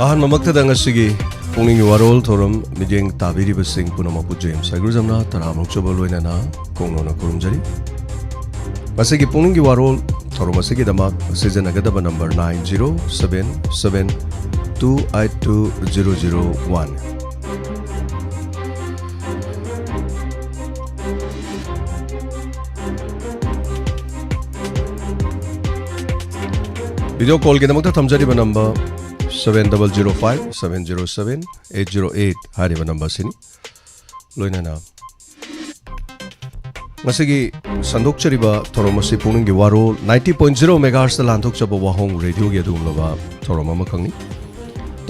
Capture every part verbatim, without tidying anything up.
ꯑꯍꯥꯟꯕꯃꯛꯇꯗ ꯉꯁꯤꯒꯤ ꯄꯨꯛꯅꯤꯡꯒꯤ ꯋꯥꯔꯣꯜ ꯊꯧꯔꯝ ꯃꯤꯠꯌꯦꯡ ꯇꯥꯕꯤꯔꯤꯕꯁꯤꯡ ꯄꯨꯝꯅꯃꯛꯄꯨ ꯖꯦꯝꯁ ꯍꯩꯒ꯭ꯔꯨꯖꯝꯅ ꯇꯔꯥꯝꯅ ꯑꯣꯛꯆꯕ ꯂꯣꯏꯅꯅ ꯀꯣꯡꯅꯣꯅ ꯈꯨꯔꯨꯝꯖꯔꯤ꯫ ꯉꯁꯤꯒꯤ ꯄꯨꯛꯅꯤꯡꯒꯤ ꯋꯥꯔꯣꯜ ꯊꯧꯔꯝ ꯑꯁꯤꯒꯤꯗꯃꯛ ꯁꯤꯖꯤꯟꯅꯒꯗꯕ number nine zero seven seven two eight two zero zero one꯫ Video ꯀꯣꯜꯒꯤꯗꯃꯛꯇ ꯊꯝꯖꯔꯤꯕ number seven double zero five seven zero seven eight zero eight ꯍꯥꯏꯔꯤꯕ ꯅꯝꯕꯔꯁꯤꯅꯤ꯫ ꯂꯣꯏꯅꯅ ꯉꯁꯤꯒꯤ ꯁꯟꯗꯣꯛꯆꯔꯤꯕ ꯊꯧꯔꯝ ꯑꯁꯤ ꯄꯨꯛꯅꯤꯡꯒꯤ ꯋꯥꯔꯣꯜ ninety point zero megahertzꯇ ꯂꯥꯟꯊꯣꯛꯆꯕ ꯋꯥꯍꯣꯡ ꯔꯦꯗꯤꯑꯣꯒꯤ ꯑꯗꯨꯒꯨꯝꯂꯕ ꯊꯧꯔꯝ ꯑꯃꯈꯛꯅꯤ꯫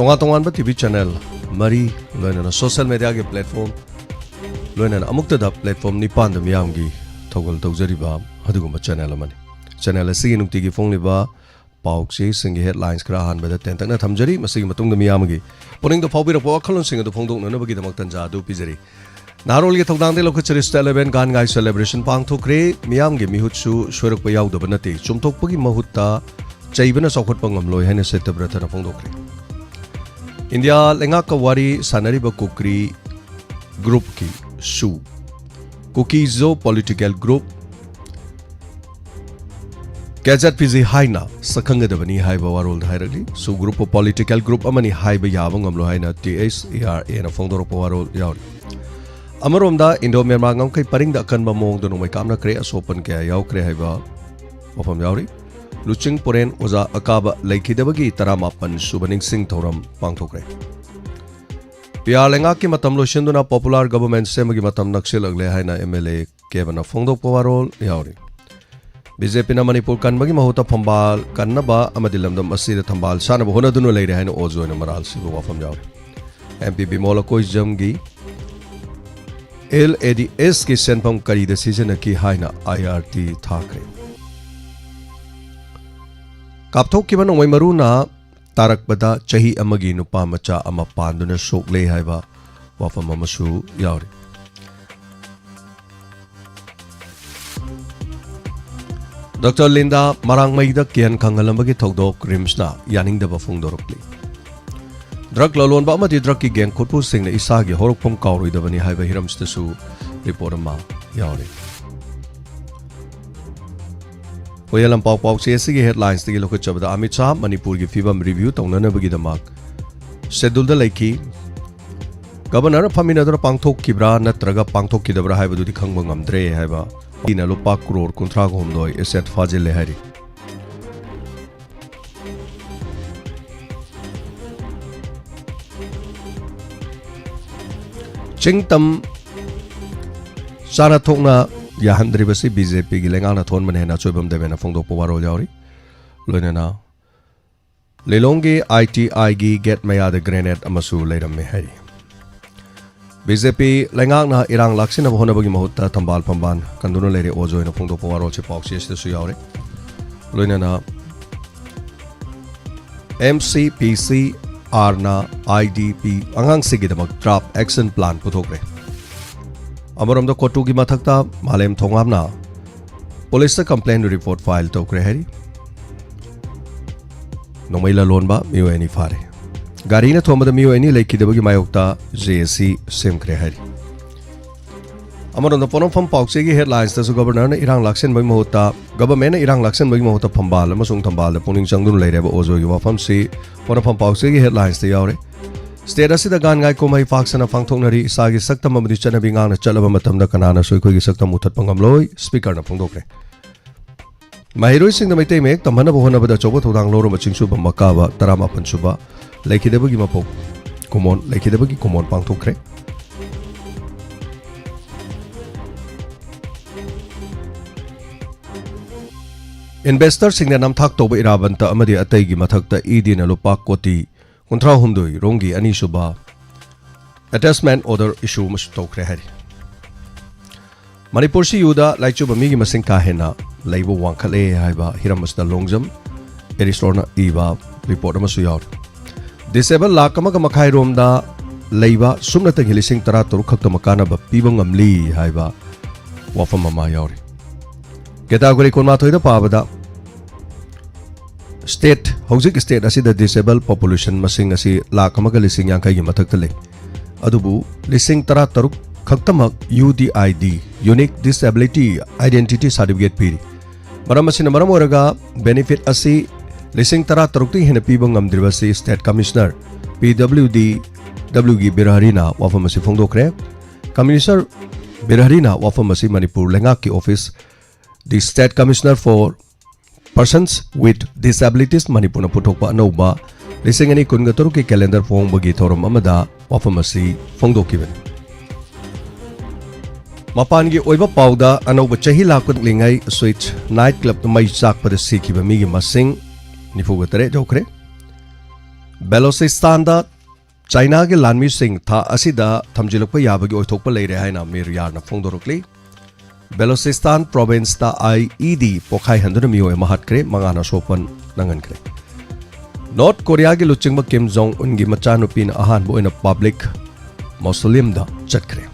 ꯇꯣꯉꯥꯟ ꯇꯣꯉꯥꯟꯕ ꯇꯤ ꯚꯤ ꯆꯦꯅꯦꯜ ꯃꯔꯤ, ꯂꯣꯏꯅꯅ ꯁꯣꯁꯦꯜ ꯃꯦꯗꯤꯌꯥꯒꯤ ꯄ꯭ꯂꯦꯠꯐꯣꯝ, ꯂꯣꯏꯅꯅ ꯑꯃꯨꯛꯇꯗ ꯄ꯭ꯂꯦꯠꯐꯣꯝ ꯅꯤꯄꯥꯟꯗ ꯃꯤꯌꯥꯝꯒꯤ ꯊꯧꯒꯜ ꯇꯧꯖꯔꯤꯕ ꯑꯗꯨꯒꯨꯝꯕ ꯆꯦꯅꯦꯜ ꯑꯃꯅꯤ꯫ ꯆꯦꯅꯦꯜ ꯑꯁꯤꯒꯤ ꯅꯨꯡꯇꯤꯒꯤ ꯐꯣꯡꯂꯤꯕ ꯄꯥꯎ ꯆꯦꯁꯤꯡꯒꯤ ꯍꯦꯗꯂꯥꯏꯟꯁ ꯈꯔ ꯑꯍꯥꯟꯕꯗ ꯇꯦꯟꯇꯛꯅ ꯊꯝꯖꯔꯤ꯫ ꯃꯁꯤꯒꯤ ꯃꯇꯨꯡꯗ ꯃꯤꯌꯥꯝꯒꯤ ꯄꯨꯛꯅꯤꯡꯗ ꯐꯥꯎꯕꯤꯔꯛꯄ ꯋꯥꯈꯜꯂꯣꯟꯁꯤꯡ ꯑꯗꯨ ꯐꯣꯡꯗꯣꯛꯅꯅꯕꯒꯤꯗꯃꯛ ꯇꯥꯟꯖꯥ ꯑꯗꯨ ꯄꯤꯖꯔꯤ꯫ ꯅꯍꯥꯔꯣꯜꯒꯤ ꯊꯧꯗꯥꯡꯗ ꯂꯧꯈꯠꯆꯔꯤ ꯁ꯭ꯇꯦꯠ ꯏꯂꯦꯚꯦꯟ ꯒꯥꯟ ꯉꯥꯏ ꯁꯦꯂꯦꯕ꯭ꯔꯦꯁꯟ ꯄꯥꯡꯊꯣꯛꯈ꯭ꯔꯦ꯫ ꯃꯤꯌꯥꯝꯒꯤ ꯃꯤꯍꯨꯠꯁꯨ ꯁꯣꯏꯔꯛꯄ ꯌꯥꯎꯗꯕ ꯅꯠꯇꯦ꯫ ꯆꯨꯝꯊꯣꯛꯄꯒꯤ ꯃꯍꯨꯠꯇ ꯆꯩꯕꯅ ꯆꯥꯎꯈꯠꯄ ꯉꯝꯂꯣꯏ ꯍꯥꯏꯅ ꯁꯇ꯭ꯌꯕ꯭ꯔꯇꯅ ꯐꯣꯡꯗꯣꯛꯈ꯭ꯔꯦ꯫ ꯏꯟꯗꯤꯌꯥ ꯂꯩꯉꯥꯛꯀ ꯋꯥꯔꯤ ꯁꯥꯟꯅꯔꯤꯕ ꯀꯨꯀ꯭ꯔꯤ ꯒ꯭ꯔꯨꯞꯀꯤ ꯁꯨ, ꯀꯨꯀꯤꯖꯣ ꯄꯣꯂꯤꯇꯤꯀꯦꯜ ꯒ꯭ꯔꯨꯞ, ꯀꯦ ꯖꯦꯠ ꯄꯤ ꯖꯤ ꯍꯥꯏꯅ ꯁꯛꯈꯪꯒꯗꯕꯅꯤ ꯍꯥꯏꯕ ꯋꯥꯔꯣꯜꯗ ꯍꯥꯏꯔꯛꯂꯤ꯫ ꯁꯨ ꯒ꯭ꯔꯨꯞꯄꯨ ꯄꯣꯂꯤꯇꯤꯀꯦꯜ ꯒ꯭ꯔꯨꯞ ꯑꯃꯅꯤ ꯍꯥꯏꯕ ꯌꯥꯕ ꯉꯝꯂꯣꯏ ꯍꯥꯏꯅ ꯇꯤ ꯑꯩꯆ ꯑꯦ ꯑꯥꯔ ꯑꯦꯅ ꯐꯣꯡꯗꯣꯔꯛꯄ ꯋꯥꯔꯣꯜ ꯌꯥꯎꯔꯤ꯫ ꯑꯃꯔꯣꯝꯗ ꯏꯟꯗꯣ ꯃ꯭ꯌꯥꯟꯃꯥꯔ ꯉꯝꯈꯩ ꯄꯔꯤꯡꯗ ꯑꯀꯟꯕ ꯃꯑꯣꯡꯗ ꯅꯣꯡꯃꯩ ꯀꯥꯞꯅꯈ꯭ꯔꯦ, ꯑꯁꯣꯛꯄꯟ ꯀꯌꯥ ꯌꯥꯎꯈ꯭ꯔꯦ ꯍꯥꯏꯕ ꯋꯥꯐꯝ ꯌꯥꯎꯔꯤ꯫ ꯂꯨꯆꯤꯡ ꯄꯨꯔꯦꯟ ꯑꯣꯖꯥ ꯑꯀꯥꯕ ꯂꯩꯈꯤꯗꯕꯒꯤ ꯇꯔꯥꯃꯥꯄꯟ ꯁꯨꯕ ꯅꯤꯡꯁꯤꯡ ꯊꯧꯔꯝ ꯄꯥꯡꯊꯣꯛꯈ꯭ꯔꯦ꯫ ꯄꯤ ꯑꯥꯔ ꯂꯩꯉꯥꯛꯀꯤ ꯃꯇꯝ ꯂꯣꯏꯁꯤꯟꯗꯨꯅ ꯄꯣꯄꯨꯂꯔ ꯒꯚꯔꯟꯃꯦꯟꯠ ꯁꯦꯝꯕꯒꯤ ꯃꯇꯝ ꯅꯛꯁꯤꯜꯂꯛꯂꯦ ꯍꯥꯏꯅ ꯑꯦꯝ ꯑꯦꯜ ꯑꯦ ꯀꯦꯕꯅ ꯐꯣꯡꯗꯣꯛꯄ ꯋꯥꯔꯣꯜ ꯌꯥꯎꯔꯤ꯫ ꯕꯤ ꯖꯦ ꯄꯤꯅ ꯃꯅꯤꯄꯨꯔ ꯀꯟꯕꯒꯤ ꯃꯍꯨꯠꯇ ꯐꯝꯕꯥꯜ ꯀꯟꯅꯕ ꯑꯃꯗꯤ ꯂꯝꯗꯝ ꯑꯁꯤꯗ ꯊꯝꯕꯥꯜ ꯁꯥꯅꯕ ꯍꯣꯠꯅꯗꯨꯅ ꯂꯩꯔꯦ ꯍꯥꯏꯅ ꯑꯣꯖ ꯑꯣꯏꯅ ꯃꯔꯥꯜ ꯁꯤꯕ ꯋꯥꯐꯝ ꯌꯥꯎꯔꯤ꯫ M P Bimol ꯑꯀꯣꯏꯖꯝꯒꯤ L A ꯗꯤ ꯑꯦꯁꯀꯤ ꯁꯦꯟꯐꯝ ꯀꯔꯤꯗ ꯁꯤꯖꯤꯟꯅꯈꯤ ꯍꯥꯏꯅ ꯑꯥꯏ ꯑꯥꯔ ꯇꯤ ꯊꯥꯈ꯭ꯔꯦ꯫ ꯀꯥꯞꯊꯣꯛꯈꯤꯕ ꯅꯣꯡꯃꯩ ꯃꯔꯨꯅ ꯇꯥꯔꯛꯄꯗ ꯆꯍꯤ ꯑꯃꯒꯤ ꯅꯨꯄꯥ ꯃꯆꯥ ꯑꯃ ꯄꯥꯟꯗꯨꯅ ꯁꯣꯛꯂꯦ ꯍꯥꯏꯕ ꯋꯥꯐꯝ ꯑꯃꯁꯨ ꯌꯥꯎꯔꯤ꯫ ꯗꯣꯛꯇꯔ ꯂꯤꯟꯗꯥ ꯃꯔꯥꯡꯃꯩꯗ ꯀꯤꯍꯟ ꯈꯪꯍꯜꯂꯝꯕꯒꯤ ꯊꯧꯗꯣꯛ ꯔꯤꯝꯁꯅ ꯌꯥꯅꯤꯡꯗꯕ ꯐꯣꯡꯗꯣꯔꯛꯂꯤ꯫ ꯗ꯭ꯔꯒ ꯂꯂꯣꯟꯕ ꯑꯃꯗꯤ ꯗ꯭ꯔꯒꯀꯤ ꯒꯦꯡ ꯈꯨꯠꯄꯨꯁꯤꯡꯅ ꯏꯁꯥꯒꯤ ꯍꯧꯔꯛꯐꯝ ꯀꯥꯎꯔꯣꯏꯗꯕꯅꯤ ꯍꯥꯏꯕ ꯍꯤꯔꯝꯁꯤꯗꯁꯨ ꯔꯤꯄꯣꯔꯠ ꯑꯃ ꯌꯥꯎꯔꯤ꯫ ꯍꯣꯌꯦ ꯂꯝꯄꯥꯛ ꯄꯥꯎꯆꯦ ꯑꯁꯤꯒꯤ ꯍꯦꯗꯂꯥꯏꯟꯁꯇꯒꯤ ꯂꯧꯈꯠꯆꯕꯗ ꯑꯃꯤꯠ ꯁꯥꯍ ꯃꯅꯤꯄꯨꯔꯒꯤ ꯐꯤꯕꯝ ꯔꯤꯚ꯭ꯌꯨ ꯇꯧꯅꯅꯕꯒꯤꯗꯃꯛ ꯁꯦꯗꯨꯜꯗ ꯂꯩꯈꯤ꯫ ꯒꯕꯔꯅꯔ ꯐꯝꯃꯤꯟꯅꯗꯨꯅ ꯄꯥꯡꯊꯣꯛꯈꯤꯕ꯭ꯔꯥ ꯅꯠꯇ꯭ꯔꯒ ꯄꯥꯡꯊꯣꯛꯈꯤꯗꯕ꯭ꯔꯥ ꯍꯥꯏꯕꯗꯨꯗꯤ ꯈꯪꯕ ꯉꯝꯗ꯭ꯔꯦ ꯍꯥꯏꯕ꯫ ꯏꯗꯤꯅ ꯂꯨꯄꯥ ꯀ꯭ꯔꯣꯔ ꯀꯨꯟꯊ꯭ꯔꯥꯒ ꯍꯨꯝꯗꯣꯏ ꯑꯦꯁꯦꯠ ꯐꯥꯖꯤꯜꯂꯦ ꯍꯥꯏꯔꯤ꯫ ꯆꯤꯡ ꯇꯝ ꯆꯥꯅ ꯊꯣꯛꯅ ꯌꯥꯍꯟꯗ꯭ꯔꯤꯕꯁꯤ ꯕꯤ ꯖꯦ ꯄꯤꯒꯤ ꯂꯩꯉꯥꯛꯅ ꯊꯣꯟꯕꯅꯦ ꯍꯥꯏꯅ ꯑꯆꯣꯏꯕꯝ ꯗꯦꯕꯦꯅ ꯐꯣꯡꯗꯣꯛꯄ ꯋꯥꯔꯣꯜ ꯌꯥꯎꯔꯤ꯫ ꯂꯣꯏꯅꯅ ꯂꯤꯂꯣꯡꯒꯤ ꯑꯥꯏ ꯇꯤ ꯑꯥꯏꯒꯤ ꯒꯦꯠ ꯃꯌꯥꯗ ꯒ꯭ꯔꯦꯅꯦꯗ ꯑꯃꯁꯨ ꯂꯩꯔꯝꯃꯦ ꯍꯥꯏꯔꯤ꯫ ꯕꯤ ꯖꯦ ꯄꯤ ꯂꯩꯉꯥꯛꯅ ꯏꯔꯥꯡ ꯂꯥꯛꯁꯤꯟꯅꯕ ꯍꯣꯠꯅꯕꯒꯤ ꯃꯍꯨꯠꯇ ꯊꯝꯕꯥꯜ ꯐꯝꯕꯥꯜ ꯀꯟꯗꯨꯅ ꯂꯩꯔꯦ ꯑꯣꯖꯣꯏꯅ ꯐꯣꯡꯗꯣꯛꯄ ꯋꯥꯔꯣꯜꯁꯤ ꯄꯥꯎꯆꯦ ꯑꯁꯤꯗꯁꯨ ꯌꯥꯎꯔꯦ꯫ ꯂꯣꯏꯅꯅ ꯑꯦꯝ ꯁꯤ ꯄꯤ ꯁꯤ ꯑꯥꯔꯅ ꯑꯥꯏ ꯗꯤ ꯄꯤ ꯑꯉꯥꯡꯁꯤꯡꯒꯤꯗꯃꯛ ꯗ꯭ꯔꯥꯐ ꯑꯦꯛꯁꯟ ꯄ꯭ꯂꯥꯟ ꯄꯨꯊꯣꯛꯈ꯭ꯔꯦ꯫ ꯑꯃꯔꯣꯝꯗ ꯀꯣꯇꯨꯒꯤ ꯃꯊꯛꯇ ꯃꯥꯂꯦꯝ ꯊꯣꯉꯥꯝꯅ ꯄꯨꯂꯤꯁꯇ ꯀꯝꯄ꯭ꯂꯦꯟ ꯔꯤꯄꯣꯔꯠ ꯐꯥꯏꯜ ꯇꯧꯈ꯭ꯔꯦ ꯍꯥꯏꯔꯤ꯫ ꯅꯣꯡꯃꯩ ꯂꯂꯣꯟꯕ ꯃꯤꯑꯣꯏ ꯑꯅꯤ ꯐꯥꯔꯦ꯫ ꯒꯥꯔꯤꯅ ꯊꯣꯝꯕꯗ ꯃꯤꯑꯣꯏ ꯑꯅꯤ ꯂꯩꯈꯤꯗꯕꯒꯤ ꯃꯥꯌꯣꯛꯇ ꯖꯦ ꯑꯦ ꯁꯤ ꯁꯦꯝꯈ꯭ꯔꯦ ꯍꯥꯏꯔꯤ꯫ ꯑꯃꯔꯣꯝꯗ ꯄꯣꯠꯅꯐꯝ ꯄꯥꯎꯆꯦꯒꯤ ꯍꯦꯗꯂꯥꯏꯟꯁꯇꯁꯨ ꯒꯕꯔꯅꯔꯅ ꯏꯔꯥꯡ ꯂꯥꯛꯁꯤꯟꯕꯒꯤ ꯃꯍꯨꯠꯇ, ꯒꯕꯔꯃꯦꯟꯅ ꯏꯔꯥꯡ ꯂꯥꯛꯁꯤꯟꯕꯒꯤ ꯃꯍꯨꯠꯇ ꯐꯝꯕꯥꯜ ꯑꯃꯁꯨꯡ ꯊꯝꯕꯥꯜꯗ ꯄꯨꯛꯅꯤꯡ ꯆꯪꯗꯨꯅ ꯂꯩꯔꯦ ꯍꯥꯏꯕ ꯑꯣꯖꯣꯏꯒꯤ ꯋꯥꯐꯝꯁꯤ ꯄꯣꯠꯅꯐꯝ ꯄꯥꯎꯆꯦꯒꯤ ꯍꯦꯗꯂꯥꯏꯟꯁꯇ ꯌꯥꯎꯔꯦ꯫ ꯁ꯭ꯇꯦꯠ ꯑꯁꯤꯗ ꯒꯥꯟ ꯉꯥꯏ ꯀꯨꯝꯍꯩ ꯄꯥꯛ ꯁꯟꯅ ꯄꯥꯡꯊꯣꯛꯅꯔꯤ꯫ ꯏꯁꯥꯒꯤ ꯁꯛꯇꯝ ꯑꯃꯗꯤ ꯆꯠꯅꯕꯤ ꯉꯥꯛꯅ ꯆꯠꯂꯕ ꯃꯇꯝꯗ ꯀꯅꯥꯅꯁꯨ ꯑꯩꯈꯣꯏꯒꯤ ꯁꯛꯇꯝ ꯃꯨꯊꯠꯄ ꯉꯝꯂꯣꯏ, ꯁ꯭ꯄꯤꯀꯔꯅ ꯐꯣꯡꯗꯣꯛꯈ꯭ꯔꯦ꯫ ꯃꯍꯩꯔꯣꯏꯁꯤꯡꯗ ꯃꯩꯇꯩ ꯃꯌꯦꯛ ꯇꯝꯍꯟꯅꯕ ꯍꯣꯠꯅꯕꯗ ꯑꯆꯧꯕ ꯊꯧꯗꯥꯡ ꯂꯧꯔꯝꯕ ꯆꯤꯡꯁꯨꯕꯝ ꯃꯀꯥꯕ ꯇꯔꯥꯃꯥꯄꯟ ꯁꯨꯕ ꯂꯩꯈꯤꯗꯕꯒꯤ ꯃꯄꯣꯛ ꯀꯨꯃꯣꯟ, ꯂꯩꯈꯤꯗꯕꯒꯤ ꯀꯨꯃꯣꯟ ꯄꯥꯡꯊꯣꯛꯈ꯭ꯔꯦ꯫ ꯏꯟꯚꯦꯁꯇꯔꯁꯤꯡꯅ ꯅꯝꯊꯥꯛ ꯇꯧꯕ ꯏꯔꯥꯕꯟꯇ ꯑꯃꯗꯤ ꯑꯇꯩꯒꯤ ꯃꯊꯛꯇ ꯏ ꯗꯤꯅ ꯂꯨꯄꯥ ꯀꯣꯇꯤ ꯀꯨꯟꯊ꯭ꯔꯥ ꯍꯨꯝꯗꯣꯏ ꯔꯣꯝꯒꯤ ꯑꯅꯤꯁꯨꯕ ꯑꯦꯇꯦꯆꯃꯦꯟ ꯑꯣꯔꯗꯔ ꯏꯁꯨ ꯑꯃꯁꯨ ꯇꯧꯈ꯭ꯔꯦ ꯍꯥꯏꯔꯤ꯫ ꯃꯅꯤꯄꯨꯔ ꯁꯤ ꯌꯨꯗ ꯂꯥꯏꯆꯨꯕ ꯃꯤꯒꯤ ꯃꯁꯤꯡ ꯀꯥ ꯍꯦꯟꯅ ꯂꯩꯕ ꯋꯥꯡꯈꯠꯂꯦ ꯍꯥꯏꯕ ꯍꯤꯔꯝ ꯑꯁꯤꯗ ꯂꯣꯡꯖꯝ ꯑꯦꯔꯤꯁꯇꯣꯔꯅ ꯏꯕ ꯔꯤꯄꯣꯔꯠ ꯑꯃꯁꯨ ꯌꯥꯎꯔꯤ꯫ ꯗꯤꯁꯦꯕꯜ ꯂꯥꯈ ꯑꯃꯒ ꯃꯈꯥꯏ ꯔꯣꯝꯗ ꯂꯩꯕ ꯁꯨꯞꯅꯇꯒꯤ ꯂꯤꯁꯤꯡ ꯇꯔꯥ ꯇꯔꯨꯛ ꯈꯛꯇꯃꯛ ꯀꯥꯟꯅꯕ ꯄꯤꯕ ꯉꯝꯂꯤ ꯍꯥꯏꯕ ꯋꯥꯐꯝ ꯑꯃ ꯌꯥꯎꯔꯤ꯫ ꯀꯦꯇꯥꯒꯣꯔꯤ ꯀꯨꯟꯃꯥꯊꯣꯏꯗ ꯄꯥꯕꯗ ꯁ꯭ꯇꯦꯠ ꯍꯧꯖꯤꯛ state ꯑꯁꯤꯗ disable population ꯃꯁꯤꯡ ꯑꯁꯤ ꯂꯥꯈ ꯑꯃꯒ ꯂꯤꯁꯤꯡ ꯌꯥꯡꯈꯩꯒꯤ ꯃꯊꯛꯇ ꯂꯩ꯫ ꯑꯗꯨꯕꯨ ꯂꯤꯁꯤꯡ ꯇꯔꯥ ꯇꯔꯨꯛ ꯈꯛꯇꯃꯛ U D I D, Unique Disability Identity Certificate ꯄꯤꯔꯤ꯫ ꯃꯔꯝ ꯑꯁꯤꯅ ꯃꯔꯝ ꯑꯣꯏꯔꯒ benefit ꯑꯁꯤ ꯂꯤꯁꯤꯡ ꯇꯔꯥ ꯇꯔꯨꯛꯇꯒꯤ ꯍꯦꯟꯅ ꯄꯤꯕ ꯉꯝꯗ꯭ꯔꯤꯕ ꯑꯁꯤ State Commissioner P W D W ꯒꯤ ꯕꯤꯔꯍꯔꯤꯅ ꯋꯥꯐꯝ ꯑꯁꯤ ꯐꯣꯡꯗꯣꯛꯈ꯭ꯔꯦ꯫ Commissioner ꯕꯤꯔꯍꯔꯤꯅ ꯋꯥꯐꯝ ꯑꯁꯤ ꯃꯅꯤꯄꯨꯔ ꯂꯩꯉꯥꯛꯀꯤ office, the State Commissioner for Persons with Disabilities ꯃꯅꯤꯄꯨꯔꯅ ꯄꯨꯊꯣꯛꯄ ꯑꯅꯧꯕ ꯂꯤꯁꯤꯡ ꯑꯅꯤ ꯀꯨꯟꯒ ꯇꯔꯨꯛꯀꯤ calendar ꯐꯣꯡꯕꯒꯤ ꯊꯧꯔꯝ ꯑꯃꯗ ꯋꯥꯐꯝ ꯑꯁꯤ ꯐꯣꯡꯗꯣꯛꯈꯤꯕꯅꯤ꯫ ꯃꯄꯥꯟꯒꯤ ꯑꯣꯏꯕ ꯄꯥꯎꯗ, ꯑꯅꯧꯕ ꯆꯍꯤ ꯂꯥꯛꯄ ꯂꯤꯉꯩ Switch night club ꯇ ꯃꯩ ꯆꯥꯛꯄꯗ ꯁꯤꯈꯤꯕ ꯃꯤꯒꯤ ꯃꯁꯤꯡ ꯅꯤꯐꯨꯒ ꯇꯔꯦꯠ ꯌꯧꯈ꯭ꯔꯦ꯫ ꯕꯦꯂꯣꯆꯤꯁꯇꯥꯟꯗ ꯆꯥꯏꯅꯥꯒꯤ ꯂꯥꯟꯃꯤꯁꯤꯡ ꯊꯥ ꯑꯁꯤꯗ ꯊꯝꯖꯤꯜꯂꯛꯄ ꯌꯥꯕꯒꯤ ꯑꯣꯏꯊꯣꯛꯄ ꯂꯩꯔꯦ ꯍꯥꯏꯅ ꯃꯤꯔ ꯌꯥꯔꯅ ꯐꯣꯡꯗꯣꯔꯛꯂꯤ꯫ ꯕꯦꯂꯣꯆꯤꯁꯇꯥꯟ province ꯇ I E D ꯄꯣꯈꯥꯏꯍꯟꯗꯨꯅ ꯃꯤꯑꯣꯏ ꯑꯃ ꯍꯥꯠꯈ꯭ꯔꯦ, ꯃꯉꯥꯅ ꯑꯁꯣꯛꯄ ꯅꯪꯍꯟꯈ꯭ꯔꯦ꯫ ꯅꯣꯔꯠ ꯀꯣꯔꯤꯌꯥꯒꯤ ꯂꯨꯆꯤꯡꯕ ꯀꯤꯝ ꯖꯣꯡ ꯎꯟꯒꯤ ꯃꯆꯥꯅꯨꯄꯤꯅ ꯑꯍꯥꯟꯕ ꯑꯣꯏꯅ public mausoleum ꯗ ꯆꯠꯈ꯭ꯔꯦ꯫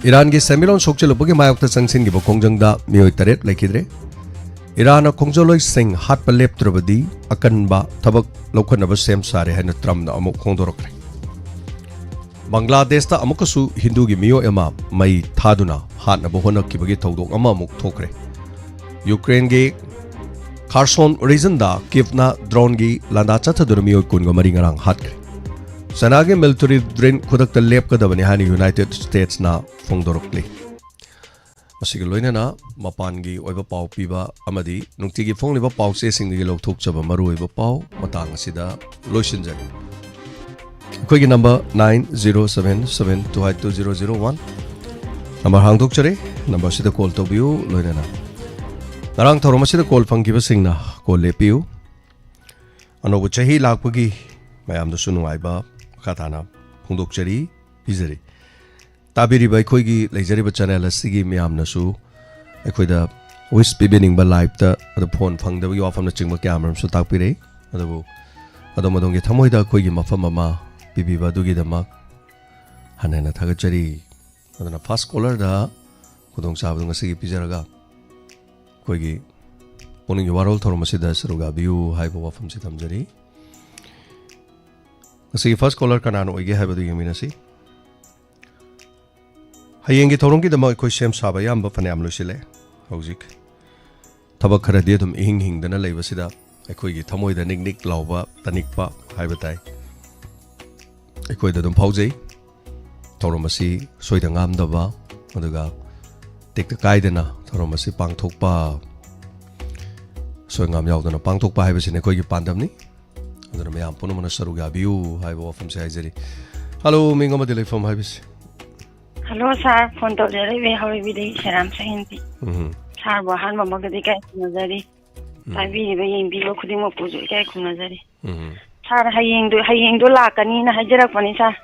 ꯏꯔꯥꯟꯒꯤ ꯁꯦꯟꯃꯤꯠꯂꯣꯟ ꯁꯣꯛꯆꯤꯜꯂꯨꯕꯒꯤ ꯃꯥꯌꯣꯛꯇ ꯆꯪꯁꯤꯟꯈꯤꯕ ꯈꯣꯡꯖꯪꯗ ꯃꯤꯑꯣꯏ ꯇꯔꯦꯠ ꯂꯩꯈꯤꯗ꯭ꯔꯦ꯫ ꯏꯔꯥꯟꯅ ꯈꯣꯡꯖꯪꯂꯣꯏꯁꯤꯡ ꯍꯥꯠꯄ ꯂꯦꯞꯇ꯭ꯔꯕꯗꯤ ꯑꯀꯟꯕ ꯊꯕꯛ ꯂꯧꯈꯠꯅꯕ ꯁꯦꯝ ꯁꯥꯔꯦ ꯍꯥꯏꯅ ꯇ꯭ꯔꯝꯞꯅ ꯑꯃꯨꯛ ꯐꯣꯡꯗꯣꯔꯛꯈ꯭ꯔꯦ꯫ ꯕꯪꯒ꯭ꯂꯥꯗꯦꯁꯇ ꯑꯃꯨꯛꯀꯁꯨ ꯍꯤꯟꯗꯨꯒꯤ ꯃꯤꯑꯣꯏ ꯑꯃ ꯃꯩ ꯊꯥꯗꯨꯅ ꯍꯥꯠꯅꯕ ꯍꯣꯠꯅꯈꯤꯕꯒꯤ ꯊꯧꯗꯣꯛ ꯑꯃ ꯑꯃꯨꯛ ꯊꯣꯛꯈ꯭ꯔꯦ꯫ ꯌꯨꯀ꯭ꯔꯦꯟꯒꯤ ꯈꯥꯔꯁꯣꯟ region ꯗ ꯀꯤꯞꯅ drone ꯒꯤ ꯂꯥꯟꯗꯥ ꯆꯠꯊꯗꯨꯅ ꯃꯤꯑꯣꯏ ꯀꯨꯟꯒ ꯃꯔꯤ ꯉꯔꯥꯡ ꯍꯥꯠꯈ꯭ꯔꯦ꯫ ꯆꯥꯏꯅꯥꯒꯤ military drain ꯈꯨꯗꯛꯇ ꯂꯦꯞꯀꯗꯕꯅꯤ ꯍꯥꯏꯅ United States ꯅ ꯐꯣꯡꯗꯣꯔꯛꯂꯤ꯫ ꯃꯁꯤꯒ ꯂꯣꯏꯅꯅ ꯃꯄꯥꯟꯒꯤ ꯑꯣꯏꯕ ꯄꯥꯎ ꯄꯤꯕ ꯑꯃꯗꯤ ꯅꯨꯡꯇꯤꯒꯤ ꯐꯣꯡꯂꯤꯕ ꯄꯥꯎ ꯆꯦꯁꯤꯡꯗꯒꯤ ꯂꯧꯊꯣꯛꯆꯕ ꯃꯔꯨꯑꯣꯏꯕ ꯄꯥꯎ ꯃꯇꯥꯡ ꯑꯁꯤꯗ ꯂꯣꯏꯁꯤꯟꯖꯔꯤ꯫ ꯑꯩꯈꯣꯏꯒꯤ number nine zero seven seven two eight two zero zero one number ꯍꯥꯡꯗꯣꯛꯆꯔꯤ꯫ Number ꯑꯁꯤꯗ call ꯇꯧꯕꯤꯌꯨ꯫ ꯂꯣꯏꯅꯅ ꯉꯔꯥꯡ ꯊꯧꯔꯝ ꯑꯁꯤꯗ call ꯐꯪꯈꯤꯕꯁꯤꯡꯅ call ꯂꯦꯞꯄꯤꯌꯨ꯫ ꯑꯅꯧꯕ ꯆꯍꯤ ꯂꯥꯛꯄꯒꯤ ꯃꯌꯥꯝꯗꯁꯨ ꯅꯨꯡꯉꯥꯏꯕ ꯃꯈꯥ ꯇꯥꯅ ꯐꯣꯡꯗꯣꯛꯆꯔꯤ, ꯄꯤꯖꯔꯤ꯫ ꯇꯥꯕꯤꯔꯤꯕ ꯑꯩꯈꯣꯏꯒꯤ ꯂꯩꯖꯔꯤꯕ channel ꯑꯁꯤꯒꯤ ꯃꯤꯌꯥꯝꯅꯁꯨ ꯑꯩꯈꯣꯏꯗ wish ꯄꯤꯕꯤꯅꯤꯡꯕ live ꯇ, ꯑꯗꯨ phone ꯐꯪꯗꯕꯒꯤ ꯋꯥꯐꯝꯅꯆꯤꯡꯕ ꯀꯌꯥ ꯑꯃꯔꯣꯝꯁꯨ ꯇꯥꯛꯄꯤꯔꯛꯏ꯫ ꯑꯗꯨꯕꯨ ꯑꯗꯣꯝ ꯑꯗꯣꯝꯒꯤ ꯊꯃꯣꯏꯗ ꯑꯩꯈꯣꯏꯒꯤ ꯃꯐꯝ ꯑꯃ ꯄꯤꯕꯤꯕ ꯑꯗꯨꯒꯤꯗꯃꯛ ꯍꯟꯅ ꯍꯟꯅ ꯊꯥꯒꯠꯆꯔꯤ꯫ ꯑꯗꯨꯅ first caller ꯗ ꯈꯨꯗꯣꯡꯆꯥꯕꯗꯨ ꯉꯁꯤꯒꯤ ꯄꯤꯖꯔꯒ ꯑꯩꯈꯣꯏꯒꯤ ꯄꯨꯛꯅꯤꯡꯒꯤ ꯋꯥꯔꯣꯜ ꯊꯧꯔꯝ ꯑꯁꯤꯗ ꯁꯔꯨꯛ ꯌꯥꯕꯤꯌꯨ ꯍꯥꯏꯕ ꯋꯥꯐꯝꯁꯤ ꯊꯝꯖꯔꯤ꯫ ꯉꯁꯤꯒꯤ first caller ꯀꯅꯥꯅ ꯑꯣꯏꯒꯦ ꯍꯥꯏꯕꯗꯨ ꯌꯦꯡꯃꯤꯟꯅꯁꯤ꯫ ꯍꯌꯦꯡꯒꯤ ꯊꯧꯔꯝꯒꯤꯗꯃꯛ ꯑꯩꯈꯣꯏ ꯁꯦꯝ ꯁꯥꯕ ꯑꯌꯥꯝꯕ ꯐꯅꯌꯥꯝ ꯂꯣꯏꯁꯤꯜꯂꯦ꯫ ꯍꯧꯖꯤꯛ ꯊꯕꯛ ꯈꯔꯗꯤ ꯑꯗꯨꯝ ꯏꯍꯤꯡ ꯍꯤꯡꯗꯅ ꯂꯩꯕꯁꯤꯗ ꯑꯩꯈꯣꯏꯒꯤ ꯊꯃꯣꯏꯗ ꯅꯤꯛ ꯅꯤꯛ ꯂꯥꯎꯕ, ꯇꯅꯤꯛꯄ ꯍꯥꯏꯕ ꯇꯥꯏ꯫ ꯑꯩꯈꯣꯏꯗ ꯑꯗꯨꯝ ꯐꯥꯎꯖꯩ꯫ ꯊꯧꯔꯝ ꯑꯁꯤ ꯁꯣꯏꯗ ꯉꯥꯝꯗꯕ, ꯑꯗꯨꯒ ꯇꯦꯛꯇ ꯀꯥꯏꯗꯅ ꯊꯧꯔꯝ ꯑꯁꯤ ꯄꯥꯡꯊꯣꯛꯄ, ꯑꯁꯣꯏ ꯑꯉꯥꯝ ꯌꯥꯎꯗꯅ ꯄꯥꯡꯊꯣꯛꯄ ꯍꯥꯏꯕꯁꯤꯅ ꯑꯩꯈꯣꯏꯒꯤ ꯄꯥꯟꯗꯝꯅꯤ꯫ ꯑꯗꯨꯅ ꯃꯌꯥꯝ ꯄꯨꯝꯅꯃꯛꯅ ꯁꯔꯨꯛ ꯌꯥꯕꯤꯌꯨ ꯍꯥꯏꯕ ꯋꯥꯐꯝꯁꯦ ꯍꯥꯏꯖꯔꯤ꯫ ꯍꯜꯂꯣ, ꯃꯤꯡ ꯑꯃꯗꯤ ꯂꯩꯐꯝ ꯍꯥꯏꯕꯁꯤ꯫ ꯍꯜꯂꯣ ꯁꯥꯔ, ꯐꯣꯟ ꯇꯧꯖꯔꯛꯏꯕ ꯍꯥꯎꯔꯩꯕꯤꯗꯒꯤ ꯁꯦꯔꯥꯝ ꯁꯍꯦꯟꯕꯤ꯫ ꯎꯝ꯫ ꯁꯥꯔꯕꯨ ꯑꯍꯥꯟꯕꯃꯛꯇꯗꯤ ꯏꯀꯥꯏ ꯈꯨꯝꯅꯖꯔꯤ꯫ ꯎꯝ꯫ ꯇꯥꯕꯤꯔꯤꯕ, ꯌꯦꯡꯕꯤꯕ ꯈꯨꯗꯤꯡꯃꯛꯄꯨꯁꯨ ꯏꯀꯥꯏ ꯈꯨꯝꯅꯖꯔꯤ꯫ ꯎꯝ꯫ ꯁꯥꯔ, ꯍꯌꯦꯡꯗꯣ, ꯍꯌꯦꯡꯗꯣ ꯂꯥꯛꯀꯅꯤꯅ ꯍꯥꯏꯖꯔꯛꯄꯅꯤ ꯁꯥꯔ꯫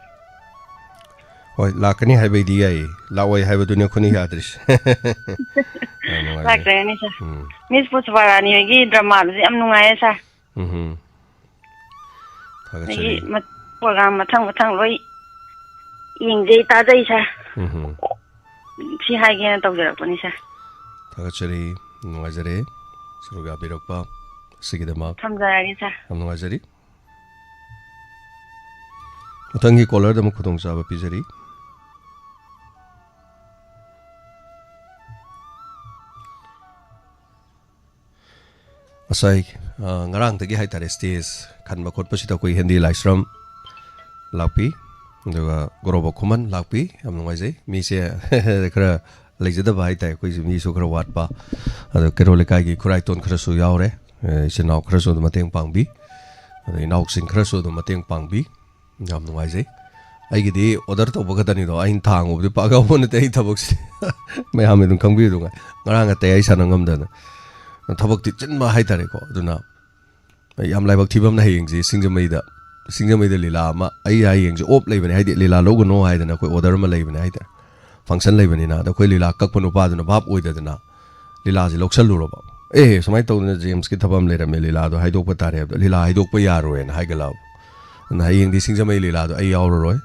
ꯍꯣꯏ, ꯂꯥꯛꯀꯅꯤ ꯍꯥꯏꯕꯩꯗꯤ ꯌꯥꯏꯌꯦ, ꯂꯥꯛꯑꯣꯏ ꯍꯥꯏꯕꯗꯨꯅꯤ ꯑꯩꯈꯣꯏꯅ ꯌꯥꯗ꯭ꯔꯤꯁꯦ꯫ ꯌꯥꯝ ꯅꯨꯡꯉꯥꯏꯖꯔꯦ꯫ ꯂꯥꯛꯆꯒꯅꯤ ꯁꯥꯔ꯫ ꯎꯝ꯫ ꯃꯤꯁ ꯄꯨꯁꯄꯥꯔꯥꯅꯤ ꯍꯣꯏꯒꯤ ꯗ꯭ꯔꯃꯥꯗꯨꯁꯨ ꯌꯥꯝ ꯅꯨꯡꯉꯥꯏꯌꯦ ꯁꯥꯔ꯫ ꯎꯝ꯫ ꯑꯗꯒꯤ ꯊꯥꯒꯠꯆꯔꯤ꯫ ꯃ-, ꯄ꯭ꯔꯣꯒ꯭ꯔꯥꯝ ꯃꯊꯪ ꯃꯊꯪ ꯂꯣꯏ ꯌꯦꯡꯖꯩ, ꯇꯥꯖꯩ ꯁꯥꯔ꯫ ꯎꯝ꯫ ꯁꯤ ꯍꯥꯏꯒꯦꯅ ꯇꯧꯖꯔꯛꯄꯅꯤ ꯁꯥꯔ꯫ ꯊꯥꯒꯠꯆꯔꯤ, ꯅꯨꯡꯉꯥꯏꯖꯔꯦ ꯁꯔꯨꯛ ꯌꯥꯕꯤꯔꯛꯄ ꯑꯁꯤꯒꯤꯗꯃꯛ꯫ ꯊꯝꯖꯔꯒꯦ ꯁꯥꯔ꯫ ꯌꯥꯝ ꯅꯨꯡꯉꯥꯏꯖꯔꯤ꯫ ꯃꯊꯪꯒꯤ ꯀꯣꯂꯔꯗ ꯑꯃꯨꯛ ꯈꯨꯗꯣꯡꯆꯥꯕ ꯄꯤꯖꯔꯤ꯫ ꯉꯁꯥꯏ, ꯑ, ꯉꯔꯥꯡꯗꯒꯤ ꯍꯥꯏꯇꯥꯔꯦ, ꯁ꯭ꯇꯦꯖ ꯈꯟꯕ ꯈꯣꯠꯄꯁꯤꯗ ꯑꯩꯈꯣꯏ ꯍꯦꯟꯗꯤ ꯂꯥꯏꯁ꯭ꯔꯝ ꯂꯥꯛꯄꯤ, ꯑꯗꯨꯒ ꯒꯣꯔꯣꯕ ꯈꯨꯃꯟ ꯂꯥꯛꯄꯤ꯫ ꯌꯥꯝ ꯅꯨꯡꯉꯥꯏꯖꯩ꯫ ꯃꯤꯁꯦ ꯈꯔ ꯂꯩꯖꯗꯕ ꯍꯥꯏꯇꯥꯔꯦ, ꯑꯩꯈꯣꯏꯁꯨ ꯃꯤꯁꯨ ꯈꯔ ꯋꯥꯠꯄ꯫ ꯑꯗꯣ ꯀꯩꯔꯣꯜ ꯂꯩꯀꯥꯏꯒꯤ ꯈꯨꯔꯥꯏꯇꯣꯟ ꯈꯔꯁꯨ ꯌꯥꯎꯔꯦ꯫ ꯑ, ꯏꯆꯤꯟ ꯏꯅꯥꯎ ꯈꯔꯁꯨ ꯑꯗꯨꯝ ꯃꯇꯦꯡ ꯄꯥꯡꯕꯤ, ꯑꯗꯣ ꯏꯅꯥꯎꯁꯤꯡ ꯈꯔꯁꯨ ꯑꯗꯨꯝ ꯃꯇꯦꯡ ꯄꯥꯡꯕꯤ꯫ ꯌꯥꯝ ꯅꯨꯡꯉꯥꯏꯖꯩ꯫ ꯑꯩꯒꯤꯗꯤ ꯑꯣꯔꯗꯔ ꯇꯧꯕ ꯈꯛꯇꯅꯤꯗꯣ, ꯑꯩꯅ ꯊꯥꯡꯉꯨꯕꯗꯤ ꯄꯥꯛ ꯌꯥꯎꯕ ꯅꯠꯇꯦ꯫ ꯑꯩ ꯊꯕꯛꯁꯤꯗꯤ ꯃꯌꯥꯝꯅ ꯑꯗꯨꯝ ꯈꯪꯕꯤꯕꯗꯨ ꯉꯥꯏ꯫ ꯉꯔꯥꯡ ꯑꯇꯩ ꯑꯩ ꯁꯥꯟꯅ ꯉꯝꯗꯅ ꯊꯕꯛꯇꯤ ꯆꯤꯟꯕ ꯍꯥꯏꯇꯥꯔꯦꯀꯣ꯫ ꯑꯗꯨꯅ ꯑꯩ ꯌꯥꯝ ꯂꯥꯏꯕꯛ ꯊꯤꯕ ꯑꯃꯅ, ꯍꯌꯦꯡꯁꯦ ꯁꯤꯡꯖꯃꯩꯗ, ꯁꯤꯡꯖꯃꯩꯗ ꯂꯤꯂꯥ ꯑꯃ, ꯑꯩ ꯍꯌꯦꯡꯁꯦ ꯑꯣꯞ ꯂꯩꯕꯅꯦ, ꯍꯥꯏꯗꯤ ꯂꯤꯂꯥ ꯂꯧꯒꯅꯣ ꯍꯥꯏꯗꯅ ꯑꯩꯈꯣꯏ ꯑꯣꯔꯗꯔ ꯑꯃ ꯂꯩꯕꯅꯦ ꯍꯥꯏꯇꯥꯔꯦ, ꯐꯪꯁꯟ ꯂꯩꯕꯅꯤꯅ꯫ ꯑꯗ ꯑꯩꯈꯣꯏ ꯂꯤꯂꯥ ꯀꯛꯄ ꯅꯨꯄꯥꯗꯨꯅ ꯚꯥꯞ ꯑꯣꯏꯗꯗꯅ ꯂꯤꯂꯥꯁꯦ ꯂꯧꯁꯜꯂꯨꯔꯕ꯫ "ꯑꯦ, ꯁꯨꯃꯥꯏꯅ ꯇꯧꯗꯅ ꯖꯦꯝꯁꯀꯤ ꯊꯕꯛ ꯑꯃ ꯂꯩꯔꯝꯃꯦ, ꯂꯤꯂꯥꯗꯣ ꯍꯥꯏꯗꯣꯛꯄ ꯇꯥꯔꯦ" ꯍꯥꯏꯕꯗ, "ꯂꯤꯂꯥ ꯍꯥꯏꯗꯣꯛꯄ ꯌꯥꯔꯣꯏꯅ" ꯍꯥꯏꯒꯠꯂꯛꯑꯕ꯫ ꯑꯗꯨꯅ ꯍꯌꯦꯡꯗꯤ ꯁꯤꯡꯖꯃꯩ ꯂꯤꯂꯥꯗꯣ ꯑꯩ ꯌꯥꯎꯔꯔꯣꯏ,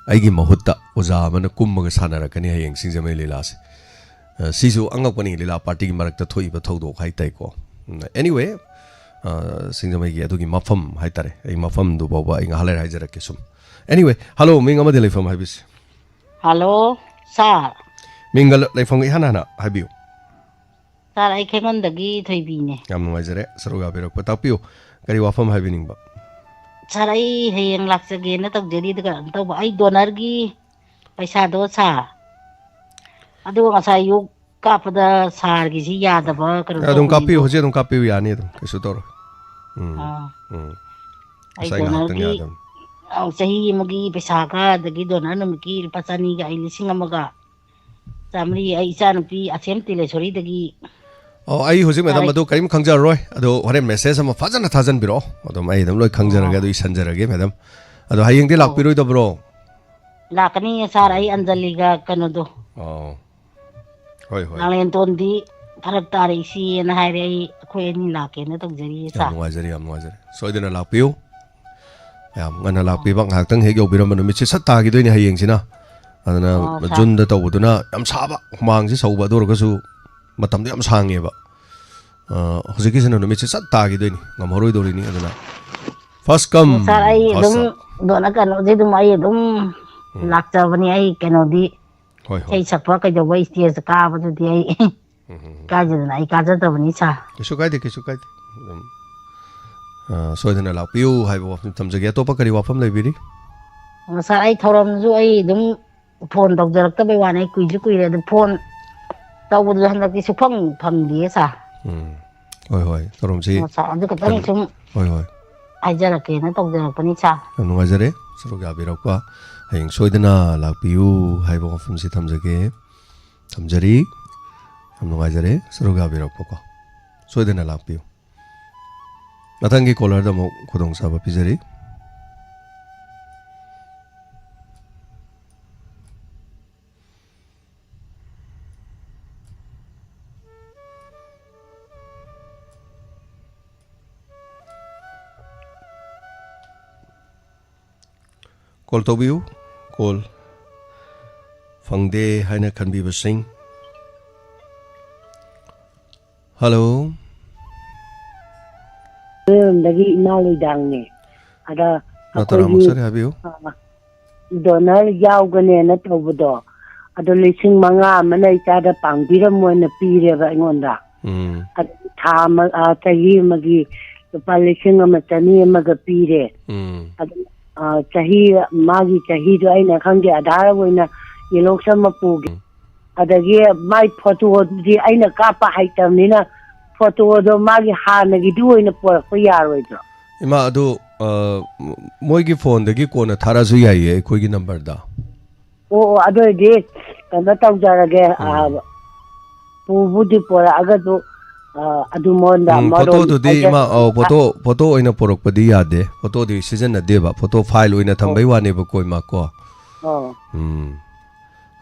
ꯑꯩꯒꯤ ꯃꯍꯨꯠꯇ ꯑꯣꯖꯥ ꯑꯃꯅ ꯀꯨꯝꯃꯒ ꯁꯥꯟꯅꯔꯛꯀꯅꯤ ꯍꯌꯦꯡ ꯁꯤꯡꯖꯃꯩ ꯂꯤꯂꯥꯁꯦ꯫ ꯑ, ꯁꯤꯁꯨ ꯑꯉꯛꯄꯅꯤ, ꯂꯤꯂꯥ ꯄꯥꯔꯇꯤꯒꯤ ꯃꯔꯛꯇ ꯊꯣꯛꯏꯕ ꯊꯧꯗꯣꯛ ꯍꯥꯏꯇꯥꯏꯀꯣ꯫ ꯎꯝ, anyway, ꯑ, ꯁꯤꯡꯖꯃꯩꯒꯤ ꯑꯗꯨꯒꯤ ꯃꯐꯝ ꯍꯥꯏꯇꯥꯔꯦ, ꯑꯩ ꯃꯐꯝꯗꯨ ꯐꯥꯎꯕ ꯑꯩ ꯉꯥꯏꯍꯥꯛ ꯂꯩꯔ ꯍꯥꯏꯖꯔꯛꯀꯦ ꯁꯨꯝ꯫ Anyway, hello, ꯃꯤꯡ ꯑꯃꯗꯤ ꯂꯩꯐꯝ ꯍꯥꯏꯕꯤꯁꯤ꯫ Hello, sir꯫ ꯃꯤꯡꯒ ꯂ-, ꯂꯩꯐꯝꯒ ꯏꯍꯥꯟ ꯍꯥꯟꯅ ꯍꯥꯏꯕꯤꯌꯨ꯫ Sir, ꯑꯩ ꯈꯦꯡꯉꯣꯟꯗꯒꯤ ꯊꯣꯏꯕꯤꯅꯦ꯫ ꯌꯥꯝ ꯅꯨꯡꯉꯥꯏꯖꯔꯦ ꯁꯔꯨꯛ ꯌꯥꯕꯤꯔꯛꯄ꯫ ꯇꯥꯛꯄꯤꯌꯨ, ꯀꯔꯤ ꯋꯥꯐꯝ ꯍꯥꯏꯕꯤꯅꯤꯡꯕ? Sir, ꯑꯩ ꯍꯌꯦꯡ ꯂꯥꯛꯆꯒꯦꯅ ꯇꯧꯖꯔꯤ, ꯑꯗꯨꯒ ꯀꯩꯅꯣ ꯇꯧꯕ, ꯑꯩ donorꯒꯤ ꯄꯩꯁꯥꯗꯣ, sir, ꯑꯗꯨꯒ ꯉꯁꯥꯏ ꯑꯌꯨꯛ ꯀꯥꯞꯄꯗ sirꯒꯤꯁꯤ ꯌꯥꯗꯕ ꯀꯩꯅꯣ ꯑꯗꯨꯝ ꯇꯧꯕꯅꯤꯗꯣ꯫ ꯀꯥꯞꯄꯤꯌꯨ, ꯍꯧꯖꯤꯛ ꯑꯗꯨꯝ ꯀꯥꯞꯄꯤꯌꯨ, ꯌꯥꯅꯤ, ꯑꯗꯨꯝ ꯀꯩꯁꯨ ꯇꯧꯔꯣꯏ꯫ ꯎꯝ, ꯑꯥ꯫ ꯎꯝ꯫ ꯑꯩ ꯉꯁꯥꯏ ꯉꯥꯏꯍꯥꯛꯇꯪ donorꯒꯤ, ꯌꯥꯗꯕꯅꯤ꯫ ꯑ, ꯆꯍꯤ ꯑꯃꯒꯤ ꯄꯩꯁꯥꯒ, ꯑꯗꯒꯤ donor ꯅꯨꯃꯤꯠꯀꯤ ꯂꯨꯄꯥ ꯆꯅꯤꯒ, ꯑꯩ ꯂꯤꯁꯤꯡ ꯑꯃꯒ ꯆꯥꯃꯔꯤ, ꯑꯩ ꯏꯆꯥꯅꯨꯄꯤ ꯑꯁꯦꯝ ꯇꯤꯂꯦꯁꯣꯔꯤꯗꯒꯤ꯫ ꯑꯣ, ꯑꯩ ꯍꯧꯖꯤꯛ, madam, ꯌꯥꯔꯦ꯫ ꯑꯗꯨ ꯀꯔꯤꯝ ꯈꯪꯖꯔꯔꯣꯏ꯫ ꯑꯗꯣ ꯍꯣꯔꯦꯟ message ꯑꯃ ꯐꯖꯅ ꯊꯥꯖꯟꯕꯤꯔꯛꯑꯣ꯫ ꯑꯗꯨꯝ ꯑꯩ ꯑꯗꯨꯝ ꯂꯣꯏ ꯈꯪꯖꯔꯒꯦ, ꯑꯣ꯫ ꯑꯗꯨ ꯏꯁꯟꯖꯔꯒꯦ, madam꯫ ꯑꯗꯣ ꯍꯌꯦꯡꯗꯤ ꯑꯧ꯫ ꯂꯥꯛꯄꯤꯔꯣꯏꯗꯕ꯭ꯔꯣ? ꯂꯥꯛꯀꯅꯤꯌꯦ, sir, ꯑꯩ ꯑꯟꯖꯂꯤꯒ ꯀꯩꯅꯣꯗꯣ꯫ ꯑꯣ꯫ ꯍꯣꯏ, ꯍꯣꯏ꯫ ꯂꯥꯡꯂꯦꯟꯇꯣꯟꯗꯤ ꯐꯔꯛ ꯇꯥꯔꯦ ꯏꯆꯦꯅ ꯍꯥꯏꯔꯦ, ꯑꯩ, ꯑꯩꯈꯣꯏ ꯑꯅꯤ ꯂꯥꯛꯀꯦꯅ ꯇꯧꯖꯔꯤꯌꯦ, ꯌꯥꯝ sir꯫ ꯅꯨꯡꯉꯥꯏꯖꯔꯦ, ꯌꯥꯝ ꯅꯨꯡꯉꯥꯏꯖꯔꯦ꯫ ꯁꯣꯏꯗꯅ ꯂꯥꯛꯄꯤꯌꯨ꯫ ꯌꯥꯝ ꯉꯟꯅ ꯑꯣ꯫ ꯂꯥꯛꯄꯤꯕ, ꯉꯥꯏꯍꯥꯛꯇꯪ ꯍꯦꯛ ꯌꯧꯕꯤꯔꯝꯕ ꯅꯨꯃꯤꯠꯁꯦ ꯁꯠ ꯇꯥꯈꯤꯗꯣꯏꯅꯦ ꯍꯌꯦꯡꯁꯤꯅ꯫ ꯑꯗꯨꯅ ꯑꯣ, sir꯫ Juneꯗ ꯇꯧꯕꯗꯨꯅ ꯌꯥꯝ ꯁꯥꯕ, ꯍꯨꯃꯥꯡꯁꯦ ꯁꯧꯕ, ꯑꯗꯨ ꯑꯣꯏꯔꯒꯁꯨ ꯃꯇꯝꯗꯣ ꯌꯥꯝ ꯁꯥꯡꯉꯦꯕ꯫ ꯑ, ꯍꯧꯖꯤꯛꯀꯤꯁꯤꯅ ꯅꯨꯃꯤꯠꯁꯦ ꯁꯠ ꯇꯥꯈꯤꯗꯣꯏꯅꯤ, ꯉꯝꯍꯧꯔꯣꯏꯗꯧꯔꯤꯅꯤ꯫ ꯑꯗꯨꯅ first come, ꯑꯣ, sir, ꯑꯩ first ꯑꯗꯨꯝ serve꯫ Donor ꯀꯩꯅꯣꯗꯤ ꯑꯗꯨꯝ ꯑꯩ ꯑꯗꯨꯝ ꯎꯝ꯫ ꯂꯥꯛꯆꯕꯅꯤ꯫ ꯑꯩ ꯀꯩꯅꯣꯗꯤ ꯍꯣꯏ, ꯍꯣꯏ꯫ ꯏꯁꯩ ꯁꯛꯄ ꯀꯩꯗꯧꯕ stageꯇ ꯀꯥꯕꯗꯨꯗꯤ ꯑꯩ ꯎꯝ, ꯎꯝ, ꯎꯝ꯫ ꯀꯥꯏꯗꯗꯅ ꯑꯩ ꯀꯥꯖꯗꯕꯅꯤ, sir꯫ ꯀꯩꯁꯨ ꯀꯥꯏꯗꯦ, ꯀꯩꯁꯨ ꯀꯥꯏꯗꯦ꯫ ꯑꯗꯨꯝ, ꯑ, ꯁꯣꯏꯗꯅ ꯂꯥꯛꯄꯤꯌꯨ ꯍꯥꯏꯕ ꯋꯥꯐꯝ ꯊꯝꯖꯒꯦ꯫ ꯑꯇꯣꯞꯄ ꯀꯔꯤ ꯋꯥꯐꯝ ꯂꯩꯕꯤꯔꯤ? ꯑꯣ, sir, ꯑꯩ ꯊꯧꯔꯝꯁꯨ ꯑꯩ ꯑꯗꯨꯝ phone ꯇꯧꯖꯔꯛꯇꯕꯩ ꯋꯥꯅꯤ, ꯑꯩ ꯀꯨꯏꯁꯨ ꯀꯨꯏꯔꯦ꯫ ꯑꯗꯨ phone ꯇꯧꯕꯗꯨꯁꯨ ꯍꯟꯗꯛꯇꯤ ꯁꯨꯐꯪ ꯐꯪꯗꯤꯌꯦ, sir꯫ ꯎꯝ꯫ ꯍꯣꯏ, ꯍꯣꯏ, ꯊꯧꯔꯝꯁꯤ ꯑꯣ, sir, ꯑꯗꯨ ꯈꯤꯇꯪ ꯌꯥꯝ, ꯁꯨꯝ ꯍꯣꯏ, ꯍꯣꯏ꯫ ꯍꯥꯏꯖꯔꯛꯀꯦꯅ ꯇꯧꯖꯔꯛꯄꯅꯤ, sir꯫ ꯌꯥꯝ ꯅꯨꯡꯉꯥꯏꯖꯔꯦ ꯁꯔꯨꯛ ꯌꯥꯕꯤꯔꯛꯄ꯫ ꯍꯌꯦꯡ ꯁꯣꯏꯗꯅ ꯂꯥꯛꯄꯤꯌꯨ ꯍꯥꯏꯕ ꯋꯥꯐꯝꯁꯤ ꯊꯝꯖꯒꯦ꯫ ꯊꯝꯖꯔꯤ꯫ ꯌꯥꯝ ꯅꯨꯡꯉꯥꯏꯖꯔꯦ ꯁꯔꯨꯛ ꯌꯥꯕꯤꯔꯛꯄꯀꯣ꯫ ꯁꯣꯏꯗꯅ ꯂꯥꯛꯄꯤꯌꯨ꯫ ꯃꯊꯪꯒꯤ callerꯗ ꯑꯃꯨꯛ ꯈꯨꯗꯣꯡꯆꯥꯕ ꯄꯤꯖꯔꯤ꯫ Call ꯇꯧꯕꯤꯌꯨ꯫ Call ꯐꯪꯗꯦ ꯍꯥꯏꯅ ꯈꯟꯕꯤꯕꯁꯤꯡ꯫ Hello꯫ ꯅꯣꯏꯔꯣꯝꯗꯒꯤ ꯏꯃꯥ ꯂꯣꯏꯗꯥꯡꯅꯦ꯫ ꯑꯗ ꯃꯥ ꯇꯔꯥꯃꯨꯛ ꯑꯩꯈꯣꯏꯒꯤ, ꯆꯠꯂꯦ ꯍꯥꯏꯕꯤꯌꯨ꯫ ꯑ, ꯗꯣꯅꯔ ꯌꯥꯎꯒꯅꯦꯅ ꯇꯧꯕꯗꯣ, ꯑꯗꯣ ꯂꯤꯁꯤꯡ ꯃꯉꯥ ꯑꯃꯅ ꯏꯆꯥꯗ ꯄꯥꯡꯕꯤꯔꯝꯃꯣꯅ ꯄꯤꯔꯦꯕ ꯑꯩꯉꯣꯟꯗ꯫ ꯎꯝ꯫ ꯑꯗꯨ ꯊꯥ ꯑꯃ, ꯑ, ꯆꯍꯤ ꯑꯃꯒꯤ ꯂꯨꯄꯥ ꯂꯤꯁꯤꯡ ꯑꯃ ꯆꯅꯤ ꯑꯃꯒ ꯄꯤꯔꯦ꯫ ꯎꯝ꯫ ꯑꯗꯨ, ꯑ, ꯆꯍꯤ, ꯃꯥꯒꯤ ꯆꯍꯤꯗꯣ ꯑꯩꯅ ꯈꯪꯗꯦ, ꯑꯙꯥꯔ ꯑꯣꯏꯅ ꯌꯦꯂꯣꯛꯁ ꯑꯃ ꯄꯨꯒꯦ꯫ ꯎꯝ꯫ ꯑꯗꯒꯤ ꯃꯥꯏ ꯐꯣꯇꯣꯗꯨꯗꯤ ꯑꯩꯅ ꯀꯥꯞꯄ ꯍꯩꯇꯕꯅꯤꯅ, ꯐꯣꯇꯣꯗꯣ ꯃꯥꯒꯤ ꯍꯥꯟꯅꯒꯤꯗꯨ ꯑꯣꯏꯅ ꯄꯨꯔꯛꯄ ꯌꯥꯔꯣꯏꯗ꯭ꯔꯣ? ꯏꯃꯥ, ꯑꯗꯨ, ꯑ, ꯃꯣꯏꯒꯤ ꯐꯣꯟꯗꯒꯤ ꯀꯣꯟꯅ ꯊꯥꯔꯛꯑꯁꯨ ꯌꯥꯏꯌꯦ, ꯑꯩꯈꯣꯏꯒꯤ ꯅꯝꯕꯔꯗ꯫ ꯑꯣ, ꯑꯣ, ꯑꯗꯨ ꯑꯣꯏꯔꯗꯤ ꯀꯩꯅꯣ ꯇꯧꯖꯔꯒꯦ, ꯑ, ꯎꯝ꯫ ꯄꯨꯕꯨꯗꯤ ꯄꯨꯔꯛꯑꯒꯁꯨ, ꯑ, ꯑꯗꯨ ꯃꯉꯣꯟꯗ ꯎꯝ, ꯃꯔꯣꯟ ꯐꯣꯇꯣꯗꯨꯗꯤ ꯏꯃꯥ, ꯍꯥꯏꯖꯔꯛꯀꯦ꯫ ꯑꯧ, ꯐꯣꯇꯣ, ꯐꯣꯇꯣ ꯑꯣꯏꯅ ꯄꯨꯔꯛꯄꯗꯤ ꯌꯥꯗꯦ, ꯐꯣꯇꯣꯗꯤ ꯁꯤꯖꯤꯟꯅꯗꯦꯕ, ꯐꯣꯇꯣ ꯐꯥꯏꯜ ꯑꯣꯏꯅ ꯑꯣ꯫ ꯊꯝꯕꯩ ꯋꯥꯅꯦꯕꯀꯣ, ꯏꯃꯥ, ꯀꯣ꯫ ꯑꯣ꯫ ꯎꯝ꯫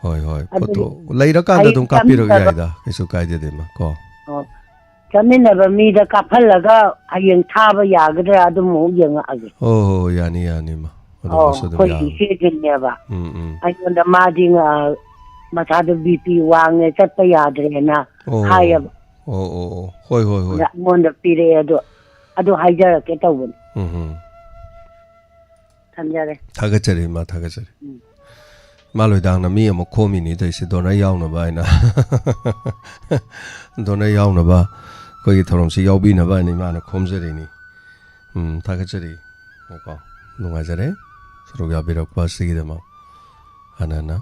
ꯍꯣꯏ, ꯍꯣꯏ, ꯑꯗꯨꯗꯤ ꯐꯣꯇꯣ ꯂꯩꯔꯀꯥꯟꯗ ꯍꯌꯦꯡ ꯑꯗꯨꯝ ꯀꯥꯞꯄꯤꯔꯛ ꯆꯠꯃꯤꯟꯅꯕ ꯌꯥꯏꯗ, ꯀꯩꯁꯨ ꯀꯥꯏꯗꯦꯗ, ꯏꯃꯥ, ꯀꯣ꯫ ꯑꯣ꯫ ꯆꯠꯃꯤꯟꯅꯕ ꯃꯤꯗ ꯀꯥꯞꯍꯜꯂꯒ ꯍꯌꯦꯡ ꯊꯥꯕ ꯌꯥꯒꯗ꯭ꯔꯥ ꯑꯗꯨꯝ ꯑꯃꯨꯛ ꯌꯦꯡꯉꯛꯑꯒꯦ꯫ ꯍꯣꯏ, ꯍꯣꯏ, ꯍꯣꯏ, ꯌꯥꯅꯤ, ꯌꯥꯅꯤ, ꯏꯃꯥ, ꯑꯧ, ꯑꯗꯨꯃꯛꯁꯨ ꯑꯗꯨꯝ ꯑꯩꯈꯣꯏ ꯌꯥꯕꯅꯤ꯫ ꯏꯆꯦꯁꯤꯡꯅꯦꯕ꯫ ꯎꯝ, ꯎꯝ꯫ ꯑꯩꯉꯣꯟꯗ ꯃꯥꯗꯤ, ꯑ, ꯃꯁꯥꯗꯣ BP ꯋꯥꯡꯉꯦ, ꯆꯠꯄ ꯌꯥꯗ꯭ꯔꯦꯅ ꯑꯣ꯫ ꯍꯥꯏꯌꯦꯕ꯫ ꯑꯣ, ꯑꯣ, ꯑꯣ꯫ ꯍꯣꯏ, ꯍꯣꯏ, ꯍꯣꯏ꯫ ꯑꯗ ꯑꯩꯉꯣꯟꯗ ꯄꯤꯔꯛꯑꯦ, ꯑꯗꯣ, ꯑꯗꯨ ꯍꯥꯏꯖꯔꯛꯀꯦ ꯇꯧꯕꯅꯤ꯫ ꯎꯝ, ꯎꯝ꯫ ꯊꯝꯖꯔꯦ꯫ ꯊꯥꯒꯠꯆꯔꯤ, ꯏꯃꯥ, ꯊꯥꯒꯠꯆꯔꯤ꯫ ꯎꯝ꯫ ꯏꯃꯥ ꯂꯣꯏꯗꯥꯡꯅ ꯃꯤ ꯑꯃꯨꯛ ꯈꯣꯝꯃꯤꯅꯤ ꯇꯧꯔꯤꯁꯦ, ꯗꯣꯅꯔ ꯌꯥꯎꯅꯕ ꯍꯥꯏꯅ꯫ ꯗꯣꯅꯔ ꯌꯥꯎꯅꯕ, ꯑꯩꯈꯣꯏꯒꯤ ꯊꯧꯔꯝꯁꯤ ꯌꯥꯎꯕꯤꯅꯕ ꯍꯥꯏꯅ ꯏꯃꯥꯅ ꯈꯣꯝꯖꯔꯤꯅꯤ꯫ ꯎꯝ, ꯊꯥꯒꯠꯆꯔꯤ꯫ ꯀꯣ, ꯅꯨꯡꯉꯥꯏꯖꯔꯦ ꯁꯔꯨꯛ ꯌꯥꯕꯤꯔꯛꯄ ꯑꯁꯤꯒꯤꯗꯃꯛ꯫ ꯍꯟꯅ ꯍꯟꯅ꯫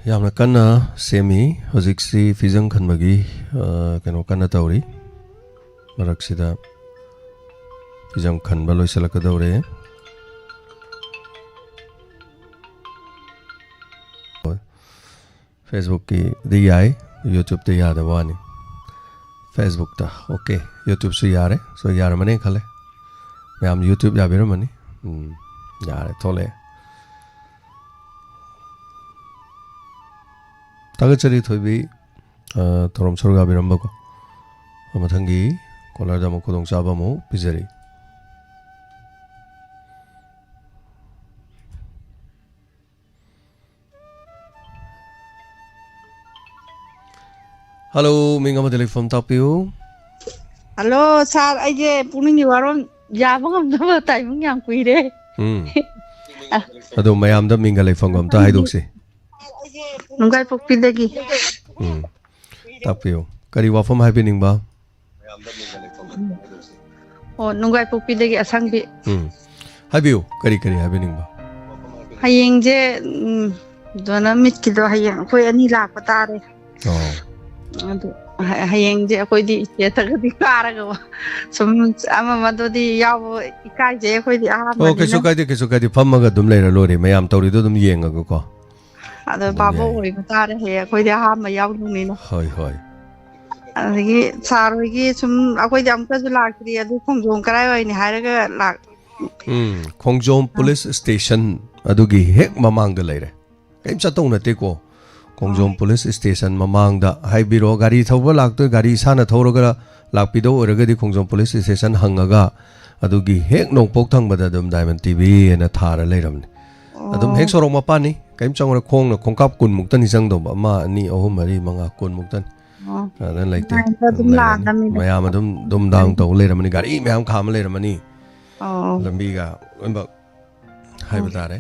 ꯌꯥꯝꯅ ꯀꯟꯅ ꯁꯦꯝꯃꯤ꯫ ꯍꯧꯖꯤꯛꯁꯤ ꯐꯤꯖꯪ ꯈꯟꯕꯒꯤ, ꯑ, ꯀꯩꯅꯣ ꯀꯟꯅ ꯇꯧꯔꯤ꯫ ꯃꯔꯛꯁꯤꯗ ꯐꯤꯖꯪ ꯈꯟꯕ ꯂꯣꯏꯁꯤꯜꯂꯛꯀꯗꯧꯔꯦ꯫ ꯍꯣꯏ꯫ Facebook-ꯀꯤꯗꯤ ꯌꯥꯏ, YouTube-ꯇ ꯌꯥꯗꯕ ꯋꯥꯅꯤ꯫ Facebook-ꯇ, OK, YouTube-ꯁꯨ ꯌꯥꯔꯦ꯫ So, ꯌꯥꯔꯝꯃꯅꯤ ꯈꯜꯂꯦ꯫ ꯃꯌꯥꯝ YouTube ꯌꯥꯕꯤꯔꯝꯃꯅꯤ꯫ ꯎꯝ, ꯌꯥꯔꯦ, ꯊꯣꯛꯂꯛꯑꯦ꯫ ꯊꯥꯒꯠꯆꯔꯤ ꯊꯣꯏꯕꯤ, ꯑ, ꯊꯧꯔꯝ ꯁꯔꯨꯛ ꯌꯥꯕꯤꯔꯝꯕꯀꯣ꯫ ꯃꯊꯪꯒꯤ caller-ꯗ ꯑꯃꯨꯛ ꯈꯨꯗꯣꯡꯆꯥꯕ ꯑꯃꯨꯛ ꯄꯤꯖꯔꯤ꯫ ꯍꯜꯂꯣ, ꯃꯤꯡ ꯑꯃꯗꯤ ꯂꯩꯐꯝ ꯇꯥꯛꯄꯤꯌꯨ꯫ ꯍꯜꯂꯣ ꯁꯥꯔ, ꯑꯩꯁꯦ ꯄꯨꯛꯅꯤꯡꯒꯤ ꯋꯥꯔꯣꯜ ꯌꯥꯕ ꯉꯝꯗꯕ ꯇꯥꯏꯃꯤꯡ ꯌꯥꯝ ꯀꯨꯏꯔꯦ꯫ ꯎꯝ꯫ ꯑꯗꯣ ꯃꯌꯥꯝꯗ ꯃꯤꯡꯒ ꯂꯩꯐꯝꯒ ꯑꯝꯇ ꯍꯥꯏꯗꯣꯛꯁꯤ꯫ ꯅꯨꯡꯒꯥꯏꯄꯣꯛꯄꯤꯗꯒꯤ꯫ ꯎꯝ꯫ ꯇꯥꯛꯄꯤꯌꯨ꯫ ꯀꯔꯤ ꯋꯥꯐꯝ ꯍꯥꯏꯕꯤꯅꯤꯡꯕ? ꯑꯣ, ꯅꯨꯡꯒꯥꯏꯄꯣꯛꯄꯤꯗꯒꯤ ꯑꯁꯪꯕꯤ꯫ ꯎꯝ꯫ ꯍꯥꯏꯕꯤꯌꯨ꯫ ꯀꯔꯤ ꯀꯔꯤ ꯍꯥꯏꯕꯤꯅꯤꯡꯕ? ꯍꯌꯦꯡꯁꯦ, ꯎꯝ, ꯗꯣꯅꯔ ꯃꯤꯠꯀꯤꯗꯣ ꯍꯌꯦꯡ ꯑꯩꯈꯣꯏ ꯑꯅꯤ ꯂꯥꯛꯄ ꯇꯥꯔꯦ꯫ ꯑꯣ꯫ ꯑꯗꯨ ꯍ-, ꯍꯌꯦꯡꯁꯦ ꯑꯩꯈꯣꯏꯗꯤ ꯏꯁꯇꯦꯖꯇꯒꯗꯤ ꯀꯥꯔꯒ ꯁꯨꯝ ꯑꯃ ꯑꯃꯗꯨꯗꯤ ꯌꯥꯎꯕ ꯏꯀꯥꯏꯖꯩ, ꯑꯩꯈꯣꯏꯗꯤ ꯑꯣ, ꯀꯩꯁꯨ ꯑꯍꯥꯟꯕꯅꯤꯅ꯫ ꯀꯥꯏꯗꯦ, ꯀꯩꯁꯨ ꯀꯥꯏꯗꯦ꯫ ꯐꯝꯃꯒ ꯑꯗꯨꯝ ꯂꯩꯔ ꯂꯣꯏꯔꯦ꯫ ꯃꯌꯥꯝ ꯇꯧꯔꯤꯗꯣ ꯑꯗꯨꯝ ꯌꯦꯡꯉꯒꯀꯣ꯫ ꯑꯗꯣ ꯑꯗꯨꯝ ꯚꯥꯕꯣꯛ ꯌꯥꯏꯌꯦ꯫ ꯑꯣꯏꯕ ꯇꯥꯔꯦ ꯍꯌꯦꯡ ꯑꯩꯈꯣꯏꯗꯤ ꯑꯍꯥꯟꯕ ꯌꯥꯎꯗꯧꯅꯤꯅ꯫ ꯍꯣꯏ, ꯍꯣꯏ꯫ ꯑꯗꯒꯤ ꯁꯥꯔ ꯍꯣꯏꯒꯤ ꯁꯨꯝ ꯑꯩꯈꯣꯏꯗꯤ ꯑꯃꯨꯛꯇꯁꯨ ꯂꯥꯛꯇ꯭ꯔꯤ, ꯑꯗꯨ ꯈꯣꯡꯖꯣꯝ ꯀꯔꯥꯏꯋꯥꯏꯅꯤ ꯍꯥꯏꯔꯒ ꯂꯥꯛ-, ꯎꯝ, ꯈꯣꯡꯖꯣꯝ ꯄꯨꯂꯤꯁ ꯁ꯭ꯇꯦꯁꯟ ꯑꯗꯨꯒꯤ ꯍꯦꯛ ꯃꯃꯥꯡꯗ ꯂꯩꯔꯦ꯫ ꯀꯔꯤꯝ ꯆꯠꯇꯧ ꯅꯠꯇꯦꯀꯣ꯫ ꯈꯣꯡꯖꯣꯝ ꯄꯨꯂꯤꯁ ꯁ꯭ꯇꯦꯁꯟ ꯃꯃꯥꯡꯗ ꯍꯥꯏꯕꯤꯔꯣ, ꯒꯥꯔꯤ ꯊꯧꯕ ꯂꯥꯛꯇꯣꯏ, ꯒꯥꯔꯤ ꯏꯁꯥꯅ ꯊꯧꯔꯒ ꯂꯥꯛꯄꯤꯗꯧ ꯑꯣꯏꯔꯒꯗꯤ ꯈꯣꯡꯖꯣꯝ ꯄꯨꯂꯤꯁ ꯁ꯭ꯇꯦꯁꯟ ꯍꯪꯉꯒ ꯑꯗꯨꯒꯤ ꯍꯦꯛ ꯅꯣꯡꯄꯣꯛ ꯊꯪꯕꯗ ꯑꯗꯨꯝ ꯗꯥꯏꯃꯟ ꯇꯤ ꯚꯤ ꯍꯥꯏꯅ ꯊꯥꯔ ꯂꯩꯔꯕꯅꯤ꯫ ꯑꯗꯨꯝ ꯍꯦꯛ ꯑꯣ꯫ ꯁꯣꯔꯣꯛ ꯃꯄꯥꯟꯅꯤ, ꯀꯔꯤꯝ ꯆꯪꯉꯔꯣꯏ, ꯈꯣꯡꯅ ꯈꯣꯡꯀꯥꯞ ꯀꯨꯟꯃꯨꯛꯇꯅꯤ ꯆꯪꯗꯧꯕ, ꯑꯃ, ꯑꯅꯤ, ꯑꯍꯨꯝ, ꯃꯔꯤ, ꯃꯉꯥ, ꯀꯨꯟꯃꯨꯛꯇꯅꯤ꯫ ꯑꯣ꯫ ꯑꯗꯨꯅ ꯂꯩꯇꯦ꯫ ꯃꯌꯥꯝꯁꯨ ꯑꯗꯨꯝ ꯑꯗꯨꯝ ꯂꯩꯔꯅꯤ꯫ ꯂꯥꯛꯑꯗꯝꯅꯤꯗ꯫ ꯃꯌꯥꯝ ꯑꯗꯨꯝ ꯗꯨꯝꯗꯥꯡ ꯇꯧ ꯂꯩꯔꯝꯃꯅꯤ, ꯒꯥꯔꯤ ꯃꯌꯥꯝ ꯈꯥꯝꯃ ꯂꯩꯔꯝꯃꯅꯤ꯫ ꯑꯣ꯫ ꯂꯝꯕꯤꯒ ꯂꯣꯏꯅꯃꯛ ꯍꯥꯏꯕ ꯑꯣ꯫ ꯇꯥꯔꯦ꯫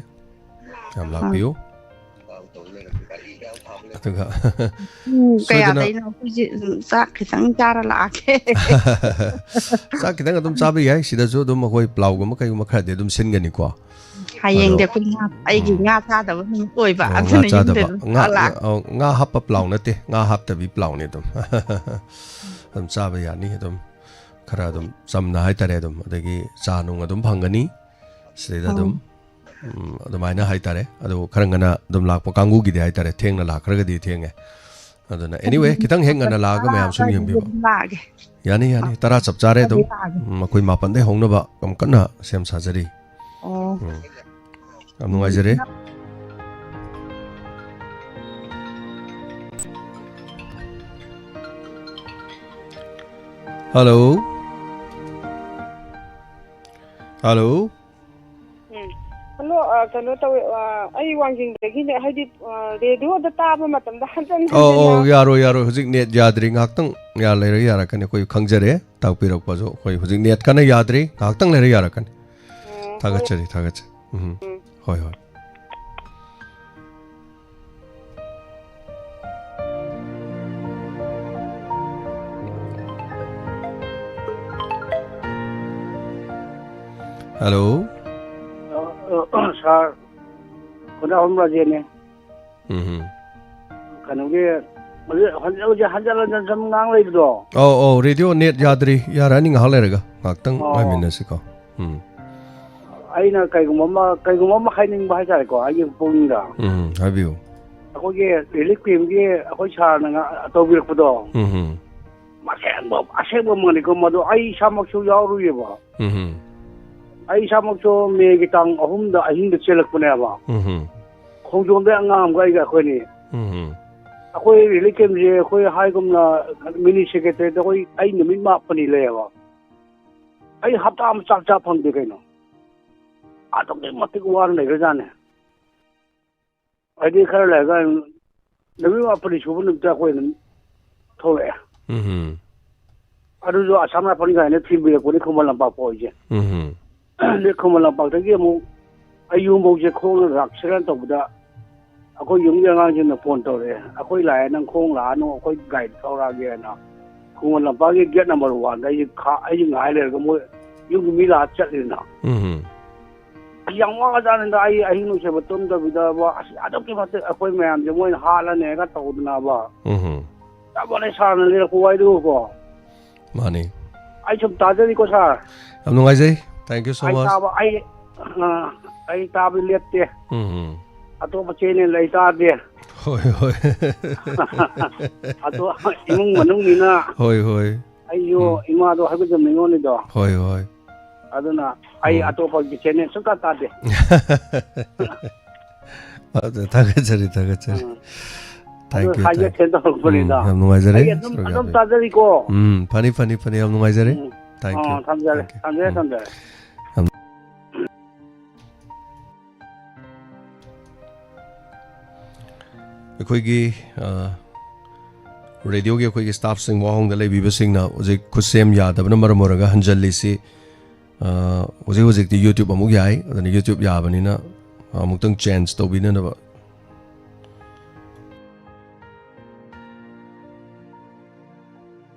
ꯌꯥꯝ ꯑꯥ꯫ ꯂꯥꯛꯄꯤꯌꯨ꯫ ꯑꯗꯨꯒ ꯄꯨꯡ ꯁꯣꯏꯗꯅ ꯀꯌꯥꯗꯩꯅꯣ? ꯑꯩꯈꯣꯏꯁꯦ, ꯎꯝ, ꯆꯥꯛ ꯈꯤꯇꯪ ꯆꯥꯔ ꯂꯥꯛꯑꯒꯦ꯫ ꯆꯥꯛ ꯈꯤꯇꯪ ꯑꯗꯨꯝ ꯆꯥꯕ ꯌꯥꯏ꯫ ꯁꯤꯗꯁꯨ ꯑꯗꯨꯝ ꯑꯩꯈꯣꯏ ꯄ꯭ꯂꯥꯎꯒꯨꯝꯕ ꯀꯩꯒꯨꯝꯕ ꯈꯔꯗꯤ ꯑꯗꯨꯝ ꯁꯤꯟꯒꯅꯤꯀꯣ꯫ ꯑꯗꯣ, ꯍꯌꯦꯡꯗꯤ ꯑꯩꯈꯣꯏ ꯉꯥ, ꯑꯩꯒꯤ ꯎꯝ꯫ ꯉꯥ ꯆꯥꯗꯕ ꯅꯨꯃꯤꯠ ꯑꯣꯏꯕ, ꯑꯣ, ꯉꯥ ꯑꯗꯨꯅ ꯌꯨꯝꯗ ꯆꯥꯗꯕ꯫ ꯑꯗꯨꯝ ꯉꯥ, ꯂꯥꯛ- ꯑꯣ, ꯉꯥ ꯍꯥꯞꯄ ꯄ꯭ꯂꯥꯎ ꯅꯠꯇꯦ, ꯉꯥ ꯍꯥꯞꯇꯕꯤ ꯄ꯭ꯂꯥꯎꯅꯤ ꯑꯗꯨꯝ꯫ ꯑꯗꯨꯝ ꯆꯥꯕ ꯌꯥꯅꯤ ꯑꯗꯨꯝ꯫ ꯈꯔ ꯑꯗꯨꯝ ꯆꯝꯅ ꯍꯥꯏꯇꯥꯔꯦ ꯑꯗꯨꯝ꯫ ꯑꯗꯒꯤ ꯆꯥ ꯅꯨꯡ ꯑꯗꯨꯝ ꯐꯪꯒꯅꯤ꯫ ꯁꯤꯗꯩꯗ ꯑꯗꯨꯝ, ꯑꯣ꯫ ꯎꯝ, ꯑꯗꯨꯃꯥꯏꯅ ꯍꯥꯏꯇꯥꯔꯦ꯫ ꯑꯗꯨ ꯈꯔ ꯉꯟꯅ ꯑꯗꯨꯝ ꯂꯥꯛꯄ ꯀꯥꯡꯕꯨꯒꯤꯗꯤ ꯍꯥꯏꯇꯥꯔꯦ, ꯊꯦꯡꯅ ꯂꯥꯛꯈ꯭ꯔꯒꯗꯤ ꯊꯦꯡꯉꯦ꯫ ꯑꯗꯨꯅ anyway, ꯈꯤꯇꯪ ꯍꯦꯛ ꯉꯟꯅ ꯂꯥꯛꯑꯒ ꯇꯔꯥ ꯃꯌꯥꯝ ꯁꯨꯝ ꯑꯗꯨꯋꯥꯏꯗꯒꯤ ꯌꯦꯡꯕꯤꯕ꯫ ꯑꯗꯨꯝ ꯂꯥꯛꯑꯒꯦ꯫ ꯌꯥꯅꯤ, ꯌꯥꯅꯤ꯫ ꯑꯥ, ꯇꯔꯥ ꯆꯞ ꯆꯥꯔꯦ ꯑꯗꯨꯝ꯫ ꯑꯗꯨꯗꯤ ꯂꯥꯛꯑꯒꯦ꯫ ꯎꯝ, ꯑꯩꯈꯣꯏ ꯃꯥꯄꯟꯗꯩ ꯍꯧꯅꯕ ꯌꯥꯝ ꯀꯟꯅ ꯁꯦꯝ ꯁꯥꯖꯔꯤ꯫ ꯑꯣ꯫ ꯎꯝ꯫ ꯌꯥꯝ ꯅꯨꯡꯉꯥꯏꯖꯔꯦ꯫ ꯍꯜꯂꯣ꯫ ꯍꯜꯂꯣ꯫ ꯎꯝ꯫ ꯍꯜꯂꯣ, ꯑ, ꯀꯩꯅꯣ ꯇꯧꯋꯦ, ꯑ, ꯑꯩ ꯋꯥꯡꯖꯤꯡꯗꯒꯤꯅꯦ, ꯍꯥꯏꯗꯤ, ꯑ, ꯔꯦꯗꯤꯑꯣꯗ ꯇꯥꯕ ꯃꯇꯝꯗ ꯍꯟꯖꯟ ꯑꯧ, ꯍꯟꯖꯟꯅ ꯑꯧ, ꯌꯥꯔꯣꯏ, ꯌꯥꯔꯣꯏ꯫ ꯍꯧꯖꯤꯛ ꯅꯦꯠ ꯌꯥꯗ꯭ꯔꯤ꯫ ꯉꯥꯏꯍꯥꯛꯇꯪ ꯌꯥ ꯂꯩꯔ ꯌꯥꯔꯛꯀꯅꯤ꯫ ꯑꯩꯈꯣꯏ ꯈꯪꯖꯔꯦ꯫ ꯇꯥꯛꯄꯤꯔꯛꯄꯁꯨ꯫ ꯑꯩꯈꯣꯏ ꯍꯧꯖꯤꯛ ꯅꯦꯠ ꯀꯟꯅ ꯌꯥꯗ꯭ꯔꯤ꯫ ꯉꯥꯏꯍꯥꯛꯇꯪ ꯂꯩꯔ ꯌꯥꯔꯛꯀꯅꯤ꯫ ꯎꯝ, ꯍꯣꯏ꯫ ꯊꯥꯒꯠꯆꯔꯤ, ꯊꯥꯒꯠꯆꯔꯤ꯫ ꯎꯝ꯫ ꯎꯝ꯫ ꯍꯣꯏ, ꯍꯣꯏ꯫ ꯍꯜꯂꯣ꯫ ꯑ, ꯑ, ꯁꯥꯔ, ꯈꯨꯟꯗ꯭ꯔꯥꯛꯄꯝ ꯔꯥꯖꯦꯟꯅꯦ꯫ ꯎꯝ꯫ ꯀꯩꯅꯣꯒꯤ, ꯍꯧꯖꯤꯛ, ꯍꯧꯖꯤꯛ, ꯍꯧꯖꯤꯛ ꯍꯟꯖꯟ ꯍꯟꯖꯟ ꯁꯨꯝ ꯉꯥꯡ ꯂꯩꯕꯗꯣ꯫ ꯑꯧ, ꯑꯧ, ꯔꯦꯗꯤꯑꯣ ꯅꯦꯠ ꯌꯥꯗ꯭ꯔꯤ꯫ ꯌꯥꯔꯛꯑꯅꯤ ꯉꯥꯏꯍꯥꯛ ꯂꯩꯔꯒ꯫ ꯉꯥꯏꯍꯥꯛꯇꯪ ꯑꯣ꯫ ꯉꯥꯏꯃꯤꯟꯅꯁꯤꯀꯣ꯫ ꯎꯝ꯫ ꯑꯩꯅ ꯀꯩꯒꯨꯝꯕ ꯑꯃ, ꯀꯩꯒꯨꯝꯕ ꯑꯃ ꯍꯥꯏꯅꯤꯡꯕ ꯍꯥꯏꯇꯥꯔꯦꯀꯣ, ꯑꯩꯒꯤ ꯄꯨꯛꯅꯤꯡꯗ꯫ ꯎꯝ, ꯍꯥꯏꯕꯤꯌꯨ꯫ ꯑꯩꯈꯣꯏꯒꯤ ꯔꯤꯂꯤꯐ ꯀꯦꯝꯒꯤ ꯑꯩꯈꯣꯏ ꯁꯥꯔꯅ ꯉ-, ꯇꯧꯕꯤꯔꯛꯄꯗꯣ꯫ ꯎꯝ꯫ ꯑꯁꯦꯡꯕ, ꯑꯁꯦꯡꯕꯃꯛꯅꯤꯀꯣ ꯃꯗꯨ꯫ ꯑꯩ ꯏꯁꯥꯃꯛꯁꯨ ꯌꯥꯎꯔꯨꯏꯌꯦꯕ꯫ ꯎꯝ꯫ ꯑꯩ ꯏꯁꯥꯃꯛꯁꯨ ꯃꯦꯒꯤ ꯇꯥꯡ ꯑꯍꯨꯝꯗ ꯑꯍꯤꯡꯗ ꯆꯦꯜꯂꯛꯄꯅꯦꯕ꯫ ꯎꯝ꯫ ꯈꯣꯡꯖꯣꯝꯗꯩ ꯑꯉꯥꯡ ꯑꯃꯒ ꯑꯩꯒ ꯑꯩꯈꯣꯏꯅꯤ꯫ ꯎꯝ꯫ ꯑꯩꯈꯣꯏ ꯔꯤꯂꯤꯐ ꯀꯦꯝꯁꯦ ꯑꯩꯈꯣꯏ ꯍꯥꯏꯒꯨꯝꯅ ꯃꯤꯅꯤ ꯁꯦꯀ꯭ꯔꯦꯇꯔꯤꯗ ꯑꯩꯈꯣꯏ, ꯑꯩ ꯅꯨꯃꯤꯠ ꯃꯥꯄꯟꯅꯤ ꯂꯩꯌꯦꯕ꯫ ꯑꯩ ꯍꯞꯇꯥ ꯑꯃ ꯆꯥꯛ ꯆꯥ ꯐꯪꯗꯦ ꯀꯩꯅꯣ꯫ ꯑꯗꯨꯛꯀꯤ ꯃꯇꯤꯛ ꯋꯥꯅ ꯂꯩꯈ꯭ꯔꯖꯥꯠꯅꯦ꯫ ꯍꯥꯏꯗꯤ ꯈꯔ ꯂꯩꯔꯒ ꯅꯨꯃꯤꯠ ꯃꯥꯄꯟꯅꯤ ꯁꯨꯕ ꯅꯨꯃꯤꯠꯇ ꯑꯩꯈꯣꯏ ꯑꯗꯨꯝ ꯊꯣꯛꯂꯛꯑꯦ꯫ ꯎꯝ꯫ ꯑꯗꯨꯁꯨ ꯑꯁꯥꯝ ꯔꯥꯏꯐꯜ ꯀꯥꯏꯅ ꯊꯤꯟꯕꯤꯔꯛꯄꯅꯤ ꯈꯨꯃꯟ ꯂꯝꯄꯥꯛ ꯐꯥꯎ ꯑꯩꯁꯦ꯫ ꯎꯝ꯫ ꯑꯗꯩ ꯈꯨꯃꯟ ꯂꯝꯄꯥꯛꯇꯒꯤ ꯑꯃꯨꯛ ꯑꯩ ꯌꯨꯝꯐꯧꯁꯦ ꯈꯣꯡꯅ ꯂꯥꯛꯁꯤꯔꯥꯅ ꯇꯧꯕꯗ ꯑꯩꯈꯣꯏ ꯌꯨꯝꯒꯤ ꯑꯉꯥꯡꯁꯤꯡꯅ ꯐꯣꯟ ꯇꯧꯔꯛꯑꯦ, "ꯑꯩꯈꯣꯏ ꯂꯥꯛꯑꯦ, ꯅꯪ ꯈꯣꯡ ꯂꯥꯛꯑꯅꯨ, ꯑꯩꯈꯣꯏ ꯒꯥꯔꯤ ꯊꯧꯔꯛꯑꯒꯦꯅ"꯫ ꯈꯨꯃꯟ ꯂꯝꯄꯥꯛꯀꯤ ꯒꯦꯠ ꯅꯝꯕꯔ ꯋꯥꯟꯗ ꯑꯩꯁꯦ ꯈꯥ-, ꯑꯩꯁꯦ ꯉꯥꯏ ꯂꯩꯔꯒ ꯃꯣꯏ ꯌꯨꯝꯒꯤ ꯃꯤ ꯂꯥꯛꯑ ꯆꯠꯂꯤꯅ꯫ ꯎꯝ꯫ ꯑꯁ, ꯌꯥꯝ ꯋꯥꯈ꯭ꯔꯖꯥꯠꯅꯤꯗ꯫ ꯑꯩ ꯑꯍꯤꯡ ꯅꯨꯡꯁꯤꯕ ꯇꯨꯝꯗꯕꯤꯗꯕ, ꯑꯁ, ꯑꯗꯨꯛꯀꯤ ꯃꯇꯤꯛ ꯑꯩꯈꯣꯏ ꯃꯌꯥꯝꯁꯦ ꯃꯣꯏꯅ ꯍꯥꯠꯂꯅꯦꯒ ꯇꯧꯗꯅꯕ꯫ ꯎꯝ꯫ ꯆꯞ ꯃꯥꯟꯅꯩ ꯁꯥꯔꯅ ꯂꯤꯔꯛꯄ ꯋꯥꯔꯤꯗꯨꯒꯀꯣ꯫ ꯃꯥꯅꯤ꯫ ꯑꯩ ꯁꯨꯝ ꯇꯥꯖꯔꯤꯀꯣ, ꯁꯥꯔ꯫ ꯌꯥꯝ ꯅꯨꯡꯉꯥꯏꯖꯩ꯫ Thank you so ꯑꯩ much꯫ ꯇꯥꯕ, ꯑꯩ, ꯑ, ꯑꯩ ꯇꯥꯕ ꯂꯦꯞꯇꯦ꯫ ꯎꯝ꯫ ꯑꯇꯣꯞꯄ ꯆꯦꯅꯦꯜ ꯑꯩ ꯇꯥꯗꯦ꯫ ꯍꯣꯏ, ꯍꯣꯏ꯫ ꯑꯗꯣ ꯏꯃꯨꯡ ꯃꯅꯨꯡꯅꯤꯅ ꯍꯣꯏ, ꯍꯣꯏ꯫ ꯑꯩꯁꯨ ꯎꯝ꯫ ꯏꯃꯥꯗꯣ ꯍꯥꯏꯒꯨꯝꯗ ꯅꯤꯉꯣꯜꯅꯤꯗꯣ꯫ ꯍꯣꯏ, ꯍꯣꯏ꯫ ꯑꯗꯨꯅ ꯑꯩ ꯎꯝ꯫ ꯑꯇꯣꯞꯄꯒꯤ ꯆꯦꯅꯦꯜ ꯁꯨꯡꯇꯥ ꯇꯥꯗꯦ꯫ ꯑꯗꯨ ꯊꯥꯒꯠꯆꯔꯤ, ꯊꯥꯒꯠꯆꯔꯤ꯫ ꯎꯝ꯫ Thank ꯑꯗꯨ you, ꯍꯥꯏꯒꯦ thank you꯫ ꯈꯟ ꯇꯧꯔꯛꯄꯅꯤꯗ꯫ ꯎꯝ, ꯌꯥꯝ ꯅꯨꯡꯉꯥꯏꯖꯔꯦ, ꯑꯩ ꯑꯗꯨꯝ, ꯁꯣꯏꯗꯅ ꯑꯗꯨꯝ ꯌꯥꯕꯤꯌꯨ꯫ ꯇꯥꯖꯔꯤꯀꯣ꯫ ꯎꯝ, ꯐꯅꯤ, ꯐꯅꯤ, ꯐꯅꯤ, ꯌꯥꯝ ꯅꯨꯡꯉꯥꯏꯖꯔꯦ꯫ ꯎꯝ꯫ Thank ꯑꯣ, you꯫ ꯊꯝꯖꯔꯦ, ꯎꯝ꯫ ꯊꯝꯖꯔꯦ, ꯎꯝ꯫ ꯊꯝꯖꯔꯦ꯫ ꯑꯩꯈꯣꯏꯒꯤ, ꯑ, ꯔꯦꯗꯤꯑꯣꯒꯤ ꯑꯩꯈꯣꯏꯒꯤ ꯁ꯭ꯇꯥꯐꯁꯤꯡ, ꯋꯥꯍꯣꯡꯗ ꯂꯩꯕꯤꯕꯁꯤꯡꯅ ꯍꯧꯖꯤꯛ ꯈꯨꯠꯁꯦꯝ ꯌꯥꯗꯕꯅ ꯃꯔꯝ ꯑꯣꯏꯔꯒ ꯍꯟꯖꯜꯂꯤꯁꯤ, ꯑ, ꯍꯧꯖꯤꯛ ꯍꯧꯖꯤꯛꯇꯤ YouTube ꯑꯃꯨꯛ ꯌꯥꯏ, ꯑꯗꯨꯅ YouTube ꯌꯥꯕꯅꯤꯅ ꯑꯃꯨꯛꯇꯪ ꯆꯦꯟꯖ ꯇꯧꯕꯤꯅꯅꯕ꯫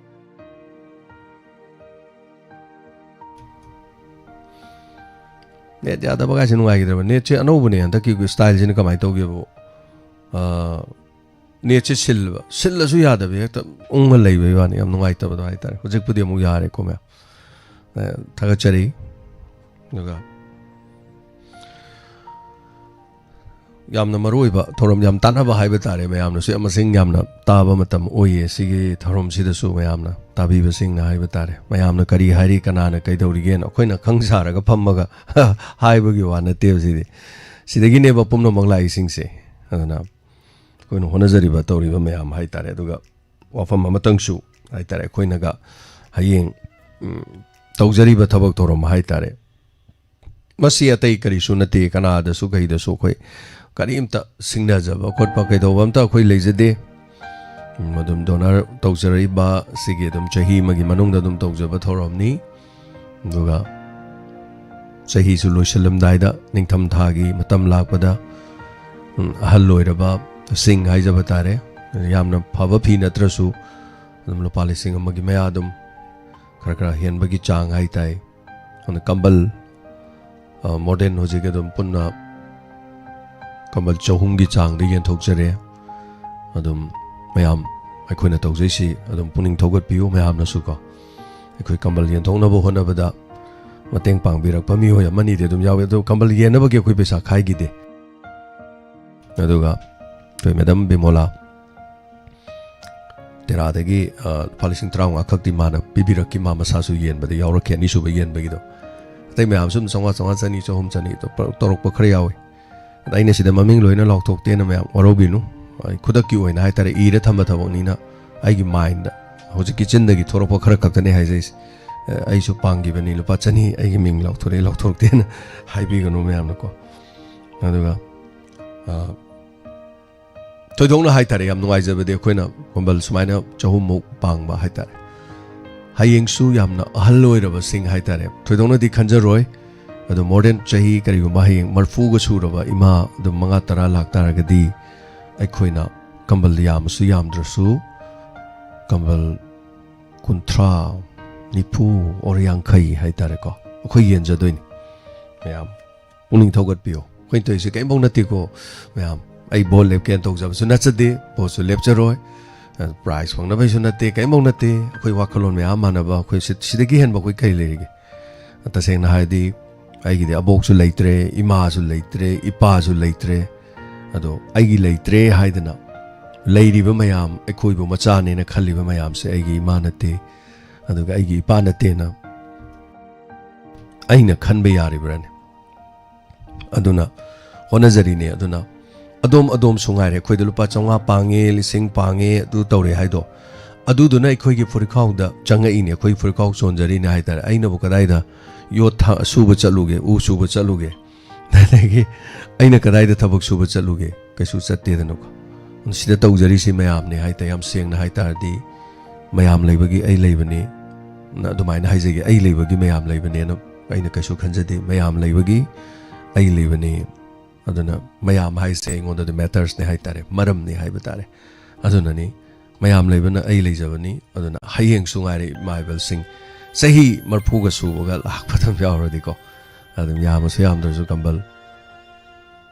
ꯅꯦꯠ ꯌꯥꯗꯕ ꯀꯥꯏꯁꯦ ꯅꯨꯡꯉꯥꯏꯈꯤꯗ꯭ꯔꯕ꯫ ꯅꯦꯠꯁꯦ ꯑꯅꯧꯕꯅꯦ, ꯍꯟꯗꯛꯀꯤ ꯁ꯭ꯇꯥꯏꯜꯁꯤꯅ ꯀꯃꯥꯏꯅ ꯇꯧꯒꯦꯕꯨ, ꯑ, ꯅꯦꯠꯁꯦ ꯁꯤꯜꯂꯕ, ꯁꯤꯜꯂꯁꯨ ꯌꯥꯗꯕꯤ, ꯍꯦꯛꯇ ꯎꯪꯉ ꯂꯩꯕꯩ ꯋꯥꯅꯤ꯫ ꯌꯥꯝ ꯅꯨꯡꯉꯥꯏꯇꯕꯗꯣ ꯍꯥꯏꯇꯥꯔꯦ꯫ ꯍꯧꯖꯤꯛꯄꯨꯗꯤ ꯑꯃꯨꯛ ꯌꯥꯔꯦꯀꯣ ꯃꯌꯥꯝ꯫ ꯑ, ꯊꯥꯒꯠꯆꯔꯤ꯫ ꯑꯗꯨꯒ ꯌꯥꯝꯅ ꯃꯔꯨ ꯑꯣꯏꯕ ꯊꯧꯔꯝ, ꯌꯥꯝ ꯇꯥꯟꯅꯕ ꯍꯥꯏꯕ ꯇꯥꯔꯦ, ꯃꯌꯥꯝꯅꯁꯨ ꯌꯥꯝ ꯃꯁꯤꯡ ꯌꯥꯝꯅ ꯇꯥꯕ ꯃꯇꯝ ꯑꯣꯏꯌꯦ꯫ ꯁꯤꯒꯤ ꯊꯧꯔꯝꯁꯤꯗꯁꯨ ꯃꯌꯥꯝꯅ ꯇꯥꯕꯤꯕꯁꯤꯡꯅ ꯍꯥꯏꯕ ꯇꯥꯔꯦ, ꯃꯌꯥꯝꯅ ꯀꯔꯤ ꯍꯥꯏꯔꯤ, ꯀꯅꯥꯅ ꯀꯩꯗꯧꯔꯤꯒꯦꯅ ꯑꯩꯈꯣꯏꯅ ꯈꯪ ꯁꯥꯔꯒ ꯐꯝꯃꯒ ꯍꯥꯏꯕꯒꯤ ꯋꯥ ꯅꯠꯇꯦꯕ꯫ ꯁꯤꯗꯤ, ꯁꯤꯗꯒꯤꯅꯦꯕ ꯄꯨꯝꯅꯃꯛ ꯂꯥꯛꯏꯁꯤꯡꯁꯦ꯫ ꯑꯗꯨꯅ ꯑꯩꯈꯣꯏꯅ ꯍꯣꯠꯅꯖꯔꯤꯕ, ꯇꯧꯔꯤꯕ ꯃꯌꯥꯝ ꯍꯥꯏ ꯇꯥꯔꯦ꯫ ꯑꯗꯨꯒ ꯋꯥꯐꯝ ꯑꯃꯇꯪꯁꯨ ꯍꯥꯏ ꯇꯥꯔꯦ, ꯑꯩꯈꯣꯏꯅꯒ ꯍꯌꯦꯡ, ꯎꯝ, ꯇꯧꯖꯔꯤꯕ ꯊꯕꯛ ꯊꯧꯔꯝ ꯍꯥꯏ ꯇꯥꯔꯦ, ꯃꯁꯤ ꯑꯇꯩ ꯀꯔꯤꯁꯨ ꯅꯠꯇꯦ, ꯀꯅꯥꯗꯁꯨ ꯀꯩꯗꯁꯨ ꯑꯩꯈꯣꯏ ꯀꯔꯤꯝꯇ ꯁꯤꯡꯅꯖꯕ ꯈꯣꯠꯄ ꯀꯩꯗꯧꯕ ꯑꯝꯇ ꯑꯩꯈꯣꯏ ꯂꯩꯖꯗꯦ꯫ ꯎꯝ, ꯑꯗꯨꯝ ꯗꯣꯅꯔ ꯇꯧꯖꯔꯛꯏꯕ ꯁꯤꯒꯤ ꯑꯗꯨꯝ ꯆꯍꯤ ꯑꯃꯒꯤ ꯃꯅꯨꯡꯗ ꯑꯗꯨꯝ ꯇꯧꯖꯕ ꯊꯧꯔꯝꯅꯤ꯫ ꯑꯗꯨꯒ ꯆꯍꯤꯁꯨ ꯂꯣꯏꯁꯤꯜꯂꯝꯗꯥꯏꯗ, ꯅꯤꯡꯊꯝ ꯊꯥꯒꯤ ꯃꯇꯝ ꯂꯥꯛꯄꯗ, ꯎꯝ, ꯑꯍꯜ ꯑꯣꯏꯔꯕ ꯁꯤꯡ ꯍꯥꯏꯖꯕ ꯇꯥꯔꯦ, ꯌꯥꯝꯅ ꯐꯕ ꯐꯤ ꯅꯠꯇ꯭ꯔꯁꯨ ꯑꯗꯨꯝ ꯂꯨꯄꯥ ꯂꯤꯁꯤꯡ ꯑꯃꯒꯤ ꯃꯌꯥ ꯑꯗꯨꯝ ꯈꯔ ꯈꯔ ꯍꯦꯟꯕꯒꯤ ꯆꯥꯡ ꯍꯥꯏ ꯇꯥꯏ꯫ ꯑꯗꯨꯅ ꯀꯝꯕꯜ, ꯑ, ꯃꯣꯗꯦꯟ ꯍꯧꯖꯤꯛ ꯑꯗꯨꯝ ꯄꯨꯟꯅ ꯀꯝꯕꯜ ꯆꯍꯨꯝꯒꯤ ꯆꯥꯡꯗ ꯌꯦꯟꯊꯣꯛꯆꯔꯦ꯫ ꯑꯗꯨꯝ ꯃꯌꯥꯝ ꯑꯩꯈꯣꯏꯅ ꯇꯧꯖꯩꯁꯤ ꯑꯗꯨꯝ ꯄꯨꯛꯅꯤꯡ ꯊꯧꯒꯠꯄꯤꯌꯨ ꯃꯌꯥꯝꯅꯁꯨꯀꯣ꯫ ꯑꯩꯈꯣꯏ ꯀꯝꯕꯜ ꯌꯦꯟꯊꯣꯛꯅꯕ ꯍꯣꯠꯅꯕꯗ ꯃꯇꯦꯡ ꯄꯥꯡꯕꯤꯔꯛꯄ ꯃꯤꯑꯣꯏ ꯑꯃꯅꯤꯗꯤ ꯑꯗꯨꯝ ꯌꯥꯎꯏ, ꯑꯗꯨ ꯀꯝꯕꯜ ꯌꯦꯟꯅꯕꯒꯤ ꯑꯩꯈꯣꯏ ꯄꯩꯁꯥ ꯈꯥꯏꯈꯤꯗꯦ꯫ ꯑꯗꯨꯒ ꯑꯩꯈꯣꯏ ꯃꯦꯗꯝ ꯕꯤꯃꯣꯂꯥ ꯇꯦꯔꯥꯗꯒꯤ, ꯑ, ꯂꯨꯄꯥ ꯂꯤꯁꯤꯡ ꯇꯔꯥꯃꯉꯥ ꯈꯛꯇꯤ ꯃꯥꯅ ꯄꯤꯕꯤꯔꯛꯈꯤ, ꯃꯥ ꯃꯁꯥꯁꯨ ꯌꯦꯟꯕꯗ ꯌꯥꯎꯔꯛꯈꯤ, ꯑꯅꯤꯁꯨꯕ ꯌꯦꯟꯕꯒꯤꯗꯣ꯫ ꯑꯇꯩ ꯃꯌꯥꯝꯁꯨ ꯑꯗꯨꯝ ꯆꯥꯝꯃꯉꯥ, ꯆꯥꯝꯃꯉꯥ, ꯆꯅꯤ, ꯆꯍꯨꯝ, ꯆꯅꯤ ꯇꯧꯔꯛꯄ ꯈꯔ ꯌꯥꯎꯏ꯫ ꯑꯗ ꯑꯩꯅ ꯁꯤꯗ ꯃꯃꯤꯡ ꯂꯣꯏꯅ ꯂꯥꯎꯊꯣꯛꯇꯦꯅ ꯃꯌꯥꯝ ꯋꯥꯔꯧꯕꯤꯅꯨ꯫ ꯑꯩ ꯈꯨꯗꯛꯀꯤ ꯑꯣꯏꯅ ꯍꯥꯏꯇꯥꯔꯦ, ꯏꯔ ꯊꯝꯕ ꯊꯕꯛꯅꯤꯅ ꯑꯩꯒꯤ ꯃꯥꯏꯟꯗ ꯍꯧꯖꯤꯛꯀꯤ ꯆꯤꯟꯗꯒꯤ ꯊꯣꯔꯛꯄ ꯈꯔ ꯈꯛꯇꯅꯦ ꯍꯥꯏꯖꯩꯁꯦ꯫ ꯑ, ꯑꯩꯁꯨ ꯄꯥꯡꯈꯤꯕꯅꯤ, ꯂꯨꯄꯥ ꯆꯅꯤ ꯑꯩꯒꯤ ꯃꯤꯡ ꯂꯥꯎꯊꯣꯔꯛꯑꯦ, ꯂꯥꯎꯊꯣꯔꯛꯇꯦꯅ ꯍꯥꯏꯕꯤꯒꯅꯨ ꯃꯌꯥꯝꯅꯀꯣ꯫ ꯑꯗꯨꯒ, ꯑ, ꯊꯣꯏꯗꯣꯛꯅ ꯍꯥꯏꯇꯥꯔꯦ, ꯌꯥꯝ ꯅꯨꯡꯉꯥꯏꯖꯕꯗꯤ ꯑꯩꯈꯣꯏꯅ ꯀꯝꯕꯜ ꯁꯨꯃꯥꯏꯅ ꯆꯍꯨꯝꯃꯨꯛ ꯄꯥꯡꯕ ꯍꯥꯏꯇꯥꯔꯦ꯫ ꯍꯌꯦꯡꯁꯨ ꯌꯥꯝꯅ ꯑꯍꯜ ꯑꯣꯏꯔꯕꯁꯤꯡ ꯍꯥꯏꯇꯥꯔꯦ, ꯊꯣꯏꯗꯣꯛꯅꯗꯤ ꯈꯟꯖꯔꯣꯏ, ꯑꯗꯣ more than ꯆꯍꯤ ꯀꯔꯤꯒꯨꯝꯕ ꯍꯌꯦꯡ ꯃꯔꯐꯨꯒ ꯁꯨꯔꯕ ꯏꯃꯥ ꯑꯗꯨꯝ ꯃꯉꯥ ꯇꯔꯥ ꯂꯥꯛꯇꯥꯔꯒꯗꯤ ꯑꯩꯈꯣꯏꯅ ꯀꯝꯕꯜ ꯌꯥꯝꯃꯁꯨ ꯌꯥꯝꯗ꯭ꯔꯁꯨ ꯀꯝꯕꯜ ꯀꯨꯟꯊ꯭ꯔꯥ, ꯅꯤꯐꯨ, ꯑꯣꯔ ꯌꯥꯡꯈꯩ ꯍꯥꯏꯇꯥꯔꯦꯀꯣ, ꯑꯩꯈꯣꯏ ꯌꯦꯟꯖꯗꯣꯏꯅꯤ꯫ ꯃꯌꯥꯝ ꯄꯨꯛꯅꯤꯡ ꯊꯧꯒꯠꯄꯤꯌꯨ꯫ ꯑꯩꯈꯣꯏꯅ ꯇꯧꯔꯤꯁꯦ ꯀꯔꯤꯝꯐꯧ ꯅꯠꯇꯦꯀꯣ ꯃꯌꯥꯝ꯫ ꯑꯩ ꯚꯣꯠ ꯂꯦꯞꯀꯦꯅ ꯇꯧꯖꯕꯁꯨ ꯅꯠꯆꯗꯦ, ꯚꯣꯠꯁꯨ ꯂꯦꯞꯆꯔꯣꯏ꯫ ꯄ꯭ꯔꯥꯏꯖ ꯐꯪꯅꯕꯩꯁꯨ ꯅꯠꯇꯦ, ꯀꯔꯤꯝꯐꯧ ꯅꯠꯇꯦ꯫ ꯑꯩꯈꯣꯏ ꯋꯥꯈꯜꯂꯣꯟ ꯃꯌꯥꯝ ꯃꯥꯟꯅꯕ, ꯑꯩꯈꯣꯏ ꯁꯤ-, ꯁꯤꯗꯒꯤ ꯍꯦꯟꯕ ꯑꯩꯈꯣꯏ ꯀꯔꯤ ꯂꯩꯔꯤꯒꯦ? ꯇꯁꯦꯡꯅ ꯍꯥꯏꯔꯗꯤ ꯑꯩꯒꯤꯗꯤ ꯑꯕꯣꯛꯁꯨ ꯂꯩꯇ꯭ꯔꯦ, ꯏꯃꯥꯁꯨ ꯂꯩꯇ꯭ꯔꯦ, ꯏꯄꯥꯁꯨ ꯂꯩꯇ꯭ꯔꯦ꯫ ꯑꯗꯣ ꯑꯩꯒꯤ ꯂꯩꯇ꯭ꯔꯦ ꯍꯥꯏꯗꯅ ꯂꯩꯔꯤꯕ ꯃꯌꯥꯝ, ꯑꯩꯈꯣꯏꯕꯨ ꯃꯆꯥꯅꯦꯅ ꯈꯜꯂꯤꯕ ꯃꯌꯥꯝꯁꯦ ꯑꯩꯒꯤ ꯏꯃꯥ ꯅꯠꯇꯦ, ꯑꯗꯨꯒ ꯑꯩꯒꯤ ꯏꯄꯥ ꯅꯠꯇꯦꯅ ꯑꯩꯅ ꯈꯟꯕ ꯌꯥꯔꯤꯕ꯭ꯔꯥꯅꯦ? ꯑꯗꯨꯅ ꯍꯣꯠꯅꯖꯔꯤꯅꯦ꯫ ꯑꯗꯨꯅ ꯑꯗꯣꯝ, ꯑꯗꯣꯝꯁꯨ ꯉꯥꯏꯔꯦ, ꯑꯩꯈꯣꯏꯗ ꯂꯨꯄꯥ ꯆꯥꯝꯃꯉꯥ ꯄꯥꯡꯉꯦ, ꯂꯤꯁꯤꯡ ꯄꯥꯡꯉꯦ, ꯑꯗꯨ ꯇꯧꯔꯦ ꯍꯥꯏꯗꯣ, ꯑꯗꯨꯗꯨꯅ ꯑꯩꯈꯣꯏꯒꯤ ꯐꯨꯔꯤꯠꯈꯥꯎꯗ ꯆꯪꯉꯛꯏꯅꯦ, ꯑꯩꯈꯣꯏꯒꯤ ꯐꯨꯔꯤꯠꯈꯥꯎ ꯆꯣꯟꯖꯔꯤꯅꯦ ꯍꯥꯏꯇꯥꯔꯦ꯫ ꯑꯩꯅꯕꯨ ꯀꯗꯥꯏꯗ ꯌꯣꯠ ꯊꯥ-, ꯁꯨꯕ ꯆꯠꯂꯨꯒꯦ, ꯎ ꯁꯨꯕ ꯆꯠꯂꯨꯒꯦ, ꯑꯗꯒꯤ ꯑꯩꯅ ꯀꯗꯥꯏꯗ ꯊꯕꯛ ꯁꯨꯕ ꯆꯠꯂꯨꯒꯦ? ꯀꯩꯁꯨ ꯆꯠꯇꯦꯗꯅꯀꯣ꯫ ꯁꯤꯗ ꯇꯧꯖꯔꯤꯁꯤ ꯃꯌꯥꯝꯅꯦ ꯍꯥꯏꯇꯥꯔꯦ꯫ ꯌꯥꯝ ꯁꯦꯡꯅ ꯍꯥꯏꯇꯥꯔꯗꯤ, ꯃꯌꯥꯝ ꯂꯩꯕꯒꯤ ꯑꯩ ꯂꯩꯕꯅꯤ꯫ ꯅ ꯑꯗꯨꯃꯥꯏꯅ ꯍꯥꯏꯖꯒꯦ, "ꯑꯩ ꯂꯩꯕꯒꯤ ꯃꯌꯥꯝ ꯂꯩꯕꯅꯦꯅ" ꯑꯩꯅ ꯀꯩꯁꯨ ꯈꯟꯖꯗꯦ꯫ ꯃꯌꯥꯝ ꯂꯩꯕꯒꯤ ꯑꯩ ꯂꯩꯕꯅꯤ꯫ ꯑꯗꯨꯅ ꯃꯌꯥꯝ ꯍꯥꯏꯁꯦ ꯑꯩꯉꯣꯟꯗꯗꯤ ꯃꯦꯇꯔꯁꯅꯦ ꯍꯥꯏꯇꯥꯔꯦ, ꯃꯔꯝꯅꯤ ꯍꯥꯏꯕ ꯇꯥꯔꯦ꯫ ꯑꯗꯨꯅꯅꯤ, ꯃꯌꯥꯝ ꯂꯩꯕꯅ ꯑꯩ ꯂꯩꯖꯕꯅꯤ꯫ ꯑꯗꯨꯅ ꯍꯌꯦꯡꯁꯨ ꯉꯥꯏꯔꯦ, ꯏꯃꯥ ꯏꯕꯜꯁꯤꯡ ꯆꯍꯤ ꯃꯔꯐꯨꯒ ꯁꯨꯕꯒ ꯂꯥꯛꯄ ꯑꯗꯨꯝ ꯌꯥꯎꯔꯗꯤꯀꯣ, ꯑꯗꯨꯝ ꯌꯥꯝꯃꯁꯨ ꯌꯥꯝꯗ꯭ꯔꯁꯨ ꯀꯝꯕꯜ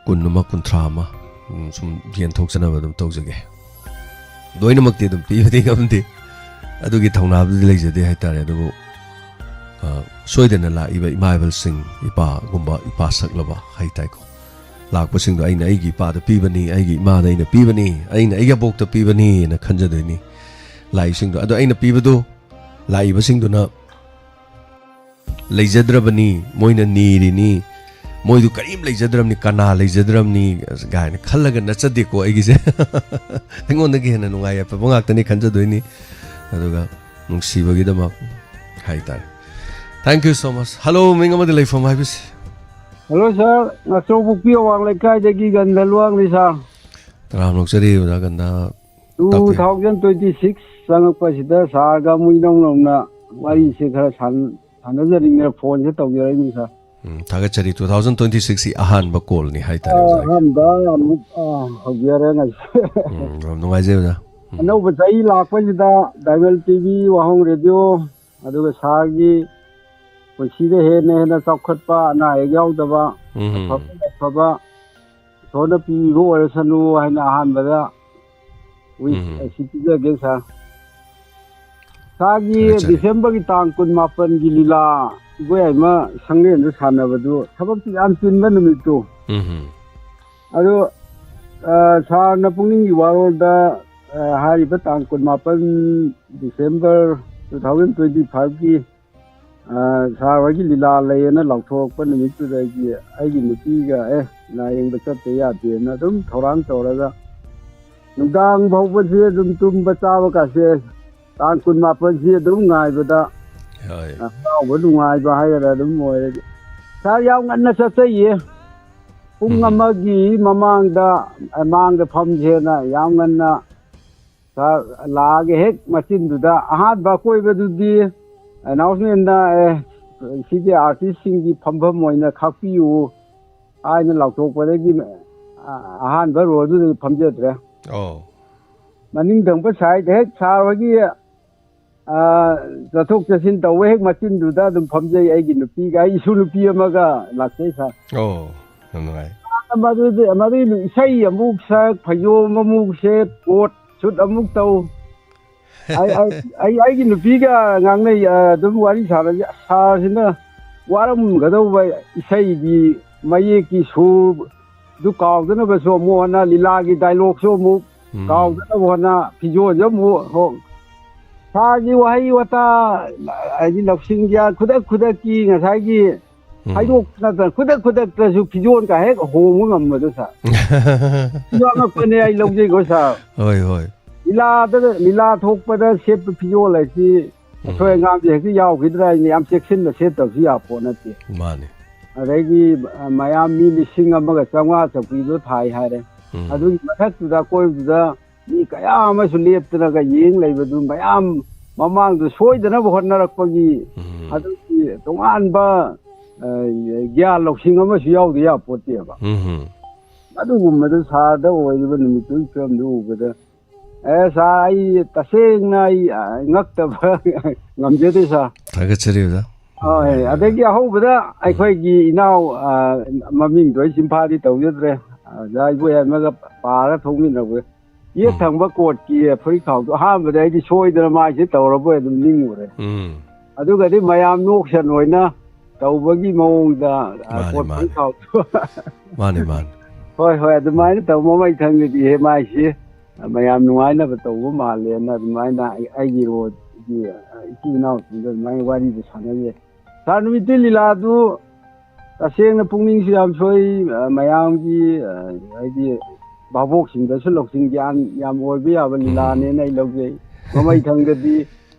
ꯀꯨꯟ ꯑꯃ, ꯀꯨꯟꯊ꯭ꯔꯥ ꯑꯃ, ꯎꯝ, ꯁꯨꯝ ꯌꯦꯟꯊꯣꯛꯆꯅꯕ ꯑꯗꯨꯝ ꯇꯧꯖꯒꯦ꯫ ꯂꯣꯏꯅꯃꯛꯇꯤ ꯑꯗꯨꯝ ꯄꯤꯕꯗꯤ ꯉꯝꯗꯦ, ꯑꯗꯨꯒꯤ ꯊꯧꯅꯥꯗꯨꯗꯤ ꯂꯩꯖꯗꯦ ꯍꯥꯏꯇꯥꯔꯦ꯫ ꯑꯗꯨꯕꯨ, ꯑ, ꯁꯣꯏꯗꯅ ꯂꯥꯛꯏꯕ ꯏꯃꯥ ꯏꯕꯜꯁꯤꯡ, ꯏꯄꯥꯒꯨꯝꯕ, ꯏꯄꯥ ꯁꯛꯂꯕ ꯍꯥꯏꯇꯥꯔꯦꯀꯣ, ꯂꯥꯛꯄꯁꯤꯡꯗꯣ ꯑꯩꯅ ꯑꯩꯒꯤ ꯏꯄꯥꯗ ꯄꯤꯕꯅꯤ, ꯑꯩꯒꯤ ꯏꯃꯥꯗ ꯑꯩꯅ ꯄꯤꯕꯅꯤ, ꯑꯩꯅ ꯑꯩꯒꯤ ꯑꯕꯣꯛꯇ ꯄꯤꯕꯅꯤꯅ ꯈꯟꯖꯗꯣꯏꯅꯤ ꯂꯥꯛꯏꯁꯤꯡꯗꯣ꯫ ꯑꯗꯣ ꯑꯩꯅ ꯄꯤꯕꯗꯣ ꯂꯥꯛꯏꯕꯁꯤꯡꯗꯨꯅ ꯂꯩꯖꯗ꯭ꯔꯕꯅꯤ, ꯃꯣꯏꯅ ꯅꯤꯔꯤꯅꯤ, ꯃꯣꯏꯗꯨ ꯀꯔꯤꯝ ꯂꯩꯖꯗ꯭ꯔꯕꯅꯤ, ꯀꯅꯥ ꯂꯩꯖꯗ꯭ꯔꯕꯅꯤ ꯀꯥꯏꯅ ꯈꯜꯂꯒ ꯅꯠꯆꯗꯦꯀꯣ ꯑꯩꯒꯤꯁꯦ꯫ ꯑꯩꯉꯣꯟꯗꯒꯤ ꯍꯦꯟꯅ ꯅꯨꯡꯉꯥꯏ ꯌꯥꯏꯐꯕ ꯉꯥꯛꯇꯅꯤ ꯈꯟꯖꯗꯣꯏꯅꯤ꯫ ꯑꯗꯨꯒ ꯅꯨꯡꯁꯤꯕꯒꯤꯗꯃꯛ ꯍꯥꯏꯇꯥꯔꯦ꯫ Thank you so much꯫ Hello, ꯃꯤꯡ ꯑꯃꯗꯤ ꯂꯩꯐꯝ ꯍꯥꯏꯕꯁꯤ꯫ ꯍꯜꯂꯣ ꯁꯥꯔ, ꯉꯥꯆꯧꯕꯣꯛꯄꯤ ꯑꯋꯥꯡ ꯂꯩꯀꯥꯏꯗꯒꯤ ꯒꯟꯙ ꯂꯨꯋꯥꯡꯅꯤ ꯁꯥꯔ꯫ ꯇꯔꯥꯝꯅ ꯑꯣꯛꯆꯔꯤ ꯑꯣꯖꯥ ꯒꯟꯙ꯫ ꯇꯥꯛꯄꯤꯌꯨ꯫ Two thousand twenty six ꯆꯪꯉꯛꯄꯁꯤꯗ ꯁꯥꯔꯒ ꯑꯃꯨꯛ ꯏꯅꯧ ꯅꯧꯅ ꯋꯥꯔꯤꯁꯦ ꯈꯔ ꯁꯥꯟ-, ꯁꯥꯟꯅꯖꯅꯤꯡꯗꯅ ꯐꯣꯟꯁꯦ ꯇꯧꯖꯔꯛꯏꯅꯤ, ꯁꯥꯔ꯫ ꯎꯝ, ꯊꯥꯒꯠꯆꯔꯤ꯫ Two thousand twenty six ꯁꯤ ꯑꯍꯥꯟꯕ ꯀꯣꯜꯅꯤ ꯍꯥꯏꯇꯥꯔꯦ, ꯑꯥ, ꯑꯣꯖꯥꯒꯤ꯫ ꯑꯍꯥꯟꯕ ꯑꯃꯨꯛ, ꯑꯥ, ꯍꯧꯖꯔꯦ ꯉꯁꯤ꯫ ꯎꯝ, ꯌꯥꯝ ꯅꯨꯡꯉꯥꯏꯖꯩ, ꯑꯣꯖꯥ꯫ ꯎꯝ꯫ ꯑꯅꯧꯕ ꯆꯍꯤ ꯂꯥꯛꯄꯁꯤꯗ ꯗꯥꯏꯃꯟ ꯇꯤꯚꯤ, ꯋꯥꯍꯣꯡ ꯔꯦꯗꯤꯑꯣ, ꯑꯗꯨꯒ ꯁꯥꯔꯒꯤ ꯄꯨꯟꯁꯤꯗ ꯍꯦꯟꯅ ꯍꯦꯟꯅ ꯆꯥꯎꯈꯠꯄ, ꯑꯅꯥ ꯑꯌꯦꯛ ꯌꯥꯎꯗꯕ, ꯎꯝ꯫ ꯑꯐꯕ ꯑꯐꯕ ꯏꯁꯣꯔꯅ ꯄꯤꯕꯤꯕ ꯑꯣꯏꯔꯁꯅꯨ ꯍꯥꯏꯅ ꯑꯍꯥꯟꯕꯗ wish ꯎꯝ꯫ ꯑꯁꯤ ꯄꯤꯖꯒꯦ, ꯁꯥꯔ꯫ ꯁꯥꯔꯒꯤ ꯊꯥꯒꯠꯆꯔꯤ꯫ ꯗꯤꯁꯦꯝꯕꯔꯒꯤ ꯇꯥꯡ ꯀꯨꯟꯃꯥꯄꯟꯒꯤ ꯂꯤꯂꯥ ꯏꯕꯣꯌꯥꯏꯃ ꯁꯪꯂꯦꯟꯗ ꯁꯥꯟꯅꯕꯗꯨ ꯊꯕꯛꯇꯤ ꯌꯥꯝ ꯆꯤꯟꯕ ꯅꯨꯃꯤꯠꯇꯨ꯫ ꯎꯝ꯫ ꯑꯗꯨ, ꯑ, ꯁꯥꯔꯅ ꯄꯨꯛꯅꯤꯡꯒꯤ ꯋꯥꯔꯣꯜꯗ, ꯑ, ꯍꯥꯏꯔꯤꯕ ꯇꯥꯡ ꯀꯨꯟꯃꯥꯄꯟ December two thousand twenty five ꯀꯤ, ꯑ, ꯁꯥꯔ ꯍꯣꯏꯒꯤ ꯂꯤꯂꯥ ꯂꯩꯌꯦꯅ ꯂꯥꯎꯊꯣꯔꯛꯄ ꯅꯨꯃꯤꯠꯇꯨꯗꯒꯤ ꯑꯩꯒꯤ ꯅꯨꯄꯤꯒ, "ꯑꯦ, ꯂꯥꯏ ꯌꯦꯡꯕ ꯆꯠꯇ ꯌꯥꯗꯦꯅ" ꯑꯗꯨꯝ ꯊꯧꯔꯥꯡ ꯇꯧꯔꯒ ꯅꯨꯡꯗꯥꯡ ꯐꯥꯎꯕꯁꯦ ꯑꯗꯨꯝ ꯇꯨꯝꯕ ꯆꯥꯕ ꯀꯥꯁꯦ ꯇꯥꯡ ꯀꯨꯟꯃꯥꯄꯟꯁꯤ ꯑꯗꯨꯝ ꯉꯥꯏꯕꯗ ꯍꯣꯏ꯫ ꯍꯔꯥꯎꯕ ꯅꯨꯡꯉꯥꯏꯕ ꯍꯥꯏꯒꯗ꯭ꯔꯥ ꯑꯗꯨꯝ ꯑꯣꯏꯔꯦ꯫ ꯁꯥꯔ ꯌꯥꯝ ꯉꯟꯅ ꯆꯠꯆꯩꯌꯦ꯫ ꯄꯨꯡ ꯎꯝ꯫ ꯑꯃꯒꯤ ꯃꯃꯥꯡꯗ, ꯃꯥꯡꯗ ꯐꯝꯁꯦꯅ ꯌꯥꯝ ꯉꯟꯅ ꯁꯥꯔ ꯂꯥꯛꯑꯒ ꯍꯦꯛ ꯃꯆꯤꯟꯗꯨꯗ ꯑꯍꯥꯟꯕ ꯑꯀꯣꯏꯕꯗꯨꯗꯤ announcement ꯅ, "ꯑꯦ, ꯁꯤꯒꯤ artist ꯁꯤꯡꯒꯤ ꯐꯝꯐꯝ ꯑꯣꯏꯅ ꯈꯥꯛꯄꯤꯌꯨ" ꯍꯥꯏꯅ ꯂꯥꯎꯊꯣꯛꯄꯗꯒꯤ, ꯑ-, ꯑꯍꯥꯟꯕ row ꯗꯨꯗꯗꯤ ꯐꯝꯖꯗ꯭ꯔꯦ꯫ ꯑꯣ꯫ ꯃꯅꯤꯡ ꯊꯪꯕ side ꯍꯦꯛ ꯁꯥꯔ ꯍꯣꯏꯒꯤ ꯑ, ꯆꯠꯊꯣꯛ ꯆꯠꯁꯤꯟ ꯇꯧꯕ ꯍꯦꯛ ꯃꯆꯤꯟꯗꯨꯗ ꯑꯗꯨꯝ ꯐꯝꯖꯩ, ꯑꯩꯒꯤ ꯅꯨꯄꯤꯒ, ꯑꯩ ꯏꯁꯨ ꯅꯨꯄꯤ ꯑꯃꯒ ꯂꯥꯛꯆꯩ, ꯁꯥꯔ꯫ ꯑꯣ, ꯌꯥꯝ ꯅꯨꯡꯉꯥꯏ꯫ ꯃꯗꯨꯗꯤ, ꯃꯗꯨꯒꯤ ꯏꯁꯩ ꯑꯃꯨꯛ ꯁꯛ, ꯐꯩꯖꯣꯝ ꯑꯃꯨꯛ ꯁꯦꯠ, coat suit ꯑꯃꯨꯛ ꯇꯧ꯫ ꯑꯩ, ꯑꯩ, ꯑꯩ, ꯑꯩꯒꯤ ꯅꯨꯄꯤꯒ ꯉꯥꯡꯅꯩ, ꯑ, ꯑꯗꯨꯝ ꯋꯥꯔꯤ ꯁꯥꯟꯅꯁꯤ꯫ "ꯑꯁ, ꯁꯥꯔꯁꯤꯅ ꯋꯥꯔꯝꯒꯗꯧꯕ ꯏꯁꯩꯒꯤ ꯃꯌꯦꯛꯀꯤ ꯁꯨꯔ ꯑꯗꯨ ꯀꯥꯎꯗꯅꯕꯁꯨ ꯑꯃꯨꯛ ꯍꯣꯠꯅ, ꯂꯤꯂꯥꯒꯤ dialogue ꯁꯨ ꯑꯃꯨꯛ ꯎꯝ꯫ ꯀꯥꯎꯗꯅꯕ ꯍꯣꯠꯅ, ꯐꯤꯖꯣꯜꯁꯨ ꯑꯃꯨꯛ ꯍꯣ-, ꯁꯥꯔꯒꯤ ꯋꯥꯍꯩ ꯋꯥꯇꯥ, ꯍꯥꯏꯗꯤ ꯂꯧꯁꯤꯡ ꯒ꯭ꯌꯥꯟ ꯈꯨꯗꯛ ꯈꯨꯗꯛꯀꯤ ꯉꯁꯥꯏꯒꯤ ꯎꯝ꯫ ꯍꯥꯏꯗꯣꯛꯇꯅ ꯈꯨꯗꯛ ꯈꯨꯗꯛꯇꯁꯨ ꯐꯤꯖꯣꯜꯒ ꯍꯦꯛ ꯍꯣꯡꯕ ꯉꯝꯕꯗꯣ, ꯁꯥꯔ꯫ ꯌꯥꯝ ꯉꯛꯄꯅꯦ, ꯑꯩ ꯂꯧꯖꯩꯀꯣ, ꯁꯥꯔ꯫ ꯍꯣꯏ, ꯍꯣꯏ꯫ ꯂꯤꯂꯥꯗ, ꯂꯤꯂꯥ ꯊꯣꯛꯄꯗ ꯁꯦꯠꯄ ꯐꯤꯖꯣꯜ ꯍꯥꯏꯁꯤ ꯎꯝ꯫ ꯑꯁꯣꯏ ꯑꯉꯥꯝꯁꯦ ꯍꯦꯛꯇ ꯌꯥꯎꯈꯤꯗ꯭ꯔꯥ ꯍꯥꯏꯅ ꯌꯥꯝ ꯆꯦꯛꯁꯤꯟꯅ ꯁꯦꯠꯇꯕꯁꯨ ꯌꯥꯄꯣꯠ ꯅꯠꯇꯦ꯫ ꯃꯥꯅꯤ꯫ ꯑꯗꯩꯗꯤ, ꯑ, ꯃꯌꯥꯝ ꯃꯤ ꯂꯤꯁꯤꯡ ꯑꯃꯒ ꯆꯥꯝꯃꯉꯥ ꯆꯧꯀ꯭ꯔꯤꯗꯣ ꯊꯥꯏ ꯍꯥꯏꯔꯦ꯫ ꯎꯝ꯫ ꯑꯗꯨꯒꯤ ꯃꯊꯛꯇꯨꯗ ꯑꯀꯣꯏꯕꯗꯨꯗ ꯃꯤ ꯀꯌꯥ ꯑꯃꯁꯨ ꯂꯦꯞꯇꯅꯒ ꯌꯦꯡ ꯂꯩꯕꯗꯨ, ꯃꯌꯥꯝ ꯃꯃꯥꯡꯗ ꯁꯣꯏꯗꯅꯕ ꯍꯣꯠꯅꯔꯛꯄꯒꯤ ꯎꯝ꯫ ꯑꯗꯨꯒꯤ ꯇꯣꯉꯥꯟꯕ, ꯑ, ꯒ꯭ꯌꯥꯟ ꯂꯧꯁꯤꯡ ꯑꯃꯁꯨ ꯌꯥꯎꯗ ꯌꯥꯄꯣꯠꯇꯦꯕ꯫ ꯎꯝ꯫ ꯑꯗꯨꯒꯨꯝꯕꯗꯨ ꯁꯥꯔꯗ ꯑꯣꯏꯔꯤꯕ ꯅꯨꯃꯤꯠꯇꯨꯒꯤ ꯐꯤꯕꯝꯗꯨ ꯎꯕꯗ, ꯑꯦ, ꯁꯥꯔ, ꯑꯩ ꯇꯁꯦꯡꯅ ꯑꯩ, ꯑ, ꯉꯛꯇꯕ ꯉꯝꯖꯗꯦ, ꯁꯥꯔ꯫ ꯊꯥꯒꯠꯆꯔꯤ, ꯑꯣꯖꯥ꯫ ꯍꯣꯏ, ꯑꯗꯒꯤ ꯑꯍꯧꯕꯗ ꯑꯩꯈꯣꯏꯒꯤ ꯏꯅꯥꯎ, ꯑ, ꯃꯃꯤꯡꯗꯣ ꯑꯩ ꯆꯤꯟꯐꯥꯗꯤ ꯇꯧꯖꯗ꯭ꯔꯦ, ꯑꯣꯖꯥ ꯏꯕꯣꯌꯥꯏꯃꯒ ꯄꯥꯔ ꯊꯣꯛꯃꯤꯟꯅꯕ ꯌꯦꯠ ꯎꯝ꯫ ꯊꯪꯕ ꯀꯣꯔꯠꯀꯤ ꯐꯨꯔꯤꯠ ꯈꯥꯎꯗꯣ ꯑꯍꯥꯟꯕꯗ ꯑꯩꯗꯤ ꯁꯣꯏꯗꯅ ꯃꯥꯏꯁꯦ ꯇꯧꯔꯕꯣꯏ ꯑꯗꯨꯝ ꯅꯤꯡꯉꯨꯔꯦ꯫ ꯎꯝ꯫ ꯑꯗꯨꯒꯗꯤ ꯃꯌꯥꯝ ꯅꯣꯛꯁꯟ ꯑꯣꯏꯅ ꯇꯧꯕꯒꯤ ꯃꯑꯣꯡꯗ, ꯑ, ꯃꯥꯅꯤ, ꯀꯣꯔꯠ ꯃꯥꯅꯤ꯫ ꯐꯨꯔꯤꯠ ꯈꯥꯎꯗꯣ꯫ ꯃꯥꯅꯤ, ꯃꯥꯅꯤ꯫ ꯍꯣꯏ, ꯍꯣꯏ, ꯑꯗꯨꯃꯥꯏꯅ ꯇꯧꯕ ꯃꯩ ꯊꯪꯒꯗꯤ ꯍꯦ ꯃꯥꯏꯁꯤ ꯃꯌꯥꯝ ꯅꯨꯡꯉꯥꯏꯅꯕ ꯇꯧꯕ ꯃꯥꯜꯂꯦꯅ ꯑꯗꯨꯃꯥꯏꯅ ꯑꯩ, ꯑꯩꯒꯤ ꯔꯣꯜꯒꯤ, ꯑ, ꯏꯆꯤꯜ ꯏꯅꯥꯎꯁꯤꯡꯗ ꯑꯗꯨꯃꯥꯏꯅ ꯋꯥꯔꯤꯗꯨ ꯁꯥꯟꯅꯖꯩ꯫ ꯁꯥꯔ, ꯅꯨꯃꯤꯠꯇꯨ ꯂꯤꯂꯥꯗꯨ ꯇꯁꯦꯡꯅ ꯄꯨꯛꯅꯤꯡꯁꯨ ꯌꯥꯝ ꯁꯣꯏ, ꯑ, ꯃꯌꯥꯝꯒꯤ, ꯑ, ꯍꯥꯏꯗꯤ ꯚꯥꯕꯣꯛꯁꯤꯡꯗꯁꯨ ꯂꯧꯁꯤꯡ ꯒ꯭ꯌꯥꯟ ꯌꯥꯝ ꯑꯣꯏꯕ ꯌꯥꯕ ꯎꯝ꯫ ꯂꯤꯂꯥꯅꯦꯅ ꯑꯩ ꯂꯧꯖꯩ꯫ ꯃꯃꯩ ꯊꯪꯗꯗꯤ,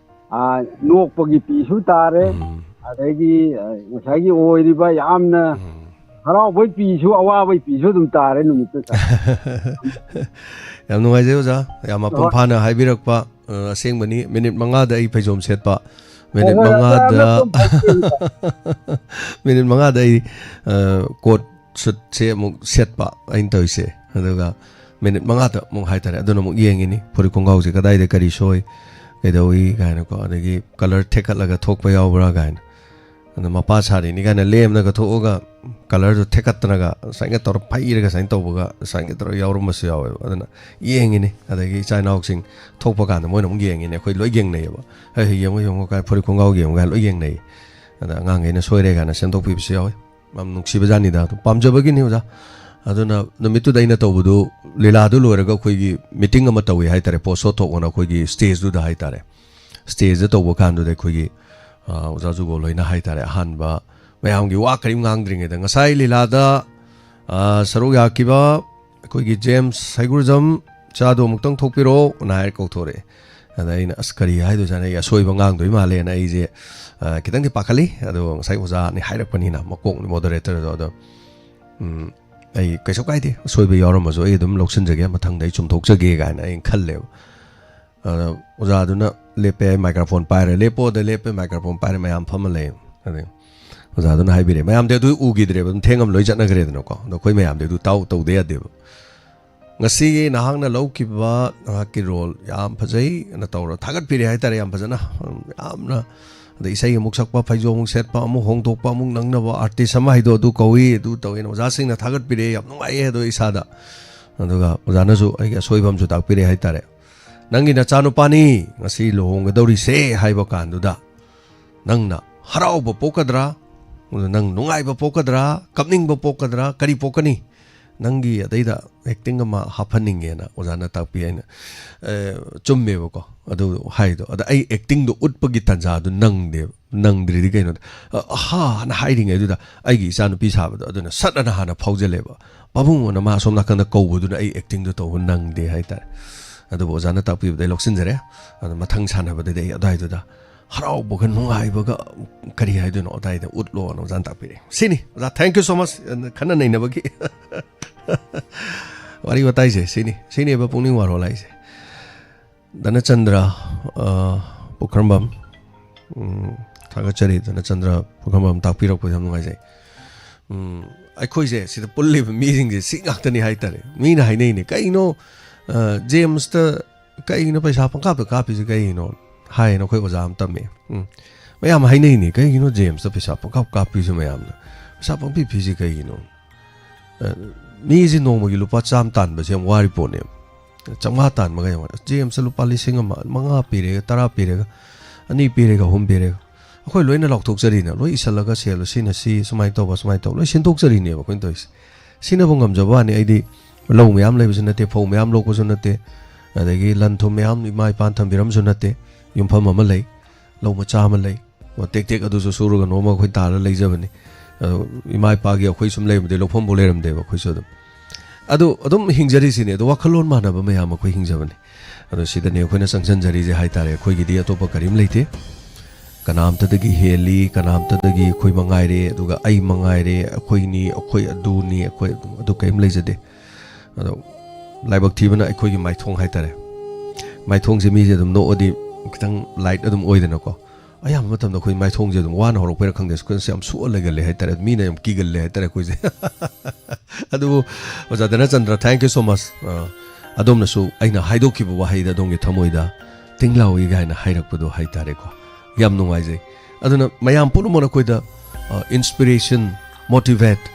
ꯑ, ꯅꯣꯛꯄꯒꯤ ꯄꯤꯁꯨ ꯇꯥꯔꯦ, ꯎꯝ꯫ ꯑꯗꯒꯤ, ꯑ, ꯉꯁꯥꯏꯒꯤ ꯑꯣꯏꯔꯤꯕ ꯌꯥꯝꯅ ꯎꯝ꯫ ꯍꯔꯥꯎꯕꯩ ꯄꯤꯁꯨ ꯑꯋꯥꯕꯩ ꯄꯤꯁꯨ ꯑꯗꯨꯝ ꯇꯥꯔꯦ ꯅꯨꯃꯤꯠꯇꯨꯗ꯫ ꯌꯥꯝ ꯅꯨꯡꯉꯥꯏꯖꯩ ꯑꯣꯖꯥ, ꯌꯥꯝ ꯃꯄꯨꯡ ꯍꯣꯏ꯫ ꯐꯥꯅ ꯍꯥꯏꯕꯤꯔꯛꯄ꯫ ꯑ, ꯑꯁꯦꯡꯕꯅꯤ, ꯃꯤꯅꯤꯠ ꯃꯉꯥꯗ ꯑꯩ ꯐꯩꯖꯣꯝ ꯁꯦꯠꯄ, ꯃꯤꯅꯤꯠ ꯍꯣꯏ, ꯍꯣꯏ, ꯃꯉꯥꯗ, ꯑꯗꯨ ꯃꯤꯅꯤꯠ ꯃꯉꯥꯗ ꯑꯩ, ꯑ, ꯀꯣꯠ ꯁꯨꯠꯁꯦ ꯑꯃꯨꯛ ꯁꯦꯠꯄ ꯑꯩꯅ ꯇꯧꯔꯤꯁꯦ꯫ ꯑꯗꯨꯒ ꯃꯤꯅꯤꯠ ꯃꯉꯥꯗ ꯑꯃꯨꯛ ꯍꯥꯏꯇꯥꯔꯦ, ꯑꯗꯨꯅ ꯑꯃꯨꯛ ꯌꯦꯡꯉꯤꯅꯤ, ꯐꯨꯔꯤꯠ ꯈꯣꯡꯒ꯭ꯔꯥꯎꯁꯦ ꯀꯗꯥꯏꯗ ꯀꯔꯤ ꯁꯣꯏ, ꯀꯩꯗꯧꯏ ꯀꯥꯏꯅꯀꯣ, ꯑꯗꯒꯤ ꯀꯂꯔ ꯊꯦꯛꯀꯠꯂꯒ ꯊꯣꯛꯄ ꯌꯥꯎꯕ꯭ꯔꯥ ꯀꯥꯏꯅ꯫ ꯑꯗ ꯃꯄꯥ ꯁꯥꯔꯤꯅꯤ ꯀꯥꯏꯅ ꯂꯦꯝꯅꯒ ꯊꯣꯛꯑꯒ ꯀꯂꯔꯗꯨ ꯊꯦꯛꯀꯠꯇꯅꯒ ꯁꯨꯃꯥꯏꯅ ꯇꯧꯔ ꯐꯩꯔꯒ ꯁꯨꯃꯥꯏꯅ ꯇꯧꯕꯒ ꯁꯨꯃꯥꯏꯅ ꯇꯧꯔꯒ ꯌꯥꯎꯔꯝꯕꯁꯨ ꯌꯥꯎꯋꯦꯕ꯫ ꯑꯗꯨꯅ ꯌꯦꯡꯉꯤꯅꯤ꯫ ꯑꯗꯒꯤ ꯏꯆꯥ ꯏꯅꯥꯎꯁꯤꯡ ꯊꯣꯛꯄ ꯀꯥꯟꯗ ꯃꯣꯏꯅ ꯑꯃꯨꯛ ꯌꯦꯡꯉꯤꯅꯤ꯫ ꯑꯩꯈꯣꯏ ꯂꯣꯏ ꯌꯦꯡꯅꯩꯌꯦꯕ꯫ "ꯍꯩ, ꯍꯩ, ꯌꯦꯡꯉꯣ, ꯌꯦꯡꯉꯣ" ꯀꯥꯏꯅ, "ꯐꯨꯔꯤꯠ ꯈꯣꯡꯒ꯭ꯔꯥꯎ ꯌꯦꯡꯉꯣ" ꯀꯥꯏꯅ ꯂꯣꯏ ꯌꯦꯡꯅꯩ꯫ ꯑꯗ ꯑꯉꯥꯡꯈꯩꯅ ꯁꯣꯏꯔꯦ ꯀꯥꯏꯅ ꯁꯦꯝꯗꯣꯛꯄꯤꯕꯁꯨ ꯌꯥꯎꯋꯤ꯫ ꯌꯥꯝ ꯅꯨꯡꯁꯤꯕꯖꯥꯠꯅꯤꯗ꯫ ꯑꯗꯨ ꯄꯥꯝꯖꯕꯒꯤꯅꯤ ꯑꯣꯖꯥ꯫ ꯑꯗꯨꯅ ꯅꯨꯃꯤꯠꯇꯨꯗ ꯑꯩꯅ ꯇꯧꯕꯗꯨ, ꯂꯤꯂꯥꯗꯨ ꯂꯣꯏꯔꯒ ꯑꯩꯈꯣꯏꯒꯤ ꯃꯤꯇꯤꯡ ꯑꯃ ꯇꯧꯏ ꯍꯥꯏꯇꯥꯔꯦ, post show ꯊꯣꯛꯑꯅ ꯑꯩꯈꯣꯏꯒꯤ stageꯗꯨꯗ ꯍꯥꯏꯇꯥꯔꯦ꯫ Stageꯗ ꯇꯧꯕ ꯀꯥꯟꯗꯨꯗ ꯑꯩꯈꯣꯏꯒꯤ, ꯑ, ꯑꯣꯖꯥ ꯖꯨꯒꯣꯜ ꯍꯣꯏꯅ ꯍꯥꯏꯇꯥꯔꯦ, ꯑꯍꯥꯟꯕ ꯃꯌꯥꯝꯒꯤ ꯋꯥ ꯀꯔꯤꯝ ꯉꯥꯡꯗ꯭ꯔꯤꯉꯩꯗ ꯉꯁꯥꯏ ꯂꯤꯂꯥꯗ, ꯑ, ꯁꯔꯨꯛ ꯌꯥꯈꯤꯕ ꯑꯩꯈꯣꯏꯒꯤ ꯖꯦꯝꯁ ꯍꯩꯒ꯭ꯔꯨꯖꯝ ꯆꯥꯗꯣ ꯑꯃꯨꯛꯇꯪ ꯊꯣꯛꯄꯤꯔꯛꯑꯣ ꯅ ꯍꯥꯏꯔ ꯀꯧꯊꯣꯔꯛꯑꯦ꯫ ꯑꯗ ꯑꯩꯅ, "ꯑꯁ, ꯀꯔꯤ ꯍꯥꯏꯗꯣꯏꯖꯥꯠꯅꯣ? ꯑꯩ ꯑꯁꯣꯏꯕ ꯉꯥꯡꯗꯣꯏ ꯃꯥꯜꯂꯦꯅ" ꯑꯩꯁꯦ, ꯑ, ꯈꯤꯇꯪꯗꯤ ꯄꯥꯈꯠꯂꯤ꯫ ꯑꯗꯣ ꯉꯁꯥꯏ ꯑꯣꯖꯥꯅꯤ ꯍꯥꯏꯔꯛꯄꯅꯤꯅ, ꯃꯀꯣꯛꯅꯤ moderatorꯗꯣ꯫ ꯑꯗꯣ, ꯎꯝ, ꯑꯩ ꯀꯩꯁꯨ ꯀꯥꯏꯗꯦ, ꯑꯁꯣꯏꯕ ꯌꯥꯎꯔꯝꯃꯁꯨ ꯑꯩ ꯑꯗꯨꯝ ꯂꯧꯁꯤꯟꯖꯒꯦ, ꯃꯊꯪꯗ ꯑꯩ ꯆꯨꯝꯊꯣꯛꯆꯒꯦ ꯀꯥꯏꯅ ꯑꯩꯅ ꯈꯜꯂꯦꯕ꯫ ꯑꯗ ꯑꯣꯖꯥꯗꯨꯅ ꯂꯦꯞꯄꯦ, ꯑꯩ ꯃꯥꯏꯀ꯭ꯔꯣꯐꯣꯟ ꯄꯥꯏꯔꯦ, "ꯂꯦꯞꯄꯣꯗ ꯂꯦꯞꯄꯦ", ꯃꯥꯏꯀ꯭ꯔꯣꯐꯣꯟ ꯄꯥꯏꯔꯦ, ꯃꯌꯥꯝ ꯐꯝꯃ ꯂꯩ꯫ ꯑꯗꯩ ꯑꯣꯖꯥꯗꯨꯅ ꯍꯥꯏꯕꯤꯔꯦ, ꯃꯌꯥꯝꯗꯤ ꯑꯗꯨ ꯎꯈꯤꯗ꯭ꯔꯦꯕ, ꯑꯗꯨꯝ ꯊꯦꯡꯉꯝ ꯂꯣꯏ ꯆꯠꯅꯈ꯭ꯔꯦꯗꯅꯀꯣ꯫ ꯑꯗꯣ ꯑꯩꯈꯣꯏ ꯃꯌꯥꯝꯗꯤ ꯑꯗꯨ ꯇꯥꯎ ꯇꯧꯗ ꯌꯥꯗꯦꯕ꯫ "ꯉꯁꯤꯒꯤ ꯅꯍꯥꯛꯅ ꯂꯧꯈꯤꯕ ꯅꯍꯥꯛꯀꯤ ꯔꯣꯜ ꯌꯥꯝ ꯐꯖꯩ" ꯑꯅ ꯇꯧꯔ ꯊꯥꯒꯠꯄꯤꯔꯦ ꯍꯥꯏꯇꯥꯔꯦ, ꯌꯥꯝ ꯐꯖꯅ꯫ ꯌꯥꯝꯅ, ꯑꯗꯩ ꯏꯁꯩ ꯑꯃꯨꯛ ꯁꯛꯄ, ꯐꯩꯖꯣꯝ ꯑꯃꯨꯛ ꯁꯦꯠꯄ, ꯑꯃꯨꯛ ꯍꯣꯡꯗꯣꯛꯄ, ꯑꯃꯨꯛ ꯅꯪꯅꯕ ꯑꯥꯔꯇꯤꯁ ꯑꯃ ꯍꯥꯏꯗꯣ ꯑꯗꯨ ꯀꯧꯏ, ꯑꯗꯨ ꯇꯧꯏꯅ ꯑꯣꯖꯥꯁꯤꯡꯅ ꯊꯥꯒꯠꯄꯤꯔꯦ, ꯌꯥꯝ ꯅꯨꯡꯉꯥꯏꯌꯦ ꯑꯗꯣ ꯏꯁꯥꯗ꯫ ꯑꯗꯨꯒ ꯑꯣꯖꯥꯅꯁꯨ ꯑꯩꯒꯤ ꯑꯁꯣꯏꯕ ꯑꯃꯁꯨ ꯇꯥꯛꯄꯤꯔꯦ ꯍꯥꯏꯇꯥꯔꯦ꯫ "ꯅꯪꯒꯤ ꯅꯆꯥꯅꯨꯄꯥꯅꯤ ꯉꯁꯤ ꯂꯨꯍꯣꯡꯒꯗꯧꯔꯤꯁꯦ" ꯍꯥꯏꯕ ꯀꯥꯟꯗꯨꯗ ꯅꯪꯅ ꯍꯔꯥꯎꯕ ꯄꯣꯛꯀꯗ꯭ꯔꯥ, ꯅꯪ ꯅꯨꯡꯉꯥꯏꯕ ꯄꯣꯛꯀꯗ꯭ꯔꯥ, ꯀꯞꯅꯤꯡꯕ ꯄꯣꯛꯀꯗ꯭ꯔꯥ, ꯀꯔꯤ ꯄꯣꯛꯀꯅꯤ? ꯅꯪꯒꯤ ꯑꯗꯩꯗ ꯑꯦꯛꯇꯤꯡ ꯑꯃ ꯍꯥꯞꯍꯟꯅꯤꯡꯉꯦꯅ ꯑꯣꯖꯥꯅ ꯇꯥꯛꯄꯤ꯫ ꯑꯩꯅ, ꯑꯦ, ꯆꯨꯝꯃꯦꯕꯀꯣ ꯑꯗꯨ ꯍꯥꯏꯗꯣ꯫ ꯑꯗ ꯑꯩ ꯑꯦꯛꯇꯤꯡꯗꯣ ꯎꯠꯄꯒꯤ ꯇꯥꯟꯖꯥꯗꯨ ꯅꯪꯗꯦꯕ, ꯅꯪꯗ꯭ꯔꯤꯗꯤ ꯀꯩꯅꯣꯗ, ꯑ, ꯑꯍꯥ ꯍꯥꯏꯅ ꯍꯥꯏꯔꯤꯉꯩꯗꯨꯗ ꯑꯩꯒꯤ ꯏꯆꯥꯅꯨꯄꯤ ꯁꯥꯕꯗꯣ ꯑꯗꯨꯅ ꯁꯠ ꯑꯅ ꯍꯥꯟꯅ ꯐꯥꯎꯖꯜꯂꯦꯕ꯫ "ꯄꯥꯕꯨꯡ" ꯑꯅ ꯃꯥ ꯑꯁꯣꯝ ꯅꯥꯀꯟꯗ ꯀꯧꯕꯗꯨꯅ ꯑꯩ ꯑꯦꯛꯇꯤꯡꯗꯣ ꯇꯧꯕ ꯅꯪꯗꯦ ꯍꯥꯏꯇꯥꯔꯦ꯫ ꯑꯗꯨꯕꯨ ꯑꯣꯖꯥꯅ ꯇꯥꯛꯄꯤꯕꯗ ꯑꯩ ꯂꯧꯁꯤꯟꯖꯔꯦ꯫ ꯑꯗꯣ ꯃꯊꯪ ꯁꯥꯟꯅꯕꯗꯗꯤ ꯑꯩ ꯑꯗꯨꯋꯥꯏꯗꯨꯗ ꯍꯔꯥꯎꯕꯒ ꯅꯨꯡꯉꯥꯏꯕꯒ ꯀꯔꯤ ꯍꯥꯏꯗꯣꯏꯅꯣ ꯑꯗꯨꯋꯥꯏꯗ ꯎꯠꯂꯣꯅ ꯑꯣꯖꯥꯅ ꯇꯥꯛꯄꯤꯔꯛꯑꯦ꯫ ꯁꯤꯅꯤ ꯑꯣꯖꯥ, thank you so much, ꯈꯟꯅ ꯅꯩꯅꯕꯒꯤ ꯋꯥꯔꯤ ꯋꯥꯇꯥꯏꯁꯦ꯫ ꯁꯤꯅꯤ, ꯁꯤꯅꯦꯕ ꯄꯨꯛꯅꯤꯡ ꯋꯥꯔꯣꯜ ꯍꯥꯏꯁꯦ꯫ ꯙꯅꯆꯟꯗ꯭ꯔ, ꯑ, ꯄꯨꯈ꯭ꯔꯝꯕꯝ, ꯎꯝ, ꯊꯥꯒꯠꯆꯔꯤ꯫ ꯙꯅꯆꯟꯗ꯭ꯔ ꯄꯨꯈ꯭ꯔꯝꯕꯝ ꯇꯥꯛꯄꯤꯔꯛꯄꯗ ꯌꯥꯝ ꯅꯨꯡꯉꯥꯏꯖꯩ꯫ ꯎꯝ, ꯑꯩꯈꯣꯏꯁꯦ ꯁꯤꯗ ꯄꯨꯜꯂꯤꯕ ꯃꯤꯁꯤꯡꯁꯦ ꯁꯤ ꯉꯥꯛꯇꯅꯤ ꯍꯥꯏꯇꯥꯔꯦ꯫ ꯃꯤꯅ ꯍꯥꯏꯅꯩꯅꯦ, "ꯀꯩꯅꯣ, ꯑ, ꯖꯦꯝꯁꯇ ꯀꯩꯒꯤꯅꯣ ꯄꯩꯁꯥ ꯄꯪꯀꯥꯞꯇ ꯀꯥꯞꯄꯤꯁꯦ ꯀꯩꯒꯤꯅꯣ?" ꯍꯥꯏꯌꯦꯅ ꯑꯩꯈꯣꯏ ꯑꯣꯖꯥ ꯑꯃ ꯇꯝꯃꯦ꯫ ꯎꯝ, ꯃꯌꯥꯝ ꯍꯥꯏꯅꯩꯅꯦ, "ꯀꯩꯒꯤꯅꯣ ꯖꯦꯝꯁꯇ ꯄꯩꯁꯥ ꯄꯪꯀꯥꯞ ꯀꯥꯞꯄꯤꯁꯦ ꯃꯌꯥꯝꯅ? ꯄꯩꯁꯥ ꯄꯪꯄꯤ ꯄꯤꯁꯦ ꯀꯩꯒꯤꯅꯣ?" ꯑ, ꯃꯤꯁꯦ ꯅꯣꯡꯃꯒꯤ ꯂꯨꯄꯥ ꯆꯥꯝꯃ ꯇꯥꯟꯕꯁꯦ ꯌꯥꯝ ꯋꯥꯔꯤ ꯄꯣꯠꯅꯦꯕ꯫ ꯆꯥꯝꯃꯉꯥ ꯇꯥꯟꯕꯒ ꯌꯥꯝ ꯋꯥꯔꯤ꯫ ꯖꯦꯝꯁꯇ ꯂꯨꯄꯥ ꯂꯤꯁꯤꯡ ꯑꯃ, ꯃꯉꯥ ꯄꯤꯔꯦꯒ, ꯇꯔꯥ ꯄꯤꯔꯦꯒ, ꯑꯅꯤ ꯄꯤꯔꯦꯒ, ꯑꯍꯨꯝ ꯄꯤꯔꯦꯒ, ꯑꯩꯈꯣꯏ ꯂꯣꯏꯅ ꯂꯥꯎꯊꯣꯛꯆꯔꯤꯅ, ꯂꯣꯏ ꯏꯁꯜꯂꯒ ꯁꯦꯜꯗꯣ ꯁꯤꯅ ꯁꯤ, ꯁꯨꯃꯥꯏꯅ ꯇꯧꯕ, ꯁꯨꯃꯥꯏꯅ ꯇꯧꯕ, ꯂꯣꯏ ꯁꯤꯟꯗꯣꯛꯆꯔꯤꯅꯦꯕ ꯑꯩꯈꯣꯏꯅ ꯇꯧꯔꯤꯁꯦ꯫ ꯁꯤꯅꯕꯨ ꯉꯝꯖꯕ ꯋꯥꯅꯤ꯫ ꯑꯩꯗꯤ ꯂꯧ ꯃꯌꯥꯝ ꯂꯩꯕꯁꯨ ꯅꯠꯇꯦ, ꯐꯧ ꯃꯌꯥꯝ ꯂꯣꯛꯄꯁꯨ ꯅꯠꯇꯦ, ꯑꯗꯒꯤ ꯂꯟ ꯊꯨꯝ ꯃꯌꯥꯝ ꯏꯃꯥ ꯏꯄꯥꯅ ꯊꯝꯕꯤꯔꯝꯕꯁꯨ ꯅꯠꯇꯦ꯫ ꯌꯨꯝꯐꯝ ꯑꯃ ꯂꯩ, ꯂꯧ ꯃꯆꯥ ꯑꯃ ꯂꯩ, ꯑꯣ, ꯇꯦꯛ ꯇꯦꯛ ꯑꯗꯨꯁꯨ ꯁꯨꯔꯒ ꯅꯣꯡꯃ ꯑꯩꯈꯣꯏ ꯇꯥꯜꯂ ꯂꯩꯖꯕꯅꯤ꯫ ꯑꯗꯣ ꯏꯃꯥ ꯏꯄꯥꯒꯤ ꯑꯩꯈꯣꯏ ꯁꯨꯝ ꯂꯩꯔꯝꯗꯦ, ꯂꯧꯐꯝꯕꯨ ꯂꯩꯔꯝꯗꯦꯕ ꯑꯩꯈꯣꯏꯁꯨ ꯑꯗꯨꯝ꯫ ꯑꯗꯨ ꯑꯗꯨꯝ ꯍꯤꯡꯖꯔꯤꯁꯤꯅꯦ꯫ ꯑꯗꯣ ꯋꯥꯈꯜꯂꯣꯟ ꯃꯥꯟꯅꯕ ꯃꯌꯥꯝ ꯑꯩꯈꯣꯏ ꯍꯤꯡꯖꯕꯅꯤ꯫ ꯑꯗꯣ ꯁꯤꯗꯅꯦ ꯑꯩꯈꯣꯏꯅ ꯆꯪꯁꯤꯟꯖꯔꯤꯁꯦ ꯍꯥꯏꯇꯥꯔꯦ꯫ ꯑꯩꯈꯣꯏꯒꯤꯗꯤ ꯑꯇꯣꯞꯄ ꯀꯔꯤꯝ ꯂꯩꯇꯦ꯫ ꯀꯅꯥꯝꯇꯗꯒꯤ ꯍꯦꯜꯂꯤ, ꯀꯅꯥꯝꯇꯗꯒꯤ ꯑꯩꯈꯣꯏ ꯃꯉꯥꯏꯔꯦ, ꯑꯗꯨꯒ ꯑꯩ ꯃꯉꯥꯏꯔꯦ, ꯑꯩꯈꯣꯏꯅꯤ, ꯑꯩꯈꯣꯏ ꯑꯗꯨꯅꯤ, ꯑꯩꯈꯣꯏ ꯑꯗꯨ, ꯑꯗꯨ ꯀꯔꯤꯝ ꯂꯩꯖꯗꯦ꯫ ꯑꯗꯣ ꯂꯥꯏꯕꯛ ꯊꯤꯕꯅ ꯑꯩꯈꯣꯏꯒꯤ ꯃꯥꯏꯊꯣꯡ ꯍꯥꯏꯇꯥꯔꯦ꯫ ꯃꯥꯏꯊꯣꯡꯁꯦ ꯃꯤꯁꯦ ꯑꯗꯨꯝ ꯅꯣꯛꯑꯗꯤ ꯈꯤꯇꯪ ꯂꯥꯏꯠ ꯑꯗꯨꯝ ꯑꯣꯏꯗꯅꯀꯣ꯫ ꯑꯌꯥꯝꯕ ꯃꯇꯝꯗ ꯑꯩꯈꯣꯏ ꯃꯥꯏꯊꯣꯡꯁꯦ ꯑꯗꯨꯝ ꯋꯥꯅ ꯍꯧꯔꯛꯄꯩꯔꯥ ꯈꯪꯗꯦ, ꯁ꯭ꯀ꯭ꯔꯤꯟꯁꯦ ꯌꯥꯝ ꯁꯣꯛꯑ ꯂꯩꯒꯜꯂꯦ ꯍꯥꯏꯇꯥꯔꯦ꯫ ꯃꯤꯅ ꯌꯥꯝ ꯀꯤꯒꯜꯂꯦ ꯍꯥꯏꯇꯥꯔꯦ ꯑꯩꯈꯣꯏꯁꯦ꯫ ꯑꯗꯨꯕꯨ ꯑꯣꯖꯥ ꯙꯅꯆꯟꯗ꯭ꯔ, thank you so much꯫ ꯑ, ꯑꯗꯣꯝꯅꯁꯨ ꯑꯩꯅ ꯍꯥꯏꯗꯣꯛꯈꯤꯕ ꯋꯥꯍꯩꯗ ꯑꯗꯣꯝꯒꯤ ꯊꯃꯣꯏꯗ ꯇꯤꯡ ꯂꯥꯎꯏ ꯀꯥꯏꯅ ꯍꯥꯏꯔꯛꯄꯗꯣ ꯍꯥꯏꯇꯥꯔꯦꯀꯣ꯫ ꯌꯥꯝ ꯅꯨꯡꯉꯥꯏꯖꯩ꯫ ꯑꯗꯨꯅ ꯃꯌꯥꯝ ꯄꯨꯝꯅꯃꯛꯅ ꯑꯩꯈꯣꯏꯗ, ꯑ, inspiration, motivate,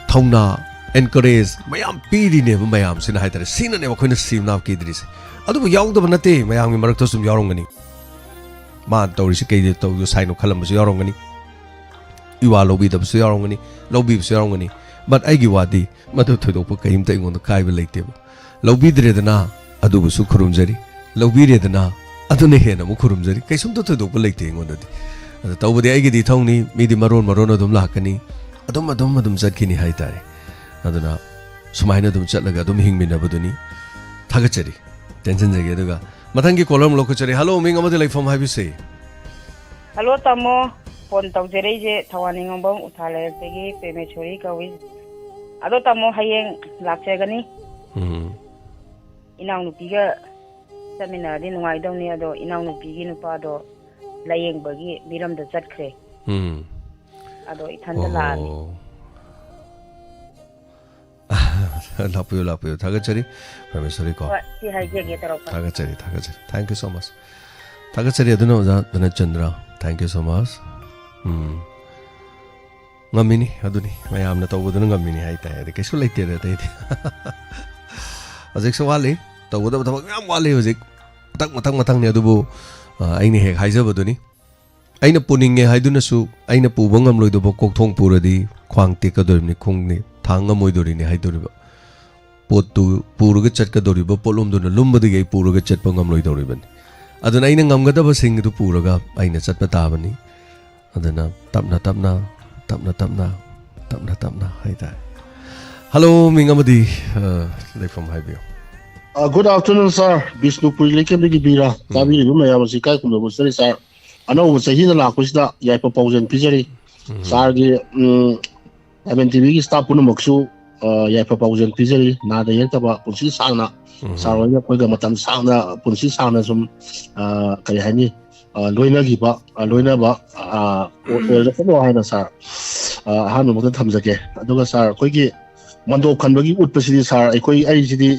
ꯊꯧꯅꯥ, encourage ꯃꯌꯥꯝ ꯄꯤꯔꯤꯅꯦꯕ ꯃꯌꯥꯝꯁꯤꯅ ꯍꯥꯏꯇꯥꯔꯦ꯫ ꯁꯤꯅꯅꯦꯕ ꯑꯩꯈꯣꯏꯅ ꯁꯤꯕ ꯅꯥꯕ ꯀꯤꯗ꯭ꯔꯤꯁꯦ꯫ ꯑꯗꯨꯕꯨ ꯌꯥꯎꯗꯕ ꯅꯠꯇꯦ, ꯃꯌꯥꯝꯒꯤ ꯃꯔꯛꯇꯁꯨ ꯑꯗꯨꯝ ꯌꯥꯎꯔꯝꯒꯅꯤ꯫ ꯃꯥꯅ ꯇꯧꯔꯤꯁꯤ ꯀꯩꯗ ꯇꯧꯗꯣ ꯁꯥꯏꯅꯣ ꯈꯜꯂꯝꯕꯁꯨ ꯌꯥꯎꯔꯝꯒꯅꯤ꯫ ꯏꯋꯥ ꯂꯧꯕꯤꯗꯕꯁꯨ ꯌꯥꯎꯔꯝꯒꯅꯤ, ꯂꯧꯕꯤꯕꯁꯨ ꯌꯥꯎꯔꯝꯒꯅꯤ꯫ But ꯑꯩꯒꯤ ꯋꯥꯗꯤ ꯃꯗꯨ ꯊꯣꯏꯗꯣꯛꯄ ꯀꯔꯤꯝꯇ ꯑꯩꯉꯣꯟꯗ ꯀꯥꯏꯕ ꯂꯩꯇꯦꯕ꯫ ꯂꯧꯕꯤꯗ꯭ꯔꯦꯗꯅ, ꯑꯗꯨꯕꯨꯁꯨ ꯈꯨꯔꯨꯝꯖꯔꯤ꯫ ꯂꯧꯕꯤꯔꯦꯗꯅ, ꯑꯗꯨꯅ ꯍꯦꯟꯅ ꯑꯃꯨꯛ ꯈꯨꯔꯨꯝꯖꯔꯤ꯫ ꯀꯩꯁꯨꯝꯇ ꯊꯣꯏꯗꯣꯛꯄ ꯂꯩꯇꯦ ꯑꯩꯉꯣꯟꯗꯗꯤ꯫ ꯑꯗ ꯇꯧꯕꯗꯤ ꯑꯩꯒꯤꯗꯤ ꯏꯊꯧꯅꯤ, ꯃꯤꯗꯤ ꯃꯔꯣꯟ ꯃꯔꯣꯟ ꯑꯗꯨꯝ ꯂꯥꯛꯀꯅꯤ, ꯑꯗꯨꯝ, ꯑꯗꯨꯝ, ꯑꯗꯨꯝ ꯆꯠꯈꯤꯅꯤ ꯍꯥꯏꯇꯥꯔꯦ꯫ ꯑꯗꯨꯅ ꯁꯨꯃꯥꯏꯅ ꯑꯗꯨꯝ ꯆꯠꯂꯒ ꯑꯗꯨꯝ ꯍꯤꯡꯃꯤꯟꯅꯕꯗꯨꯅꯤ꯫ ꯊꯥꯒꯠꯆꯔꯤ, ꯇꯦꯟꯁꯤꯟꯖꯒꯦ꯫ ꯑꯗꯨꯒ ꯃꯊꯪꯒꯤ ꯀꯣꯂꯔ ꯑꯃꯨꯛ ꯂꯧꯈꯠꯆꯔꯤ꯫ ꯍꯜꯂꯣ, ꯃꯤꯡ ꯑꯃꯗꯤ ꯂꯩꯐꯝ ꯍꯥꯏꯕꯤꯁꯦ꯫ ꯍꯜꯂꯣ ꯇꯥꯃꯣ, ꯐꯣꯟ ꯇꯧꯖꯔꯛꯏꯁꯦ ꯊꯧꯕꯥꯜ ꯅꯤꯡꯉꯣꯝꯕꯝ ꯎꯊꯥ ꯂꯩꯔꯛꯇꯒꯤ ꯄ꯭ꯔꯦꯃꯦꯁꯣꯔꯤ ꯀꯧꯏ꯫ ꯑꯗꯣ ꯇꯥꯃꯣ, ꯍꯌꯦꯡ ꯂꯥꯛꯆꯒꯅꯤ꯫ ꯎꯝ꯫ ꯏꯅꯥꯎꯅꯨꯄꯤꯒ ꯆꯠꯃꯤꯟꯅꯔꯗꯤ ꯅꯨꯡꯉꯥꯏꯗꯧꯅꯤ, ꯑꯗꯣ ꯏꯅꯥꯎꯅꯨꯄꯤꯒꯤ ꯅꯨꯄꯥꯗꯣ ꯂꯥꯏꯌꯦꯡꯕꯒꯤ ꯃꯤꯔꯝꯗ ꯆꯠꯈ꯭ꯔꯦ꯫ ꯎꯝ꯫ ꯑꯗꯣ ꯏꯊꯟꯗ ꯂꯥꯛꯑꯅꯤ꯫ ꯑꯣ꯫ ꯂꯥꯛꯄꯤꯌꯨ, ꯂꯥꯛꯄꯤꯌꯨ꯫ ꯊꯥꯒꯠꯆꯔꯤ, ꯄ꯭ꯔꯃꯦꯁꯣꯔꯤ ꯀꯣ꯫ ꯍꯣꯏ, ꯁꯤ ꯍꯥꯏꯖꯒꯦ ꯇꯧꯔꯛꯄ꯫ ꯊꯥꯒꯠꯆꯔꯤ, ꯊꯥꯒꯠꯆꯔꯤ꯫ Thank you so much꯫ ꯊꯥꯒꯠꯆꯔꯤ꯫ ꯑꯗꯨꯅ ꯑꯣꯖꯥ ꯙꯅꯆꯟꯗ꯭ꯔ, thank you so much꯫ ꯎꯝ꯫ ꯉꯝꯃꯤꯅꯤ, ꯑꯗꯨꯅꯤ꯫ ꯃꯌꯥꯝꯅ ꯇꯧꯕꯗꯨꯅ ꯉꯝꯃꯤꯅꯤ ꯍꯥꯏꯇꯥꯔꯦ꯫ ꯑꯗꯩ ꯀꯩꯁꯨ ꯂꯩꯇꯦꯗ ꯑꯇꯩꯗꯤ꯫ ꯍꯧꯖꯤꯛꯁꯨ ꯋꯥꯠꯂꯤ꯫ ꯇꯧꯒꯗꯕ ꯊꯕꯛ ꯃꯌꯥꯝ ꯋꯥꯠꯂꯤ ꯍꯧꯖꯤꯛ꯫ ꯃꯊꯪ, ꯃꯊꯪ, ꯃꯊꯪꯅꯤ꯫ ꯑꯗꯨꯕꯨ, ꯑ, ꯑꯩꯅ ꯍꯦꯛ ꯍꯥꯏꯖꯕꯗꯨꯅꯤ꯫ ꯑꯩꯅ ꯄꯨꯅꯤꯡꯉꯦ ꯍꯥꯏꯗꯨꯅꯁꯨ ꯑꯩꯅ ꯄꯨꯕ ꯉꯝꯂꯣꯏꯗꯕ ꯀꯣꯛꯊꯣꯡ ꯄꯨꯔꯗꯤ ꯈ꯭ꯋꯥꯡ ꯇꯦꯛꯀꯗꯣꯔꯤꯕꯅꯤ, ꯈꯣꯡꯅꯤ ꯊꯥꯡ ꯉꯝꯃꯣꯏꯗꯣꯔꯤꯅꯤ ꯍꯥꯏꯗꯣꯔꯤꯕ꯫ ꯄꯣꯠꯇꯨ ꯄꯨꯔꯒ ꯆꯠꯀꯗꯧꯔꯤꯕ ꯄꯣꯠꯂꯨꯝꯗꯨꯅ ꯂꯨꯝꯕꯗꯒꯤ ꯑꯩ ꯄꯨꯔꯒ ꯆꯠꯄ ꯉꯝꯂꯣꯏꯗꯧꯔꯤꯕꯅꯤ꯫ ꯑꯗꯨꯅ ꯑꯩꯅ ꯉꯝꯒꯗꯕꯁꯤꯡ ꯑꯗꯨ ꯄꯨꯔꯒ ꯑꯩꯅ ꯆꯠꯄ ꯇꯥꯕꯅꯤ꯫ ꯑꯗꯨꯅ ꯇꯞꯅ ꯇꯞꯅ, ꯇꯞꯅ ꯇꯞꯅ, ꯇꯞꯅ ꯇꯞꯅ ꯍꯥꯏꯇꯥꯔꯦ꯫ ꯍꯜꯂꯣ, ꯃꯤꯡ ꯑꯃꯗꯤ, ꯑ, ꯂꯩꯐꯝ ꯍꯥꯏꯕꯤꯌꯨ꯫ ꯑ, good afternoon, sir꯫ ꯕꯤꯁꯅꯨꯄꯨꯔꯤ ꯂꯩꯀꯦꯝꯗꯒꯤ ꯕꯤꯔꯥ꯫ ꯎꯝ꯫ ꯇꯥꯕꯤꯔꯤꯕ ꯃꯌꯥꯝ ꯑꯁꯤ ꯏꯀꯥꯏ ꯈꯨꯝꯅꯕ ꯎꯠꯆꯔꯤ, sir꯫ ꯑꯅꯧꯕ ꯆꯍꯤꯗ ꯂꯥꯛꯄꯁꯤꯗ ꯌꯥꯏꯐ ꯄꯥꯎꯖꯦꯜ ꯄꯤꯖꯔꯤ꯫ ꯎꯝ꯫ ꯁꯥꯔꯒꯤ, ꯎꯝ, ꯑꯦꯝ ꯑꯦꯟ ꯇꯤ ꯚꯤꯒꯤ staff ꯄꯨꯝꯅꯃꯛꯁꯨ, ꯑ, ꯌꯥꯏꯐ ꯄꯥꯎꯖꯦꯜ ꯄꯤꯖꯔꯤ꯫ ꯅꯥꯗ ꯌꯦꯛꯇꯕ ꯄꯨꯟꯁꯤ ꯁꯥꯡꯅ ꯎꯝ꯫ ꯁꯥꯔ ꯍꯣꯏꯅ ꯑꯩꯈꯣꯏꯒ ꯃꯇꯝ ꯁꯥꯡꯅ, ꯄꯨꯟꯁꯤ ꯁꯥꯡꯅ ꯁꯨꯝ, ꯑ, ꯀꯔꯤ ꯍꯥꯏꯅꯤ, ꯑ, ꯂꯣꯏꯅ-, ꯑ, ꯂꯣꯏꯅꯕ, ꯑ, ꯑꯣꯏꯔꯁꯅꯨ ꯍꯥꯏꯅ ꯁꯥꯔ, ꯑ, ꯑꯍꯥꯟꯕ ꯃꯛꯇ ꯊꯝꯖꯒꯦ꯫ ꯑꯗꯨꯒ ꯁꯥꯔ, ꯑꯩꯈꯣꯏꯒꯤ ꯃꯟꯗꯣꯞ ꯈꯟꯕꯒꯤ ꯎꯠꯄꯁꯤꯗꯤ ꯁꯥꯔ, ꯑꯩꯈꯣꯏ, ꯑꯩꯁꯤꯗꯤ,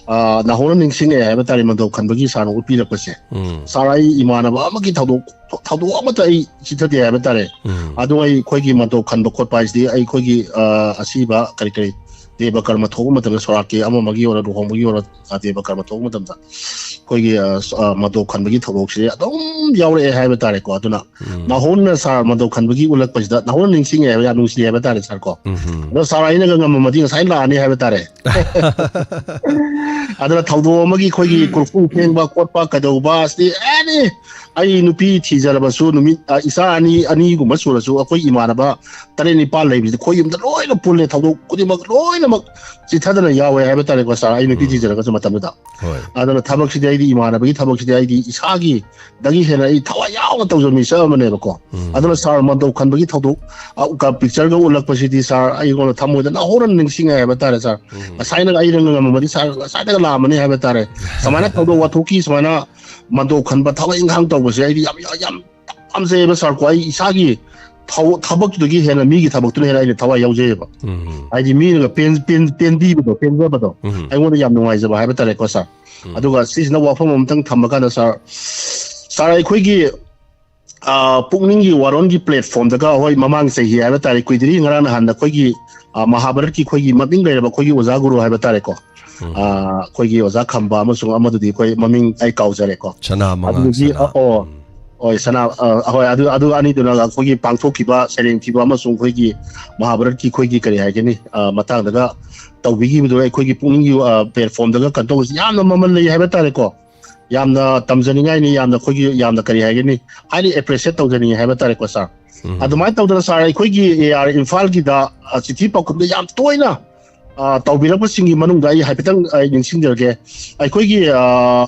ꯑ, ꯅꯧꯍꯧꯅ ꯅꯤꯡꯁꯤꯡꯉꯛꯑꯦ ꯍꯥꯏꯕ ꯇꯥꯔꯦ, ꯃꯟꯗꯣꯞ ꯈꯟꯕꯒꯤ ꯁꯥꯔꯅ ꯎꯠꯄꯤꯔꯛꯄꯁꯦ꯫ ꯎꯝ꯫ ꯁꯥꯔ, ꯑꯩ ꯏꯃꯥꯟꯅꯕ ꯑꯃꯒꯤ ꯊꯧꯗꯣꯛ, ꯊꯧꯗꯣꯛ ꯑꯃꯠꯇ ꯑꯩ ꯆꯤꯠꯊꯗꯦ ꯍꯥꯏꯕ ꯇꯥꯔꯦ꯫ ꯎꯝ꯫ ꯑꯗꯣ ꯑꯩ, ꯑꯩꯈꯣꯏꯒꯤ ꯃꯟꯗꯣꯞ ꯈꯟꯕ ꯈꯣꯠꯄ ꯍꯥꯏꯁꯤꯗꯤ ꯑꯩꯈꯣꯏꯒꯤ, ꯑ, ꯑꯁꯤꯕ ꯀꯔꯤ ꯀꯔꯤ ꯗꯦꯕ ꯀꯔꯃ ꯊꯣꯛꯄ ꯃꯇꯝꯗ, ꯁꯣꯔꯥꯠꯀꯤ ꯑꯃ ꯑꯃꯒꯤ ꯑꯣꯏꯔꯣ, ꯂꯨꯍꯣꯡꯕꯒꯤ ꯑꯣꯏꯔꯣ, ꯑ, ꯗꯦꯕ ꯀꯔꯃ ꯊꯣꯛꯄ ꯃꯇꯝꯗ ꯑꯩꯈꯣꯏꯒꯤ, ꯑ, ꯁ-, ꯑ, ꯃꯟꯗꯣꯞ ꯈꯟꯕꯒꯤ ꯊꯧꯗꯣꯛꯁꯦ ꯑꯗꯨꯝ ꯌꯥꯎꯔꯛꯑꯦ ꯍꯥꯏꯕ ꯇꯥꯔꯦꯀꯣ꯫ ꯑꯗꯨꯅ ꯎꯝ꯫ ꯅꯧꯍꯧꯅ ꯁꯥꯔ ꯃꯟꯗꯣꯞ ꯈꯟꯕꯒꯤ ꯎꯠꯂꯛꯄꯁꯤꯗ ꯅꯧꯍꯧꯅ ꯅꯤꯡꯁꯤꯡꯉꯦ ꯍꯥꯏꯕ, ꯌꯥꯝ ꯅꯨꯡꯁꯤꯌꯦ ꯍꯥꯏꯕ ꯇꯥꯔꯦ ꯁꯥꯔ ꯀꯣ꯫ ꯎꯝ꯫ ꯑꯗꯣ ꯁꯥꯔ ꯑꯩꯅꯒ ꯉꯝꯃꯝꯃꯗꯤ ꯉꯁꯥꯏ ꯂꯥꯛꯑꯅꯤ ꯍꯥꯏꯕ ꯇꯥꯔꯦ꯫ ꯑꯗꯨꯅ ꯊꯧꯗꯣꯛ ꯑꯃꯒꯤ ꯑꯩꯈꯣꯏꯒꯤ ꯀꯣꯔꯐꯨ ꯐꯦꯡꯕ ꯈꯣꯠꯄ ꯀꯩꯗꯧꯕ ꯑꯁꯤꯗꯤ ꯑꯦꯅꯤ, ꯑꯩ ꯅꯨꯄꯤ ꯊꯤꯖꯔꯕꯁꯨ ꯅꯨꯃꯤꯠ, ꯑ, ꯏꯆꯥ ꯑꯅꯤ, ꯑꯅꯤꯒꯨꯝꯕ ꯁꯨꯔꯁꯨ ꯑꯩꯈꯣꯏ ꯏꯃꯥꯟꯅꯕ ꯇꯔꯦꯠ ꯅꯤꯄꯥꯜ ꯂꯩꯕꯁꯤꯗ ꯑꯩꯈꯣꯏ ꯌꯨꯝꯗ ꯂꯣꯏꯅ ꯄꯨꯜꯂꯦ, ꯊꯧꯗꯣꯛ ꯈꯨꯗꯤꯡꯃꯛ ꯂꯣꯏꯅꯃꯛ ꯆꯤꯊꯗꯅ ꯌꯥꯎꯋꯦ ꯍꯥꯏꯕ ꯇꯥꯔꯦꯀꯣ ꯁꯥꯔ, ꯑꯩ ꯅꯨꯄꯤ ꯎꯝ꯫ ꯊꯤꯖꯔꯒꯁꯨ ꯃꯇꯝꯗꯨꯗ꯫ ꯍꯣꯏ꯫ ꯑꯗꯨꯅ ꯊꯕꯛꯁꯤꯗꯤ ꯑꯩꯗꯤ, ꯏꯃꯥꯟꯅꯕꯒꯤ ꯊꯕꯛꯁꯤꯗꯤ ꯑꯩꯗꯤ ꯏꯁꯥꯒꯤ ꯗꯒꯤ ꯍꯦꯟꯅ ꯑꯩ ꯊꯋꯥꯏ ꯌꯥꯎꯅ ꯇꯧꯖꯕ ꯃꯤꯁꯛ ꯑꯃꯅꯦꯕꯀꯣ꯫ ꯎꯝ꯫ ꯑꯗꯨꯅ ꯁꯥꯔ ꯃꯟꯗꯣꯞ ꯈꯟꯕꯒꯤ ꯊꯧꯗꯣꯛ, ꯑ, ꯎꯀ-, pictureꯒ ꯎꯠꯂꯛꯄꯁꯤꯗꯤ ꯁꯥꯔ, ꯑꯩꯉꯣꯟꯗ ꯊꯃꯣꯏꯗ ꯅꯧꯍꯧꯅꯅ ꯅꯤꯡꯁꯤꯡꯉꯦ ꯍꯥꯏꯕ ꯇꯥꯔꯦ ꯁꯥꯔ꯫ ꯎꯝ꯫ ꯉꯁꯥꯏꯅ ꯑꯩꯅ ꯉꯝꯃꯝꯃꯗꯤ ꯁꯥꯔ ꯉꯁꯥꯏꯗꯒ ꯂꯥꯛꯑꯝꯃꯅꯤ ꯍꯥꯏꯕ ꯇꯥꯔꯦ꯫ ꯁꯨꯃꯥꯏꯅ ꯊꯧꯗꯣꯛ ꯋꯥꯊꯣꯛꯀꯤ ꯁꯨꯃꯥꯏꯅ ꯃꯟꯗꯣꯞ ꯈꯟꯕ ꯊꯕꯛ ꯏꯪꯈꯥꯡ ꯇꯧꯕꯁꯦ ꯑꯩꯗꯤ ꯌꯥꯝ, ꯌꯥꯝ ꯄꯥꯝꯖꯩꯌꯦꯕ ꯁꯥꯔ ꯀꯣ꯫ ꯑꯩ ꯏꯁꯥꯒꯤ ꯊꯧ-, ꯊꯕꯛꯇꯨꯗꯒꯤ ꯍꯦꯟꯅ ꯃꯤꯒꯤ ꯊꯕꯛꯇꯨꯅ ꯍꯦꯟꯅ ꯑꯩꯅ ꯊꯋꯥꯏ ꯌꯥꯎꯖꯩꯌꯦꯕ꯫ ꯎꯝ꯫ ꯍꯥꯏꯗꯤ ꯃꯤꯅꯒ ꯄꯦꯟ-, ꯄꯦꯟ-, ꯄꯦꯟꯕꯤꯕꯗꯣ, ꯄꯦꯟꯖꯕꯗꯣ, ꯎꯝ꯫ ꯑꯩꯉꯣꯟꯗ ꯌꯥꯝ ꯅꯨꯡꯉꯥꯏꯖꯕ ꯍꯥꯏꯕ ꯇꯥꯔꯦꯀꯣ ꯁꯥꯔ꯫ ꯎꯝ꯫ ꯑꯗꯨꯒ ꯁꯤꯁꯤꯅ ꯋꯥꯐꯝ ꯑꯃꯇꯪ ꯊꯝꯃꯀꯥꯟꯗ ꯁꯥꯔ, ꯁꯥꯔ, ꯑꯩꯈꯣꯏꯒꯤ, ꯑ, ꯄꯨꯛꯅꯤꯡꯒꯤ ꯋꯥꯔꯣꯜꯒꯤ platformꯗꯒ, ꯍꯣꯏ, ꯃꯃꯥꯡ ꯆꯍꯤ ꯍꯥꯏꯕ ꯇꯥꯔꯦ, ꯀꯨꯏꯗ꯭ꯔꯤ, ꯉꯔꯥꯡ ꯅꯍꯥꯟꯗ ꯑꯩꯈꯣꯏꯒꯤ, ꯑ, ꯃꯍꯥꯚꯥꯔꯠꯀꯤ ꯑꯩꯈꯣꯏꯒꯤ ꯃꯃꯤꯡ ꯂꯩꯔꯕ ꯑꯩꯈꯣꯏꯒꯤ ꯑꯣꯖꯥ ꯒꯨꯔꯨ ꯍꯥꯏꯕ ꯇꯥꯔꯦꯀꯣ꯫ ꯎꯝ꯫ ꯑ, ꯑꯩꯈꯣꯏꯒꯤ ꯑꯣꯖꯥ ꯈꯝꯕ ꯑꯃꯁꯨꯡ ꯑꯃꯗꯨꯗꯤ ꯑꯩꯈꯣꯏ ꯃꯃꯤꯡ ꯑꯩ ꯀꯥꯎꯖꯔꯦꯀꯣ꯫ ꯁꯅꯥꯃꯉꯥ, ꯑꯗꯨꯗꯒꯤ, ꯁꯅꯥ-, ꯑ, ꯑꯣ, ꯎꯝ꯫ ꯍꯣꯏ, ꯁꯅꯥ-, ꯑ, ꯍꯣꯏ, ꯑꯗꯨ, ꯑꯗꯨ ꯑꯅꯤꯗꯨꯅ ꯑꯩꯈꯣꯏꯒꯤ ꯄꯥꯡꯊꯣꯛꯈꯤꯕ, ꯁꯩꯔꯦꯡ ꯊꯤꯕ ꯑꯃꯁꯨꯡ ꯑꯩꯈꯣꯏꯒꯤ ꯃꯍꯥꯚꯥꯔꯠꯀꯤ ꯑꯩꯈꯣꯏꯒꯤ ꯀꯔꯤ ꯍꯥꯏꯒꯅꯤ, ꯑ, ꯃꯇꯥꯡꯗꯒ ꯇꯧꯕꯤꯈꯤꯕꯗꯨ ꯑꯩꯈꯣꯏꯒꯤ ꯄꯨꯛꯅꯤꯡꯒꯤ, ꯑ, platformꯗꯒ ꯀꯩꯅꯣ ꯇꯧꯕꯁꯤ ꯌꯥꯝꯅ ꯃꯃꯜ ꯂꯩ ꯍꯥꯏꯕ ꯇꯥꯔꯦꯀꯣ꯫ ꯌꯥꯝꯅ ꯇꯝꯖꯅꯤꯡꯉꯥꯏꯅꯤ, ꯌꯥꯝꯅ ꯑꯩꯈꯣꯏꯒꯤ ꯌꯥꯝꯅ ꯀꯔꯤ ꯍꯥꯏꯒꯅꯤ, highly appreciate ꯇꯧꯖꯅꯤꯡꯉꯤ ꯍꯥꯏꯕ ꯇꯥꯔꯦꯀꯣ ꯁꯥꯔ꯫ ꯎꯝ꯫ ꯑꯗꯨꯃꯥꯏꯅ ꯇꯧꯗꯅ ꯁꯥꯔ, ꯑꯩꯈꯣꯏꯒꯤ ꯑꯦ ꯑꯥꯔ ꯏꯝꯐꯥꯜꯒꯤꯗ, ꯑ, ꯆꯤꯊꯤ ꯄꯥꯎꯈꯨꯝꯗ ꯌꯥꯝ ꯇꯣꯏꯅ, ꯑ, ꯇꯧꯕꯤꯔꯛꯄꯁꯤꯡꯒꯤ ꯃꯅꯨꯡꯗ ꯑꯩ ꯍꯥꯏꯐꯦꯠꯇꯪ ꯑꯩ ꯅꯤꯡꯁꯤꯡꯖꯔꯒꯦ꯫ ꯑꯩꯈꯣꯏꯒꯤ, ꯑ,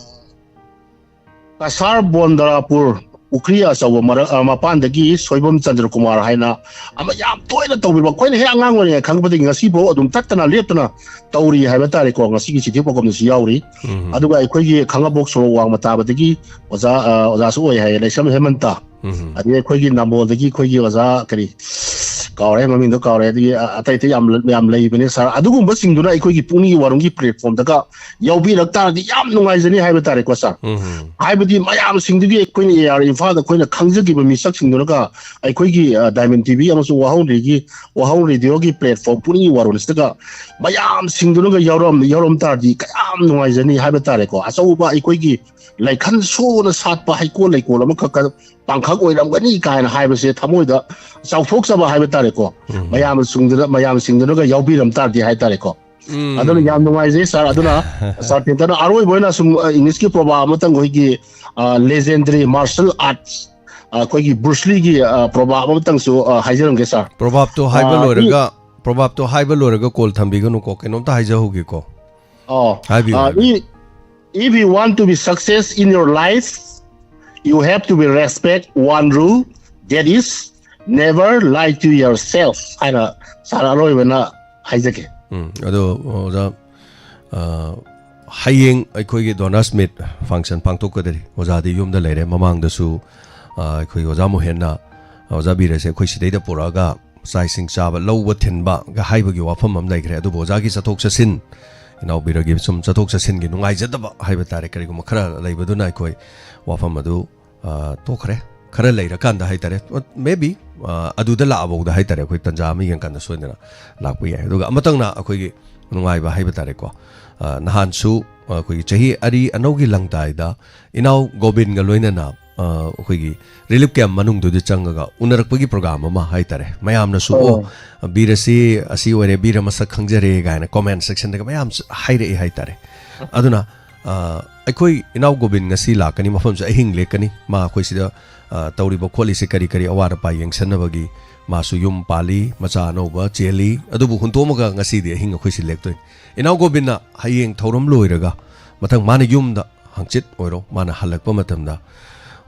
ꯀꯁꯥꯔ ꯕꯣꯟꯗꯔꯥꯄꯨꯔ ꯄꯨꯈ꯭ꯔꯤ ꯑꯆꯧꯕ ꯃꯔꯛ, ꯑ, ꯃꯄꯥꯟꯗꯒꯤ ꯁꯣꯏꯕꯝ ꯆꯟꯗ꯭ꯔꯀꯨꯃꯥꯔ ꯍꯥꯏꯅ ꯑꯃ ꯌꯥꯝ ꯇꯣꯏꯅ ꯇꯧꯕꯤꯕ, ꯑꯩꯈꯣꯏꯅ ꯍꯦꯛ ꯑꯉꯥꯡ ꯑꯣꯏꯔꯤꯉꯩ ꯈꯪꯕꯗꯒꯤ ꯉꯁꯤꯐꯥꯎ ꯑꯗꯨꯝ ꯇꯠꯇꯅ ꯂꯦꯞꯇꯅ ꯇꯧꯔꯤ ꯍꯥꯏꯕ ꯇꯥꯔꯦꯀꯣ꯫ ꯉꯁꯤꯒꯤ ꯆꯤꯊꯤ ꯄꯥꯎꯈꯨꯝꯗꯁꯨ ꯌꯥꯎꯔꯤ꯫ ꯎꯝ꯫ ꯑꯗꯨꯒ ꯑꯩꯈꯣꯏꯒꯤ ꯈꯥꯡꯉꯕꯣꯛ ꯁꯣꯔꯣꯛ ꯋꯥꯡꯃ ꯇꯥꯕꯗꯒꯤ ꯑꯣꯖꯥ, ꯑ, ꯑꯣꯖꯥꯁꯨ ꯑꯣꯏ ꯍꯥꯏꯌꯦ, ꯂꯩꯁ꯭ꯔꯝ ꯍꯦꯃꯟꯇ꯫ ꯎꯝ꯫ ꯑꯗꯒꯤ ꯑꯩꯈꯣꯏꯒꯤ ꯅꯝꯕꯣꯜꯗꯒꯤ ꯑꯩꯈꯣꯏꯒꯤ ꯑꯣꯖꯥ ꯀꯔꯤ, ꯀꯥꯎꯔꯦ, ꯃꯃꯤꯡꯗꯣ ꯀꯥꯎꯔꯦ꯫ ꯑꯗꯒꯤ, ꯑ, ꯑꯇꯩ ꯑꯇꯩ ꯌꯥꯝ, ꯌꯥꯝ ꯂꯩꯕꯅꯦ ꯁꯥꯔ꯫ ꯑꯗꯨꯒꯨꯝꯕꯁꯤꯡꯗꯨꯅ ꯑꯩꯈꯣꯏꯒꯤ ꯄꯨꯛꯅꯤꯡꯒꯤ ꯋꯥꯔꯣꯝꯒꯤ platformꯗꯒ ꯌꯥꯎꯕꯤꯔꯛ ꯇꯥꯔꯗꯤ ꯌꯥꯝ ꯅꯨꯡꯉꯥꯏꯖꯅꯤ ꯍꯥꯏꯕ ꯇꯥꯔꯦꯀꯣ ꯁꯥꯔ꯫ ꯎꯝ꯫ ꯍꯥꯏꯕꯗꯤ ꯃꯌꯥꯝꯁꯤꯡꯗꯨꯒꯤ ꯑꯩꯈꯣꯏꯅ AR ꯏꯝꯐꯥꯜꯗ ꯑꯩꯈꯣꯏꯅ ꯈꯪꯖꯈꯤꯕ ꯃꯤꯁꯛꯁꯤꯡꯗꯨꯅꯒ ꯑꯩꯈꯣꯏꯒꯤ, ꯑ, Diamond TV ꯑꯃꯁꯨꯡ ꯋꯥꯍꯧ ꯔꯦꯗꯤꯑꯣꯒꯤ, ꯋꯥꯍꯧ ꯔꯦꯗꯤꯑꯣꯒꯤ platform ꯄꯨꯛꯅꯤꯡꯒꯤ ꯋꯥꯔꯣꯜꯁꯤꯗꯒ ꯃꯌꯥꯝꯁꯤꯡꯗꯨꯅꯒ ꯌꯥꯎꯔꯝ-, ꯌꯥꯎꯔꯝ ꯇꯥꯔꯗꯤ ꯀꯌꯥꯝ ꯅꯨꯡꯉꯥꯏꯖꯅꯤ ꯍꯥꯏꯕ ꯇꯥꯔꯦꯀꯣ꯫ ꯑꯆꯧꯕ ꯑꯩꯈꯣꯏꯒꯤ ꯂꯩꯈꯟ ꯁꯣꯅ ꯁꯥꯠꯄ ꯍꯩꯀꯣꯜ ꯂꯩꯀꯣꯜ ꯑꯃꯈꯛ ꯄꯥꯡꯈꯛ ꯑꯣꯏꯔꯝꯒꯅꯤ ꯀꯥꯏꯅ ꯍꯥꯏꯕꯁꯦ ꯊꯃꯣꯏꯗ ꯆꯥꯎꯊꯣꯛꯆꯕ ꯍꯥꯏꯕ ꯇꯥꯔꯦꯀꯣ꯫ ꯎꯝ꯫ ꯃꯌꯥꯝꯁꯤꯡꯗꯨꯅ, ꯃꯌꯥꯝꯁꯤꯡꯗꯨꯅꯒ ꯌꯥꯎꯕꯤꯔꯝ ꯇꯥꯔꯗꯤ ꯍꯥꯏ ꯇꯥꯔꯦꯀꯣ꯫ ꯎꯝ꯫ ꯑꯗꯨꯅ ꯌꯥꯝ ꯅꯨꯡꯉꯥꯏꯖꯩ ꯁꯥꯔ꯫ ꯑꯗꯨꯅ ꯁꯥꯔ ꯄꯦꯟꯇꯔꯅ ꯑꯔꯣꯏꯕ ꯑꯣꯏꯅ ꯁꯨꯝ, ꯑ, Englishꯀꯤ proverb ꯑꯃꯇꯪ ꯑꯩꯈꯣꯏꯒꯤ, ꯑ, legendary martial arts, ꯑ, ꯑꯩꯈꯣꯏꯒꯤ Bruce Leeꯒꯤ, ꯑ, proverb ꯑꯃꯇꯪꯁꯨ, ꯑ, ꯍꯥꯏꯖꯔꯝꯒꯦ ꯁꯥꯔ꯫ Proverbꯇꯣ ꯍꯥꯏꯕ ꯑ, ꯂꯣꯏꯔꯒ, ꯃꯤ- Proverbꯇꯣ ꯍꯥꯏꯕ ꯂꯣꯏꯔꯒ call ꯊꯝꯕꯤꯒꯅꯨꯀꯣ, ꯀꯩꯅꯣꯝꯇ ꯍꯥꯏꯖꯍꯧꯒꯦꯀꯣ꯫ ꯑꯣ, ꯍꯥꯏꯕꯤꯌꯨ, ꯑ, ꯍꯥꯏꯕꯤꯌꯨ꯫ If, if you want to be success in your life, you have to be respect one rule, that is, never lie to yourself ꯍꯥꯏꯅ ꯁꯥꯔ ꯑꯔꯣꯏꯕꯅ ꯍꯥꯏꯖꯒꯦ꯫ ꯎꯝ, ꯑꯗꯣ ꯑꯣꯖꯥ, ꯑ, ꯍꯌꯦꯡ ꯑꯩꯈꯣꯏꯒꯤ Donors Meet function ꯄꯥꯡꯊꯣꯛꯀꯗꯧꯔꯤ꯫ ꯑꯣꯖꯥꯗꯤ ꯌꯨꯝꯗ ꯂꯩꯔꯦ꯫ ꯃꯃꯥꯡꯗꯁꯨ, ꯑ, ꯑꯩꯈꯣꯏ ꯑꯣꯖꯥ ꯃꯣꯍꯦꯟꯅ ꯑꯣꯖꯥ ꯕꯤꯔꯁꯦ ꯑꯩꯈꯣꯏ ꯁꯤꯗꯩꯗ ꯄꯨꯔꯛꯑꯒ ꯆꯥꯛ ꯏꯁꯤꯡ ꯆꯥꯕ, ꯂꯧꯕ ꯊꯤꯟꯕꯒ ꯍꯥꯏꯕꯒꯤ ꯋꯥꯐꯝ ꯑꯃ ꯂꯩꯈ꯭ꯔꯦ꯫ ꯑꯗꯨꯕꯨ ꯑꯣꯖꯥꯒꯤ ꯆꯠꯊꯣꯛ ꯆꯠꯁꯤꯟ, ꯏꯅꯥꯎ ꯕꯤꯔꯒꯤ ꯁꯨꯝ ꯆꯠꯊꯣꯛ ꯆꯠꯁꯤꯟꯒꯤ ꯅꯨꯡꯉꯥꯏꯖꯗꯕ ꯍꯥꯏꯕ ꯇꯥꯔꯦ, ꯀꯔꯤꯒꯨꯝꯕ ꯈꯔ ꯂꯩꯕꯗꯨꯅ ꯑꯩꯈꯣꯏ ꯋꯥꯐꯝ ꯑꯗꯨ, ꯑ, ꯇꯣꯛꯈ꯭ꯔꯦ꯫ ꯈꯔ ꯂꯩꯔꯀꯥꯟꯗ ꯍꯥꯏ ꯇꯥꯔꯦ, maybe, ꯑ, ꯑꯗꯨꯗ ꯂꯥꯛꯑꯐꯥꯎꯗ ꯍꯥꯏ ꯇꯥꯔꯦ, ꯑꯩꯈꯣꯏ ꯇꯟꯖꯥ ꯑꯃ ꯌꯦꯡꯀꯥꯟꯗ ꯁꯣꯏꯗꯅ ꯂꯥꯛꯄ ꯌꯥꯏ꯫ ꯑꯗꯨꯒ ꯑꯃꯇꯪꯅ ꯑꯩꯈꯣꯏꯒꯤ ꯅꯨꯡꯉꯥꯏꯕ ꯍꯥꯏꯕ ꯇꯥꯔꯦꯀꯣ, ꯑ, ꯅꯍꯥꯟꯁꯨ ꯑꯩꯈꯣꯏꯒꯤ ꯆꯍꯤ ꯑꯔꯤ ꯑꯅꯧꯒꯤ ꯂꯪꯗꯥꯏꯗ ꯏꯅꯥꯎ ꯒꯣꯕꯤꯟꯒ ꯂꯣꯏꯅꯅ, ꯑ, ꯑꯩꯈꯣꯏꯒꯤ relief camp ꯃꯅꯨꯡꯗꯨꯗ ꯆꯪꯉꯒ ꯎꯅꯔꯛꯄꯒꯤ program ꯑꯃ ꯍꯥꯏ ꯇꯥꯔꯦ꯫ ꯃꯌꯥꯝꯅꯁꯨ, "ꯑꯣ, ꯑꯣ꯫ ꯕꯤꯔ ꯑꯁꯤ ꯑꯁꯤ ꯑꯣꯏꯔꯦ, ꯕꯤꯔ ꯃꯁꯛ ꯈꯪꯖꯔꯦ" ꯀꯥꯏꯅ comment sectionꯗꯒ ꯃꯌꯥꯝ ꯍꯥꯏꯔꯛꯑꯦ ꯍꯥꯏ ꯇꯥꯔꯦ꯫ ꯑꯗꯨꯅ, ꯑ, ꯑꯩꯈꯣꯏ ꯏꯅꯥꯎ ꯒꯣꯕꯤꯟ ꯉꯁꯤ ꯂꯥꯛꯀꯅꯤ, ꯃꯐꯝꯁꯦ ꯑꯍꯤꯡ ꯂꯦꯛꯀꯅꯤ꯫ ꯃꯥ ꯑꯩꯈꯣꯏ ꯁꯤꯗ, ꯑ, ꯇꯧꯔꯤꯕ ꯈꯣꯠꯂꯤꯁꯦ ꯀꯔꯤ ꯀꯔꯤ ꯑꯋꯥꯠ ꯑꯄꯥ ꯌꯦꯡꯁꯟꯅꯕꯒꯤ, ꯃꯥꯁꯨ ꯌꯨꯝ ꯄꯥꯜꯂꯤ, ꯃꯆꯥ ꯑꯅꯧꯕ ꯆꯦꯜꯂꯤ, ꯑꯗꯨꯕꯨ ꯍꯨꯟꯗꯣꯛꯑꯝꯃꯒ ꯉꯁꯤꯗꯤ ꯑꯍꯤꯡ ꯑꯩꯈꯣꯏ ꯁꯤ ꯂꯦꯛꯇꯣꯏꯅꯤ꯫ ꯏꯅꯥꯎ ꯒꯣꯕꯤꯟꯅ ꯍꯌꯦꯡ ꯊꯧꯔꯝ ꯂꯣꯏꯔꯒ ꯃꯊꯪ ꯃꯥꯅ ꯌꯨꯝꯗ ꯍꯪꯆꯤꯠ ꯑꯣꯏꯔꯣ, ꯃꯥꯅ ꯍꯜꯂꯛꯄ ꯃꯇꯝꯗ,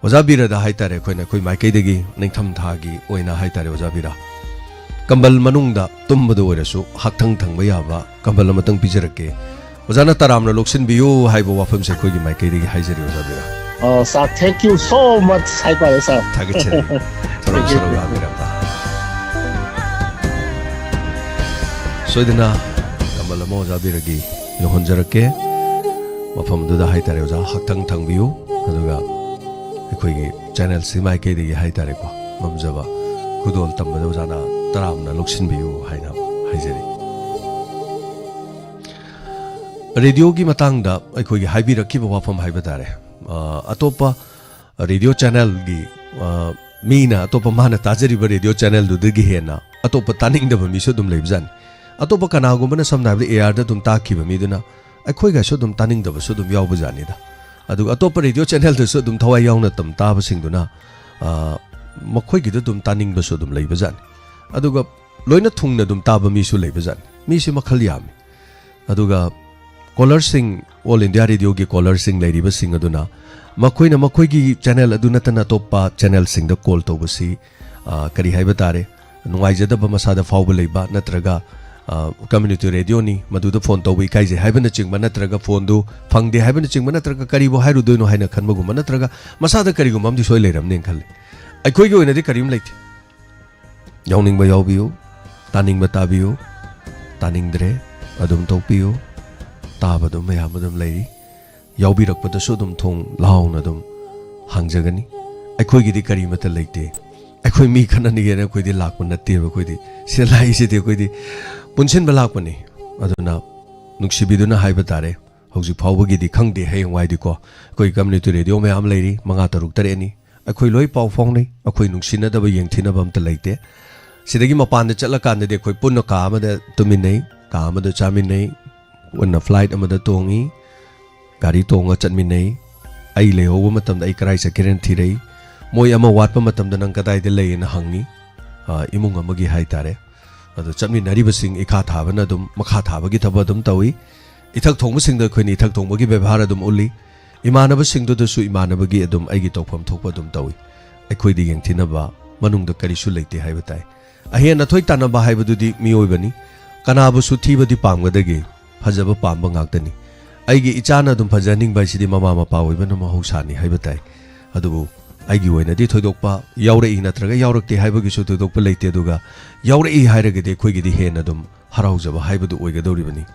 ꯑꯣꯖꯥ ꯕꯤꯔꯗ ꯍꯥꯏꯇꯥꯔꯦ, ꯑꯩꯈꯣꯏꯅ ꯑꯩꯈꯣꯏ ꯃꯥꯏꯀꯩꯗꯒꯤ ꯅꯤꯡꯊꯝ ꯊꯥꯒꯤ ꯑꯣꯏꯅ ꯍꯥꯏꯇꯥꯔꯦ, ꯑꯣꯖꯥ ꯕꯤꯔ, ꯀꯝꯕꯜ ꯃꯅꯨꯡꯗ ꯇꯨꯝꯕꯗ ꯑꯣꯏꯔꯁꯨ ꯍꯛꯊꯪ ꯊꯪꯕ ꯌꯥꯕ ꯀꯝꯕꯜ ꯑꯃꯇꯪ ꯄꯤꯖꯔꯛꯀꯦ꯫ ꯑꯣꯖꯥꯅ ꯇꯔꯥꯝꯅ ꯂꯧꯁꯤꯟꯕꯤꯌꯨ ꯍꯥꯏꯕ ꯋꯥꯐꯝꯁꯦ ꯑꯩꯈꯣꯏꯒꯤ ꯃꯥꯏꯀꯩꯗꯒꯤ ꯍꯥꯏꯖꯔꯤ, ꯑꯣꯖꯥ ꯕꯤꯔ꯫ ꯑ, sir, thank you so much ꯍꯥꯏꯇꯥꯔꯦ, sir꯫ ꯊꯥꯒꯠꯆꯔꯤ꯫ ꯊꯧꯔꯝ ꯁꯔꯨꯛ ꯌꯥꯕꯤꯔꯛꯄ꯫ ꯁꯣꯏꯗꯅ ꯀꯝꯕꯜ ꯑꯃ ꯑꯣꯖꯥ ꯕꯤꯔꯒꯤ ꯌꯧꯍꯟꯖꯔꯛꯀꯦ꯫ ꯃꯐꯝꯗꯨꯗ ꯍꯥꯏꯇꯥꯔꯦ, ꯑꯣꯖꯥ ꯍꯛꯊꯪ ꯊꯪꯕꯤꯌꯨ, ꯑꯗꯨꯒ ꯑꯩꯈꯣꯏꯒꯤ channelꯁꯤ ꯃꯥꯏꯀꯩꯗꯒꯤ ꯍꯥꯏꯇꯥꯔꯦꯀꯣ, ꯉꯝꯖꯕ ꯈꯨꯗꯣꯜ ꯇꯝꯕꯗ ꯑꯣꯖꯥꯅ ꯇꯔꯥꯝꯅ ꯂꯧꯁꯤꯟꯕꯤꯌꯨ ꯍꯥꯏꯅ ꯍꯥꯏꯖꯔꯤ꯫ ꯔꯦꯗꯤꯑꯣꯒꯤ ꯃꯇꯥꯡꯗ ꯑꯩꯈꯣꯏꯒꯤ ꯍꯥꯏꯕꯤꯔꯛꯈꯤꯕ ꯋꯥꯐꯝ ꯍꯥꯏꯕ ꯇꯥꯔꯦ, ꯑ, ꯑꯇꯣꯞꯄ ꯔꯦꯗꯤꯑꯣ channelꯒꯤ, ꯑ, ꯃꯤꯅ ꯑꯇꯣꯞꯄ ꯃꯥꯅ ꯇꯥꯖꯔꯤꯕ ꯔꯦꯗꯤꯑꯣ channelꯗꯨꯗꯒꯤ ꯍꯦꯟꯅ ꯑꯇꯣꯞꯄ ꯇꯥꯅꯤꯡꯗꯕ ꯃꯤꯁꯨ ꯑꯗꯨꯝ ꯂꯩꯕꯖꯥꯠꯅꯤ꯫ ꯑꯇꯣꯞꯄ ꯀꯅꯥꯒꯨꯝꯕꯅ, ꯁꯝꯅ ꯍꯥꯏꯔꯕꯗ, ARꯗ ꯑꯗꯨꯝ ꯇꯥꯈꯤꯕ ꯃꯤꯗꯨꯅ ꯑꯩꯈꯣꯏꯒꯁꯨ ꯑꯗꯨꯝ ꯇꯥꯅꯤꯡꯗꯕꯁꯨ ꯑꯗꯨꯝ ꯌꯥꯎꯕꯖꯥꯠꯅꯤꯗ꯫ ꯑꯗꯨꯒ ꯑꯇꯣꯞꯄ ꯔꯦꯗꯤꯑꯣ channelꯗꯁꯨ ꯑꯗꯨꯝ ꯊꯋꯥꯏ ꯌꯥꯎꯅ ꯑꯗꯨꯝ ꯇꯥꯕꯁꯤꯡꯗꯨꯅ, ꯑ, ꯃꯈꯣꯏꯒꯤꯗ ꯑꯗꯨꯝ ꯇꯥꯅꯤꯡꯕꯁꯨ ꯑꯗꯨꯝ ꯂꯩꯕꯖꯥꯠꯅꯤ꯫ ꯑꯗꯨꯒ ꯂꯣꯏꯅ ꯊꯨꯡꯅ ꯑꯗꯨꯝ ꯇꯥꯕ ꯃꯤꯁꯨ ꯂꯩꯕꯖꯥꯠꯅꯤ꯫ ꯃꯤꯁꯤ ꯃꯈꯜ ꯌꯥꯝꯃꯤ꯫ ꯑꯗꯨꯒ caller ꯁꯤꯡ, All India Radioꯒꯤ caller ꯁꯤꯡ ꯂꯩꯔꯤꯕꯁꯤꯡ ꯑꯗꯨꯅ ꯃꯈꯣꯏꯅ ꯃꯈꯣꯏꯒꯤ channel ꯑꯗꯨ ꯅꯠꯇꯅ ꯑꯇꯣꯞꯄ channelꯁꯤꯡꯗ call ꯇꯧꯕꯁꯤ, ꯑ, ꯀꯔꯤ ꯍꯥꯏꯕ ꯇꯥꯔꯦ, ꯅꯨꯡꯉꯥꯏꯖꯗꯕ ꯃꯁꯥꯗ ꯐꯥꯎꯕ ꯂꯩꯕ, ꯅꯠꯇ꯭ꯔꯒ, ꯑ, community radioꯅꯤ, ꯃꯗꯨꯗ phone ꯇꯧꯕ ꯏꯀꯥꯏꯖꯩ ꯍꯥꯏꯕꯅꯆꯤꯡꯕ, ꯅꯠꯇ꯭ꯔꯒ phoneꯗꯨ ꯐꯪꯗꯦ ꯍꯥꯏꯕꯅꯆꯤꯡꯕ, ꯅꯠꯇ꯭ꯔꯒ ꯀꯔꯤꯕꯨ ꯍꯥꯏꯔꯨꯗꯣꯏꯅꯣ ꯍꯥꯏꯅ ꯈꯟꯕꯒꯨꯝꯕ, ꯅꯠꯇ꯭ꯔꯒ ꯃꯁꯥꯗ ꯀꯔꯤꯒꯨꯝꯕ ꯑꯃꯗꯤ ꯁꯣꯏ ꯂꯩꯔꯝꯅꯦꯅ ꯈꯜꯂꯤ꯫ ꯑꯩꯈꯣꯏꯒꯤ ꯑꯣꯏꯅꯗꯤ ꯀꯔꯤꯝ ꯂꯩꯇꯦ꯫ ꯌꯥꯎꯅꯤꯡꯕ ꯌꯥꯎꯕꯤꯌꯨ, ꯇꯥꯅꯤꯡꯕ ꯇꯥꯕꯤꯌꯨ, ꯇꯥꯅꯤꯡꯗ꯭ꯔꯦ ꯑꯗꯨꯝ ꯇꯣꯛꯄꯤꯌꯨ, ꯇꯥꯕ ꯑꯗꯨꯝ ꯃꯌꯥꯝ ꯑꯗꯨꯝ ꯂꯩꯔꯤ꯫ ꯌꯥꯎꯕꯤꯔꯛꯄꯗꯁꯨ ꯑꯗꯨꯝ ꯊꯣꯡ ꯂꯥꯎꯅ ꯑꯗꯨꯝ ꯍꯥꯡꯖꯒꯅꯤ꯫ ꯑꯩꯈꯣꯏꯒꯤꯗꯤ ꯀꯔꯤꯃꯠꯇ ꯂꯩꯇꯦ꯫ ꯑꯩꯈꯣꯏ ꯃꯤ ꯈꯠꯅꯅꯤꯡꯉꯦꯅ ꯑꯩꯈꯣꯏꯗꯤ ꯂꯥꯛꯄ ꯅꯠꯇꯦꯕ꯫ ꯑꯩꯈꯣꯏꯗꯤ ꯁꯤꯗ ꯂꯥꯛꯏꯁꯤꯗꯤ ꯑꯩꯈꯣꯏꯗꯤ ꯄꯨꯟꯁꯤꯟꯕ ꯂꯥꯛꯄꯅꯤ꯫ ꯑꯗꯨꯅ ꯅꯨꯡꯁꯤꯕꯤꯗꯨꯅ ꯍꯥꯏꯕ ꯇꯥꯔꯦ, ꯍꯧꯖꯤꯛ ꯐꯥꯎꯕꯒꯤꯗꯤ ꯈꯪꯗꯦ, ꯍꯌꯦꯡꯋꯥꯏꯗꯤꯀꯣ꯫ ꯑꯩꯈꯣꯏ community radio ꯃꯌꯥꯝ ꯂꯩꯔꯤ, ꯃꯉꯥ, ꯇꯔꯨꯛ, ꯇꯔꯦꯠꯅꯤ꯫ ꯑꯩꯈꯣꯏ ꯂꯣꯏ ꯄꯥꯎ ꯐꯥꯎꯅꯩ꯫ ꯑꯩꯈꯣꯏ ꯅꯨꯡꯁꯤꯅꯗꯕ, ꯌꯦꯡꯊꯤꯅꯕ ꯑꯝꯇ ꯂꯩꯇꯦ꯫ ꯁꯤꯗꯒꯤ ꯃꯄꯥꯟꯗ ꯆꯠꯂꯀꯥꯟꯗꯗꯤ ꯑꯩꯈꯣꯏ ꯄꯨꯟꯅ ꯀꯥ ꯑꯃꯗ ꯇꯨꯝꯃꯤꯟꯅꯩ, ꯀꯥ ꯑꯃꯗ ꯆꯥꯃꯤꯟꯅꯩ, ꯄꯨꯟꯅ flight ꯑꯃꯗ ꯇꯣꯡꯉꯤ, ꯒꯥꯔꯤ ꯇꯣꯡꯉ ꯆꯠꯃꯤꯟꯅꯩ꯫ ꯑꯩ ꯂꯩꯍꯧꯕ ꯃꯇꯝꯗ ꯑꯩ ꯀꯗꯥꯏ ꯆꯠꯈ꯭ꯔꯦꯅ ꯊꯤꯔꯛꯏ꯫ ꯃꯣꯏ ꯑꯃ ꯋꯥꯠꯄ ꯃꯇꯝꯗ ꯅꯪ ꯀꯗꯥꯏꯗ ꯂꯩꯌꯦꯅ ꯍꯪꯉꯤ꯫ ꯑ, ꯏꯃꯨꯡ ꯑꯃꯒꯤ ꯍꯥꯏꯇꯥꯔꯦ꯫ ꯑꯗꯣ ꯆꯠꯃꯤꯟꯅꯔꯤꯕꯁꯤꯡ ꯏꯈꯥ ꯊꯥꯕꯅ ꯑꯗꯨꯝ ꯃꯈꯥ ꯊꯥꯕꯒꯤ ꯊꯕꯛ ꯑꯗꯨꯝ ꯇꯧꯏ꯫ ꯏꯊꯛ ꯊꯣꯡꯕꯁꯤꯡꯗ ꯑꯩꯈꯣꯏꯅ ꯏꯊꯛ ꯊꯣꯡꯕꯒꯤ ꯕꯦꯕꯥꯔ ꯑꯗꯨꯝ ꯎꯠꯂꯤ꯫ ꯏꯃꯥꯟꯅꯕꯁꯤꯡꯗꯨꯗꯁꯨ ꯏꯃꯥꯟꯅꯕꯒꯤ ꯑꯗꯨꯝ ꯑꯩꯒꯤ ꯇꯧꯐꯝ ꯊꯣꯛꯄ ꯑꯗꯨꯝ ꯇꯧꯏ꯫ ꯑꯩꯈꯣꯏꯗ ꯌꯦꯡꯊꯤꯅꯕ ꯃꯅꯨꯡꯗ ꯀꯔꯤꯁꯨ ꯂꯩꯇꯦ ꯍꯥꯏꯕ ꯇꯥꯏ꯫ ꯑꯍꯦꯟ ꯑꯊꯣꯏ ꯇꯥꯟꯅꯕ ꯍꯥꯏꯕꯗꯨꯗꯤ ꯃꯤꯑꯣꯏꯕꯅꯤ꯫ ꯀꯅꯥꯕꯨꯁꯨ ꯊꯤꯕꯗꯤ ꯄꯥꯝꯒꯗꯒꯦ? ꯐꯖꯕ ꯄꯥꯝꯕ ꯉꯥꯛꯇꯅꯤ꯫ ꯑꯩꯒꯤ ꯏꯆꯥꯅ ꯑꯗꯨꯝ ꯐꯖꯍꯟꯅꯤꯡꯕ ꯍꯥꯏꯁꯤꯗꯤ ꯃꯃꯥ ꯃꯄꯥ ꯑꯣꯏꯕꯅ ꯃꯍꯧꯁꯥꯅꯤ ꯍꯥꯏꯕ ꯇꯥꯏ꯫ ꯑꯗꯨꯕꯨ ꯑꯩꯒꯤ ꯑꯣꯏꯅꯗꯤ ꯊꯣꯏꯗꯣꯛꯄ ꯌꯥꯎꯔꯛꯏ ꯅꯠꯇ꯭ꯔꯒ ꯌꯥꯎꯔꯛꯇꯦ ꯍꯥꯏꯕꯒꯤꯁꯨ ꯊꯣꯏꯗꯣꯛꯄ ꯂꯩꯇꯦ꯫ ꯑꯗꯨꯒ ꯌꯥꯎꯔꯛꯏ ꯍꯥꯏꯔꯒꯗꯤ ꯑꯩꯈꯣꯏꯒꯤꯗꯤ ꯍꯦꯟꯅ ꯑꯗꯨꯝ ꯍꯔꯥꯎꯖꯕ ꯍꯥꯏꯕꯗꯨ ꯑꯣꯏꯒꯗꯧꯔꯤꯕꯅꯤ꯫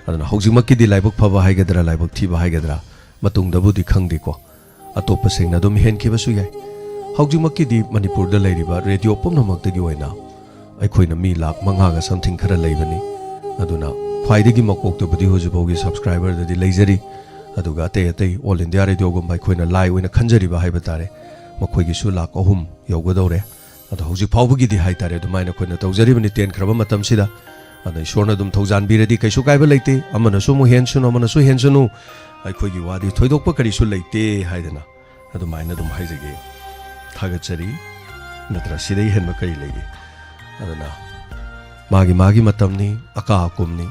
ꯑꯗꯨꯅ ꯍꯧꯖꯤꯛꯃꯛꯀꯤꯗꯤ ꯂꯥꯏꯕꯛ ꯐꯕ ꯍꯥꯏꯒꯗ꯭ꯔꯥ, ꯂꯥꯏꯕꯛ ꯊꯤꯕ ꯍꯥꯏꯒꯗ꯭ꯔꯥ, ꯃꯇꯨꯡꯗꯕꯨꯗꯤ ꯈꯪꯗꯦꯀꯣ꯫ ꯑꯇꯣꯞꯄꯁꯤꯡꯅ ꯑꯗꯨꯝ ꯍꯦꯟꯈꯤꯕꯁꯨ ꯌꯥꯏ꯫ ꯍꯧꯖꯤꯛꯃꯛꯀꯤꯗꯤ ꯃꯅꯤꯄꯨꯔꯗ ꯂꯩꯔꯤꯕ ꯔꯦꯗꯤꯑꯣ ꯄꯨꯝꯅꯃꯛꯇꯒꯤ ꯑꯣꯏꯅ ꯑꯩꯈꯣꯏꯅ ꯃꯤ ꯂꯥꯈ ꯃꯉꯥꯒ something ꯈꯔ ꯂꯩꯕꯅꯤ꯫ ꯑꯗꯨꯅ ꯈ꯭ꯋꯥꯏꯗꯒꯤ ꯃꯀꯣꯛꯇꯕꯨꯗꯤ ꯍꯧꯖꯤꯛꯐꯥꯎꯒꯤ subscriberꯗꯗꯤ ꯂꯩꯖꯔꯤ꯫ ꯑꯗꯨꯒ ꯑꯇꯩ ꯑꯇꯩ All India Radioꯒꯨꯝꯕ ꯑꯩꯈꯣꯏꯅ ꯂꯥꯏ ꯑꯣꯏꯅ ꯈꯟꯖꯔꯤꯕ ꯍꯥꯏꯕ ꯇꯥꯔꯦ, ꯃꯈꯣꯏꯒꯤꯁꯨ ꯂꯥꯈ ꯑꯍꯨꯝ ꯌꯧꯒꯗꯧꯔꯦ꯫ ꯑꯗꯣ ꯍꯧꯖꯤꯛ ꯐꯥꯎꯕꯒꯤꯗꯤ ꯍꯥꯏ ꯇꯥꯔꯦ ꯑꯗꯨꯃꯥꯏꯅ ꯑꯩꯈꯣꯏꯅ ꯇꯧꯖꯔꯤꯕꯅꯤ ꯇꯦꯟꯈ꯭ꯔꯕ ꯃꯇꯝꯁꯤꯗ꯫ ꯑꯗꯣ ꯏꯁꯣꯔꯅ ꯑꯗꯨꯝ ꯊꯧꯖꯥꯟꯕꯤꯔꯗꯤ ꯀꯩꯁꯨ ꯀꯥꯏꯕ ꯂꯩꯇꯦ꯫ ꯑꯃꯅꯁꯨ ꯑꯃꯨꯛ ꯍꯦꯟꯁꯅꯨ, ꯑꯃꯅꯁꯨ ꯍꯦꯟꯁꯅꯨ, ꯑꯩꯈꯣꯏꯒꯤ ꯋꯥꯗꯤ ꯊꯣꯏꯗꯣꯛꯄ ꯀꯔꯤꯁꯨ ꯂꯩꯇꯦ ꯍꯥꯏꯗꯅ ꯑꯗꯨꯃꯥꯏꯅ ꯑꯗꯨꯝ ꯍꯥꯏꯖꯒꯦ꯫ ꯊꯥꯒꯠꯆꯔꯤ꯫ ꯅꯠꯇ꯭ꯔ ꯁꯤꯗꯩ ꯍꯦꯟꯕ ꯀꯔꯤ ꯂꯩꯒꯦ? ꯑꯗꯨꯅ ꯃꯥꯒꯤ ꯃꯥꯒꯤ ꯃꯇꯝꯅꯤ, ꯑꯀꯥ ꯑꯀꯨꯝꯅꯤ꯫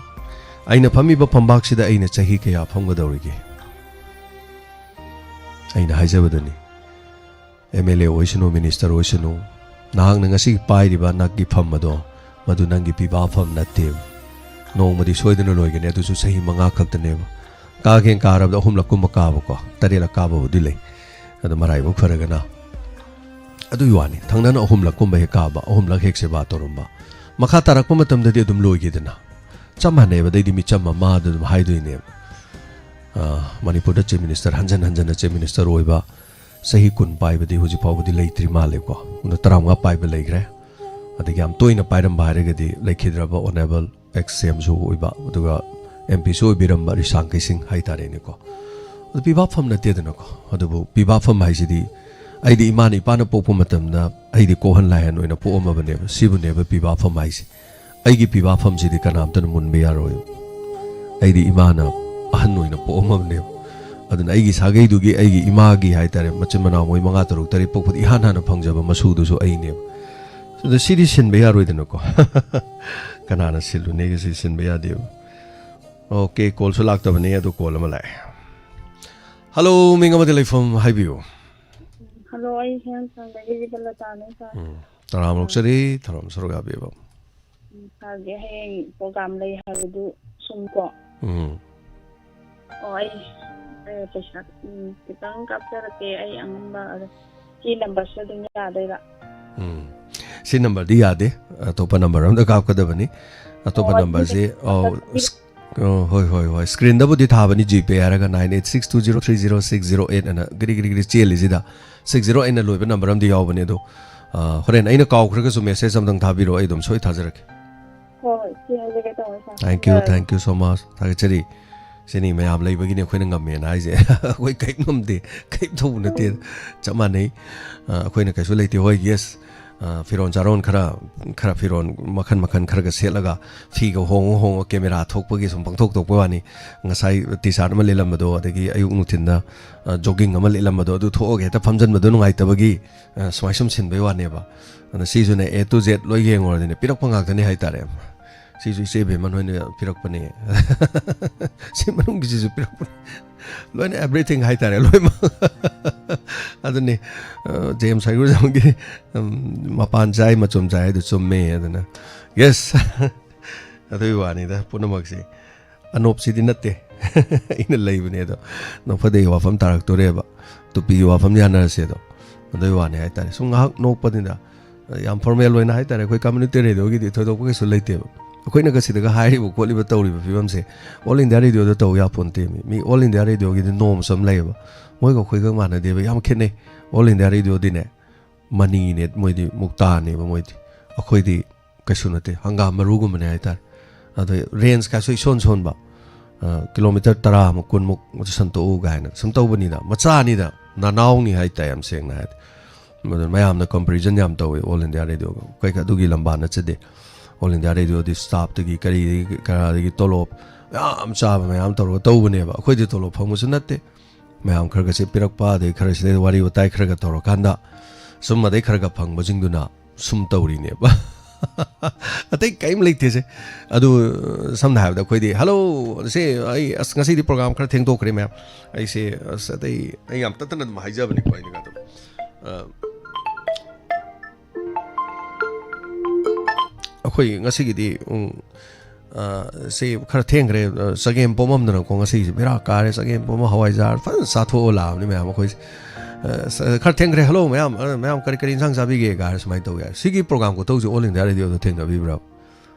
ꯑꯩꯅ ꯐꯝꯃꯤꯕ ꯐꯝꯕꯥꯛꯁꯤꯗ ꯑꯩꯅ ꯆꯍꯤ ꯀꯌꯥ ꯐꯝꯒꯗꯧꯔꯤꯒꯦ? ꯑꯩꯅ ꯍꯥꯏꯖꯕꯗꯨꯅꯤ꯫ MLA ꯑꯣꯏꯁꯅꯨ, minister ꯑꯣꯏꯁꯅꯨ, ꯅꯍꯥꯛꯅ ꯉꯁꯤ ꯄꯥꯏꯔꯤꯕ ꯅꯪꯒꯤ ꯐꯝ ꯑꯗꯣ, ꯃꯗꯨ ꯅꯪꯒꯤ ꯄꯤꯕꯥ ꯐꯝ ꯅꯠꯇꯦꯕ꯫ ꯅꯣꯡꯃꯗꯤ ꯁꯣꯏꯗꯅ ꯂꯣꯏꯒꯅꯤ, ꯑꯗꯨꯁꯨ ꯆꯍꯤ ꯃꯉꯥ ꯈꯛꯇꯅꯦꯕ꯫ ꯀꯥꯒꯦꯅ ꯀꯥꯔꯕꯗ ꯑꯍꯨꯝꯂꯛꯀꯨꯝꯕ ꯀꯥꯕꯀꯣ, ꯇꯔꯦꯠꯂꯛ ꯀꯥꯕꯕꯨꯗꯤ ꯂꯩ꯫ ꯑꯗꯣ ꯃꯔꯥꯏꯕꯛ ꯐꯔꯒꯅ ꯑꯗꯨꯒꯤ ꯋꯥꯅꯤ, ꯊꯪꯅꯅ ꯑꯍꯨꯝꯂꯛꯀꯨꯝꯕ ꯍꯦꯛ ꯀꯥꯕ, ꯑꯍꯨꯝꯂꯛ ꯍꯦꯛ ꯁꯦꯕꯥ ꯇꯧꯔꯝꯕ, ꯃꯈꯥ ꯇꯥꯔꯛꯄ ꯃꯇꯝꯗꯗꯤ ꯑꯗꯨꯝ ꯂꯣꯏꯈꯤꯗꯅ꯫ ꯆꯞ ꯃꯥꯟꯅꯩꯕ, ꯑꯗꯩꯗꯤ ꯃꯤꯆꯝ ꯑꯃꯗ ꯑꯗꯨꯝ ꯍꯥꯏꯗꯣꯏꯅꯦꯕ꯫ ꯑ, ꯃꯅꯤꯄꯨꯔꯗ Chief Minister, ꯍꯟꯖꯟ ꯍꯟꯖꯟꯅ Chief Minister ꯑꯣꯏꯕ, ꯆꯍꯤ ꯀꯨꯟ ꯄꯥꯏꯕꯗꯤ ꯍꯧꯖꯤꯛ ꯐꯥꯎꯕꯗꯤ ꯂꯩꯇ꯭ꯔꯤ ꯃꯥꯜꯂꯦꯀꯣ꯫ ꯑꯗꯣ ꯇꯔꯥꯃꯉꯥ ꯄꯥꯏꯕ ꯂꯩꯈ꯭ꯔꯦ꯫ ꯑꯗꯒꯤ ꯌꯥꯝ ꯇꯣꯏꯅ ꯄꯥꯏꯔꯝꯕ ꯍꯥꯏꯔꯒꯗꯤ ꯂꯩꯈꯤꯗ꯭ꯔꯕ Honourable ex-CMꯁꯨ ꯑꯣꯏꯕ, ꯑꯗꯨꯒ MPꯁꯨ ꯑꯣꯏꯕꯤꯔꯝꯕ ꯔꯤꯁꯥꯡ ꯀꯩꯁꯤꯡ ꯍꯥꯏꯇꯥꯔꯦꯅꯦꯀꯣ꯫ ꯑꯗꯨ ꯄꯤꯕꯥꯐꯝ ꯅꯠꯇꯦꯗꯅꯀꯣ꯫ ꯑꯗꯨꯕꯨ ꯄꯤꯕꯥꯐꯝ ꯍꯥꯏꯁꯤꯗꯤ ꯑꯩꯗꯤ ꯏꯃꯥꯅ ꯏꯄꯥꯅ ꯄꯣꯛꯄ ꯃꯇꯝꯗ ꯑꯩꯗꯤ ꯀꯣꯛꯍꯟ ꯂꯥꯏꯍꯟ ꯑꯣꯏꯅ ꯄꯣꯛꯑꯝꯃꯕꯅꯦꯕ꯫ ꯁꯤꯕꯨꯅꯦꯕ ꯄꯤꯕꯥꯐꯝ ꯍꯥꯏꯁꯦ꯫ ꯑꯩꯒꯤ ꯄꯤꯕꯥꯐꯝꯁꯤꯗꯤ ꯀꯅꯥꯝꯇꯅ ꯃꯨꯟꯕ ꯌꯥꯔꯣꯏꯕ꯫ ꯑꯩꯗꯤ ꯏꯃꯥꯅ ꯑꯍꯟ ꯑꯣꯏꯅ ꯄꯣꯛꯑꯝꯃꯕꯅꯦꯕ꯫ ꯑꯗꯨꯅ ꯑꯩꯒꯤ ꯁꯥꯒꯩꯗꯨꯒꯤ, ꯑꯩꯒꯤ ꯏꯃꯥꯒꯤ ꯍꯥꯏꯇꯥꯔꯦ, ꯃꯆꯤꯟ ꯃꯅꯥꯎ ꯃꯣꯏ ꯃꯉꯥ, ꯇꯔꯨꯛ, ꯇꯔꯦꯠ ꯄꯣꯛꯄꯗ ꯏꯍꯥꯟ ꯍꯥꯟꯅ ꯐꯪꯖꯕ ꯃꯁꯨꯗꯨꯁꯨ ꯑꯩꯅꯦꯕ꯫ ꯑꯗ ꯁꯤꯗꯤ ꯁꯤꯟꯕ ꯌꯥꯔꯣꯏꯗꯅꯀꯣ꯫ ꯀꯅꯥꯅ ꯁꯤꯜꯂꯨꯅꯦꯒꯦ? ꯁꯤ ꯁꯤꯟꯕ ꯌꯥꯗꯦꯕ꯫ OK, callꯁꯨ ꯂꯥꯛꯇꯕꯅꯦ, ꯑꯗꯣ call ꯑꯃ ꯂꯥꯛꯑꯦ꯫ ꯍꯜꯂꯣ, ꯃꯤꯡ ꯑꯃꯗꯤ ꯂꯩꯐꯝ ꯍꯥꯏꯕꯤꯌꯨ꯫ ꯍꯜꯂꯣ, ꯑꯩ ꯍꯤꯌꯥꯡꯊꯥꯡꯗꯒꯤ ꯖꯤꯕꯂꯇꯥꯅꯦ, ꯁꯥꯔ꯫ ꯎꯝ, ꯇꯔꯥꯝꯅ ꯑꯣꯛꯆꯔꯤ, ꯊꯧꯔꯝ ꯁꯔꯨꯛ ꯌꯥꯕꯤꯕ꯫ ꯎꯝ, ꯁꯥꯔꯒꯤ ꯍꯌꯦꯡ ꯄ꯭ꯔꯣꯒ꯭ꯔꯥꯝ ꯂꯩ ꯍꯥꯏꯕꯗꯨ ꯁꯨꯝ ꯀꯣ꯫ ꯎꯝ, ꯑꯣ, ꯑꯩ, ꯑꯦ, ꯄꯩꯁꯥ, ꯎꯝ, ꯈꯤꯇꯪ ꯀꯥꯞꯆꯔꯛꯀꯦ꯫ ꯑꯩ ꯑꯉꯝꯕ ꯑꯗꯣ ꯁꯤ ꯅꯝꯕꯔꯁꯤꯗ ꯑꯗꯨꯝ ꯌꯥꯗꯣꯏꯔꯥ? ꯎꯝ꯫ ꯁꯤ ꯅꯝꯕꯔꯗꯤ ꯌꯥꯗꯦ, ꯑꯇꯣꯞꯄ ꯅꯝꯕꯔ ꯑꯝꯗ ꯀꯥꯞꯀꯗꯕꯅꯤ꯫ ꯑꯇꯣꯞꯄ ꯑꯣ, ꯅꯝꯕꯔꯁꯤ, ꯑꯗꯨꯗꯤ ꯑꯧ, ꯑꯇꯣꯞꯄꯗꯤ ꯁ-, ꯑꯣ, ꯍꯣꯏ, ꯍꯣꯏ, ꯍꯣꯏ, ꯁ꯭ꯀ꯭ꯔꯤꯟꯗꯕꯨꯗꯤ ꯊꯥꯕꯅꯤ, ꯖꯤꯄꯦ ꯍꯥꯏꯔꯒ nine eight six two zero three zero six zero eight ꯑꯅ ꯒꯤꯔꯤ ꯒꯤꯔꯤ ꯒꯤꯔꯤ ꯆꯦꯜꯂꯤꯁꯤꯗ꯫ ꯁꯤꯛꯁ ꯖꯤꯔꯣ ꯑꯩꯠꯅ ꯂꯣꯏꯕ ꯅꯝꯕꯔ ꯑꯃꯗꯤ ꯌꯥꯎꯕꯅꯦ, ꯑꯗꯣ, ꯑ, ꯍꯣꯔꯦꯟ ꯑꯩꯅ ꯀꯥꯎꯈ꯭ꯔꯒꯁꯨ ꯃꯦꯁꯦꯖ ꯑꯝꯇꯪ ꯊꯥꯕꯤꯔꯛꯑꯣ, ꯑꯩ ꯑꯗꯨꯝ ꯁꯣꯏ ꯊꯥꯖꯔꯛꯀꯦ꯫ ꯍꯣꯏ, ꯍꯣꯏ, ꯁꯤ ꯍꯥꯏꯖꯒꯦ ꯇꯧꯕ, ꯁꯥꯔ꯫ Thank you, ꯌꯥꯔꯦ꯫ Thank you so much. ꯊꯥꯒꯠꯆꯔꯤ꯫ ꯁꯤꯅꯤ ꯃꯌꯥꯝ ꯂꯩꯕꯒꯤꯅꯤ ꯑꯩꯈꯣꯏꯅ ꯉꯝꯃꯦꯅ ꯍꯥꯏꯁꯦ꯫ ꯑꯩꯈꯣꯏ ꯀꯔꯤꯝ ꯉꯝꯗꯦ, ꯀꯔꯤꯝ ꯇꯧꯕ ꯅꯠꯇꯦ, ꯆꯞ ꯃꯥꯟꯅꯩ꯫ ꯑ, ꯑꯩꯈꯣꯏꯅ ꯀꯩꯁꯨ ꯂꯩꯇꯦ꯫ ꯍꯣꯏ, ꯌꯦꯁ, ꯑ, ꯐꯤꯔꯣꯟ ꯆꯥꯔꯣꯟ ꯈꯔ, ꯈꯔ ꯐꯤꯔꯣꯟ ꯃꯈꯟ ꯃꯈꯟ ꯈꯔꯒ ꯁꯦꯠꯂꯒ, ꯐꯤꯒ ꯍꯣꯡꯉ ꯍꯣꯡꯉ ꯀꯦꯃꯦꯔꯥ ꯊꯣꯛꯄꯒꯤ ꯁꯨꯝ ꯄꯪꯊꯣꯛ ꯊꯣꯛꯄ ꯋꯥꯅꯤ꯫ ꯉꯁꯥꯏ ꯇꯤ ꯁꯥꯔꯠ ꯑꯃ ꯂꯤꯠꯂꯝꯕꯗꯣ, ꯑꯗꯒꯤ ꯑꯌꯨꯛ ꯅꯨꯡꯊꯤꯟꯗ, ꯑ, ꯖꯣꯒꯤꯡ ꯑꯃ ꯂꯤꯠꯂꯝꯕꯗꯣ, ꯑꯗꯨ ꯊꯣꯛꯑꯒ ꯍꯦꯛꯇ ꯐꯝꯖꯟꯕꯗꯣ ꯅꯨꯡꯉꯥꯏꯇꯕꯒꯤ, ꯑ, ꯁꯨꯃꯥꯏ ꯁꯨꯝ ꯁꯤꯟꯕꯩ ꯋꯥꯅꯦꯕ꯫ ꯑꯗ ꯁꯤꯁꯨꯅꯦ, A to Z ꯂꯣꯏ ꯌꯦꯡꯉꯨꯔꯗꯤꯅꯦ, ꯄꯤꯔꯛꯄ ꯉꯥꯛꯇꯅꯤ ꯍꯥꯏꯇꯥꯔꯦ꯫ ꯁꯤꯁꯨ ꯏꯆꯦ ꯏꯕꯦꯝꯃ ꯅꯣꯏꯅ ꯄꯤꯔꯛꯄꯅꯦ꯫ ꯁꯤ ꯃꯅꯨꯡꯒꯤꯁꯤꯁꯨ ꯄꯤꯔꯛꯄꯅꯦ꯫ ꯂꯣꯏꯅ everything ꯍꯥꯏꯇꯥꯔꯦ, ꯂꯣꯏꯅꯃꯛ꯫ ꯑꯗꯨꯅꯤ, ꯑ, ꯖꯦꯝꯁ ꯍꯩꯒ꯭ꯔꯨꯖꯝꯒꯤ, ꯎꯝ, "ꯃꯄꯥꯟ ꯆꯥꯏ, ꯃꯆꯨꯝ ꯆꯥꯏ" ꯍꯥꯏꯗꯣ ꯆꯨꯝꯃꯦ꯫ ꯑꯗꯨꯅ, ꯌꯦꯁ꯫ ꯑꯗꯨꯒꯤ ꯋꯥꯅꯤꯗ, ꯄꯨꯝꯅꯃꯛꯁꯤ꯫ ꯑꯅꯣꯞꯁꯤꯗꯤ ꯅꯠꯇꯦ꯫ ꯑꯩꯅ ꯂꯩꯕꯅꯦ ꯑꯗꯣ꯫ ꯅꯣꯛꯐꯗꯦꯒꯤ ꯋꯥꯐꯝ ꯇꯥꯔꯛꯇꯣꯔꯦꯕ꯫ ꯇꯨꯄꯤꯒꯤ ꯋꯥꯐꯝ ꯌꯥꯅꯔꯁꯦ ꯑꯗꯣ꯫ ꯑꯗꯨꯒꯤ ꯋꯥꯅꯤ ꯍꯥꯏꯇꯥꯔꯦ꯫ ꯁꯨꯝ ꯉꯥꯏꯍꯥꯛ ꯅꯣꯛꯄꯅꯤꯗ꯫ ꯌꯥꯝ ꯐꯣꯔꯃꯦꯜ ꯑꯣꯏꯅ ꯍꯥꯏꯇꯥꯔꯦ, ꯑꯩꯈꯣꯏ ꯀꯝꯃ꯭ꯌꯨꯅꯤꯇꯤ ꯔꯦꯗꯤꯑꯣꯒꯤꯗꯤ ꯊꯣꯏꯗꯣꯛꯄ ꯀꯩꯁꯨ ꯂꯩꯇꯦꯕ꯫ ꯑꯩꯈꯣꯏꯅꯒ ꯁꯤꯗꯒ ꯍꯥꯏꯔꯤꯕ ꯈꯣꯠꯂꯤꯕ ꯇꯧꯔꯤꯕ ꯐꯤꯕꯝꯁꯦ All India Radio ꯗ ꯇꯧ ꯌꯥꯄꯣꯟꯇꯦ ꯃꯤ꯫ ꯃꯤ All India Radio ꯒꯤꯗꯤ ꯅꯣꯔꯝꯁ ꯑꯃ ꯂꯩꯌꯦꯕ꯫ ꯃꯣꯏꯒ ꯑꯩꯈꯣꯏꯒ ꯃꯥꯟꯅꯗꯦꯕ, ꯌꯥꯝ ꯈꯦꯠꯅꯩ꯫ All India Radio ꯗꯤꯅꯦ, ꯃꯅꯤꯅꯦ, ꯃꯣꯏꯗꯤ ꯃꯨꯛꯇꯥꯅꯦꯕ ꯃꯣꯏꯗꯤ꯫ ꯑꯩꯈꯣꯏꯗꯤ ꯀꯩꯁꯨ ꯅꯠꯇꯦ, ꯍꯪꯒꯥꯝ ꯃꯔꯨꯒꯨꯝꯕꯅꯦ ꯍꯥꯏꯇꯥꯔꯦ꯫ ꯑꯗꯩ ꯔꯦꯟꯖ ꯀꯥꯏꯁꯨ ꯏꯁꯣꯟ ꯁꯣꯟꯕ, ꯑ, ꯀꯤꯂꯣꯃꯤꯇꯔ ꯇꯔꯥꯃꯨꯛ, ꯀꯨꯟꯃꯨꯛ ꯁꯟꯇꯣꯛꯎ ꯀꯥꯏꯅ ꯁꯨꯝ ꯇꯧꯕꯅꯤꯗ, ꯃꯆꯥꯅꯤꯗ, ꯅꯅꯥꯎꯅꯤ ꯍꯥꯏꯇꯥꯔꯦ, ꯌꯥꯝ ꯁꯦꯡꯅ ꯍꯥꯏꯔꯗꯤ꯫ ꯑꯗꯨꯅ ꯃꯌꯥꯝꯅ ꯀꯝꯄꯦꯔꯤꯖꯟ ꯌꯥꯝ ꯇꯧꯋꯤ All India Radio ꯒ꯫ ꯑꯩꯈꯣꯏ ꯑꯗꯨꯒꯤ ꯂꯝꯕꯥ ꯅꯠꯆꯗꯦ꯫ All India Radio ꯗꯤ ꯁ꯭ꯇꯥꯐꯇꯒꯤ ꯀꯔꯤꯗꯒꯤ ꯀꯔꯥꯗꯒꯤ ꯇꯣꯂꯣꯞ ꯌꯥꯝ ꯆꯥꯕ ꯃꯌꯥꯝ ꯇꯧꯔꯒ ꯇꯧꯕꯅꯦꯕ꯫ ꯑꯩꯈꯣꯏꯗꯤ ꯇꯣꯂꯣꯞ ꯐꯪꯕꯁꯨ ꯅꯠꯇꯦ꯫ ꯃꯌꯥꯝ ꯈꯔ ꯈꯔꯁꯦ ꯄꯤꯔꯛꯄ, ꯑꯗꯩ ꯈꯔꯁꯤꯗꯩ ꯋꯥꯔꯤ ꯋꯥꯇꯥꯏ ꯈꯔ ꯈꯔ ꯇꯧꯔꯀꯥꯟꯗ ꯁꯨꯝ ꯑꯗꯩ ꯈꯔ ꯈꯔ ꯐꯪꯕꯁꯤꯡꯗꯨꯅ ꯁꯨꯝ ꯇꯧꯔꯤꯅꯦꯕ꯫ ꯑꯇꯩ ꯀꯔꯤꯝ ꯂꯩꯇꯦꯁꯦ꯫ ꯑꯗꯨ ꯁꯝꯅ ꯍꯥꯏꯔꯕꯗ ꯑꯩꯈꯣꯏꯗꯤ, "ꯍꯜꯂꯣ, ꯁꯦ ꯑꯩ, ꯑꯁ, ꯉꯁꯤꯗꯤ ꯄ꯭ꯔꯣꯒ꯭ꯔꯥꯝ ꯈꯔ ꯊꯦꯡꯗꯣꯛꯈ꯭ꯔꯦ ꯃꯌꯥꯝ꯫ ꯑꯩꯁꯦ, ꯑꯁ, ꯑꯇꯩ ꯑꯩ ꯌꯥꯝ ꯇꯠꯇꯅ ꯑꯗꯨꯝ ꯍꯥꯏꯖꯕꯅꯤꯀꯣ ꯑꯩꯅ ꯑꯗꯨꯝ꯫ ꯑ, ꯑꯩꯈꯣꯏ ꯉꯁꯤꯒꯤꯗꯤ, ꯎꯝ, ꯑ, ꯁꯤ ꯈꯔ ꯊꯦꯡꯈ꯭ꯔꯦ, ꯑ, ꯆꯒꯦꯝ ꯄꯣꯝꯃꯝꯗꯅꯀꯣ, ꯉꯁꯤꯁꯦ ꯕꯦꯔꯥ ꯀꯥꯔꯦ, ꯆꯒꯦꯝ ꯄꯣꯝꯃ ꯍꯋꯥꯏꯖꯥꯔ ꯐꯖꯅ ꯆꯥꯊꯣꯛꯑ ꯂꯥꯛꯑꯕꯅꯤ ꯃꯌꯥꯝ ꯑꯩꯈꯣꯏꯁꯦ꯫ ꯑ, ꯁ-, ꯈꯔ ꯊꯦꯡꯈ꯭ꯔꯦ, ꯍꯜꯂꯣ ꯃꯌꯥꯝ, ꯑ, ꯃꯌꯥꯝ ꯀꯔꯤ ꯀꯔꯤ ꯏꯟꯁꯥꯡ ꯆꯥꯕꯤꯒꯦ?" ꯀꯥꯏꯔ ꯁꯨꯃꯥꯏꯅ ꯇꯧ ꯌꯥꯏ꯫ ꯁꯤꯒꯤ ꯄ꯭ꯔꯣꯒ꯭ꯔꯥꯝ ꯈꯨꯇꯧꯁꯦ All India Radio ꯗ ꯊꯦꯡꯅꯕꯤꯕ꯭ꯔꯥ?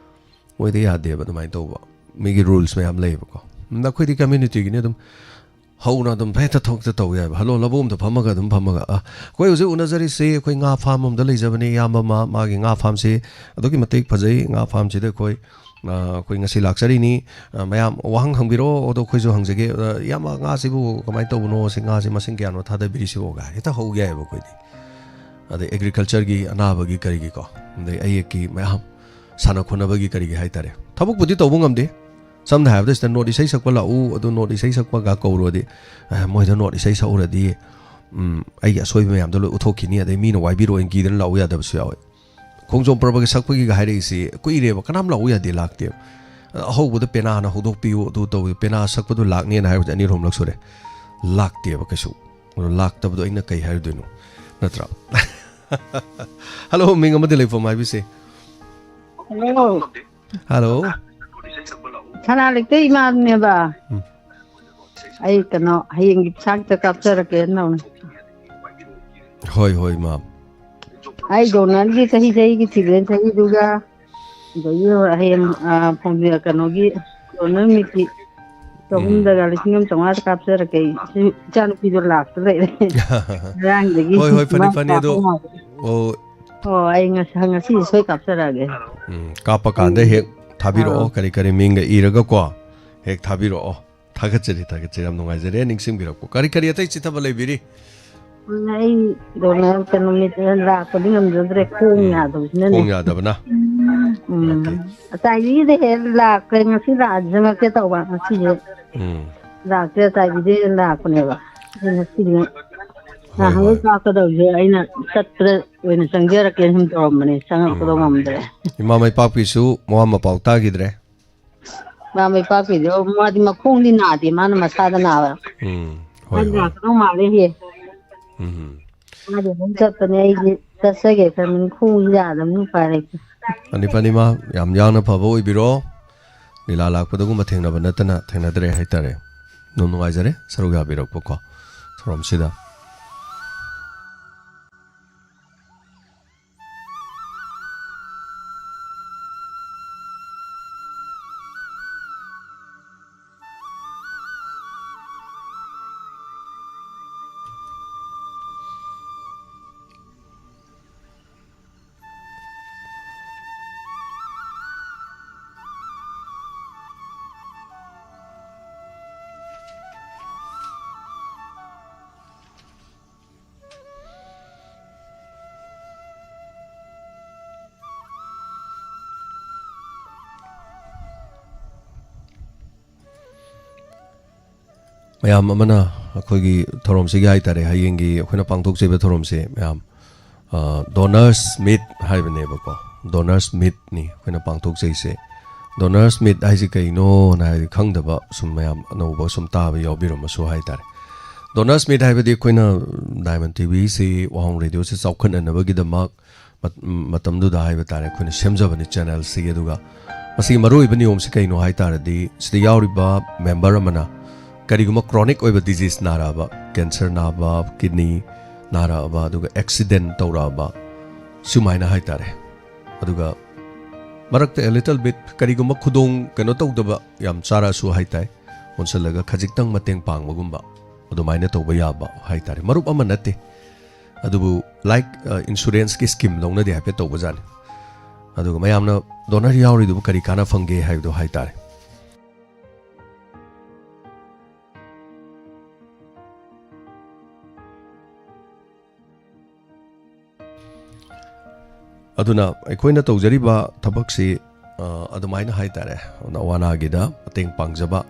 ꯃꯣꯏꯗ ꯌꯥꯗꯦꯕ ꯑꯗꯨꯃꯥꯏꯅ ꯇꯧꯕ꯫ ꯃꯤꯒꯤ ꯔꯨꯜꯁ ꯃꯌꯥꯝ ꯂꯩꯌꯦꯕꯀꯣ꯫ ꯑꯗ ꯑꯩꯈꯣꯏꯗꯤ ꯀꯝꯃ꯭ꯌꯨꯅꯤꯇꯤꯒꯤꯅꯤ ꯑꯗꯨꯝ ꯍꯧꯅ ꯑꯗꯨꯝ ꯍꯦꯛꯇ ꯊꯣꯛꯇ ꯇꯧ ꯌꯥꯏꯕ꯫ ꯍꯜꯂꯣ, ꯂꯧꯕꯨꯛ ꯑꯝꯗ ꯐꯝꯃꯒ ꯑꯗꯨꯝ ꯐꯝꯃꯒ, ꯑ, ꯑꯩꯈꯣꯏ ꯍꯧꯖꯤꯛ ꯎꯅꯖꯔꯤꯁꯤ ꯑꯩꯈꯣꯏ ꯉꯥ ꯐꯥꯔꯝ ꯑꯃꯗ ꯂꯩꯖꯕꯅꯤ, ꯏꯌꯥꯝꯕ ꯑꯃ, ꯃꯥꯒꯤ ꯉꯥ ꯐꯥꯔꯝꯁꯤ ꯑꯗꯨꯛꯀꯤ ꯃꯇꯤꯛ ꯐꯖꯩ꯫ ꯉꯥ ꯐꯥꯔꯝꯁꯤꯗ ꯑꯩꯈꯣꯏ, ꯑ, ꯑꯩꯈꯣꯏ ꯉꯁꯤ ꯂꯥꯛꯆꯔꯤꯅꯤ꯫ ꯑ, ꯃꯌꯥꯝ ꯋꯥꯍꯪ ꯍꯪꯕꯤꯔꯛꯑꯣ, ꯑꯗꯣ ꯑꯩꯈꯣꯏꯁꯨ ꯍꯪꯖꯒꯦ꯫ "ꯑ, ꯏꯌꯥꯝꯕ, ꯉꯥꯁꯤꯕꯨ ꯀꯃꯥꯏꯅ ꯇꯧꯕꯅꯣ? ꯁꯤ ꯉꯥꯁꯤ ꯃꯁꯤꯡ ꯀꯌꯥꯅꯣ ꯊꯥꯗꯕꯤꯔꯤꯁꯤꯕꯣ?" ꯀꯥꯏ ꯍꯦꯛꯇ ꯍꯧ ꯌꯥꯏꯌꯦꯕ ꯑꯩꯈꯣꯏꯗꯤ꯫ ꯑꯗꯩ ꯑꯦꯒ꯭ꯔꯤꯀꯜꯆꯔꯒꯤ, ꯑꯅꯥꯕꯒꯤ, ꯀꯔꯤꯒꯤꯀꯣ, ꯑꯗꯩ ꯑꯌꯦꯛꯀꯤ ꯃꯌꯥꯝ, ꯁꯥꯟꯅ ꯈꯣꯠꯅꯕꯒꯤ, ꯀꯔꯤꯒꯤ ꯍꯥꯏꯇꯥꯔꯦ꯫ ꯊꯕꯛꯄꯨꯗꯤ ꯇꯧꯕ ꯉꯝꯗꯦ꯫ ꯁꯝꯅ ꯍꯥꯏꯔꯕꯗ ꯁꯤꯗ ꯅꯣꯔꯠ ꯏꯁꯩ ꯁꯛꯄ ꯂꯥꯛꯎ, ꯑꯗꯨ ꯅꯣꯔꯠ ꯏꯁꯩ ꯁꯛꯄꯒ ꯀꯧꯔꯨꯔꯗꯤ, ꯑꯦ, ꯃꯣꯏꯗ ꯅꯣꯔꯠ ꯏꯁꯩ ꯁꯛꯎꯔꯗꯤ, ꯎꯝ, ꯑꯩꯒꯤ ꯑꯁꯣꯏꯕ ꯃꯌꯥꯝꯗꯣ ꯂꯣꯏ ꯎꯠꯊꯣꯛꯈꯤꯅꯤ, ꯑꯗꯩ ꯃꯤꯅ ꯋꯥꯏꯕꯤꯔꯛꯑꯣꯏꯅ ꯀꯤꯗꯅ ꯂꯥꯛꯎ ꯌꯥꯗꯕꯁꯨ ꯌꯥꯎꯋꯦ꯫ ꯈꯣꯡꯖꯣꯝ ꯄꯔꯕꯒꯤ ꯁꯛꯄꯒꯤꯒ ꯍꯥꯏꯔꯛꯏꯁꯤ ꯀꯨꯏꯔꯦꯕ, ꯀꯅꯥꯝ ꯂꯥꯛꯎ ꯌꯥꯗꯦ, ꯂꯥꯛꯇꯦꯕ꯫ ꯑꯍꯧꯕꯗ ꯄꯦꯅꯥꯅ ꯍꯧꯗꯣꯛꯄꯤꯌꯨ, ꯑꯗꯨ ꯇꯧꯋꯤ, ꯄꯦꯅꯥ ꯁꯛꯄꯗꯨ ꯂꯥꯛꯅꯦꯅ ꯍꯥꯏꯕꯁꯦ ꯑꯅꯤꯔꯛ ꯑꯍꯨꯝꯂꯛ ꯁꯨꯔꯦ, ꯂꯥꯛꯇꯦꯕ ꯀꯩꯁꯨ꯫ ꯑꯗꯣ ꯂꯥꯛꯇꯕꯗꯣ ꯑꯩꯅ ꯀꯩ ꯍꯥꯏꯔꯨꯗꯣꯏꯅꯣ, ꯅꯠꯇ꯭ꯔꯥ? ꯍꯜꯂꯣ, ꯃꯤꯡ ꯑꯃꯗꯤ ꯂꯩꯐꯝ ꯍꯥꯏꯕꯤꯁꯦ꯫ ꯍꯜꯂꯣ꯫ ꯍꯜꯂꯣ꯫ ꯁꯅꯥ ꯂꯩꯇꯩ ꯏꯃꯥꯅꯦꯕ꯫ ꯎꯝ꯫ ꯑꯩ ꯀꯩꯅꯣ ꯍꯌꯦꯡꯒꯤ ꯄꯩꯁꯥ ꯈꯤꯇ ꯀꯥꯞꯆꯔꯛꯀꯦ ꯅꯧꯅ꯫ ꯍꯣꯏ, ꯍꯣꯏ, ꯃꯥꯝ꯫ ꯑꯩ ꯗꯣꯅꯔꯒꯤ ꯆꯍꯤ ꯆꯍꯤꯒꯤ ꯊꯤꯗꯣꯏꯅ ꯆꯍꯤꯗꯨꯒ ꯑꯗꯒꯤ ꯍꯌꯦꯡ, ꯑ, ꯐꯣꯡꯕꯤ-, ꯀꯩꯅꯣꯒꯤ ꯗꯣꯅꯔ ꯃꯤꯠꯀꯤ ꯎꯝ꯫ ꯆꯍꯨꯝꯗꯒ ꯂꯤꯁꯤꯡ ꯑꯃ ꯆꯥꯝꯃꯉꯥꯗ ꯀꯥꯞꯆꯔꯛꯀꯦ꯫ ꯑꯩ ꯁꯤ ꯏꯆꯥꯅꯨꯄꯤꯗꯣ ꯂꯥꯛꯇ ꯂꯩꯔꯦ꯫ ꯉꯔꯥꯡꯗꯒꯤ ꯍꯣꯏ, ꯍꯣꯏ, ꯐꯅꯤ, ꯃꯥ ꯐꯅꯤ, ꯑꯗꯣ, ꯂꯥꯛꯄ ꯉꯥꯏꯕ꯫ ꯑꯣ, ꯑꯣ, ꯑꯩ ꯉꯁꯤ, ꯉꯁꯤ ꯁꯣꯏ ꯀꯥꯞꯆꯔꯛꯑꯒꯦ꯫ ꯎꯝ, ꯀꯥꯞꯄ ꯀꯥꯟꯗ ꯍꯦꯛ ꯊꯥꯕꯤꯔꯛꯑꯣ, ꯑꯥ꯫ ꯀꯔꯤ ꯀꯔꯤ ꯃꯤꯡꯒ ꯏꯔꯒꯀꯣ, ꯍꯦꯛ ꯊꯥꯕꯤꯔꯛꯑꯣ꯫ ꯊꯥꯒꯠꯆꯔꯤ, ꯊꯥꯒꯠꯆꯔꯤ, ꯌꯥꯝ ꯅꯨꯡꯉꯥꯏꯖꯔꯦ ꯅꯤꯡꯁꯤꯡꯕꯤꯔꯛꯄ꯫ ꯀꯔꯤ ꯀꯔꯤ ꯑꯇꯩ ꯆꯤꯊꯕ ꯂꯩꯕꯤꯔꯤ? ꯑꯩ ꯗꯣꯅꯔ ꯀꯩꯅꯣ ꯃꯤꯠ ꯂꯥꯛꯄꯗꯤ ꯉꯝꯖꯗ꯭ꯔꯦ, ꯈꯣꯡ ꯎꯝ, ꯌꯥꯗꯕꯁꯤꯅꯅꯦ꯫ ꯈꯣꯡ ꯌꯥꯗꯕꯅ꯫ ꯎꯝ꯫ ꯑꯣꯀꯦ꯫ ꯑꯇꯥꯏꯕꯤꯗ ꯍꯦꯛ ꯂꯥꯛꯀꯦ, ꯉꯁꯤ ꯂꯥꯛꯑꯗꯤ ꯆꯪꯉꯛꯀꯦ ꯇꯧꯕ, ꯉꯁꯤꯁꯦ ꯎꯝ꯫ ꯂꯥꯛꯇ꯭ꯔꯦ, ꯑꯇꯥꯏꯕꯤꯗ ꯍꯦꯛ ꯂꯥꯛꯄꯅꯦꯕ꯫ ꯑꯗꯨ ꯉꯁꯤꯗꯤ ꯍꯣꯏ, ꯅꯍꯥꯟꯒꯩ ꯍꯣꯏ꯫ ꯀꯥꯞꯀꯗꯧꯁꯦ ꯑꯩꯅ ꯆꯠꯄꯗ ꯑꯣꯏꯅ ꯆꯪꯖꯔꯛꯀꯦꯅ ꯁꯨꯝ ꯇꯧꯔꯝꯕꯅꯦ, ꯆꯪꯉꯛꯄꯗꯣ ꯉꯝꯗ꯭ꯔꯦ꯫ ꯏꯃꯥ ꯃꯩꯄꯥꯛꯄꯤꯁꯨ ꯃꯋꯥ ꯃꯄꯥꯎ ꯇꯥꯈꯤꯗ꯭ꯔꯦ꯫ ꯏꯃꯥ ꯃꯩꯄꯥꯛꯄꯤꯗꯣ ꯃꯥꯗꯤ ꯃꯈꯣꯡꯗꯤ ꯅꯥꯗꯦ, ꯃꯥꯅ ꯃꯁꯥꯗ ꯅꯥꯕ꯫ ꯎꯝ, ꯍꯣꯏ, ꯃꯥꯗꯤ ꯍꯣꯏ꯫ ꯂꯥꯛꯀꯗꯧ ꯃꯥꯜꯂꯦ ꯍꯦ꯫ ꯎꯝ꯫ ꯃꯥꯗꯤ ꯑꯗꯨꯝ ꯆꯠꯄꯅꯦ, ꯑꯩꯗꯤ ꯆꯠꯆꯒꯦ ꯈꯟꯕꯅꯤ, ꯈꯣꯡꯁꯤ ꯌꯥꯗꯕꯅꯤ, ꯎꯄꯥꯏ ꯂꯩꯇꯦ꯫ ꯐꯅꯤ, ꯐꯅꯤ, ꯏꯃꯥ, ꯌꯥꯝ ꯌꯥꯡꯅ ꯐꯕ ꯑꯣꯏꯕꯤꯔꯣ꯫ ꯂꯤꯂꯥ ꯂꯥꯛꯄꯗꯒꯨꯝꯕ ꯊꯦꯡꯅꯕ ꯅꯠꯇꯅ ꯊꯦꯡꯅꯗ꯭ꯔꯦ ꯍꯥꯏꯇꯥꯔꯦ꯫ ꯌꯥꯝ ꯅꯨꯡꯉꯥꯏꯖꯔꯦ ꯁꯔꯨꯛ ꯌꯥꯕꯤꯔꯛꯄꯀꯣ ꯊꯧꯔꯝꯁꯤꯗ꯫ ꯃꯌꯥꯝ ꯑꯃꯅ ꯑꯩꯈꯣꯏꯒꯤ ꯊꯧꯔꯝꯁꯤꯒꯤ ꯍꯥꯏꯇꯥꯔꯦ, ꯍꯌꯦꯡꯒꯤ ꯑꯩꯈꯣꯏꯅ ꯄꯥꯡꯊꯣꯛꯆꯔꯤꯕ ꯊꯧꯔꯝꯁꯦ ꯃꯌꯥꯝ, ꯑ, Donors Meet ꯍꯥꯏꯕꯅꯦꯕꯀꯣ꯫ Donors Meetꯅꯤ ꯑꯩꯈꯣꯏꯅ ꯄꯥꯡꯊꯣꯛꯆꯩꯁꯦ꯫ Donors Meet ꯍꯥꯏꯁꯦ ꯀꯩꯅꯣꯅ ꯍꯥꯏꯗꯤ ꯈꯪꯗꯕ ꯁꯨꯝ ꯃꯌꯥꯝ ꯑꯅꯧꯕ ꯁꯨꯝ ꯇꯥꯕ ꯌꯥꯎꯕꯤꯔꯝꯃꯁꯨ ꯍꯥꯏꯇꯥꯔꯦ꯫ Donors Meet ꯍꯥꯏꯕꯗꯤ ꯑꯩꯈꯣꯏꯅ Diamond TVꯁꯤ, ꯋꯥꯍꯣꯡ ꯔꯦꯗꯤꯑꯣꯁꯤ ꯆꯥꯎꯈꯠꯅꯅꯕꯒꯤꯗꯃꯛ ꯃꯠ-, ꯃꯇꯝꯗꯨꯗ ꯍꯥꯏꯕ ꯇꯥꯔꯦ, ꯑꯩꯈꯣꯏꯅ ꯁꯦꯝꯖꯕꯅꯤ channelꯁꯤ꯫ ꯑꯗꯨꯒ ꯃꯁꯤꯒꯤ ꯃꯔꯨꯑꯣꯏꯕ ꯅꯤꯌꯣꯝꯁꯤ ꯀꯩꯅꯣ ꯍꯥꯏ ꯇꯥꯔꯗꯤ, ꯁꯤꯗ ꯌꯥꯎꯔꯤꯕ member ꯑꯃꯅ ꯀꯔꯤꯒꯨꯝꯕ chronic ꯑꯣꯏꯕ disease ꯅꯥꯔꯛꯑꯕ, cancer ꯅꯥꯕ, kidney ꯅꯥꯔꯛꯑꯕ, ꯑꯗꯨꯒ accident ꯇꯧꯔꯛꯑꯕ, ꯁꯨꯃꯥꯏꯅ ꯍꯥꯏ ꯇꯥꯔꯦ, ꯑꯗꯨꯒ ꯃꯔꯛꯇ a little bit ꯀꯔꯤꯒꯨꯝꯕ ꯈꯨꯗꯣꯡ ꯀꯩꯅꯣ ꯇꯧꯗꯕ ꯌꯥꯝ ꯆꯥꯔꯛꯑꯁꯨ ꯍꯥꯏ ꯇꯥꯏ, ꯑꯣꯟꯁꯤꯜꯂꯒ ꯈꯖꯤꯛꯇꯪ ꯃꯇꯦꯡ ꯄꯥꯡꯕꯒꯨꯝꯕ ꯑꯗꯨꯃꯥꯏꯅ ꯇꯧꯕ ꯌꯥꯕ ꯍꯥꯏ ꯇꯥꯔꯦ꯫ ꯃꯔꯨꯞ ꯑꯃ ꯅꯠꯇꯦ, ꯑꯗꯨꯕꯨ like, ꯑ, insuranceꯀꯤ scheme ꯂꯧꯅꯗꯦ ꯍꯥꯏꯐꯦꯠ ꯇꯧꯕꯖꯥꯠꯅꯤ꯫ ꯑꯗꯨꯒ ꯃꯌꯥꯝꯅ donor ꯌꯥꯎꯔꯤꯗꯨꯕꯨ ꯀꯔꯤ ꯀꯥꯟꯅ ꯐꯪꯒꯦ ꯍꯥꯏꯕꯗꯣ ꯍꯥꯏ ꯇꯥꯔꯦ꯫ ꯑꯗꯨꯅ ꯑꯩꯈꯣꯏꯅ ꯇꯧꯖꯔꯤꯕ ꯊꯕꯛꯁꯤ, ꯑ, ꯑꯗꯨꯃꯥꯏꯅ ꯍꯥꯏ ꯇꯥꯔꯦ, ꯑꯋꯥ ꯑꯅꯥꯒꯤꯗ ꯃꯇꯦꯡ ꯄꯥꯡꯖꯕ,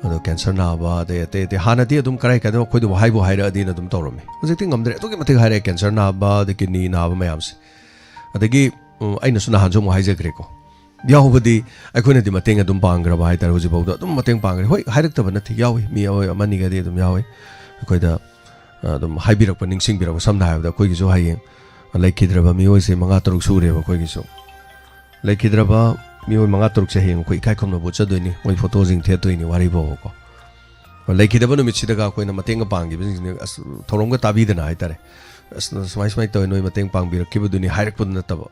ꯑꯗꯣ ꯀꯦꯟꯁꯔ ꯅꯥꯕ, ꯑꯗꯩ ꯑꯇꯩ ꯑꯇꯩ, ꯍꯥꯟꯅꯗꯤ ꯑꯗꯨꯝ ꯀꯔꯥꯏ ꯀꯥꯏꯗ ꯑꯩꯈꯣꯏꯗꯕꯨ ꯍꯥꯏꯕꯨ ꯍꯥꯏꯔꯛꯑꯗꯤꯅ ꯑꯗꯨꯝ ꯇꯧꯔꯝꯃꯤ꯫ ꯍꯧꯖꯤꯛꯇꯤ ꯉꯝꯗ꯭ꯔꯦ, ꯑꯗꯨꯛꯀꯤ ꯃꯇꯤꯛ ꯍꯥꯏꯔꯛꯑꯦ, ꯀꯦꯟꯁꯔ ꯅꯥꯕ, ꯑꯗꯩ ꯀꯤꯗꯅꯤ ꯅꯥꯕ ꯃꯌꯥꯝꯁꯦ꯫ ꯑꯗꯒꯤ ꯎꯝ, ꯑꯩꯅꯁꯨ ꯅꯍꯥꯟꯁꯨ ꯑꯃꯨꯛ ꯍꯥꯏꯖꯈ꯭ꯔꯦꯀꯣ, ꯌꯥꯎꯕꯗꯤ ꯑꯩꯈꯣꯏꯅꯗꯤ ꯃꯇꯦꯡ ꯑꯗꯨꯝ ꯄꯥꯡꯈ꯭ꯔꯕ ꯍꯥꯏꯇꯥꯔꯦ꯫ ꯍꯧꯖꯤꯛꯐꯥꯎꯗ ꯑꯗꯨꯝ ꯃꯇꯦꯡ ꯄꯥꯡꯈ꯭ꯔꯦ꯫ ꯍꯣꯏ, ꯍꯥꯏꯔꯛꯇꯕ ꯅꯠꯇꯦ, ꯌꯥꯎꯏ, ꯃꯤ ꯑꯃ ꯑꯃꯅꯤꯒꯗꯤ ꯑꯗꯨꯝ ꯌꯥꯎꯏ꯫ ꯑꯩꯈꯣꯏꯗ ꯑꯗꯨꯝ ꯍꯥꯏꯕꯤꯔꯛꯄ, ꯅꯤꯡꯁꯤꯡꯕꯤꯔꯛꯄ, ꯁꯝꯅ ꯍꯥꯏꯔꯕꯗ ꯑꯩꯈꯣꯏꯒꯤꯁꯨ ꯍꯌꯦꯡ ꯂꯩꯈꯤꯗ꯭ꯔꯕ ꯃꯤꯑꯣꯏꯁꯦ ꯃꯉꯥ ꯇꯔꯨꯛ ꯁꯨꯔꯦꯕ ꯑꯩꯈꯣꯏꯒꯤꯁꯨ꯫ ꯂꯩꯈꯤꯗ꯭ꯔꯕ ꯃꯤꯑꯣꯏ ꯃꯉꯥ ꯇꯔꯨꯛꯁꯦ ꯍꯌꯦꯡ ꯑꯩꯈꯣꯏ ꯏꯀꯥꯏ ꯈꯨꯝꯅꯕ ꯎꯠꯆꯗꯣꯏꯅꯤ, ꯃꯣꯏ ꯐꯣꯇꯣꯁꯤꯡ ꯊꯦꯠꯇꯣꯏꯅꯤ, ꯋꯥꯔꯤ ꯐꯥꯎꯕꯀꯣ꯫ ꯂꯩꯈꯤꯗꯕ ꯅꯨꯃꯤꯠꯁꯤꯗꯒ ꯑꯩꯈꯣꯏꯅ ꯃꯇꯦꯡꯒ ꯄꯥꯡꯈꯤꯕꯁꯤꯡꯁꯤꯅ ꯑꯁ, ꯊꯧꯔꯝꯒ ꯇꯥꯕꯤꯗꯅ ꯍꯥꯏꯇꯥꯔꯦ, "ꯑꯁ, ꯁꯨꯃꯥꯏ ꯁꯨꯃꯥꯏꯅ ꯇꯧꯋꯦ, ꯅꯣꯏ ꯃꯇꯦꯡ ꯄꯥꯡꯕꯤꯔꯛꯈꯤꯕꯗꯨꯅꯤ" ꯍꯥꯏꯔꯛꯄꯗꯨ ꯅꯠꯇꯕ,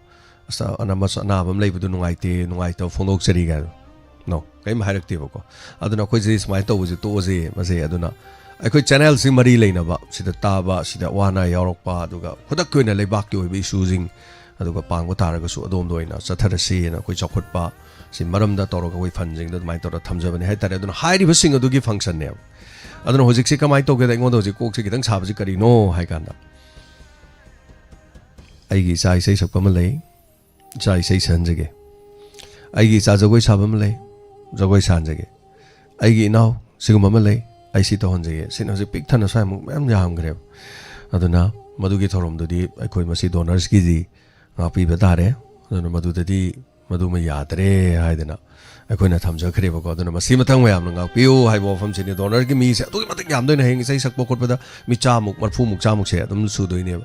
"ꯑꯁ, ꯑꯅꯥꯕ ꯑꯃ ꯂꯩꯕꯗꯨ ꯅꯨꯡꯉꯥꯏꯇꯦ, ꯅꯨꯡꯉꯥꯏꯇꯕ ꯐꯣꯡꯗꯣꯛꯆꯔꯤ" ꯀꯥꯏꯅ꯫ ꯅꯣ, ꯀꯔꯤꯝ ꯍꯥꯏꯔꯛꯇꯦꯕꯀꯣ꯫ ꯑꯗꯨꯅ ꯑꯩꯈꯣꯏꯁꯦ ꯁꯨꯃꯥꯏꯅ ꯇꯧꯕꯁꯦ ꯇꯣꯛꯑꯁꯦ, ꯃꯁꯦ꯫ ꯑꯗꯨꯅ ꯑꯩꯈꯣꯏ ꯆꯦꯅꯦꯜꯁꯤ ꯃꯔꯤ ꯂꯩꯅꯕ, ꯁꯤꯗ ꯇꯥꯕ, ꯁꯤꯗ ꯑꯋꯥ ꯑꯅꯥ ꯌꯥꯎꯔꯛꯄ, ꯑꯗꯨꯒ ꯈꯨꯗꯛꯀꯤ ꯑꯣꯏꯅ ꯂꯩꯕꯥꯛꯀꯤ ꯑꯣꯏꯕ ꯏꯁꯨꯁꯤꯡ, ꯑꯗꯨꯒ ꯄꯥꯡꯕ ꯇꯥꯔꯒꯁꯨ ꯑꯗꯣꯝꯗ ꯑꯣꯏꯅ ꯆꯠꯊꯔꯁꯤꯅ ꯑꯩꯈꯣꯏ ꯆꯥꯎꯈꯠꯄ ꯁꯤ ꯃꯔꯝꯗ ꯇꯧꯔꯒ ꯑꯩꯈꯣꯏ ꯐꯟꯁꯤꯡꯗꯣ ꯑꯗꯨꯃꯥꯏꯅ ꯇꯧꯔꯒ ꯊꯝꯖꯕꯅꯤ ꯍꯥꯏꯇꯥꯔꯦ꯫ ꯑꯗꯨꯅ ꯍꯥꯏꯔꯤꯕꯁꯤꯡ ꯑꯗꯨꯒꯤ ꯐꯪꯁꯟꯅꯦꯕ꯫ ꯑꯗꯨꯅ ꯍꯧꯖꯤꯛꯁꯤ ꯀꯃꯥꯏꯅ ꯇꯧꯒꯦꯗ, ꯑꯩꯉꯣꯟꯗ ꯍꯧꯖꯤꯛ ꯀꯣꯛꯁꯦ ꯈꯤꯇꯪ ꯁꯥꯕꯁꯤ ꯀꯔꯤꯅꯣ ꯍꯥꯏ ꯀꯥꯟꯗ, ꯑꯩꯒꯤ ꯏꯆꯥ ꯏꯁꯩ ꯁꯛꯄ ꯑꯃ ꯂꯩ, ꯏꯆꯥ ꯏꯁꯩ ꯁꯛꯍꯟꯖꯒꯦ꯫ ꯑꯩꯒꯤ ꯏꯆꯥ ꯖꯒꯣꯏ ꯁꯥꯕ ꯑꯃ ꯂꯩ, ꯖꯒꯣꯏ ꯁꯥꯍꯟꯖꯒꯦ꯫ ꯑꯩꯒꯤ ꯏꯅꯥꯎ ꯁꯤꯒꯨꯝꯕ ꯑꯃ ꯂꯩ, ꯑꯩ ꯁꯤ ꯇꯧꯍꯟꯖꯒꯦ꯫ ꯁꯤꯅ ꯍꯧꯖꯤꯛ ꯄꯤꯛ ꯊꯟꯅ ꯁ꯭ꯋꯥꯏꯃꯨꯛ ꯃꯌꯥꯝ ꯌꯥꯝꯈ꯭ꯔꯦꯕ꯫ ꯑꯗꯨꯅ ꯃꯗꯨꯒꯤ ꯊꯧꯔꯝꯗꯨꯗꯤ ꯑꯩꯈꯣꯏ ꯃꯁꯤ ꯗꯣꯅꯔꯁꯀꯤꯗꯤ ꯉꯥꯛꯄꯤꯕ ꯇꯥꯔꯦ꯫ ꯑꯗꯨꯅ ꯃꯗꯨꯗꯗꯤ ꯃꯗꯨꯃ ꯌꯥꯗ꯭ꯔꯦ ꯍꯥꯏꯗꯅ ꯑꯩꯈꯣꯏꯅ ꯊꯝꯖꯈ꯭ꯔꯦꯕꯀꯣ꯫ ꯑꯗꯨꯅ ꯃꯁꯤ ꯃꯊꯪ ꯃꯌꯥꯝꯅ ꯉꯥꯛꯄꯤꯌꯨ ꯍꯥꯏꯕ ꯋꯥꯐꯝꯁꯤꯅꯤ꯫ ꯗꯣꯅꯔꯒꯤ ꯃꯤꯁꯦ ꯑꯗꯨꯛꯀꯤ ꯃꯇꯤꯛ ꯌꯥꯝꯗꯣꯏꯅꯦ, ꯍꯌꯦꯡ ꯏꯁꯩ ꯁꯛꯄ ꯈꯣꯠꯄꯗ ꯃꯤ ꯆꯥꯃꯨꯛ, ꯃꯔꯐꯨꯃꯨꯛ, ꯆꯥꯃꯨꯛꯁꯦ ꯑꯗꯨꯝ ꯁꯨꯗꯣꯏꯅꯦꯕ꯫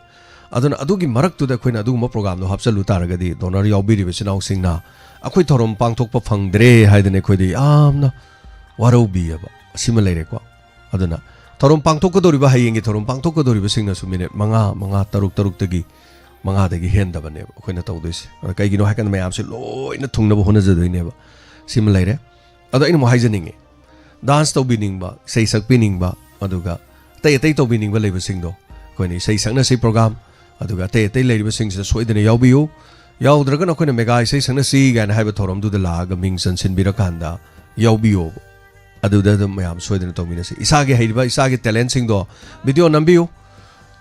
ꯑꯗꯨꯅ ꯑꯗꯨꯒꯤ ꯃꯔꯛꯇꯨꯗ ꯑꯩꯈꯣꯏꯅ ꯑꯗꯨꯒꯨꯝꯕ ꯄ꯭ꯔꯣꯒꯥꯝꯗꯣ ꯍꯥꯞꯆꯜꯂꯨ ꯇꯥꯔꯒꯗꯤ ꯗꯣꯅꯔ ꯌꯥꯎꯕꯤꯔꯤꯕ ꯏꯆꯤꯟ ꯏꯅꯥꯎꯁꯤꯡꯅ ꯑꯩꯈꯣꯏ ꯊꯧꯔꯝ ꯄꯥꯡꯊꯣꯛꯄ ꯐꯪꯗ꯭ꯔꯦ ꯍꯥꯏꯗꯅ ꯑꯩꯈꯣꯏꯗ ꯌꯥꯝꯅ ꯋꯥꯔꯧꯕꯤꯑꯕ꯫ ꯑꯁꯤꯃ ꯂꯩꯔꯦꯀꯣ꯫ ꯑꯗꯨꯅ ꯊꯧꯔꯝ ꯄꯥꯡꯊꯣꯛꯀꯗꯧꯔꯤꯕ, ꯍꯌꯦꯡꯒꯤ ꯊꯧꯔꯝ ꯄꯥꯡꯊꯣꯛꯀꯗꯧꯔꯤꯕꯁꯤꯡꯅꯁꯨ ꯃꯤꯅꯤꯠ ꯃꯉꯥ, ꯃꯉꯥ, ꯇꯔꯨꯛ, ꯇꯔꯨꯛꯇꯒꯤ ꯃꯉꯥꯗꯒꯤ ꯍꯦꯟꯗꯕꯅꯦꯕ ꯑꯩꯈꯣꯏꯅ ꯇꯧꯗꯣꯏꯁꯦ꯫ ꯑꯗ ꯀꯩꯒꯤꯅꯣ ꯍꯥꯏꯀꯥꯟꯗ ꯃꯌꯥꯝꯁꯦ ꯂꯣꯏꯅ ꯊꯨꯡꯅꯕ ꯍꯣꯠꯅꯖꯗꯣꯏꯅꯦꯕ꯫ ꯁꯤꯃ ꯂꯩꯔꯦ꯫ ꯑꯗꯣ ꯑꯩꯅ ꯑꯃꯨꯛ ꯍꯥꯏꯖꯅꯤꯡꯉꯤ, ꯗꯥꯟꯁ ꯇꯧꯕꯤꯅꯤꯡꯕ, ꯏꯁꯩ ꯁꯛꯄꯤꯅꯤꯡꯕ, ꯑꯗꯨꯒ ꯑꯇꯩ ꯑꯇꯩ ꯇꯧꯕꯤꯅꯤꯡꯕ ꯂꯩꯕꯁꯤꯡꯗꯣ ꯑꯩꯈꯣꯏꯅ ꯏꯁꯩ ꯁꯛꯅꯁꯤ ꯄ꯭ꯔꯣꯒꯥꯝ, ꯑꯗꯨꯒ ꯑꯇꯩ ꯑꯇꯩ ꯂꯩꯔꯤꯕꯁꯤꯡꯁꯤꯗ ꯁꯣꯏꯗꯅ ꯌꯥꯎꯕꯤꯌꯨ꯫ ꯌꯥꯎꯗ꯭ꯔꯒꯅ ꯑꯩꯈꯣꯏꯅ ꯃꯦꯒꯥ ꯏꯁꯩ ꯁꯛꯅꯁꯤ ꯀꯥꯏꯅ ꯍꯥꯏꯕ ꯊꯧꯔꯝꯗꯨꯗ ꯂꯥꯛꯑꯒ ꯃꯤꯡ ꯆꯟꯁꯤꯟꯕꯤꯔꯀꯥꯟꯗ ꯌꯥꯎꯕꯤꯌꯣꯕ꯫ ꯑꯗꯨꯗ ꯑꯗꯨꯝ ꯃꯌꯥꯝ ꯁꯣꯏꯗꯅ ꯇꯧꯃꯤꯟꯅꯁꯤ꯫ ꯏꯁꯥꯒꯤ ꯍꯩꯔꯤꯕ, ꯏꯁꯥꯒꯤ ꯇꯦꯂꯦꯟꯁꯤꯡꯗꯣ ꯚꯤꯗꯤꯑꯣ ꯅꯝꯕꯤꯌꯨ꯫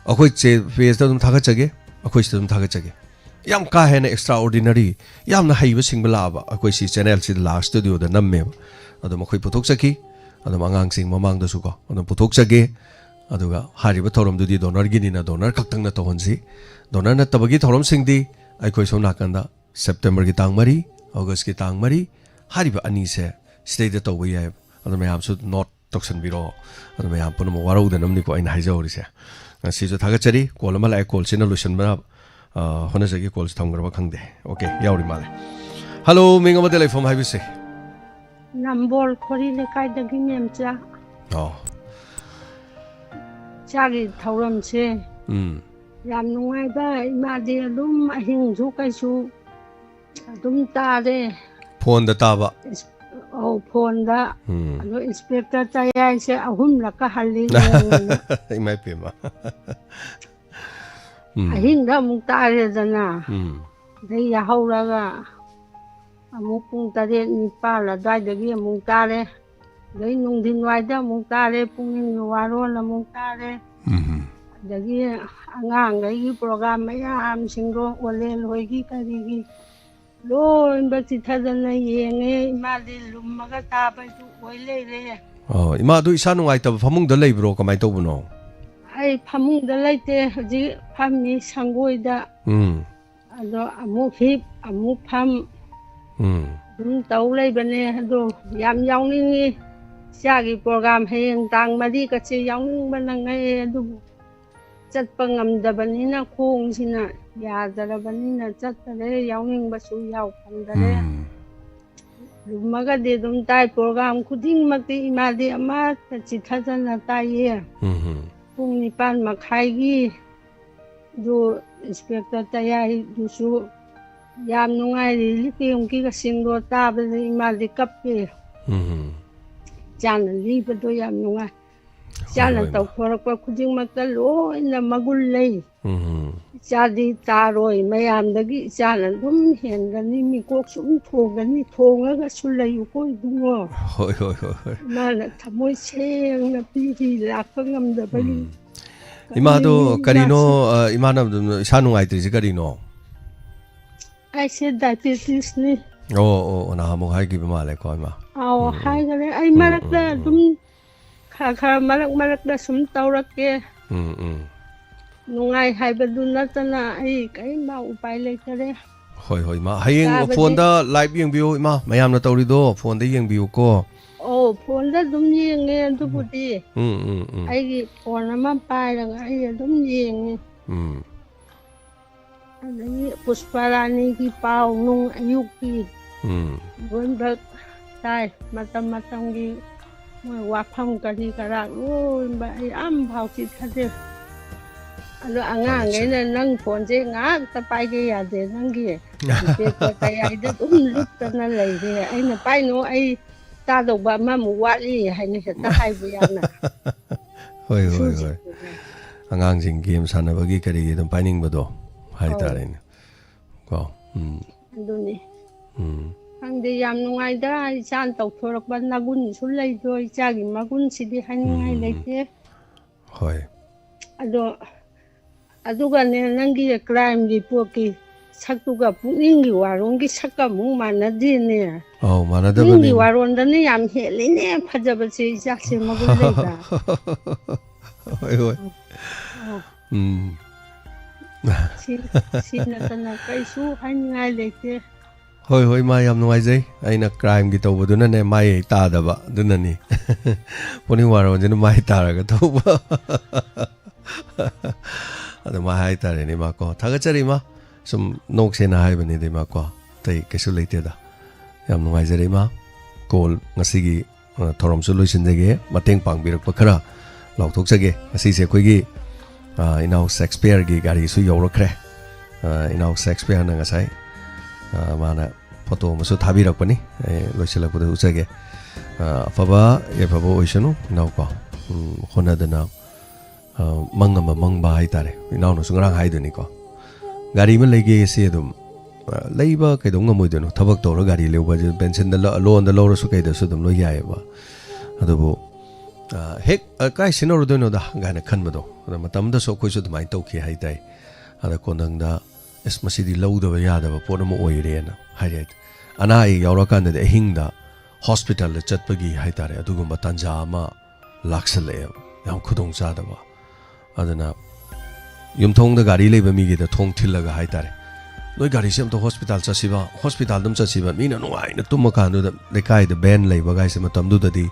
ꯑꯩꯈꯣꯏ ꯆꯦ ꯄꯦꯖꯇ ꯑꯗꯨꯝ ꯊꯥꯒꯠꯆꯒꯦ, ꯑꯩꯈꯣꯏ ꯁꯤꯗ ꯑꯗꯨꯝ ꯊꯥꯒꯠꯆꯒꯦ꯫ ꯌꯥꯝ ꯀꯥ ꯍꯦꯟꯅ ꯑꯦꯛꯁꯇ꯭ꯔꯥ ꯑꯣꯔꯗꯤꯅꯔꯤ, ꯌꯥꯝꯅ ꯍꯩꯕ ꯁꯤꯡꯕ ꯂꯥꯛꯑꯕ ꯑꯩꯈꯣꯏ ꯁꯤ ꯆꯦꯅꯦꯜꯁꯤꯗ ꯂꯥꯛꯑ ꯁ꯭ꯇꯨꯗꯤꯑꯣꯗ ꯅꯝꯃꯦꯕ꯫ ꯑꯗꯣ ꯃꯈꯣꯏ ꯄꯨꯊꯣꯛꯆꯈꯤ꯫ ꯑꯗꯨꯝ ꯑꯉꯥꯡꯁꯤꯡ ꯃꯃꯥꯡꯗꯁꯨꯀꯣ ꯑꯗꯨꯝ ꯄꯨꯊꯣꯛꯆꯒꯦ꯫ ꯑꯗꯨꯒ ꯍꯥꯏꯔꯤꯕ ꯊꯧꯔꯝꯗꯨꯗꯤ ꯗꯣꯅꯔꯒꯤꯅꯤꯅ ꯗꯣꯅꯔ ꯈꯛꯇꯪꯅ ꯇꯧꯍꯟꯁꯤ꯫ ꯗꯣꯅꯔ ꯅꯠꯇꯕꯒꯤ ꯊꯧꯔꯝꯁꯤꯡꯗꯤ ꯑꯩꯈꯣꯏ ꯁꯣꯝ ꯅꯥꯀꯟꯗ ꯁꯦꯞꯇꯦꯝꯕꯔꯒꯤ ꯇꯥꯡ ꯃꯔꯤ, ꯑꯣꯒꯁꯀꯤ ꯇꯥꯡ ꯃꯔꯤ, ꯍꯥꯏꯔꯤꯕ ꯑꯅꯤꯁꯦ ꯁꯤꯗꯩꯗ ꯇꯧꯕ ꯌꯥꯏ꯫ ꯑꯗꯨ ꯃꯌꯥꯝꯁꯨ ꯅꯣꯠ ꯇꯧꯁꯟꯕꯤꯔꯣ꯫ ꯑꯗꯨ ꯃꯌꯥꯝ ꯄꯨꯝꯅꯃꯛ ꯋꯥꯔꯧꯗꯅꯕꯅꯤꯀꯣ ꯑꯩꯅ ꯍꯥꯏꯖꯍꯧꯔꯤꯁꯦ꯫ ꯉꯁꯤꯁꯨ ꯊꯥꯒꯠꯆꯔꯤ꯫ ꯀꯣꯜ ꯑꯃ ꯂꯥꯛꯑꯦ, ꯀꯣꯜꯁꯤꯅ ꯂꯣꯏꯁꯤꯟꯕ, ꯑ, ꯍꯣꯠꯅꯖꯒꯦ꯫ ꯀꯣꯜꯁꯤ ꯊꯝꯈ꯭ꯔꯕ ꯈꯪꯗꯦ꯫ ꯑꯣꯀꯦ, ꯌꯥꯎꯔꯤ ꯃꯥꯜꯂꯦ꯫ ꯍꯜꯂꯣ, ꯃꯤꯡ ꯑꯃꯗ ꯂꯩꯐꯝ ꯍꯥꯏꯕꯤꯁꯦ꯫ ꯅꯝꯕꯣꯜ ꯈꯣꯔꯤ ꯂꯩꯀꯥꯏꯗꯒꯤ ꯃꯦꯝꯆꯥ꯫ ꯑꯣ꯫ ꯏꯆꯥꯒꯤ ꯊꯧꯔꯝꯁꯦ ꯎꯝ꯫ ꯌꯥꯝ ꯅꯨꯡꯉꯥꯏꯕ꯫ ꯏꯃꯥꯗꯤ ꯑꯗꯨꯝ ꯑꯍꯤꯡꯁꯨ ꯀꯩꯁꯨ ꯑꯗꯨꯝ ꯇꯥꯔꯦ꯫ ꯐꯣꯟꯗ ꯇꯥꯕ? ꯏꯁ-, ꯑꯧ, ꯐꯣꯟꯗ꯫ ꯎꯝ꯫ ꯑꯗꯣ ꯏꯟꯁꯄꯦꯛꯇꯔ ꯇꯌꯥꯏꯁꯦ ꯑꯍꯨꯝꯂꯛꯀ ꯍꯜꯂꯤ ꯅꯣꯡꯃꯗ꯫ ꯏꯃꯥ ꯏꯄꯦꯝꯃ꯫ ꯎꯝ꯫ ꯑꯍꯤꯡꯗ ꯑꯃꯨꯛ ꯇꯥꯔꯦꯗꯅ꯫ ꯎꯝ꯫ ꯑꯗꯩ ꯌꯥꯍꯧꯔꯒ ꯑꯃꯨꯛ ꯄꯨꯡ ꯇꯔꯦꯠ, ꯅꯤꯄꯥꯜ ꯑꯗꯨꯋꯥꯏꯗꯒꯤ ꯑꯃꯨꯛ ꯇꯥꯔꯦ꯫ ꯑꯗꯩ ꯅꯨꯡꯊꯤꯟ ꯋꯥꯏꯗ ꯑꯃꯨꯛ ꯇꯥꯔꯦ, ꯄꯨꯡ ꯑꯅꯤꯒꯤ ꯋꯥꯔꯣꯜ ꯑꯃꯨꯛ ꯇꯥꯔꯦ꯫ ꯎꯝ꯫ ꯑꯗꯒꯤ ꯑꯉꯥꯡꯈꯩꯒꯤ ꯄ꯭ꯔꯣꯒꯥꯝ ꯃꯌꯥꯝꯁꯤꯡꯗꯣ, ꯑꯣꯂꯦꯟ ꯍꯣꯏꯒꯤ ꯀꯔꯤꯒꯤ, ꯂꯣꯏꯅꯃꯛ ꯆꯤꯊꯗꯅ ꯌꯦꯡꯉꯦ꯫ ꯏꯃꯥꯗꯤ ꯂꯨꯝꯃꯒ ꯇꯥꯕꯁꯨ ꯑꯣꯏ ꯂꯩꯔꯦ꯫ ꯑꯣ, ꯏꯃꯥꯗꯨ ꯏꯁꯥ ꯅꯨꯡꯉꯥꯏꯇꯕ ꯐꯃꯨꯡꯗ ꯂꯩꯕ꯭ꯔꯣ? ꯀꯃꯥꯏꯅ ꯇꯧꯕꯅꯣ? ꯑꯩ ꯐꯃꯨꯡꯗ ꯂꯩꯇꯦ, ꯍꯧꯖꯤꯛ ꯐꯝꯃꯤ ꯁꯪꯒꯣꯏꯗ꯫ ꯎꯝ꯫ ꯑꯗꯣ ꯑꯃꯨꯛ ꯍꯤꯞ, ꯑꯃꯨꯛ ꯐꯝ, ꯎꯝ꯫ ꯑꯗꯨꯝ ꯇꯧ ꯂꯩꯕꯅꯦ꯫ ꯑꯗꯣ ꯌꯥꯝ ꯌꯥꯎꯅꯤꯡꯉꯤ꯫ ꯏꯆꯥꯒꯤ ꯄ꯭ꯔꯣꯒꯥꯝ ꯍꯌꯦꯡ ꯇꯥꯡ ꯃꯔꯤ ꯀꯠꯁꯦ ꯌꯥꯎꯅꯤꯡꯕꯅ ꯉꯛꯑꯦ, ꯑꯗꯨꯕꯨ ꯆꯠꯄ ꯉꯝꯗꯕꯅꯤꯅ, ꯈꯣꯡꯁꯤꯅ ꯌꯥꯗ꯭ꯔꯕꯅꯤꯅ ꯆꯠꯇꯔꯦ꯫ ꯌꯥꯎꯅꯤꯡꯕꯁꯨ ꯌꯥꯎ ꯐꯪꯗꯔꯦ꯫ ꯎꯝ꯫ ꯂꯨꯝꯃꯒꯗꯤ ꯑꯗꯨꯝ ꯇꯥꯏ, ꯄ꯭ꯔꯣꯒꯥꯝ ꯈꯨꯗꯤꯡꯃꯛꯇꯤ ꯏꯃꯥꯗꯤ ꯑꯃꯠꯇ ꯆꯤꯊꯗꯅ ꯇꯥꯏꯌꯦ꯫ ꯎꯝ꯫ ꯄꯨꯡ ꯅꯤꯄꯥꯟ ꯃꯈꯥꯏꯒꯤ ꯑꯗꯨ ꯏꯟꯁꯄꯦꯛꯇꯔ ꯇꯌꯥꯏꯗꯨꯁꯨ ꯌꯥꯝ ꯅꯨꯡꯉꯥꯏ꯫ ꯔꯤꯂꯤꯐ ꯀꯦꯝꯞꯀꯤꯒꯁꯤꯡꯗꯣ ꯇꯥꯕꯗ ꯏꯃꯥꯗꯤ ꯀꯞꯄꯦ꯫ ꯎꯝ꯫ ꯏꯆꯥꯅ ꯂꯤꯕꯗꯣ ꯌꯥꯝ ꯅꯨꯡꯉꯥꯏ꯫ ꯍꯣꯏ, ꯏꯆꯥꯅ ꯍꯣꯏ, ꯏꯃꯥ꯫ ꯇꯧꯊꯣꯔꯛꯄ ꯈꯨꯗꯤꯡꯃꯛꯇ ꯂꯣꯏꯅ ꯃꯒꯨꯟ ꯂꯩ꯫ ꯎꯝ꯫ ꯏꯆꯥꯗꯤ ꯇꯥꯔꯣꯏ, ꯃꯌꯥꯝꯗꯒꯤ ꯏꯆꯥꯅ ꯑꯗꯨꯝ ꯍꯦꯟꯒꯅꯤ, ꯃꯤꯀꯣꯛ ꯁꯨꯝ ꯊꯣꯡꯒꯅꯤ, ꯊꯣꯡꯉꯒꯁꯨ ꯂꯩꯌꯨꯀꯣ ꯏꯕꯨꯡꯉꯣ꯫ ꯍꯣꯏ, ꯍꯣꯏ, ꯍꯣꯏ, ꯍꯣꯏ꯫ ꯏꯃꯥꯅ ꯊꯃꯣꯏ ꯁꯦꯡꯅ ꯄꯤꯔꯤ, ꯂꯥꯛꯄ ꯉꯝꯗꯕꯒꯤ꯫ ꯎꯝ꯫ ꯏꯃꯥꯗꯣ ꯀꯞꯅꯤꯡꯉꯤ ꯀꯔꯤꯅꯣ, ꯏꯃꯥꯁꯦ꯫ ꯑ, ꯏꯃꯥꯅ ꯑꯗꯨꯝ ꯏꯁꯥ ꯅꯨꯡꯉꯥꯏꯇ꯭ꯔꯤꯁꯦ ꯀꯔꯤꯅꯣ? ꯑꯩꯁꯦ ꯗꯥꯏꯕꯦꯇꯤꯁꯅꯤ꯫ ꯑꯣ, ꯑꯣ, ꯑꯣ, ꯅꯍꯥꯟꯃꯨꯛ ꯍꯥꯏꯈꯤꯕ ꯃꯥꯜꯂꯦꯀꯣ, ꯏꯃꯥ꯫ ꯑꯥꯎ, ꯎꯝ, ꯎꯝ꯫ ꯍꯥꯏꯈꯔꯦ꯫ ꯑꯩ ꯎꯝ, ꯃꯔꯛꯇ ꯎꯝ, ꯎꯝ꯫ ꯑꯗꯨꯝ ꯈꯔ ꯈꯔ ꯃꯔꯛ ꯃꯔꯛꯇ ꯁꯨꯝ ꯇꯧꯔꯛꯀꯦ꯫ ꯎꯝ, ꯎꯝ꯫ ꯅꯨꯡꯉꯥꯏ ꯍꯥꯏꯕꯗꯨ ꯅꯠꯇꯅ ꯑꯩ ꯀꯔꯤꯝꯐꯥꯎ ꯎꯄꯥꯏ ꯂꯩꯇꯔꯦ꯫ ꯍꯣꯏ, ꯍꯣꯏ, ꯏꯃꯥ꯫ ꯍꯌꯦꯡ ꯆꯥꯕꯗꯤ ꯐꯣꯟꯗ live ꯌꯦꯡꯕꯤꯌꯨ, ꯏꯃꯥ꯫ ꯃꯌꯥꯝꯅ ꯇꯧꯔꯤꯗꯣ ꯐꯣꯟꯗ ꯌꯦꯡꯕꯤꯌꯨꯀꯣ꯫ ꯑꯣ, ꯐꯣꯟꯗ ꯑꯗꯨꯝ ꯌꯦꯡꯉꯦ ꯑꯗꯨꯕꯨꯗꯤ꯫ ꯎꯝ, ꯎꯝ, ꯎꯝ꯫ ꯑꯩꯒꯤ ꯐꯣꯟ ꯑꯃ ꯄꯥꯏꯔꯒ ꯑꯩ ꯑꯗꯨꯝ ꯌꯦꯡꯉꯦ꯫ ꯎꯝ꯫ ꯑꯗꯒꯤ ꯄꯨꯁꯄꯥꯔꯥꯅꯤꯒꯤ ꯄꯥꯎ ꯅꯨꯡ ꯑꯌꯨꯛꯀꯤ ꯎꯝ꯫ ꯂꯣꯏꯅꯃꯛ ꯇꯥꯏ꯫ ꯃꯇꯝ ꯃꯇꯝꯒꯤ ꯃꯣꯏ ꯋꯥꯐꯝ ꯀꯔꯤ ꯀꯔꯥ ꯂꯣꯏꯅꯃꯛ ꯑꯩ ꯑꯝꯐꯥꯎ ꯆꯤꯠꯊꯗꯦ꯫ ꯑꯗꯣ ꯐꯔꯦ, ꯑꯉꯥꯡꯈꯩꯅ ꯁꯤꯅ꯫ "ꯅꯪ ꯐꯣꯟꯁꯦ ꯉꯥꯏꯍꯥꯛꯇ ꯄꯥꯏꯒꯦ ꯌꯥꯗꯦ, ꯅꯪꯒꯤ ꯄꯦꯄꯔ ꯀꯌꯥꯗ ꯑꯗꯨꯝ ꯂꯨꯞꯇꯅ ꯂꯩꯔꯦ"꯫ ꯑꯩꯅ, "ꯄꯥꯏꯅꯨ, ꯑꯩ ꯆꯥꯗꯧꯕ ꯑꯃꯃꯨꯛ ꯋꯥꯠꯂꯤ" ꯍꯥꯏꯅ ꯍꯦꯛꯇ ꯍꯥꯏꯕ ꯌꯥꯝꯅ꯫ ꯍꯣꯏ, ꯍꯣꯏ, ꯍꯣꯏ꯫ ꯑꯉꯥꯡꯁꯤꯡ game ꯁꯥꯟꯅꯕꯒꯤ ꯀꯔꯤꯒꯤ ꯑꯗꯨꯝ ꯄꯥꯏꯅꯤꯡꯕꯗꯣ ꯑꯧ꯫ ꯍꯥꯏꯇꯥꯔꯦꯅꯦ꯫ ꯀꯣ? ꯎꯝ꯫ ꯑꯗꯨꯅꯤ꯫ ꯎꯝ꯫ ꯈꯪꯗꯦ, ꯌꯥꯝ ꯅꯨꯡꯉꯥꯏꯗ ꯏꯆꯥꯅ ꯇꯧꯊꯣꯔꯛꯄ ꯅꯒꯨꯟꯁꯨ ꯂꯩꯗꯣ, ꯏꯆꯥꯒꯤ ꯃꯒꯨꯟꯁꯤꯗꯤ ꯍꯥꯏꯅꯤꯡꯉꯥꯏ ꯎꯝ꯫ ꯂꯩꯇꯦ꯫ ꯍꯣꯏ꯫ ꯑꯗꯣ, ꯑꯗꯨꯒꯅꯦ, ꯅꯪꯒꯤ crime reportꯀꯤ ꯁꯛꯇꯨꯒ ꯄꯨꯛꯅꯤꯡꯒꯤ ꯋꯥꯔꯣꯟꯒꯤ ꯁꯛꯀ ꯑꯃꯨꯛ ꯃꯥꯟꯅꯗꯦꯅꯦ꯫ ꯑꯧ, ꯃꯥꯟꯅꯗꯕꯅꯤ꯫ ꯄꯨꯛꯅꯤꯡꯒꯤ ꯋꯥꯔꯣꯟꯗꯅ ꯌꯥꯝ ꯍꯦꯜꯂꯤꯅꯦ ꯐꯖꯕꯁꯦ, ꯏꯆꯥꯁꯦ ꯃꯒꯨꯟ ꯂꯩꯕ꯫ ꯍꯣꯏ, ꯍꯣꯏ꯫ ꯑꯣ꯫ ꯎꯝ꯫ ꯁꯤ, ꯁꯤ ꯅꯠꯇꯅ ꯀꯩꯁꯨ ꯍꯥꯏꯅꯤꯡꯉꯥꯏ ꯂꯩꯇꯦ꯫ ꯍꯣꯏ, ꯍꯣꯏ, ꯏꯃꯥ, ꯌꯥꯝ ꯅꯨꯡꯉꯥꯏꯖꯩ꯫ ꯑꯩꯅ crimeꯒꯤ ꯇꯧꯕꯗꯨꯅꯅꯦ ꯃꯥꯏ ꯇꯥꯗꯕ, ꯑꯗꯨꯅꯅꯤ꯫ ꯄꯨꯛꯅꯤꯡ ꯋꯥꯔꯣꯟꯁꯤꯅ ꯃꯥꯏ ꯇꯥꯔꯒ ꯇꯧꯕ꯫ ꯑꯗꯨꯃꯥꯏ ꯍꯥꯏꯇꯥꯔꯦꯅꯦ, ꯏꯃꯥ ꯀꯣ꯫ ꯊꯥꯒꯠꯆꯔꯤ, ꯏꯃꯥ꯫ ꯁꯨꯝ ꯅꯣꯛꯁꯦꯅ ꯍꯥꯏꯕꯅꯤꯗ, ꯏꯃꯥ ꯀꯣ꯫ ꯑꯇꯩ ꯀꯩꯁꯨ ꯂꯩꯇꯦꯗ꯫ ꯌꯥꯝ ꯅꯨꯡꯉꯥꯏꯖꯔꯦ, ꯏꯃꯥ꯫ Call ꯉꯁꯤꯒꯤ ꯑ, ꯊꯧꯔꯝꯁꯨ ꯂꯣꯏꯁꯤꯟꯖꯒꯦ꯫ ꯃꯇꯦꯡ ꯄꯥꯡꯕꯤꯔꯛꯄ ꯈꯔ ꯂꯥꯎꯊꯣꯛꯆꯒꯦ꯫ ꯉꯁꯤꯁꯦ ꯑꯩꯈꯣꯏꯒꯤ, ꯑ, ꯏꯅꯥꯎ ꯁꯦꯛꯁꯄꯤꯌꯔꯒꯤ ꯒꯥꯔꯤꯁꯨ ꯌꯧꯔꯛꯈ꯭ꯔꯦ꯫ ꯑ, ꯏꯅꯥꯎ ꯁꯦꯛꯁꯄꯤꯌꯔꯅ ꯉꯁꯥꯏ, ꯑ, ꯃꯥꯅ photo ꯑꯃꯁꯨ ꯊꯥꯕꯤꯔꯛꯄꯅꯤ꯫ ꯑꯩ ꯂꯣꯏꯁꯤꯜꯂꯛꯄꯗ ꯎꯠꯆꯒꯦ꯫ ꯑ, ꯑꯐꯕ ꯌꯥꯏꯐꯕ ꯑꯣꯏꯁꯅꯨ, ꯏꯅꯥꯎꯀꯣ꯫ ꯎꯝ, ꯍꯣꯠꯅꯗꯅ ꯑ, ꯃꯪ ꯑꯃ ꯃꯪꯕ ꯍꯥꯏꯇꯥꯔꯦ꯫ ꯏꯅꯥꯎꯅꯁꯨ ꯉꯔꯥꯡ ꯍꯥꯏꯗꯨꯅꯤꯀꯣ꯫ ꯒꯥꯔꯤ ꯑꯃ ꯂꯩꯒꯦ ꯁꯤ ꯑꯗꯨꯝ, ꯑ, ꯂꯩꯕ ꯀꯩꯗꯧ ꯉꯝꯃꯣꯏꯗꯣꯏꯅꯣ? ꯊꯕꯛ ꯇꯧꯔ ꯒꯥꯔꯤ ꯂꯧꯕ ꯍꯥꯏꯁꯦ ꯄꯦꯟꯁꯟꯗ ꯂ-, ꯂꯣꯟꯗ ꯂꯧꯔꯁꯨ ꯀꯩꯗꯁꯨ ꯑꯗꯨꯝ ꯂꯣꯏ ꯌꯥꯏꯑꯕ꯫ ꯑꯗꯨꯕꯨ, ꯑ, ꯍꯦꯛ, ꯑ, ꯀꯥꯏ ꯁꯤꯖꯤꯟꯅꯔꯨꯗꯣꯏꯅꯣꯗ ꯀꯥꯏꯅ ꯈꯟꯕꯗꯣ꯫ ꯑꯗ ꯃꯇꯝꯗꯁꯨ ꯑꯩꯈꯣꯏꯁꯨ ꯑꯗꯨꯃꯥꯏꯅ ꯇꯧꯈꯤ ꯍꯥꯏ ꯇꯥꯏ꯫ ꯑꯗ ꯀꯣꯟꯊꯪꯗ, "ꯑꯁ, ꯃꯁꯤꯗꯤ ꯂꯧꯗꯕ ꯌꯥꯗꯕ ꯄꯣꯠ ꯑꯃ ꯑꯣꯏꯔꯦꯅ" ꯍꯥꯏꯔꯦ꯫ ꯑꯅꯥ ꯑꯌꯦꯛ ꯌꯥꯎꯔꯀꯥꯟꯗꯗꯤ ꯑꯍꯤꯡꯗ ꯍꯣꯁꯄꯤꯇꯥꯜꯗ ꯆꯠꯄꯒꯤ ꯍꯥꯏꯇꯥꯔꯦ, ꯑꯗꯨꯒꯨꯝꯕ ꯇꯥꯟꯖꯥ ꯑꯃ ꯂꯥꯛꯁꯜꯂꯛꯑꯦꯕ, ꯌꯥꯝ ꯈꯨꯗꯣꯡ ꯆꯥꯗꯕ꯫ ꯑꯗꯨꯅ ꯌꯨꯝꯊꯣꯡꯗ ꯒꯥꯔꯤ ꯂꯩꯕ ꯃꯤꯒꯤꯗ ꯊꯣꯡ ꯊꯤꯜꯂꯒ ꯍꯥꯏꯇꯥꯔꯦ, "ꯅꯣꯏ ꯒꯥꯔꯤꯁꯦ ꯑꯝꯇ ꯍꯣꯁꯄꯤꯇꯥꯜ ꯆꯠꯁꯤꯕ, ꯍꯣꯁꯄꯤꯇꯥꯜꯗ ꯑꯗꯨꯝ ꯆꯠꯁꯤꯕ", ꯃꯤꯅ ꯅꯨꯡꯉꯥꯏꯅ ꯇꯨꯝꯃꯀꯥꯟꯗꯨꯗ꯫ ꯂꯩꯀꯥꯏꯗ ꯚꯦꯟ ꯂꯩꯕ ꯀꯥꯏꯁꯦ, ꯃꯇꯝꯗꯨꯗꯗꯤ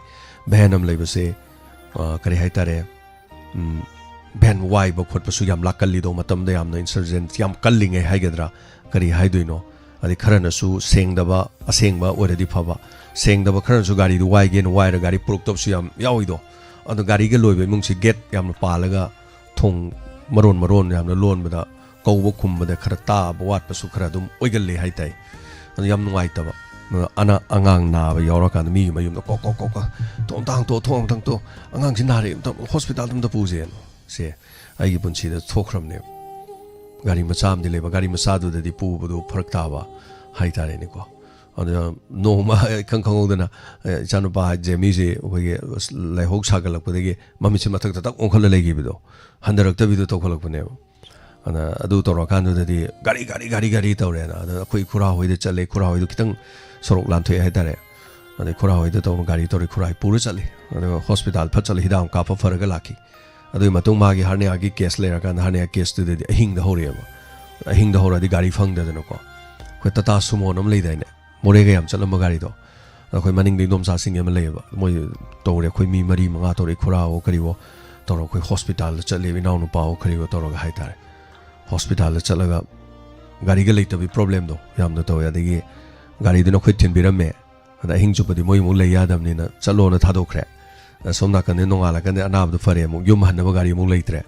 ꯚꯦꯟ ꯑꯃ ꯂꯩꯕꯁꯦ, ꯑ, ꯀꯔꯤ ꯍꯥꯏꯇꯥꯔꯦ, ꯎꯝ, ꯚꯦꯟ ꯋꯥꯏꯕ ꯈꯣꯠꯄꯁꯨ ꯌꯥꯝ ꯂꯥꯛꯀꯜꯂꯤꯗꯣ, ꯃꯇꯝꯗ ꯌꯥꯝꯅ ꯏꯟꯁꯔꯖꯦꯟꯁ ꯌꯥꯝ ꯀꯜꯂꯤꯉꯩ ꯍꯥꯏꯒꯗ꯭ꯔꯥ, ꯀꯔꯤ ꯍꯥꯏꯗꯣꯏꯅꯣ, ꯑꯗꯩ ꯈꯔꯅꯁꯨ ꯁꯦꯡꯗꯕ, ꯑꯁꯦꯡꯕ ꯑꯣꯏꯔꯗꯤ ꯐꯕ, ꯁꯦꯡꯗꯕ ꯈꯔꯅꯁꯨ ꯒꯥꯔꯤꯗꯨ ꯋꯥꯏꯒꯦꯅ ꯋꯥꯏꯔ ꯒꯥꯔꯤ ꯄꯨꯔꯛꯇꯕꯁꯨ ꯌꯥꯝ ꯌꯥꯎꯏꯗꯣ꯫ ꯑꯗꯣ ꯒꯥꯔꯤꯒ ꯂꯣꯏꯕ ꯏꯃꯨꯡꯁꯤ ꯒꯦꯠ ꯌꯥꯝꯅ ꯄꯥꯜꯂꯒ ꯊꯣꯡ ꯃꯔꯣꯟ ꯃꯔꯣꯟ ꯌꯥꯝꯅ ꯂꯣꯟꯕꯗ, ꯀꯧꯕ ꯈꯨꯝꯕꯗ ꯈꯔ ꯇꯥꯕ ꯋꯥꯠꯄꯁꯨ ꯈꯔ ꯑꯗꯨꯝ ꯑꯣꯏꯒꯜꯂꯦ ꯍꯥꯏꯇꯥꯏ꯫ ꯑꯗꯨ ꯌꯥꯝ ꯅꯨꯡꯉꯥꯏꯇꯕ꯫ ꯑꯗ ꯑꯅ-, ꯑꯉꯥꯡ ꯅꯥꯕ ꯌꯥꯎꯔꯀꯥꯟꯗ ꯃꯤꯒꯤ ꯃꯌꯨꯝꯗ ꯀꯣꯛ ꯀꯣꯛ ꯀꯣꯛ ꯀꯣꯛ, "ꯊꯣꯡ ꯑꯝꯇ ꯍꯥꯡꯇꯣꯛꯑꯣ, ꯊꯣꯡ ꯑꯝꯇ ꯍꯥꯡꯇꯣꯛꯑꯣ, ꯑꯉꯥꯡꯁꯤ ꯅꯥꯔꯦ, ꯑꯝꯇ ꯍꯣꯁꯄꯤꯇꯥꯜꯗ ꯑꯝꯇ ꯄꯨꯁꯦꯅ"꯫ ꯁꯦ ꯑꯩꯒꯤ ꯄꯨꯟꯁꯤꯗ ꯊꯣꯛꯈ꯭ꯔꯕꯅꯦꯕ꯫ ꯒꯥꯔꯤ ꯃꯆꯥ ꯑꯃꯗꯤ ꯂꯩꯕ, ꯒꯥꯔꯤ ꯃꯆꯥꯗꯨꯗꯗꯤ ꯄꯨꯕꯗꯨ ꯐꯔꯛ ꯇꯥꯕ ꯍꯥꯏꯇꯥꯔꯦꯅꯦꯀꯣ꯫ ꯑꯗꯨꯅ ꯅꯣꯡꯃ ꯏꯈꯪ ꯈꯪꯍꯧꯗꯅ, ꯑꯦ, ꯏꯆꯥꯅꯨꯄꯥ ꯖꯦꯃꯤꯁꯦ ꯑꯩꯈꯣꯏꯒꯤ ꯑꯁ ꯂꯥꯏꯍꯧ ꯁꯥꯒꯠꯂꯛꯄꯗꯒꯤ ꯃꯃꯤꯠꯁꯦ ꯃꯊꯛꯇ ꯇꯛ ꯑꯣꯟꯈꯠꯂ ꯂꯩꯈꯤꯕꯗꯣ, ꯍꯟꯊꯔꯛꯇꯕꯤꯗꯣ ꯇꯧꯈꯠꯂꯛꯄꯅꯦꯕ꯫ ꯑꯗ ꯑꯗꯨ ꯇꯧꯔꯀꯥꯟꯗꯨꯗꯗꯤ ꯒꯥꯔꯤ, ꯒꯥꯔꯤ, ꯒꯥꯔꯤ, ꯒꯥꯔꯤ ꯇꯧꯔꯦꯅ꯫ ꯑꯗ ꯑꯩꯈꯣꯏ ꯈꯨꯔꯥ ꯍꯣꯏꯗ ꯆꯠꯂꯦ, ꯈꯨꯔꯥ ꯍꯣꯏꯗꯣ ꯈꯤꯇꯪ ꯁꯣꯔꯣꯛ ꯂꯥꯟꯊꯣꯛꯑꯦ ꯍꯥꯏꯇꯥꯔꯦ꯫ ꯑꯗꯩ ꯈꯨꯔꯥ ꯍꯣꯏꯗ ꯇꯧꯅ ꯒꯥꯔꯤ ꯇꯧꯔꯦ, ꯈꯨꯔꯥ ꯍꯣꯏ ꯄꯨꯔ ꯆꯠꯂꯤ꯫ ꯑꯗꯨꯒ ꯍꯣꯁꯄꯤꯇꯥꯜ ꯐꯠ ꯆꯠꯂ ꯍꯤꯗꯥꯛ ꯑꯃ ꯀꯥꯞꯄ ꯐꯔꯒ ꯂꯥꯛꯈꯤ꯫ ꯑꯗꯨꯒꯤ ꯃꯇꯨꯡ ꯃꯥꯒꯤ ꯍꯔꯅꯤꯌꯥꯒꯤ ꯀꯦꯁ ꯂꯩꯔꯀꯥꯟꯗ, ꯍꯔꯅꯤꯌꯥ ꯀꯦꯁꯇꯨꯗꯗꯤ ꯑꯍꯤꯡꯗ ꯍꯧꯔꯛꯑꯦꯕ꯫ ꯑꯍꯤꯡꯗ ꯍꯧꯔꯛꯑꯗꯤ ꯒꯥꯔꯤ ꯐꯪꯗꯗꯅꯀꯣ, ꯑꯩꯈꯣꯏ ꯇꯥꯇꯥ ꯁꯨꯃꯣꯟ ꯑꯃ ꯂꯩꯗꯥꯏꯅꯦ, ꯃꯣꯔꯦꯒ ꯌꯥꯝ ꯆꯠꯂꯝꯕ ꯒꯥꯔꯤꯗꯣ, ꯑꯩꯈꯣꯏ ꯃꯅꯤꯡꯗ ꯏꯟꯗꯣꯝꯆꯥꯁꯤꯡ ꯑꯃ ꯂꯩꯌꯦꯕ, ꯃꯣꯏ ꯇꯧꯔꯦ, ꯑꯩꯈꯣꯏ ꯃꯤ ꯃꯔꯤ ꯃꯉꯥ ꯇꯧꯔꯦ, ꯈꯨꯔꯥꯋꯣ ꯀꯔꯤꯋꯣ ꯇꯧꯔꯒ ꯑꯩꯈꯣꯏ ꯍꯣꯁꯄꯤꯇꯥꯜꯗ ꯆꯠꯂꯦꯕ, ꯏꯅꯥꯎꯅꯨꯄꯥꯋꯣ ꯀꯔꯤꯋꯣ ꯇꯧꯔꯒ ꯍꯥꯏꯇꯥꯔꯦ꯫ ꯍꯣꯁꯄꯤꯇꯥꯜꯗ ꯆꯠꯂꯒ ꯒꯥꯔꯤꯒ ꯂꯩꯇꯕꯒꯤ ꯄ꯭ꯔꯣꯕ꯭ꯂꯦꯝꯗꯣ ꯌꯥꯝꯅ ꯇꯧꯋꯦ꯫ ꯑꯗꯒꯤ ꯒꯥꯔꯤꯗꯨꯅ ꯑꯩꯈꯣꯏ ꯊꯤꯟꯕꯤꯔꯝꯃꯦ, ꯑꯗ ꯑꯍꯤꯡ ꯆꯨꯞꯄꯗꯤ ꯃꯣꯏ ꯑꯃꯨꯛ ꯂꯩ ꯌꯥꯗꯕꯅꯤꯅ ꯆꯠꯂꯣꯅ ꯊꯥꯗꯣꯛꯈ꯭ꯔꯦ꯫ ꯑꯗ ꯁꯣꯝ ꯅꯥꯀꯟꯗ ꯅꯣꯡꯉꯥꯜꯂꯀꯥꯟꯗ ꯑꯅꯥꯕꯗꯣ ꯐꯔꯦ, ꯑꯃꯨꯛ ꯌꯨꯝ ꯍꯟꯅꯕ ꯒꯥꯔꯤ ꯑꯃꯨꯛ ꯂꯩꯇ꯭ꯔꯦ꯫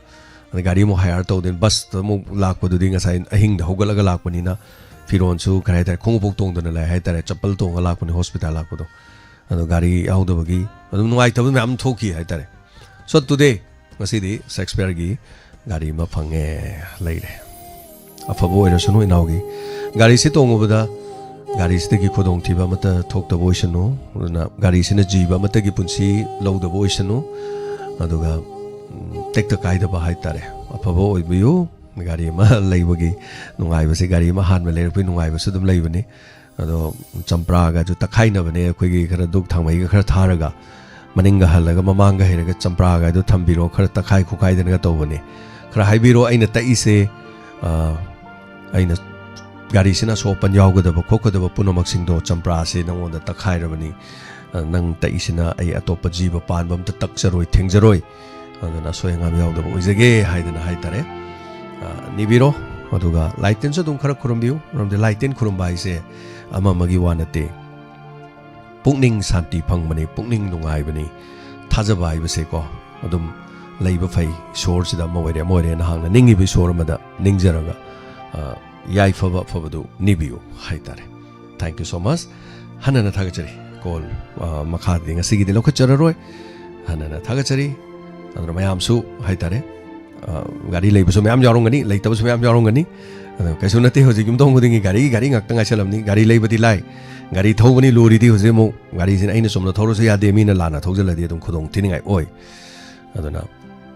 ꯑꯗ ꯒꯥꯔꯤ ꯑꯃꯨꯛ ꯍꯥꯌꯔ ꯇꯧꯗꯣꯏꯅꯤ꯫ ꯕꯁꯇ ꯑꯃꯨꯛ ꯂꯥꯛꯄꯗꯨꯗꯤ ꯉꯁꯥꯏ ꯑꯍꯤꯡꯗ ꯍꯧꯒꯠꯂꯒ ꯂꯥꯛꯄꯅꯤꯅ ꯐꯤꯔꯣꯟꯁꯨ ꯀꯔꯤ ꯍꯥꯏꯇꯥꯔꯦ, ꯈꯣꯡꯎꯞꯐꯥꯎ ꯇꯣꯡꯗꯅ ꯂꯥꯛꯑꯦ ꯍꯥꯏꯇꯥꯔꯦ, ꯆꯞꯄꯜ ꯇꯣꯡꯉ ꯂꯥꯛꯄꯅꯤ ꯍꯣꯁꯄꯤꯇꯥꯜ ꯂꯥꯛꯄꯗꯣ꯫ ꯑꯗꯣ ꯒꯥꯔꯤ ꯌꯥꯎꯗꯕꯒꯤ ꯑꯗꯨꯝ ꯅꯨꯡꯉꯥꯏꯇꯕ ꯃꯌꯥꯝ ꯊꯣꯛꯈꯤ ꯍꯥꯏꯇꯥꯔꯦ꯫ So today, ꯉꯁꯤꯗꯤ ꯁꯦꯛꯁꯄꯤꯌꯔꯒꯤ ꯒꯥꯔꯤ ꯑꯃ ꯐꯪꯉꯦ, ꯂꯩꯔꯦ꯫ ꯑꯐꯕ ꯑꯣꯏꯔꯁꯅꯨ ꯏꯅꯥꯎꯒꯤ꯫ ꯒꯥꯔꯤꯁꯤ ꯇꯣꯡꯉꯨꯕꯗ ꯒꯥꯔꯤꯁꯤꯗꯒꯤ ꯈꯨꯗꯣꯡꯊꯤꯕ ꯑꯃꯠꯇ ꯊꯣꯛꯇꯕ ꯑꯣꯏꯁꯅꯨ꯫ ꯑꯗꯨꯅ ꯒꯥꯔꯤꯁꯤꯅ ꯖꯤꯕ ꯑꯃꯠꯇꯒꯤ ꯄꯨꯟꯁꯤ ꯂꯧꯗꯕ ꯑꯣꯏꯁꯅꯨ꯫ ꯑꯗꯨꯒ, ꯎꯝ, ꯇꯦꯛꯇ ꯀꯥꯏꯗꯕ ꯍꯥꯏꯇꯥꯔꯦ, ꯑꯐꯕ ꯑꯣꯏꯕꯤꯌꯨ꯫ ꯒꯥꯔꯤ ꯑꯃ ꯂꯩꯕꯒꯤ ꯅꯨꯡꯉꯥꯏꯕꯁꯦ, ꯒꯥꯔꯤ ꯑꯃ ꯑꯍꯥꯟꯕ ꯂꯩꯔꯛꯄꯒꯤ ꯅꯨꯡꯉꯥꯏꯕꯁꯨ ꯑꯗꯨꯝ ꯂꯩꯕꯅꯤ꯫ ꯑꯗꯣ ꯆꯝꯄ꯭ꯔꯥꯒꯁꯨ ꯇꯛꯈꯥꯏꯅꯕꯅꯦ, ꯑꯩꯈꯣꯏꯒꯤ ꯈꯔ ꯗꯨꯛ ꯊꯥꯡꯃꯩꯒ ꯈꯔ ꯊꯥꯔꯒ, ꯃꯅꯤꯡꯒ ꯍꯜꯂꯒ ꯃꯃꯥꯡꯒ ꯍꯩꯔꯒ ꯆꯝꯄ꯭ꯔꯥꯒꯗꯣ ꯊꯝꯕꯤꯔꯣ, ꯈꯔ ꯇꯛꯈꯥꯏ ꯈꯣꯈꯥꯏꯗꯅꯒ ꯇꯧꯕꯅꯦ꯫ ꯈꯔ ꯍꯥꯏꯕꯤꯔꯣ, ꯑꯩꯅ ꯇꯛꯏꯁꯦ, ꯑ, ꯑꯩꯅ ꯒꯥꯔꯤꯁꯤꯅ ꯑꯁꯣꯛ ꯑꯄꯟ ꯌꯥꯎꯒꯗꯕ ꯈꯣꯠꯀꯗꯕ ꯄꯨꯝꯅꯃꯛꯁꯤꯡꯗꯣ ꯆꯝꯄ꯭ꯔꯥꯁꯦ ꯅꯉꯣꯟꯗ ꯇꯛꯈꯥꯏꯔꯕꯅꯤ꯫ ꯑ, ꯅꯪ ꯇꯛꯏꯁꯤꯅ ꯑꯩ ꯑꯇꯣꯞꯄ ꯖꯤꯕ ꯄꯥꯟꯕ ꯑꯝꯇ ꯇꯛꯆꯔꯣꯏ, ꯊꯦꯡꯖꯔꯣꯏ꯫ ꯑꯗꯨꯅ ꯑꯁꯣꯏ ꯑꯉꯥꯝ ꯌꯥꯎꯗꯕ ꯑꯣꯏꯖꯒꯦ ꯍꯥꯏꯗꯅ ꯍꯥꯏꯇꯥꯔꯦ꯫ ꯑ, ꯅꯤꯕꯤꯔꯣ꯫ ꯑꯗꯨꯒ ꯂꯥꯏ ꯇꯤꯟꯁꯨ ꯑꯗꯨꯝ ꯈꯔ ꯈꯨꯔꯨꯝꯕꯤꯌꯨ꯫ ꯃꯔꯝꯗꯤ ꯂꯥꯏ ꯇꯤꯟ ꯈꯨꯔꯨꯝꯕ ꯍꯥꯏꯁꯦ ꯑꯃ ꯑꯃꯒꯤ ꯋꯥ ꯅꯠꯇꯦ꯫ ꯄꯨꯛꯅꯤꯡ ꯁꯥꯟꯇꯤ ꯐꯪꯕꯅꯤ, ꯄꯨꯛꯅꯤꯡ ꯅꯨꯡꯉꯥꯏꯕꯅꯤ꯫ ꯊꯥꯖꯕ ꯍꯥꯏꯕꯁꯦꯀꯣ, ꯑꯗꯨꯝ ꯂꯩꯕ ꯐꯩ꯫ ꯏꯁꯣꯔꯁꯤꯗ ꯑꯃ ꯑꯣꯏꯔꯦ, ꯑꯃ ꯑꯣꯏꯔꯦ, ꯅꯍꯥꯛꯅ ꯅꯤꯡꯉꯤꯕ ꯏꯁꯣꯔ ꯑꯃꯗ ꯅꯤꯡꯖꯔꯒ, ꯑ, ꯌꯥꯏꯐꯕ ꯑꯐꯕꯗꯨ ꯅꯤꯕꯤꯌꯨ ꯍꯥꯏꯇꯥꯔꯦ꯫ Thank you so much꯫ ꯍꯟꯅꯅ ꯊꯥꯒꯠꯆꯔꯤ꯫ ꯀꯣꯜ, ꯑ, ꯃꯈꯥꯗꯤ ꯉꯁꯤꯒꯤꯗꯤ ꯂꯧꯈꯠꯆꯔꯔꯣꯏ꯫ ꯍꯟꯅꯅ ꯊꯥꯒꯠꯆꯔꯤ꯫ ꯑꯗꯨꯅ ꯃꯌꯥꯝꯁꯨ ꯍꯥꯏꯇꯥꯔꯦ, ꯑ, ꯒꯥꯔꯤ ꯂꯩꯕꯁꯨ ꯃꯌꯥꯝ ꯌꯥꯎꯔꯝꯒꯅꯤ, ꯂꯩꯇꯕꯁꯨ ꯃꯌꯥꯝ ꯌꯥꯎꯔꯝꯒꯅꯤ꯫ ꯑꯗꯣ ꯀꯩꯁꯨ ꯅꯠꯇꯦ, ꯍꯧꯖꯤꯛ ꯌꯨꯝꯊꯣꯡ ꯈꯨꯗꯤꯡꯒꯤ ꯒꯥꯔꯤ, ꯒꯥꯔꯤ ꯉꯥꯛꯇ ꯉꯥꯏꯁꯜꯂꯝꯅꯤ꯫ ꯒꯥꯔꯤ ꯂꯩꯕꯗꯤ ꯂꯥꯏ, ꯒꯥꯔꯤ ꯊꯧꯕꯅꯤ ꯂꯨꯔꯤꯗꯤ꯫ ꯍꯧꯖꯤꯛ ꯑꯃꯨꯛ ꯒꯥꯔꯤꯁꯤꯅ ꯑꯩꯅ ꯆꯨꯝꯅ ꯊꯧꯔꯁꯨ ꯌꯥꯗꯦ, ꯃꯤꯅ ꯂꯥꯟꯅ ꯊꯧꯖꯤꯜꯂꯗꯤ ꯑꯗꯨꯝ ꯈꯨꯗꯣꯡ ꯊꯤꯅꯤꯡꯉꯥꯏ ꯑꯣꯏ꯫ ꯑꯗꯨꯅ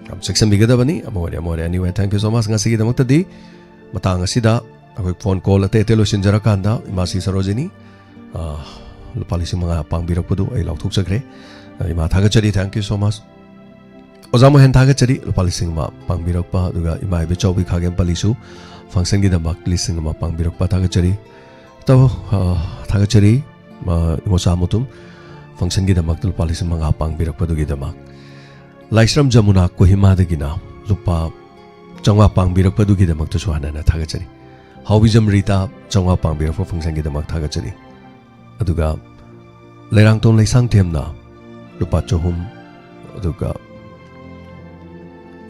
ꯌꯥꯝ ꯆꯦꯛꯁꯤꯟꯕꯤꯒꯗꯕꯅꯤ꯫ ꯑꯃ ꯑꯣꯏꯔꯦ, ꯑꯃ ꯑꯣꯏꯔꯦ, anyway, thank you so much꯫ ꯉꯁꯤꯒꯤꯗꯃꯛꯇꯗꯤ ꯃꯇꯥꯡ ꯑꯁꯤꯗ ꯑꯩꯈꯣꯏ ꯐꯣꯟ ꯀꯣꯜ ꯑꯇꯩ ꯑꯇꯩ ꯂꯣꯏꯁꯤꯟꯖꯔꯀꯥꯟꯗ ꯏꯃꯥꯁꯤ ꯁꯔꯣꯖꯤꯅꯤ, ꯑ, ꯂꯨꯄꯥ ꯂꯤꯁꯤꯡ ꯃꯉꯥ ꯄꯥꯡꯕꯤꯔꯛꯄꯗꯨ ꯑꯩ ꯂꯥꯎꯊꯣꯛꯆꯈ꯭ꯔꯦ꯫ ꯑ, ꯏꯃꯥ ꯊꯥꯒꯠꯆꯔꯤ, thank you so much꯫ ꯑꯣꯖꯥ ꯃꯣꯍꯦꯟ ꯊꯥꯒꯠꯆꯔꯤ, ꯂꯨꯄꯥ ꯂꯤꯁꯤꯡ ꯑꯃ ꯄꯥꯡꯕꯤꯔꯛꯄ, ꯑꯗꯨꯒ ꯏꯃꯥ ꯏꯕꯦꯆꯧꯕꯤ ꯈꯥꯒꯦꯝ ꯄꯜꯂꯤꯁꯨ functionꯒꯤꯗꯃꯛ ꯂꯤꯁꯤꯡ ꯑꯃ ꯄꯥꯡꯕꯤꯔꯛꯄ ꯊꯥꯒꯠꯆꯔꯤ꯫ ꯇꯧ, ꯑ, ꯊꯥꯒꯠꯆꯔꯤ, ꯑ, ꯏꯃꯣꯆꯥ ꯃꯨꯇꯨꯝ functionꯒꯤꯗꯃꯛꯇ ꯂꯨꯄꯥ ꯂꯤꯁꯤꯡ ꯃꯉꯥ ꯄꯥꯡꯕꯤꯔꯛꯄꯗꯨꯒꯤꯗꯃꯛ꯫ ꯂꯥꯏꯁ꯭ꯔꯝ ꯖꯃꯨꯅꯥ ꯀꯣꯍꯤꯃꯥꯗꯒꯤꯅ ꯂꯨꯄꯥ ꯆꯥꯝꯃꯉꯥ ꯄꯥꯡꯕꯤꯔꯛꯄꯗꯨꯒꯤꯗꯃꯛꯇꯁꯨ ꯍꯟꯅ ꯍꯟꯅ ꯊꯥꯒꯠꯆꯔꯤ꯫ ꯍꯥꯎꯕꯤꯖꯝ ꯔꯤꯇꯥ ꯆꯥꯝꯃꯉꯥ ꯄꯥꯡꯕꯤꯔꯛꯄ functionꯒꯤꯗꯃꯛ ꯊꯥꯒꯠꯆꯔꯤ꯫ ꯑꯗꯨꯒ ꯂꯩꯔꯥꯡꯇꯣꯟ ꯂꯩꯁꯥꯡꯊꯦꯝꯅ ꯂꯨꯄꯥ ꯆꯍꯨꯝ, ꯑꯗꯨꯒ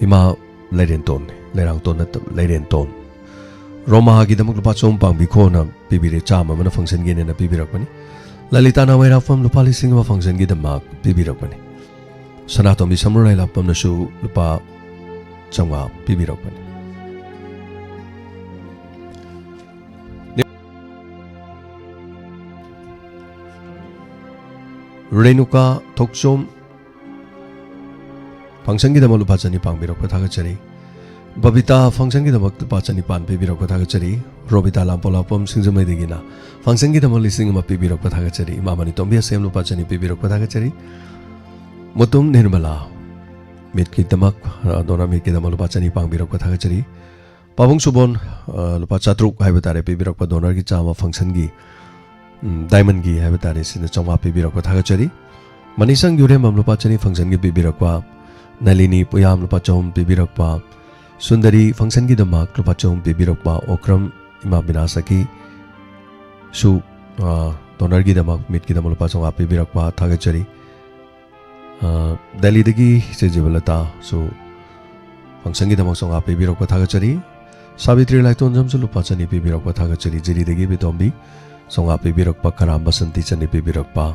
ꯏꯃꯥ ꯂꯩꯔꯦꯟꯇꯣꯟ, ꯂꯩꯔꯥꯡꯇꯣꯟ ꯅꯠꯇꯕ, ꯂꯩꯔꯦꯟꯇꯣꯟ, ꯔꯣꯃꯥꯒꯤꯗꯃꯛ ꯂꯨꯄꯥ ꯆꯍꯨꯝ ꯄꯥꯡꯕꯤꯈꯣꯅ ꯄꯤꯕꯤꯔꯦ, ꯆꯥꯝꯃ ꯑꯃꯅ functionꯒꯤꯅꯦꯅ ꯄꯤꯕꯤꯔꯛꯄꯅꯤ꯫ ꯂꯂꯤꯇꯥ ꯅꯥꯋꯥꯏꯔꯥꯛꯄꯝ ꯂꯨꯄꯥ ꯂꯤꯁꯤꯡ ꯑꯃ functionꯒꯤꯗꯃꯛ ꯄꯤꯕꯤꯔꯛꯄꯅꯤ꯫ ꯁꯅꯥꯇꯣꯝꯕꯤ ꯁꯃꯨꯔꯥꯏ ꯂꯥꯛꯄꯝꯅꯁꯨ ꯂꯨꯄꯥ ꯆꯥꯝꯃꯉꯥ ꯄꯤꯕꯤꯔꯛꯄꯅꯤ꯫ ꯔꯦꯅꯨꯀꯥ ꯊꯣꯛꯆꯣꯝ functionꯒꯤꯗꯃꯛ ꯂꯨꯄꯥ ꯆꯅꯤ ꯄꯥꯡꯕꯤꯔꯛꯄ ꯊꯥꯒꯠꯆꯔꯤ꯫ ꯕꯕꯤꯇꯥ functionꯒꯤꯗꯃꯛ ꯂꯨꯄꯥ ꯆꯅꯤꯄꯥꯟ ꯄꯤꯕꯤꯔꯛꯄ ꯊꯥꯒꯠꯆꯔꯤ꯫ ꯔꯣꯕꯤꯇꯥ ꯂꯥꯝꯄꯣꯂꯥꯛꯄꯝ ꯁꯤꯡꯖꯃꯩꯗꯒꯤꯅ functionꯒꯤꯗꯃꯛ ꯂꯤꯁꯤꯡ ꯑꯃ ꯄꯤꯕꯤꯔꯛꯄ ꯊꯥꯒꯠꯆꯔꯤ꯫ ꯏꯃꯥ ꯃꯅꯤꯇꯣꯝꯕꯤ ꯑꯁꯦꯝ ꯂꯨꯄꯥ ꯆꯅꯤ ꯄꯤꯕꯤꯔꯛꯄ ꯊꯥꯒꯠꯆꯔꯤ꯫ ꯃꯨꯇꯨꯝ ꯅꯤꯔꯃꯂꯥ meetꯀꯤꯗꯃꯛ, ꯑ, donor meetꯀꯤꯗꯃꯛ ꯂꯨꯄꯥ ꯆꯅꯤ ꯄꯥꯡꯕꯤꯔꯛꯄ ꯊꯥꯒꯠꯆꯔꯤ꯫ ꯄꯥꯕꯨꯡ ꯁꯨꯕꯣꯟ, ꯑ, ꯂꯨꯄꯥ ꯆꯥꯇ꯭ꯔꯨꯛ ꯍꯥꯏꯕ ꯇꯥꯔꯦ, ꯄꯤꯕꯤꯔꯛꯄ donorꯒꯤ ꯆꯥꯝꯃ functionꯒꯤ, ꯎꯝ, diamondꯒꯤ ꯍꯥꯏꯕ ꯇꯥꯔꯦ, ꯁꯤꯅ ꯆꯥꯝꯃꯉꯥ ꯄꯤꯕꯤꯔꯛꯄ ꯊꯥꯒꯠꯆꯔꯤ꯫ ꯃꯅꯤꯁꯪ ꯌꯨꯔꯦꯝꯕꯝ ꯂꯨꯄꯥ ꯆꯅꯤ functionꯒꯤ ꯄꯤꯕꯤꯔꯛꯄ, ꯅꯂꯤꯅꯤ ꯄꯨꯌꯥꯝ ꯂꯨꯄꯥ ꯆꯍꯨꯝ ꯄꯤꯕꯤꯔꯛꯄ, ꯁꯨꯟꯗꯔꯤ functionꯒꯤꯗꯃꯛ ꯂꯨꯄꯥ ꯆꯍꯨꯝ ꯄꯤꯕꯤꯔꯛꯄ, ꯑꯣꯀ꯭ꯔꯝ ꯏꯃꯥ ꯕꯤꯅꯥꯁꯀꯤ ꯁꯨ, ꯑ, donorꯒꯤꯗꯃꯛ meetꯀꯤꯗꯃꯛ ꯂꯨꯄꯥ ꯆꯥꯝꯃꯉꯥ ꯄꯤꯕꯤꯔꯛꯄ ꯊꯥꯒꯠꯆꯔꯤ꯫ ꯑ, ꯗꯦꯜꯂꯤꯗꯒꯤ ꯏꯆꯦ ꯖꯤꯕꯂꯇꯥꯁꯨ functionꯒꯤꯗꯃꯛ ꯆꯥꯝꯃꯉꯥ ꯄꯤꯕꯤꯔꯛꯄ ꯊꯥꯒꯠꯆꯔꯤ꯫ ꯁꯥꯕꯤꯇ꯭ꯔꯤ ꯂꯥꯏꯇꯣꯟꯖꯝꯁꯨ ꯂꯨꯄꯥ ꯆꯅꯤ ꯄꯤꯕꯤꯔꯛꯄ ꯊꯥꯒꯠꯆꯔꯤ꯫ ꯖꯤꯔꯤꯗꯒꯤ ꯕꯤꯇꯣꯝꯕꯤ ꯆꯥꯝꯃꯉꯥ ꯄꯤꯕꯤꯔꯛꯄ, ꯈꯔꯥꯝ ꯕꯁꯟꯇꯤ ꯆꯅꯤ ꯄꯤꯕꯤꯔꯛꯄ,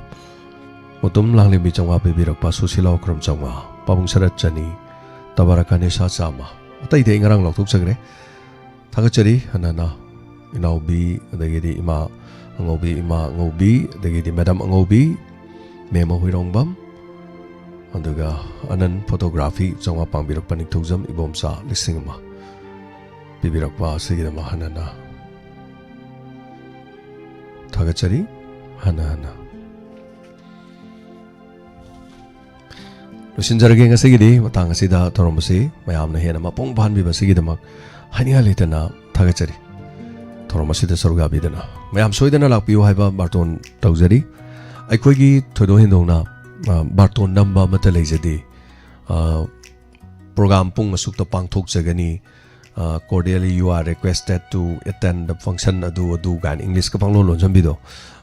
ꯃꯨꯇꯨꯝ ꯂꯥꯡꯂꯦꯝꯕꯤ ꯆꯥꯝꯃꯉꯥ ꯄꯤꯕꯤꯔꯛꯄ, ꯁꯨꯁꯤꯂꯥ ꯎꯈ꯭ꯔꯝ ꯆꯥꯝꯃꯉꯥ, ꯄꯥꯕꯨꯡ ꯁꯔꯠ ꯆꯅꯤ, ꯇꯕꯥꯔꯀꯥ ꯅꯤꯁꯥ ꯆꯥꯝꯃ, ꯑꯇꯩꯗꯤ ꯑꯩ ꯉꯔꯥꯡ ꯂꯧꯊꯣꯛꯆꯈ꯭ꯔꯦ꯫ ꯊꯥꯒꯠꯆꯔꯤ꯫ ꯍꯟꯅ ꯍꯟꯅ ꯏꯅꯥꯎꯕꯤ, ꯑꯗꯒꯤꯗꯤ ꯏꯃꯥ ꯑꯉꯧꯕꯤ, ꯏꯃꯥ ꯑꯉꯧꯕꯤ, ꯑꯗꯒꯤꯗꯤ madam ꯑꯉꯧꯕꯤ, ꯃꯦꯝ ꯍꯨꯏꯔꯣꯡꯕꯝ, ꯑꯗꯨꯒ ꯑꯅꯟ photography ꯆꯥꯝꯃꯉꯥ ꯄꯥꯡꯕꯤꯔꯛꯄ, ꯅꯤꯡꯊꯧꯖꯝ ꯏꯕꯣꯝꯆꯥ ꯂꯤꯁꯤꯡ ꯑꯃ ꯄꯤꯕꯤꯔꯛꯄ ꯑꯁꯤꯒꯤꯗꯃꯛ ꯍꯟꯅ ꯍꯟꯅ ꯊꯥꯒꯠꯆꯔꯤ꯫ ꯍꯟꯅ ꯍꯟꯅ ꯂꯣꯏꯁꯤꯟꯖꯔꯒꯦ ꯉꯁꯤꯒꯤꯗꯤ꯫ ꯃꯇꯥꯡ ꯑꯁꯤꯗ ꯊꯧꯔꯝ ꯑꯁꯤ ꯃꯌꯥꯝꯅ ꯍꯦꯟꯅ ꯃꯄꯨꯡ ꯐꯥꯍꯟꯕꯤꯕ ꯑꯁꯤꯒꯤꯗꯃꯛ ꯍꯥꯏꯅꯤꯡꯉꯥꯏ ꯂꯩꯇꯅ ꯊꯥꯒꯠꯆꯔꯤ꯫ ꯊꯧꯔꯝ ꯑꯁꯤꯗ ꯁꯔꯨꯛ ꯌꯥꯕꯤꯗꯨꯅ ꯃꯌꯥꯝ ꯁꯣꯏꯗꯅ ꯂꯥꯛꯄꯤꯌꯨ ꯍꯥꯏꯕ ꯕꯥꯔꯇꯣꯟ ꯇꯧꯖꯔꯤ꯫ ꯑꯩꯈꯣꯏꯒꯤ ꯊꯣꯏꯗꯣꯛ ꯍꯦꯟꯗꯣꯛꯅ, ꯑ, ꯕꯥꯔꯇꯣꯟ ꯅꯝꯕ ꯑꯃꯠꯇ ꯂꯩꯖꯗꯦ꯫ ꯑ, program ꯄꯨꯡ ꯑꯁꯨꯛꯇ ꯄꯥꯡꯊꯣꯛꯆꯒꯅꯤ, ꯑ, cordially you are requested to attend the function, ꯑꯗꯨ ꯑꯗꯨ ꯀꯥꯏꯅ Englishꯀ ꯄꯪꯂꯣꯟ ꯂꯣꯟꯁꯤꯟꯕꯤꯗꯣ,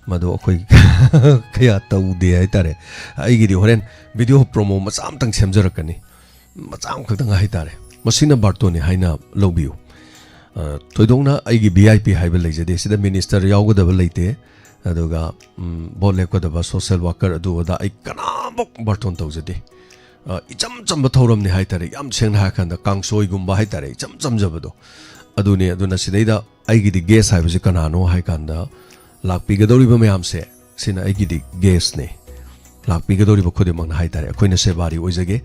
ꯃꯗꯨ ꯑꯩꯈꯣꯏ ꯀꯌꯥ ꯇꯧꯗꯦ ꯍꯥꯏꯇꯥꯔꯦ꯫ ꯑꯩꯒꯤꯗꯤ ꯍꯣꯔꯦꯟ video promo ꯃꯆꯥ ꯑꯃꯇꯪ ꯁꯦꯝꯖꯔꯛꯀꯅꯤ, ꯃꯆꯥ ꯑꯃꯈꯛꯇꯪ ꯍꯥꯏꯇꯥꯔꯦ꯫ ꯃꯁꯤꯅ ꯕꯥꯔꯇꯣꯟꯅꯤ ꯍꯥꯏꯅ ꯂꯧꯕꯤꯌꯨ꯫ ꯑ, ꯊꯣꯏꯗꯣꯛꯅ ꯑꯩꯒꯤ V I P ꯍꯥꯏꯕ ꯂꯩꯖꯗꯦ꯫ ꯁꯤꯗ minister ꯌꯥꯎꯒꯗꯕ ꯂꯩꯇꯦ, ꯑꯗꯨꯒ, ꯎꯝ, vote ꯂꯦꯞꯀꯗꯕ social worker ꯑꯗꯨ ꯑꯗꯥ ꯑꯩ ꯀꯅꯥꯃꯨꯛ ꯕꯥꯔꯇꯣꯟ ꯇꯧꯖꯗꯦ꯫ ꯑ, ꯏꯆꯝ ꯆꯝꯕ ꯊꯧꯔꯝꯅꯤ ꯍꯥꯏꯇꯥꯔꯦ꯫ ꯌꯥꯝ ꯁꯦꯡꯅ ꯍꯥꯏꯔꯀꯥꯟꯗ ꯀꯥꯡꯁꯣꯏꯒꯨꯝꯕ ꯍꯥꯏꯇꯥꯔꯦ, ꯏꯆꯝ ꯆꯝꯖꯕꯗꯣ ꯑꯗꯨꯅꯤ꯫ ꯑꯗꯨꯅ ꯁꯤꯗꯩꯗ ꯑꯩꯒꯤꯗꯤ guest ꯍꯥꯏꯕꯁꯤ ꯀꯅꯥꯅꯣ ꯍꯥꯏꯀꯥꯟꯗ, ꯂꯥꯛꯄꯤꯒꯗꯧꯔꯤꯕ ꯃꯌꯥꯝꯁꯦ, ꯁꯤꯅ ꯑꯩꯒꯤꯗꯤ guestꯅꯤ꯫ ꯂꯥꯛꯄꯤꯒꯗꯧꯔꯤꯕ ꯈꯨꯗꯤꯡꯃꯛꯅ ꯍꯥꯏꯇꯥꯔꯦ, ꯑꯩꯈꯣꯏꯅ ꯁꯦꯕꯥꯔꯤ ꯑꯣꯏꯖꯒꯦ꯫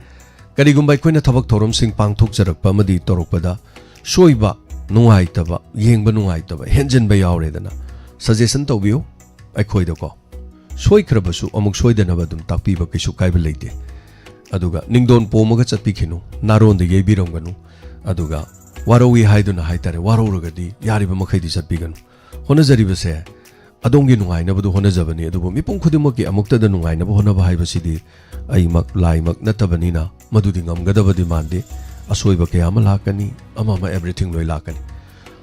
ꯀꯔꯤꯒꯨꯝꯕ ꯑꯩꯈꯣꯏꯅ ꯊꯕꯛ ꯊꯧꯔꯝꯁꯤꯡ ꯄꯥꯡꯊꯣꯛꯆꯔꯛꯄ ꯑꯃꯗꯤ ꯇꯧꯔꯛꯄꯗ ꯁꯣꯏꯕ, ꯅꯨꯡꯉꯥꯏꯇꯕ, ꯌꯦꯡꯕ ꯅꯨꯡꯉꯥꯏꯇꯕ, ꯍꯦꯟꯖꯤꯟꯕ ꯌꯥꯎꯔꯦꯗꯅ, suggestion ꯇꯧꯕꯤꯌꯨ ꯑꯩꯈꯣꯏꯗꯀꯣ꯫ ꯁꯣꯏꯈ꯭ꯔꯕꯁꯨ ꯑꯃꯨꯛ ꯁꯣꯏꯗꯅꯕ ꯑꯗꯨꯝ ꯇꯥꯛꯄꯤꯕ ꯀꯩꯁꯨ ꯀꯥꯏꯕ ꯂꯩꯇꯦ꯫ ꯑꯗꯨꯒ ꯅꯤꯡꯗꯣꯟ ꯄꯣꯝꯃꯒ ꯆꯠꯄꯤꯈꯤꯅꯨ, ꯅꯥꯔꯣꯟꯗ ꯌꯩꯕꯤꯔꯝꯒꯅꯨ꯫ ꯑꯗꯨꯒ ꯋꯥꯔꯧꯏ ꯍꯥꯏꯗꯨꯅ ꯍꯥꯏꯇꯥꯔꯦ, ꯋꯥꯔꯧꯔꯒꯗꯤ ꯌꯥꯔꯤꯕ ꯃꯈꯩꯗꯤ ꯆꯠꯄꯤꯒꯅꯨ꯫ ꯍꯣꯠꯅꯖꯔꯤꯕꯁꯦ ꯑꯗꯣꯝꯒꯤ ꯅꯨꯡꯉꯥꯏꯅꯕꯗꯨ ꯍꯣꯠꯅꯖꯕꯅꯤ, ꯑꯗꯨꯕꯨ ꯃꯤꯄꯨꯝ ꯈꯨꯗꯤꯡꯃꯛꯀꯤ ꯑꯃꯨꯛꯇꯗ ꯅꯨꯡꯉꯥꯏꯅꯕ ꯍꯣꯠꯅꯕ ꯍꯥꯏꯕꯁꯤꯗꯤ ꯑꯩꯃꯛ ꯂꯥꯏꯃꯛ ꯅꯠꯇꯕꯅꯤꯅ ꯃꯗꯨꯗꯤ ꯉꯝꯒꯗꯕꯗꯤ ꯃꯥꯟꯗꯦ꯫ ꯑꯁꯣꯏꯕ ꯀꯌꯥ ꯑꯃ ꯂꯥꯛꯀꯅꯤ, ꯑꯃ ꯑꯃ, everything ꯂꯣꯏ ꯂꯥꯛꯀꯅꯤ꯫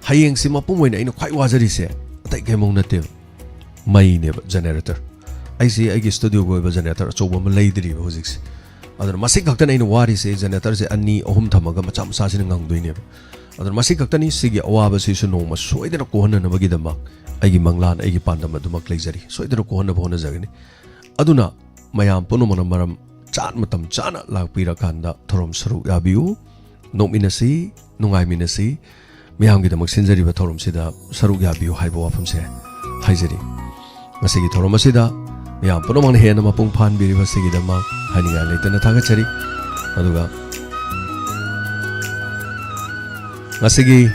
ꯍꯌꯦꯡꯁꯤ ꯃꯄꯨꯡ ꯑꯣꯏꯅ ꯑꯩꯅ ꯈ꯭ꯋꯥꯏ ꯋꯥꯖꯔꯤꯁꯦ ꯑꯇꯩ ꯀꯩꯝꯃꯧ ꯅꯠꯇꯦꯕ, ꯃꯩꯅꯦꯕ, generator꯫ ꯑꯩꯁꯤ ꯑꯩꯒꯤ studioꯒꯤ ꯑꯣꯏꯕ generator ꯑꯆꯧꯕ ꯑꯃ ꯂꯩꯗ꯭ꯔꯤꯕ ꯍꯧꯖꯤꯛꯁꯦ꯫ ꯑꯗꯨꯅ ꯃꯁꯤ ꯈꯛꯇꯅ ꯑꯩꯅ ꯋꯥꯔꯤꯁꯦ, generatorꯁꯦ ꯑꯅꯤ ꯑꯍꯨꯝ ꯊꯝꯃꯒ ꯃꯆꯥ ꯃꯆꯥꯁꯤꯅ ꯉꯪꯗꯣꯏꯅꯦꯕ꯫ ꯑꯗꯨꯅ ꯃꯁꯤ ꯈꯛꯇꯅꯤ ꯁꯤꯒꯤ ꯑꯋꯥꯕꯁꯤꯁꯨ ꯅꯣꯡꯃ ꯁꯣꯏꯗꯅ ꯀꯣꯛꯍꯟꯅꯅꯕꯒꯤꯗꯃꯛ ꯑꯩꯒꯤ ꯃꯪꯂꯥꯟ, ꯑꯩꯒꯤ ꯄꯥꯟꯗꯝ ꯑꯗꯨꯃꯛ ꯂꯩꯖꯔꯤ꯫ ꯁꯣꯏꯗꯅ ꯀꯣꯛꯍꯟꯅꯕ ꯍꯣꯠꯅꯖꯒꯅꯤ꯫ ꯑꯗꯨꯅ ꯃꯌꯥꯝ ꯄꯨꯝꯅꯃꯛꯅ ꯃꯔꯝ ꯆꯥ-, ꯃꯇꯝ ꯆꯥꯅ ꯂꯥꯛꯄꯤꯔꯀꯥꯟꯗ ꯊꯧꯔꯝ ꯁꯔꯨꯛ ꯌꯥꯕꯤꯌꯨ꯫ ꯅꯣꯛꯃꯤꯟꯅꯁꯤ, ꯅꯨꯡꯉꯥꯏꯃꯤꯟꯅꯁꯤ꯫ ꯃꯤꯌꯥꯝꯒꯤꯗꯃꯛ ꯁꯤꯟꯖꯔꯤꯕ ꯊꯧꯔꯝꯁꯤꯗ ꯁꯔꯨꯛ ꯌꯥꯕꯤꯌꯨ ꯍꯥꯏꯕ ꯋꯥꯐꯝꯁꯦ ꯍꯥꯏꯖꯔꯤ꯫ ꯉꯁꯤꯒꯤ ꯊꯧꯔꯝ ꯑꯁꯤꯗ ꯃꯤꯌꯥꯝ ꯄꯨꯝꯅꯃꯛꯅ ꯍꯦꯟꯅ ꯃꯄꯨꯡ ꯐꯥꯍꯟꯕꯤꯔꯤꯕ ꯑꯁꯤꯒꯤꯗꯃꯛ ꯍꯥꯏꯅꯤꯡꯉꯥꯏ ꯂꯩꯇꯅ ꯊꯥꯒꯠꯆꯔꯤ꯫ ꯑꯗꯨꯒ ꯉꯁꯤꯒꯤ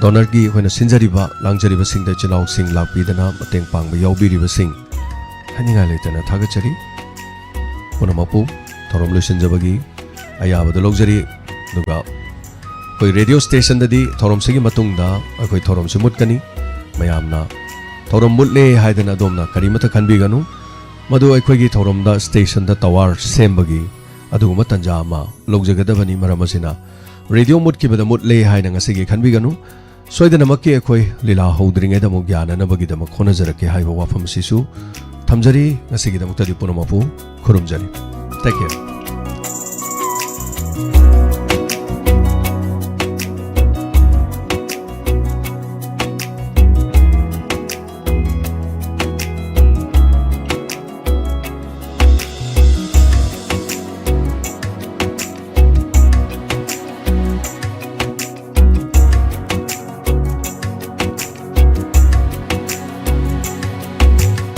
donorꯒꯤ ꯑꯩꯈꯣꯏꯅ ꯁꯤꯟꯖꯔꯤꯕ, ꯂꯥꯡꯖꯔꯤꯕꯁꯤꯡꯗ, ꯏꯆꯤꯜ ꯏꯅꯥꯎꯁꯤꯡ ꯂꯥꯛꯄꯤꯗꯅ ꯃꯇꯦꯡ ꯄꯥꯡꯕ ꯌꯥꯎꯕꯤꯔꯤꯕꯁꯤꯡ ꯍꯥꯏꯅꯤꯡꯉꯥꯏ ꯂꯩꯇꯅ ꯊꯥꯒꯠꯆꯔꯤ꯫ ꯄꯨꯝꯅꯃꯛꯄꯨ ꯊꯧꯔꯝ ꯂꯣꯏꯁꯤꯟꯖꯕꯒꯤ ꯑꯌꯥꯕꯗꯨ ꯂꯧꯖꯔꯤ꯫ ꯑꯗꯨꯒ ꯑꯩꯈꯣꯏ radio stationꯗꯗꯤ ꯊꯧꯔꯝꯁꯤꯒꯤ ꯃꯇꯨꯡꯗ ꯑꯩꯈꯣꯏ ꯊꯧꯔꯝꯁꯤ ꯃꯨꯠꯀꯅꯤ꯫ ꯃꯌꯥꯝꯅ ꯊꯧꯔꯝ ꯃꯨꯠꯂꯦ ꯍꯥꯏꯗꯅ ꯑꯗꯣꯝꯅ ꯀꯔꯤꯃꯠꯇ ꯈꯟꯕꯤꯒꯅꯨ꯫ ꯃꯗꯨ ꯑꯩꯈꯣꯏꯒꯤ ꯊꯧꯔꯝꯗ stationꯗ tower ꯁꯦꯝꯕꯒꯤ ꯑꯗꯨꯒꯨꯝꯕ ꯇꯥꯟꯖꯥ ꯑꯃ ꯂꯧꯖꯒꯗꯕꯅꯤ꯫ ꯃꯔꯝ ꯑꯁꯤꯅ radio ꯃꯨꯠꯈꯤꯕꯗ ꯃꯨꯠꯂꯦ ꯍꯥꯏꯅ ꯉꯁꯤꯒꯤ ꯈꯟꯕꯤꯒꯅꯨ꯫ ꯁꯣꯏꯗꯅꯃꯛꯀꯤ ꯑꯩꯈꯣꯏ ꯂꯤꯂꯥ ꯍꯧꯗ꯭ꯔꯤꯉꯩꯗ ꯑꯃꯨꯛ ꯌꯥꯅꯅꯕꯒꯤꯗꯃꯛ ꯍꯣꯠꯅꯖꯔꯛꯀꯦ ꯍꯥꯏꯕ ꯋꯥꯐꯝ ꯑꯁꯤꯁꯨ ꯊꯝꯖꯔꯤ꯫ ꯉꯁꯤꯒꯤꯗꯃꯛꯇꯗꯤ ꯄꯨꯝꯅꯃꯛꯄꯨ ꯈꯨꯔꯨꯝꯖꯔꯤ꯫ Take care.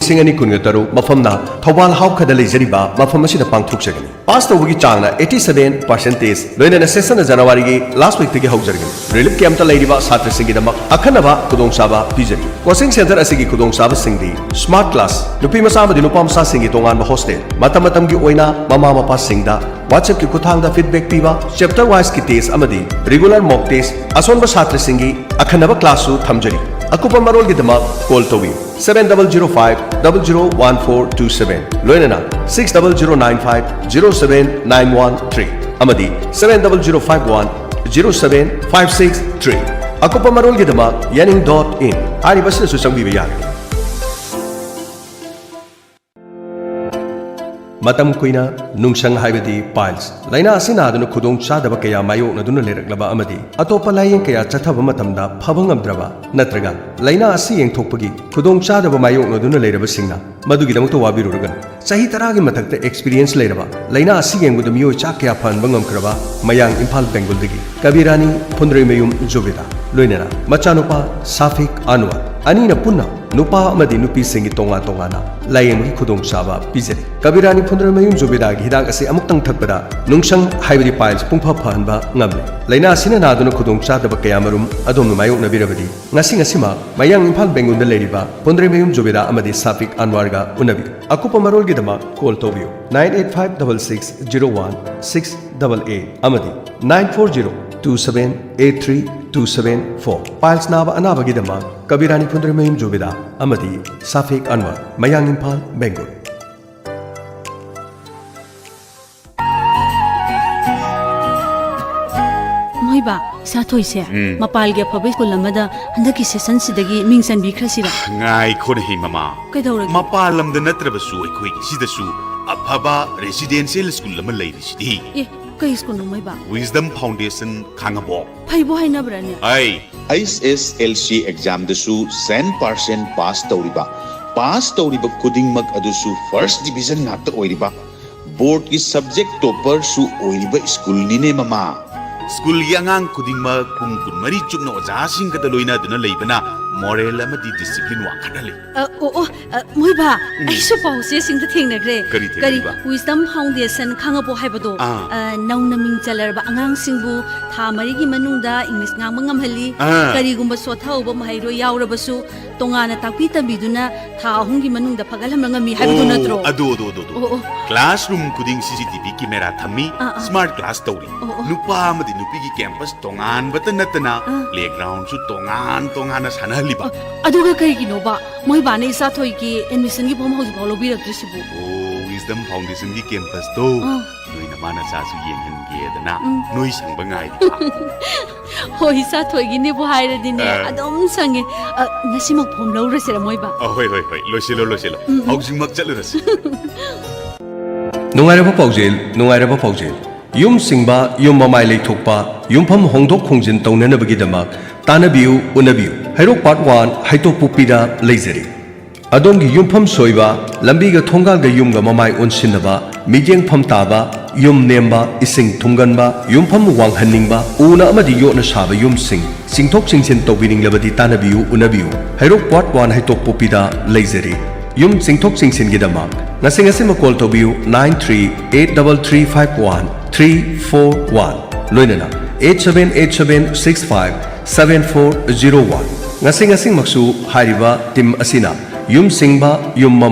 ꯂꯤꯁꯤꯡ ꯑꯅꯤ ꯀꯨꯟꯒ ꯇꯔꯨꯛ ꯃꯐꯝꯅ ꯊꯧꯕꯥꯜ ꯍꯥꯎꯈꯗ ꯂꯩꯖꯔꯤꯕ ꯃꯐꯝ ꯑꯁꯤꯗ ꯄꯥꯡꯊꯣꯛꯆꯒꯅꯤ꯫ ꯄꯥꯁ ꯇꯧꯕꯒꯤ ꯆꯥꯡꯅ eighty seven percentage, ꯂꯣꯏꯅꯅ ꯁꯦꯁꯟꯅ ꯖꯅꯋꯥꯔꯤꯒꯤ ꯂꯥꯁ ꯋꯤꯛꯇꯒꯤ ꯍꯧꯖꯔꯒꯅꯤ꯫ ꯔꯤꯂꯤꯐ ꯀꯦꯝꯞꯇ ꯂꯩꯔꯤꯕ ꯁꯥꯇ꯭ꯔꯁꯤꯡꯒꯤꯗꯃꯛ ꯑꯈꯟꯅꯕ ꯈꯨꯗꯣꯡꯆꯥꯕ ꯄꯤꯖꯔꯤ꯫ ꯀꯣꯆꯤꯡ ꯁꯦꯟꯇꯔ ꯑꯁꯤꯒꯤ ꯈꯨꯗꯣꯡꯆꯥꯕꯁꯤꯡꯗꯤ ꯁ꯭ꯃꯥꯔꯠ ꯀ꯭ꯂꯥꯁ, ꯅꯨꯄꯤ ꯃꯆꯥ ꯑꯃꯗꯤ ꯅꯨꯄꯥ ꯃꯆꯥꯁꯤꯡꯒꯤ ꯇꯣꯉꯥꯟꯕ ꯍꯣꯁꯇꯦꯜ, ꯃꯇꯝ ꯃꯇꯝꯒꯤ ꯑꯣꯏꯅ ꯃꯃꯥ ꯃꯄꯥꯁꯤꯡꯗ WhatsApp-ꯀꯤ ꯈꯨꯠꯊꯥꯡꯗ ꯐꯤꯗꯕꯦꯛ ꯄꯤꯕ, ꯆꯦꯞꯇꯔ ꯋꯥꯏꯁꯀꯤ ꯇꯦꯁ ꯑꯃꯗꯤ ꯔꯤꯒꯨꯂꯔ ꯃꯣꯛ ꯇꯦꯁ, ꯑꯁꯣꯟꯕ ꯁꯥꯇ꯭ꯔꯁꯤꯡꯒꯤ ꯑꯈꯟꯅꯕ ꯀ꯭ꯂꯥꯁꯁꯨ ꯊꯝꯖꯔꯤ꯫ ꯑꯀꯨꯞꯄ ꯃꯔꯣꯜꯒꯤꯗꯃꯛ ꯀꯣꯜ ꯇꯧꯕꯤꯌꯨ, seven double zero five double zero one four two seven, ꯂꯣꯏꯅꯅ six double zero nine five zero seven nine one three ꯑꯃꯗꯤ seven double zero five one zero seven five six three꯫ ꯑꯀꯨꯞꯄ ꯃꯔꯣꯜꯒꯤꯗꯃꯛ ꯌꯥꯅꯤꯡ dot in ꯍꯥꯏꯔꯤꯕꯁꯤꯗꯁꯨ ꯆꯪꯕꯤꯕ ꯌꯥꯒꯅꯤ꯫ ꯃꯇꯝ ꯀꯨꯏꯅ ꯅꯨꯡꯁꯪ ꯍꯥꯏꯕꯗꯤ piles ꯂꯥꯏꯅꯥ ꯑꯁꯤ ꯅꯥꯗꯨꯅ ꯈꯨꯗꯣꯡ ꯆꯥꯗꯕ ꯀꯌꯥ ꯃꯥꯌꯣꯛꯅꯗꯨꯅ ꯂꯩꯔꯛꯂꯕ ꯑꯃꯗꯤ ꯑꯇꯣꯞꯄ ꯂꯥꯌꯦꯡ ꯀꯌꯥ ꯆꯠꯊꯕ ꯃꯇꯝꯗ ꯐꯕ ꯉꯝꯗ꯭ꯔꯕ ꯅꯠꯇ꯭ꯔꯒ ꯂꯥꯏꯅꯥ ꯑꯁꯤ ꯌꯦꯡꯊꯣꯛꯄꯒꯤ ꯈꯨꯗꯣꯡ ꯆꯥꯗꯕ ꯃꯥꯌꯣꯛꯅꯗꯨꯅ ꯂꯩꯔꯕꯁꯤꯡꯅ ꯃꯗꯨꯒꯤꯗꯃꯛꯇ ꯋꯥꯕꯤꯔꯨꯔꯒꯅꯨ꯫ ꯆꯍꯤ ꯇꯔꯥꯒꯤ ꯃꯊꯛꯇ experience ꯂꯩꯔꯕ, ꯂꯥꯏꯅꯥ ꯑꯁꯤ ꯌꯦꯡꯕꯗ ꯃꯤꯑꯣꯏ ꯆꯥ ꯀꯌꯥ ꯐꯍꯟꯕ ꯉꯝꯈ꯭ꯔꯕ ꯃꯌꯥꯡ ꯏꯝꯐꯥꯜ ꯕꯦꯡꯒꯨꯜꯗꯒꯤ ꯀꯕꯤꯔꯥꯅꯤ ꯐꯨꯟꯗ꯭ꯔꯩꯃꯌꯨꯝ ꯖꯨꯕꯤꯗꯥ, ꯂꯣꯏꯅꯅ ꯃꯆꯥꯅꯨꯄꯥ ꯁꯥꯐꯤꯛ ꯑꯟꯋꯔ, ꯑꯅꯤꯅ ꯄꯨꯟꯅ ꯅꯨꯄꯥ ꯑꯃꯗꯤ ꯅꯨꯄꯤꯁꯤꯡꯒꯤ ꯇꯣꯉꯥꯟ ꯇꯣꯉꯥꯟꯅ ꯂꯥꯌꯦꯡꯕꯒꯤ ꯈꯨꯗꯣꯡꯆꯥꯕ ꯄꯤꯖꯔꯤ꯫ ꯀꯕꯤꯔꯥꯅꯤ ꯐꯨꯟꯗ꯭ꯔꯩꯃꯌꯨꯝ ꯖꯨꯕꯤꯗꯥꯒꯤ ꯍꯤꯗꯥꯛ ꯑꯁꯤ ꯑꯃꯨꯛꯇꯪ ꯊꯛꯄꯗ ꯅꯨꯡꯁꯪ ꯍꯥꯏꯕꯗꯤ piles ꯄꯨꯡꯐ ꯐꯍꯟꯕ ꯉꯝꯂꯦ꯫ ꯂꯥꯏꯅꯥ ꯑꯁꯤꯅ ꯅꯥꯗꯨꯅ ꯈꯨꯗꯣꯡ ꯆꯥꯗꯕ ꯀꯌꯥꯃꯔꯨꯝ ꯑꯗꯣꯝꯅ ꯃꯥꯌꯣꯛꯅꯕꯤꯔꯕꯗꯤ, ꯉꯁꯤ ꯉꯁꯤꯃꯛ ꯃꯌꯥꯡ ꯏꯝꯐꯥꯜ ꯕꯦꯡꯒꯨꯜꯗ ꯂꯩꯔꯤꯕ ꯐꯨꯟꯗ꯭ꯔꯩꯃꯌꯨꯝ ꯖꯨꯕꯤꯗꯥ ꯑꯃꯗꯤ ꯁꯥꯐꯤꯛ ꯑꯟꯋꯥꯔꯒ ꯎꯅꯕꯤꯌꯨ꯫ ꯑꯀꯨꯞꯄ ꯃꯔꯣꯜꯒꯤꯗꯃꯛ ꯀꯣꯜ ꯇꯧꯕꯤꯌꯨ, nine eight five double six zero one six double eight ꯑꯃꯗꯤ nine four zero two seven eight three two seven four꯫ Piles ꯅꯥꯕ ꯑꯅꯥꯕꯒꯤꯗꯃꯛ ꯀꯕꯤꯔꯥꯅꯤ ꯐꯨꯟꯗ꯭ꯔꯩꯃꯌꯨꯝ ꯖꯨꯕꯤꯗꯥ ꯑꯃꯗꯤ ꯁꯥꯐꯤꯛ ꯑꯟꯋꯥꯔ, ꯃꯌꯥꯡ ꯏꯝꯐꯥꯜ, ꯕꯦꯡꯒꯨꯜ꯫ ꯃꯣꯏꯕꯥ, ꯏꯁꯥ ꯊꯣꯏꯁꯦ, ꯎꯝ꯫ ꯃꯄꯥꯜꯒꯤ ꯑꯐꯕ ꯁ꯭ꯀꯨꯜ ꯑꯃꯗ ꯍꯟꯗꯛꯀꯤ ꯁꯦꯁꯟꯁꯤꯗꯒꯤ ꯃꯤꯡ ꯆꯟꯕꯤꯈ꯭ꯔꯁꯤꯔ? ꯉꯥꯏꯈꯣꯅꯦꯍꯦ, ꯃꯃꯥ꯫ ꯀꯩꯗꯧꯔꯒꯦ? ꯃꯄꯥꯟ ꯂꯝꯗ ꯅꯠꯇ꯭ꯔꯕꯁꯨ ꯑꯩꯈꯣꯏꯒꯤ ꯁꯤꯗꯁꯨ ꯑꯐꯕ residential ꯁ꯭ꯀꯨꯜ ꯑꯃ ꯂꯩꯔꯤꯁꯤꯗꯤ꯫ ꯑꯦ, ꯀꯩ ꯁ꯭ꯀꯨꯜꯅꯣ, ꯃꯣꯏꯕꯥ? Wisdom Foundation ꯈꯥꯉꯕꯣꯛ꯫ ꯐꯩꯕꯨ ꯍꯥꯏꯅꯕ꯭ꯔꯥꯅꯦ? ꯑꯩ꯫ H S L C examꯗꯁꯨ cent percent pass ꯇꯧꯔꯤꯕ, pass ꯇꯧꯔꯤꯕ ꯈꯨꯗꯤꯡꯃꯛ ꯑꯗꯨꯁꯨ first division ꯉꯥꯛꯇ ꯑꯣꯏꯔꯤꯕ, boardꯀꯤ subject topperꯁꯨ ꯑꯣꯏꯔꯤꯕ ꯁ꯭ꯀꯨꯜꯅꯤꯅꯦ, ꯃꯃꯥ꯫ ꯁ꯭ꯀꯨꯜꯒꯤ ꯑꯉꯥꯡ ꯈꯨꯗꯤꯡꯃꯛ ꯄꯨꯡ ꯀꯨꯟꯃꯔꯤ ꯆꯨꯞꯅ ꯑꯣꯖꯥꯁꯤꯡꯒꯗ ꯂꯣꯏꯅꯗꯨꯅ ꯂꯩꯕꯅ ꯃꯣꯔꯦꯜ ꯑꯃꯗꯤ ꯗꯤꯁꯤꯄ꯭ꯂꯤꯟ ꯋꯥꯡꯈꯠꯍꯜꯂꯤ꯫ ꯑ, ꯑꯣ, ꯑꯣ, ꯑ, ꯃꯣꯏꯕꯥ, ꯎꯝ꯫ ꯑꯩꯁꯨ ꯄꯥꯎꯆꯦꯁꯤꯡꯗ ꯊꯦꯡꯅꯈ꯭ꯔꯦ꯫ ꯀꯔꯤ ꯊꯦꯡꯅꯔꯤꯕ? ꯀꯔꯤ, ꯋꯤꯁꯗꯝ ꯐꯥꯎꯟꯗꯦꯁꯟ ꯈꯪꯉꯕꯣ ꯍꯥꯏꯕꯗꯣ? ꯑꯥ꯫ ꯑ, ꯅꯧꯅ ꯃꯤꯡ ꯆꯜꯂꯔꯕ ꯑꯉꯥꯡꯁꯤꯡꯕꯨ ꯊꯥ ꯃꯔꯤꯒꯤ ꯃꯅꯨꯡꯗ ꯏꯪꯂꯤꯁ ꯉꯥꯡꯕ ꯉꯝꯍꯜꯂꯤ꯫ ꯑꯥ꯫ ꯀꯔꯤꯒꯨꯝꯕ ꯁꯣꯠꯊꯍꯧꯕ ꯃꯍꯩꯔꯣꯏ ꯌꯥꯎꯔꯕꯁꯨ ꯇꯣꯉꯥꯟꯅ ꯇꯥꯛꯄꯤ ꯇꯝꯕꯤꯗꯨꯅ ꯊꯥ ꯑꯍꯨꯝꯒꯤ ꯃꯅꯨꯡꯗ ꯐꯒꯠꯍꯟꯕ ꯉꯝꯃꯤ ꯍꯥꯏꯕꯗꯨ ꯑꯣ, ꯅꯠꯇ꯭ꯔꯣ? ꯑꯗꯨ, ꯑꯗꯨ, ꯑꯗꯨ, ꯑꯗꯨ꯫ ꯑꯣ, ꯑꯣ꯫ ꯀ꯭ꯂꯥꯁꯔꯨꯝ ꯈꯨꯗꯤꯡ ꯁꯤ ꯁꯤ ꯇꯤ ꯚꯤ ꯀꯦꯃꯦꯔꯥ ꯊꯝꯃꯤ, ꯑꯥ, ꯑꯥ꯫ ꯁ꯭ꯃꯥꯔꯠ ꯀ꯭ꯂꯥꯁ ꯇꯧꯔꯤ꯫ ꯑꯣ, ꯑꯣ꯫ ꯅꯨꯄꯥ ꯑꯃꯗꯤ ꯅꯨꯄꯤꯒꯤ ꯀꯦꯝꯄꯁ ꯇꯣꯉꯥꯟꯕꯇ ꯅꯠꯇꯅ ꯑꯥ꯫ ꯄ꯭ꯂꯦꯒ꯭ꯔꯥꯎꯟꯁꯨ ꯇꯣꯉꯥꯟ ꯇꯣꯉꯥꯟꯅ ꯁꯥꯟꯅꯍꯜꯂꯤꯕ꯫ ꯑ, ꯑꯗꯨꯒ ꯀꯩꯒꯤꯅꯣꯕ ꯃꯣꯏꯕꯥꯅ ꯏꯆꯥꯊꯣꯏꯒꯤ ꯑꯦꯗꯃꯤꯁꯟꯒꯤ ꯐꯣꯔꯝ ꯍꯧꯖꯤꯛꯐꯥꯎ ꯂꯧꯕꯤꯔꯛꯇ꯭ꯔꯤꯁꯤꯕꯨ? ꯑꯣ, ꯋꯤꯁꯗꯝ ꯐꯥꯎꯟꯗꯦꯁꯟꯒꯤ ꯀꯦꯝꯄꯁꯇꯣ ꯑꯥ꯫ ꯅꯣꯏ ꯅꯃꯥ ꯅꯆꯥꯁꯨ ꯌꯦꯡꯍꯟꯒꯦꯗꯅ ꯎꯝ꯫ ꯅꯣꯏ ꯁꯪꯕ ꯉꯥꯏꯔꯤꯕ꯫ ꯍꯣꯏ, ꯏꯆꯥꯊꯣꯏꯒꯤꯅꯦꯕꯨ ꯍꯥꯏꯔꯗꯤꯅꯦ, ꯑꯥ꯫ ꯑꯗꯨꯝ ꯁꯪꯉꯦ꯫ ꯑ, ꯉꯁꯤꯃꯛ ꯐꯣꯔꯝ ꯂꯧꯔꯁꯤꯔ ꯃꯣꯏꯕꯥ? ꯑ, ꯍꯣꯏ, ꯍꯣꯏ, ꯍꯣꯏ, ꯂꯣꯏꯁꯤꯜꯂꯣ, ꯂꯣꯏꯁꯤꯜꯂꯣ꯫ ꯎꯝ, ꯎꯝ꯫ ꯍꯧꯖꯤꯛꯃꯛ ꯆꯠꯂꯨꯔꯁꯤ꯫ ꯅꯨꯡꯉꯥꯏꯔꯕ ꯄꯥꯎꯖꯦꯜ, ꯅꯨꯡꯉꯥꯏꯔꯕ ꯄꯥꯎꯖꯦꯜ꯫ ꯌꯨꯝ ꯁꯤꯡꯕ, ꯌꯨꯝ ꯃꯃꯥꯏ ꯂꯩꯊꯣꯛꯄ, ꯌꯨꯝꯐꯝ ꯍꯣꯡꯗꯣꯛ ꯍꯣꯡꯖꯤꯟ ꯇꯧꯅꯅꯕꯒꯤꯗꯃꯛ ꯇꯥꯟꯅꯕꯤꯌꯨ, ꯎꯅꯕꯤꯌꯨ꯫ ꯍꯩꯔꯣꯛ ꯄꯥꯔꯠ ꯋꯥꯟ ꯍꯩꯇꯣꯞꯄꯣꯛꯄꯤꯗ ꯂꯩꯖꯔꯤ꯫ ꯑꯗꯣꯝꯒꯤ ꯌꯨꯝꯐꯝ ꯁꯣꯏꯕ, ꯂꯝꯕꯤꯒ ꯊꯣꯡꯒꯥꯜꯒ ꯌꯨꯝꯒ ꯃꯃꯥꯏ ꯑꯣꯟꯁꯤꯟꯅꯕ, ꯃꯤꯠꯌꯦꯡꯐꯝ ꯇꯥꯕ, ꯌꯨꯝ ꯅꯦꯝꯕ, ꯏꯁꯤꯡ ꯊꯨꯝꯒꯟꯕ, ꯌꯨꯝꯐꯝ ꯋꯥꯡꯍꯟꯅꯤꯡꯕ, ꯎꯅ ꯑꯃꯗꯤ ꯌꯣꯠꯅ ꯁꯥꯕ ꯌꯨꯝꯁꯤꯡ ꯆꯤꯡꯊꯣꯛ ꯆꯤꯡꯁꯤꯟ ꯇꯧꯕꯤꯅꯤꯡꯂꯕꯗꯤ ꯇꯥꯟꯅꯕꯤꯌꯨ, ꯎꯅꯕꯤꯌꯨ꯫ ꯍꯩꯔꯣꯛ ꯄꯥꯔꯠ ꯋꯥꯟ ꯍꯩꯇꯣꯞꯄꯣꯛꯄꯤꯗ ꯂꯩꯖꯔꯤ꯫ ꯌꯨꯝ ꯆꯤꯡꯊꯣꯛ ꯆꯤꯡꯁꯤꯟꯒꯤꯗꯃꯛ ꯉꯁꯤ ꯉꯁꯤꯃꯛ ꯀꯣꯜ ꯇꯧꯕꯤꯌꯨ, nine three eight double three five one three four one, ꯂꯣꯏꯅꯅ eight seven eight seven six five seven four zero one꯫ ꯉꯁꯤ ꯉꯁꯤꯃꯛꯁꯨ ꯍꯥꯏꯔꯤꯕ ꯇꯤꯝ ꯑꯁꯤꯅ ꯌꯨꯝ ꯁꯤꯡꯕ, ꯌꯨꯝ ꯃꯃꯥꯏ